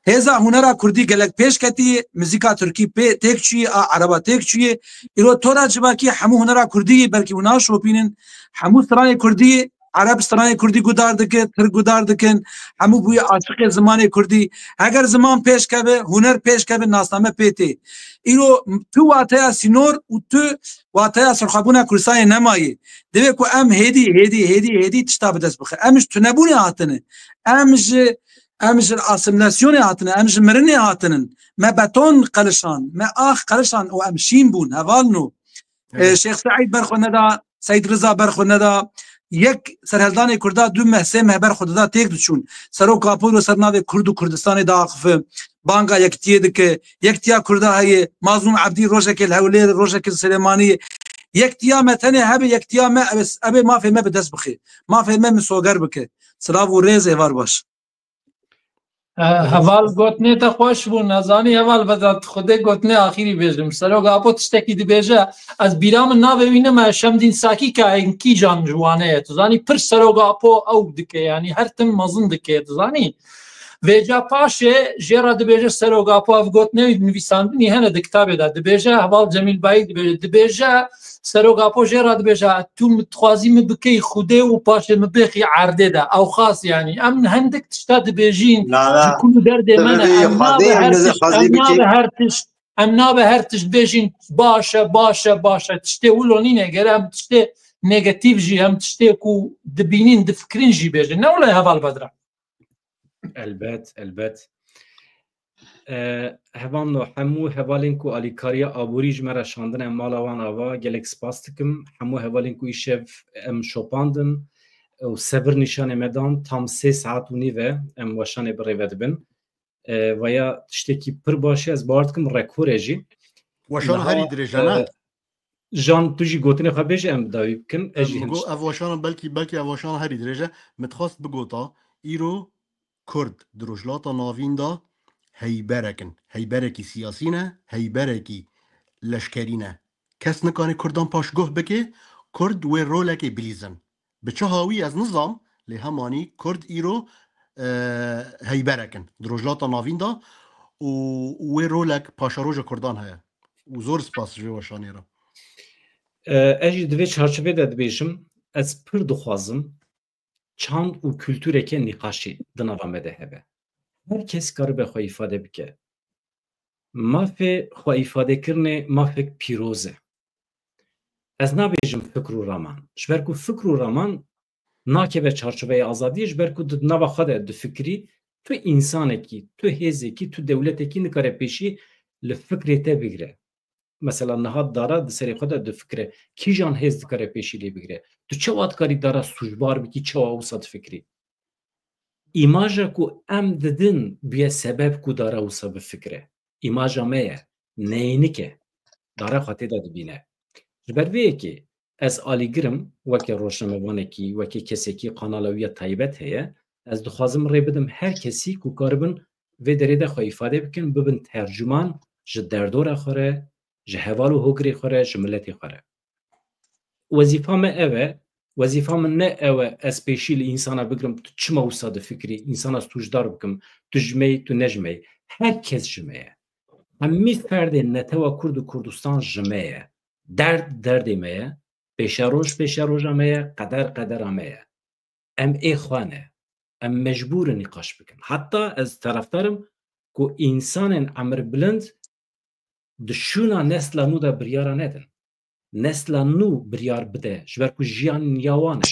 Hêza hunera kurdî gelek pêş ketî, muzîka tirkî pê têk çûyî, a ereba têk çûyî. Îro tora civakî hemû hunera kurdî belkî hûn naşopînin. Hemû stranê kurdî, ereb stranê kurdî gudar dike, tirk gudar dikin. Hemû bûye aşiqê zimanê kurdî. Heger ziman pêş keve, huner pêş keve, nasname pê tê. Îro tu wateya sînor û tu wateya serxwebûna Kurdistanê nemayê. Divê ku em hêdî, hêdî, hêdî, hêdî tişta bi dest bixe. Em ji tunebûnê hatine. Em ji, em ji asimilasyonê hatine. Em ji mirinê hatinin. Me beton qelişand, me ax qelişand û em şîn bûn. Hevalno. Evet. E, Şêx Seîd ber xwe neda, Seîd Riza ber xwe neda. Yek serhildanê Kurda du meh, sê meh ber xwe dida têk diçûn. Serok Apo îro ser navê Kurd û Kurdistanê diaxife. Banga yekitiyê dike. Yekitiya Kurda heye. Mazlûm Ebdî rojekê li Hewlêr, rojekê li Silêmaniyê. Yekitiya me tenê hebe, yekitiya me ev, ev ê mafê me bi dest bixe. Mafê me misoger bike. Silav û rêz, êvar baş. Eh, heval gotinê te xweş bû. Nezanî heval Vedat, Xwedê gotinê axîrî bêjim. Serok Apo tiştekî dibêje, ez bîra min navê wî nime, Şemdîn Sakî ka ên kîjan ji wane ye. Tu zanî pir Serok Apo ew dike, yanî her tim mezin dike, tu zanî. Vêca paşê jê re dibêje Serok Apo, ev gotinê wî nivîsandinî hene di kitabê de. Dibêje, heval Cemîl Bayik dibêje, dibêje, Serok Apo jê re dibêje, tu min dixwazî min bikey Xwedê û paşê min bêxî erdê de. Ew xas, yanî. Em hindik tişta dibêjîn, ji ku li derdê me ne. Em nabe her tişt, em nabe her tişt, em nabe her tişt bêjîn, baş e, baş e, baş e. Tiştê wilo nîne, gere em tiştê negatîf jî, em tiştê ku dibînîn, difikirîn jî bêjin. Ne wile heval Bedran? Elbet, elbet. E, hevalno, hemû hevalên ku alîkariya aborî ji me re şandine mala wan ava, gelek spas dikim. Hemû hevalên ku îşev em şopandin û sebir nîşanê me dan, tam sê saet û nîv e em weşanê bi rê ve dibin. E, vaya tiştekî pir baş e, ez bawer dikim rekor e jî. Weşana herî dirêj e, ne? Jan, tu jî gotinê xwe bêje, em bi dawî bikin. Ez jî hin. Ev weşana belkî, belkî ev weşana herî dirêj e. Min dixwest bigota, îro Kurd di Rojhilata Navîn de heyberek in. Heyberekî siyasî ne, heyberekî leşkerî ne. Kes nikare Kurdan paşguh bike, Kurd wê rolekê bilîzin. Bi çi hawî ez nizam, lê hemanî Kurd îro, e, heyberek in di Rojhilata Navîn de û wê rolek paşeroja Kurdan heye. Û zor spas ji vê weşanê re. E, ez jî di vê çarçovê de dibêjim, ez pir dixwazim çand û kultureke nîqaşî di nava me de hebe. Her kes karibe xwe îfade bike. Mafê xwe îfadekirinê mafek pîroz e. Ez nabêjim fikr û raman. Ji ber ku fikr û raman nakeve çarçoveya azadiyê, ji ber ku di nava xwe de difikirî, tu însanekî, tu hêzekî, tu dewletekî nikare pêşî li fikrê te bigire. Mesela niha dara di serê xwe de difikire. Kîjan hêz dikare pêşî lê bigire? Tu çawa dikarî dara sûcbar bikî, çawa wisa difikirî? Îmaja ku em didin bûye sebeb ku dara wisa bifikire. Îmaja me ye, neynik e. Dara xwe tê de dibîne. Ji ber vê yekê ez alîgir im, weke rojnamevanekî, weke kesekî kanala wî ya taybet heye, ez dixwazim rê bidim her kesî ku karibin vê derê de xwe îfade bikin, bibin tercûman ji derdora xwe re, ji heval û hogirê xwe re, ji miletê xwe re. Wezîfa me ev e, wezîfa min ne ew e ez pêşî li însana bigirim, tu çima wisa difikirî, însana sûcdar bikim, tu ji me yî, tu ne ji me yî. Her kes ji me ye. Hemî ferdên netewa Kurd û Kurdistan ji me ye. Derd derdê me ye, pêşeroj pêşeroja me ye, qeder qedera me ye. Em ê xwe ne. Em mecbûr in nîqaş bikin. Heta ez terefdar im ku însanên emirbilind di şûna nesla nû de biryara nedin. Nesla nû biryar bide, ji ber ku jiyan ya wan e.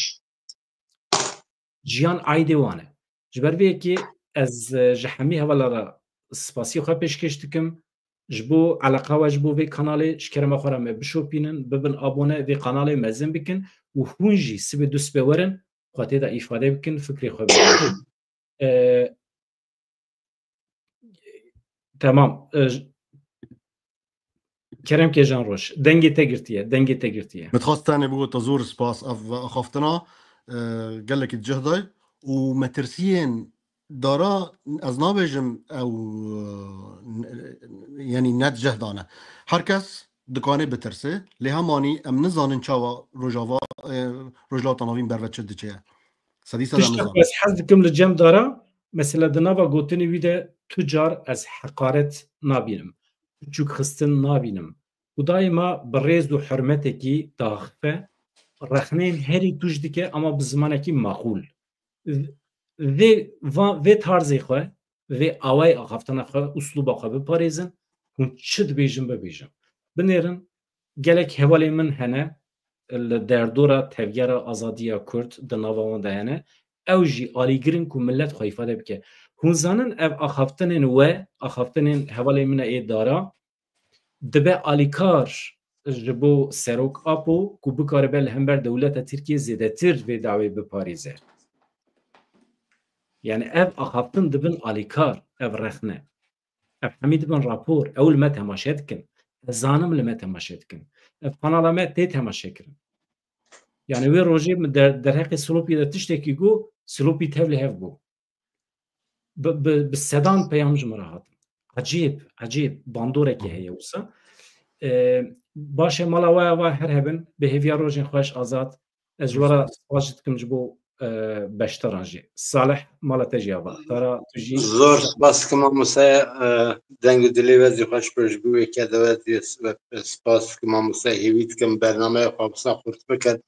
Jiyan aîdê wan e. Ji ber vê yekê ez, e, ji hemî hevala re spasiya xwe pêşkêş dikim. Ji bo eleqa we, ji bo vê kanalê, ji kerema xwe re me bişopînin, bibin abone vê kanalê, mezin bikin û hûn jî sibê du sibê werin, xwe tê de îfade bikin, fikrê xwe bibêjin. E, Temam. E, j-, Kerem ke Jan Roj. Dengê te girtiye, dengê te girtiye. Min dixwest tenê bigota zor spas ev axaftina, e, gelekî cih day û metirsiyên dara ez nabêjim ew, e, n-, yanî ne cih dane. Her kes dikane bitirse, lê hemanî em nizanin çawa Rojava, e, Rojhilata Navîn berve çi diçe. Sedî sed em Tiştek nizanin. Ez hez dikim li cem dara, mesela di nava gotinê wî de tu car ez heqaret nabînim, piçûk xistin nabînim. Û daîma bi rêz û hurmetekî daxife, rexneyên herî tûj dike ama bi zimanekî maqûl. Vê, va- vê tarzê xwe, vê awayê axaftina xwe, uslûba xwe biparêzin, hûn çi dibêjin bibêjin. Binêrin, gelek hevalên min hene li derdora tevgera azadiya Kurd di nava wan de hene. Ew jî alîgir in ku millet xwe îfade bike. Hûn zanin ev axaftinên we, axaftinên hevalên min ê dara, dibe alîkar ji bo Serok Apo ku bikaribe li hember dewleta Tirkiyê zêdetir vê dawê biparêze. Yani ev axaftin dibin alîkar, ev rexne. Ev hemî dibin rapor, ew li me temaşe dikin. Ez zanim li me temaşe dikin. Ev kanala me tê temaşe kirin. Yani wê rojê min der, derheqê Silopî de tiştekî got, Silopî tevlî hev bû. Bi, bi, bi sedan peyam ji min re hatin. Ecêb, ecêb, bandorekê heye wisa. E, baş e, mala we ava her hebin, bi hêviya rojên xweş, Azad. Ez ji we re spas jî dikim ji bo, e, beşdaran jî. Salih, mala te jî ava. Tara, tu jî Zor spas dikim mamoste, e, deng û dilê we zî xweş be ji bo wê ke de we zî spas dikim mamoste, hêvî dikim bernameya xwe wisa xurt bikin.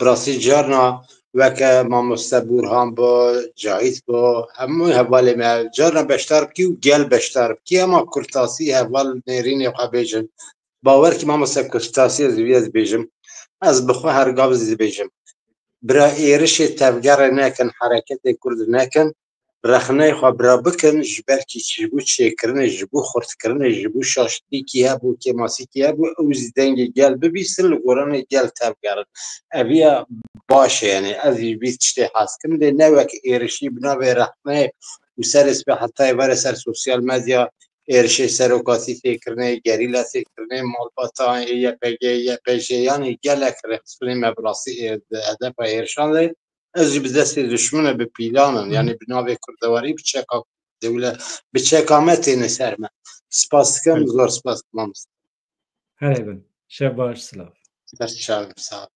Bi rastî carna weke mamoste Burhan bo, Cahît bo, hemû hevalê me carna beşdar bikî û gel beşdar bikî, hema kurtasî heval nêrînê xwe bêjin. Bawer kî mamoste kurtasî ez vî ez bêjim. Ez bi xwe her gav zî dibêjim. Bira êrişê tevgerê nekin, hereketê Kurd nekin. Rexneyê xwe bira bikin, ji ber kî ji bo çêkirinê, ji bo xurtkirinê, ji bo şaştîkî hebû, kêmasîkî hebû, ew zî dengê gel bibîsin, li goranê gel tevgerin. Ev ya baş e, yani ez jî vî tiştê hez kim, lê ne wek êrişî bi navê rexneyê û serê sibê heta êvarê ser sosyal medya êrişê serokatî tê kirinê, gerîla tê kirinê, malbata Y P G, Y P J, yanî gelek rêxistinê me bi rastî ê-, di hedefa êrişan de. Ez jî bi destê dişmine bi pîlan in, yanî bi navê kurdewarî bi çeka dewle, bi çeka me têne ser me. Spas dikim, Evet. Zor spas dikim mamoste. Her hebin. Şev baş, silav. Ser çavim, sağ ol.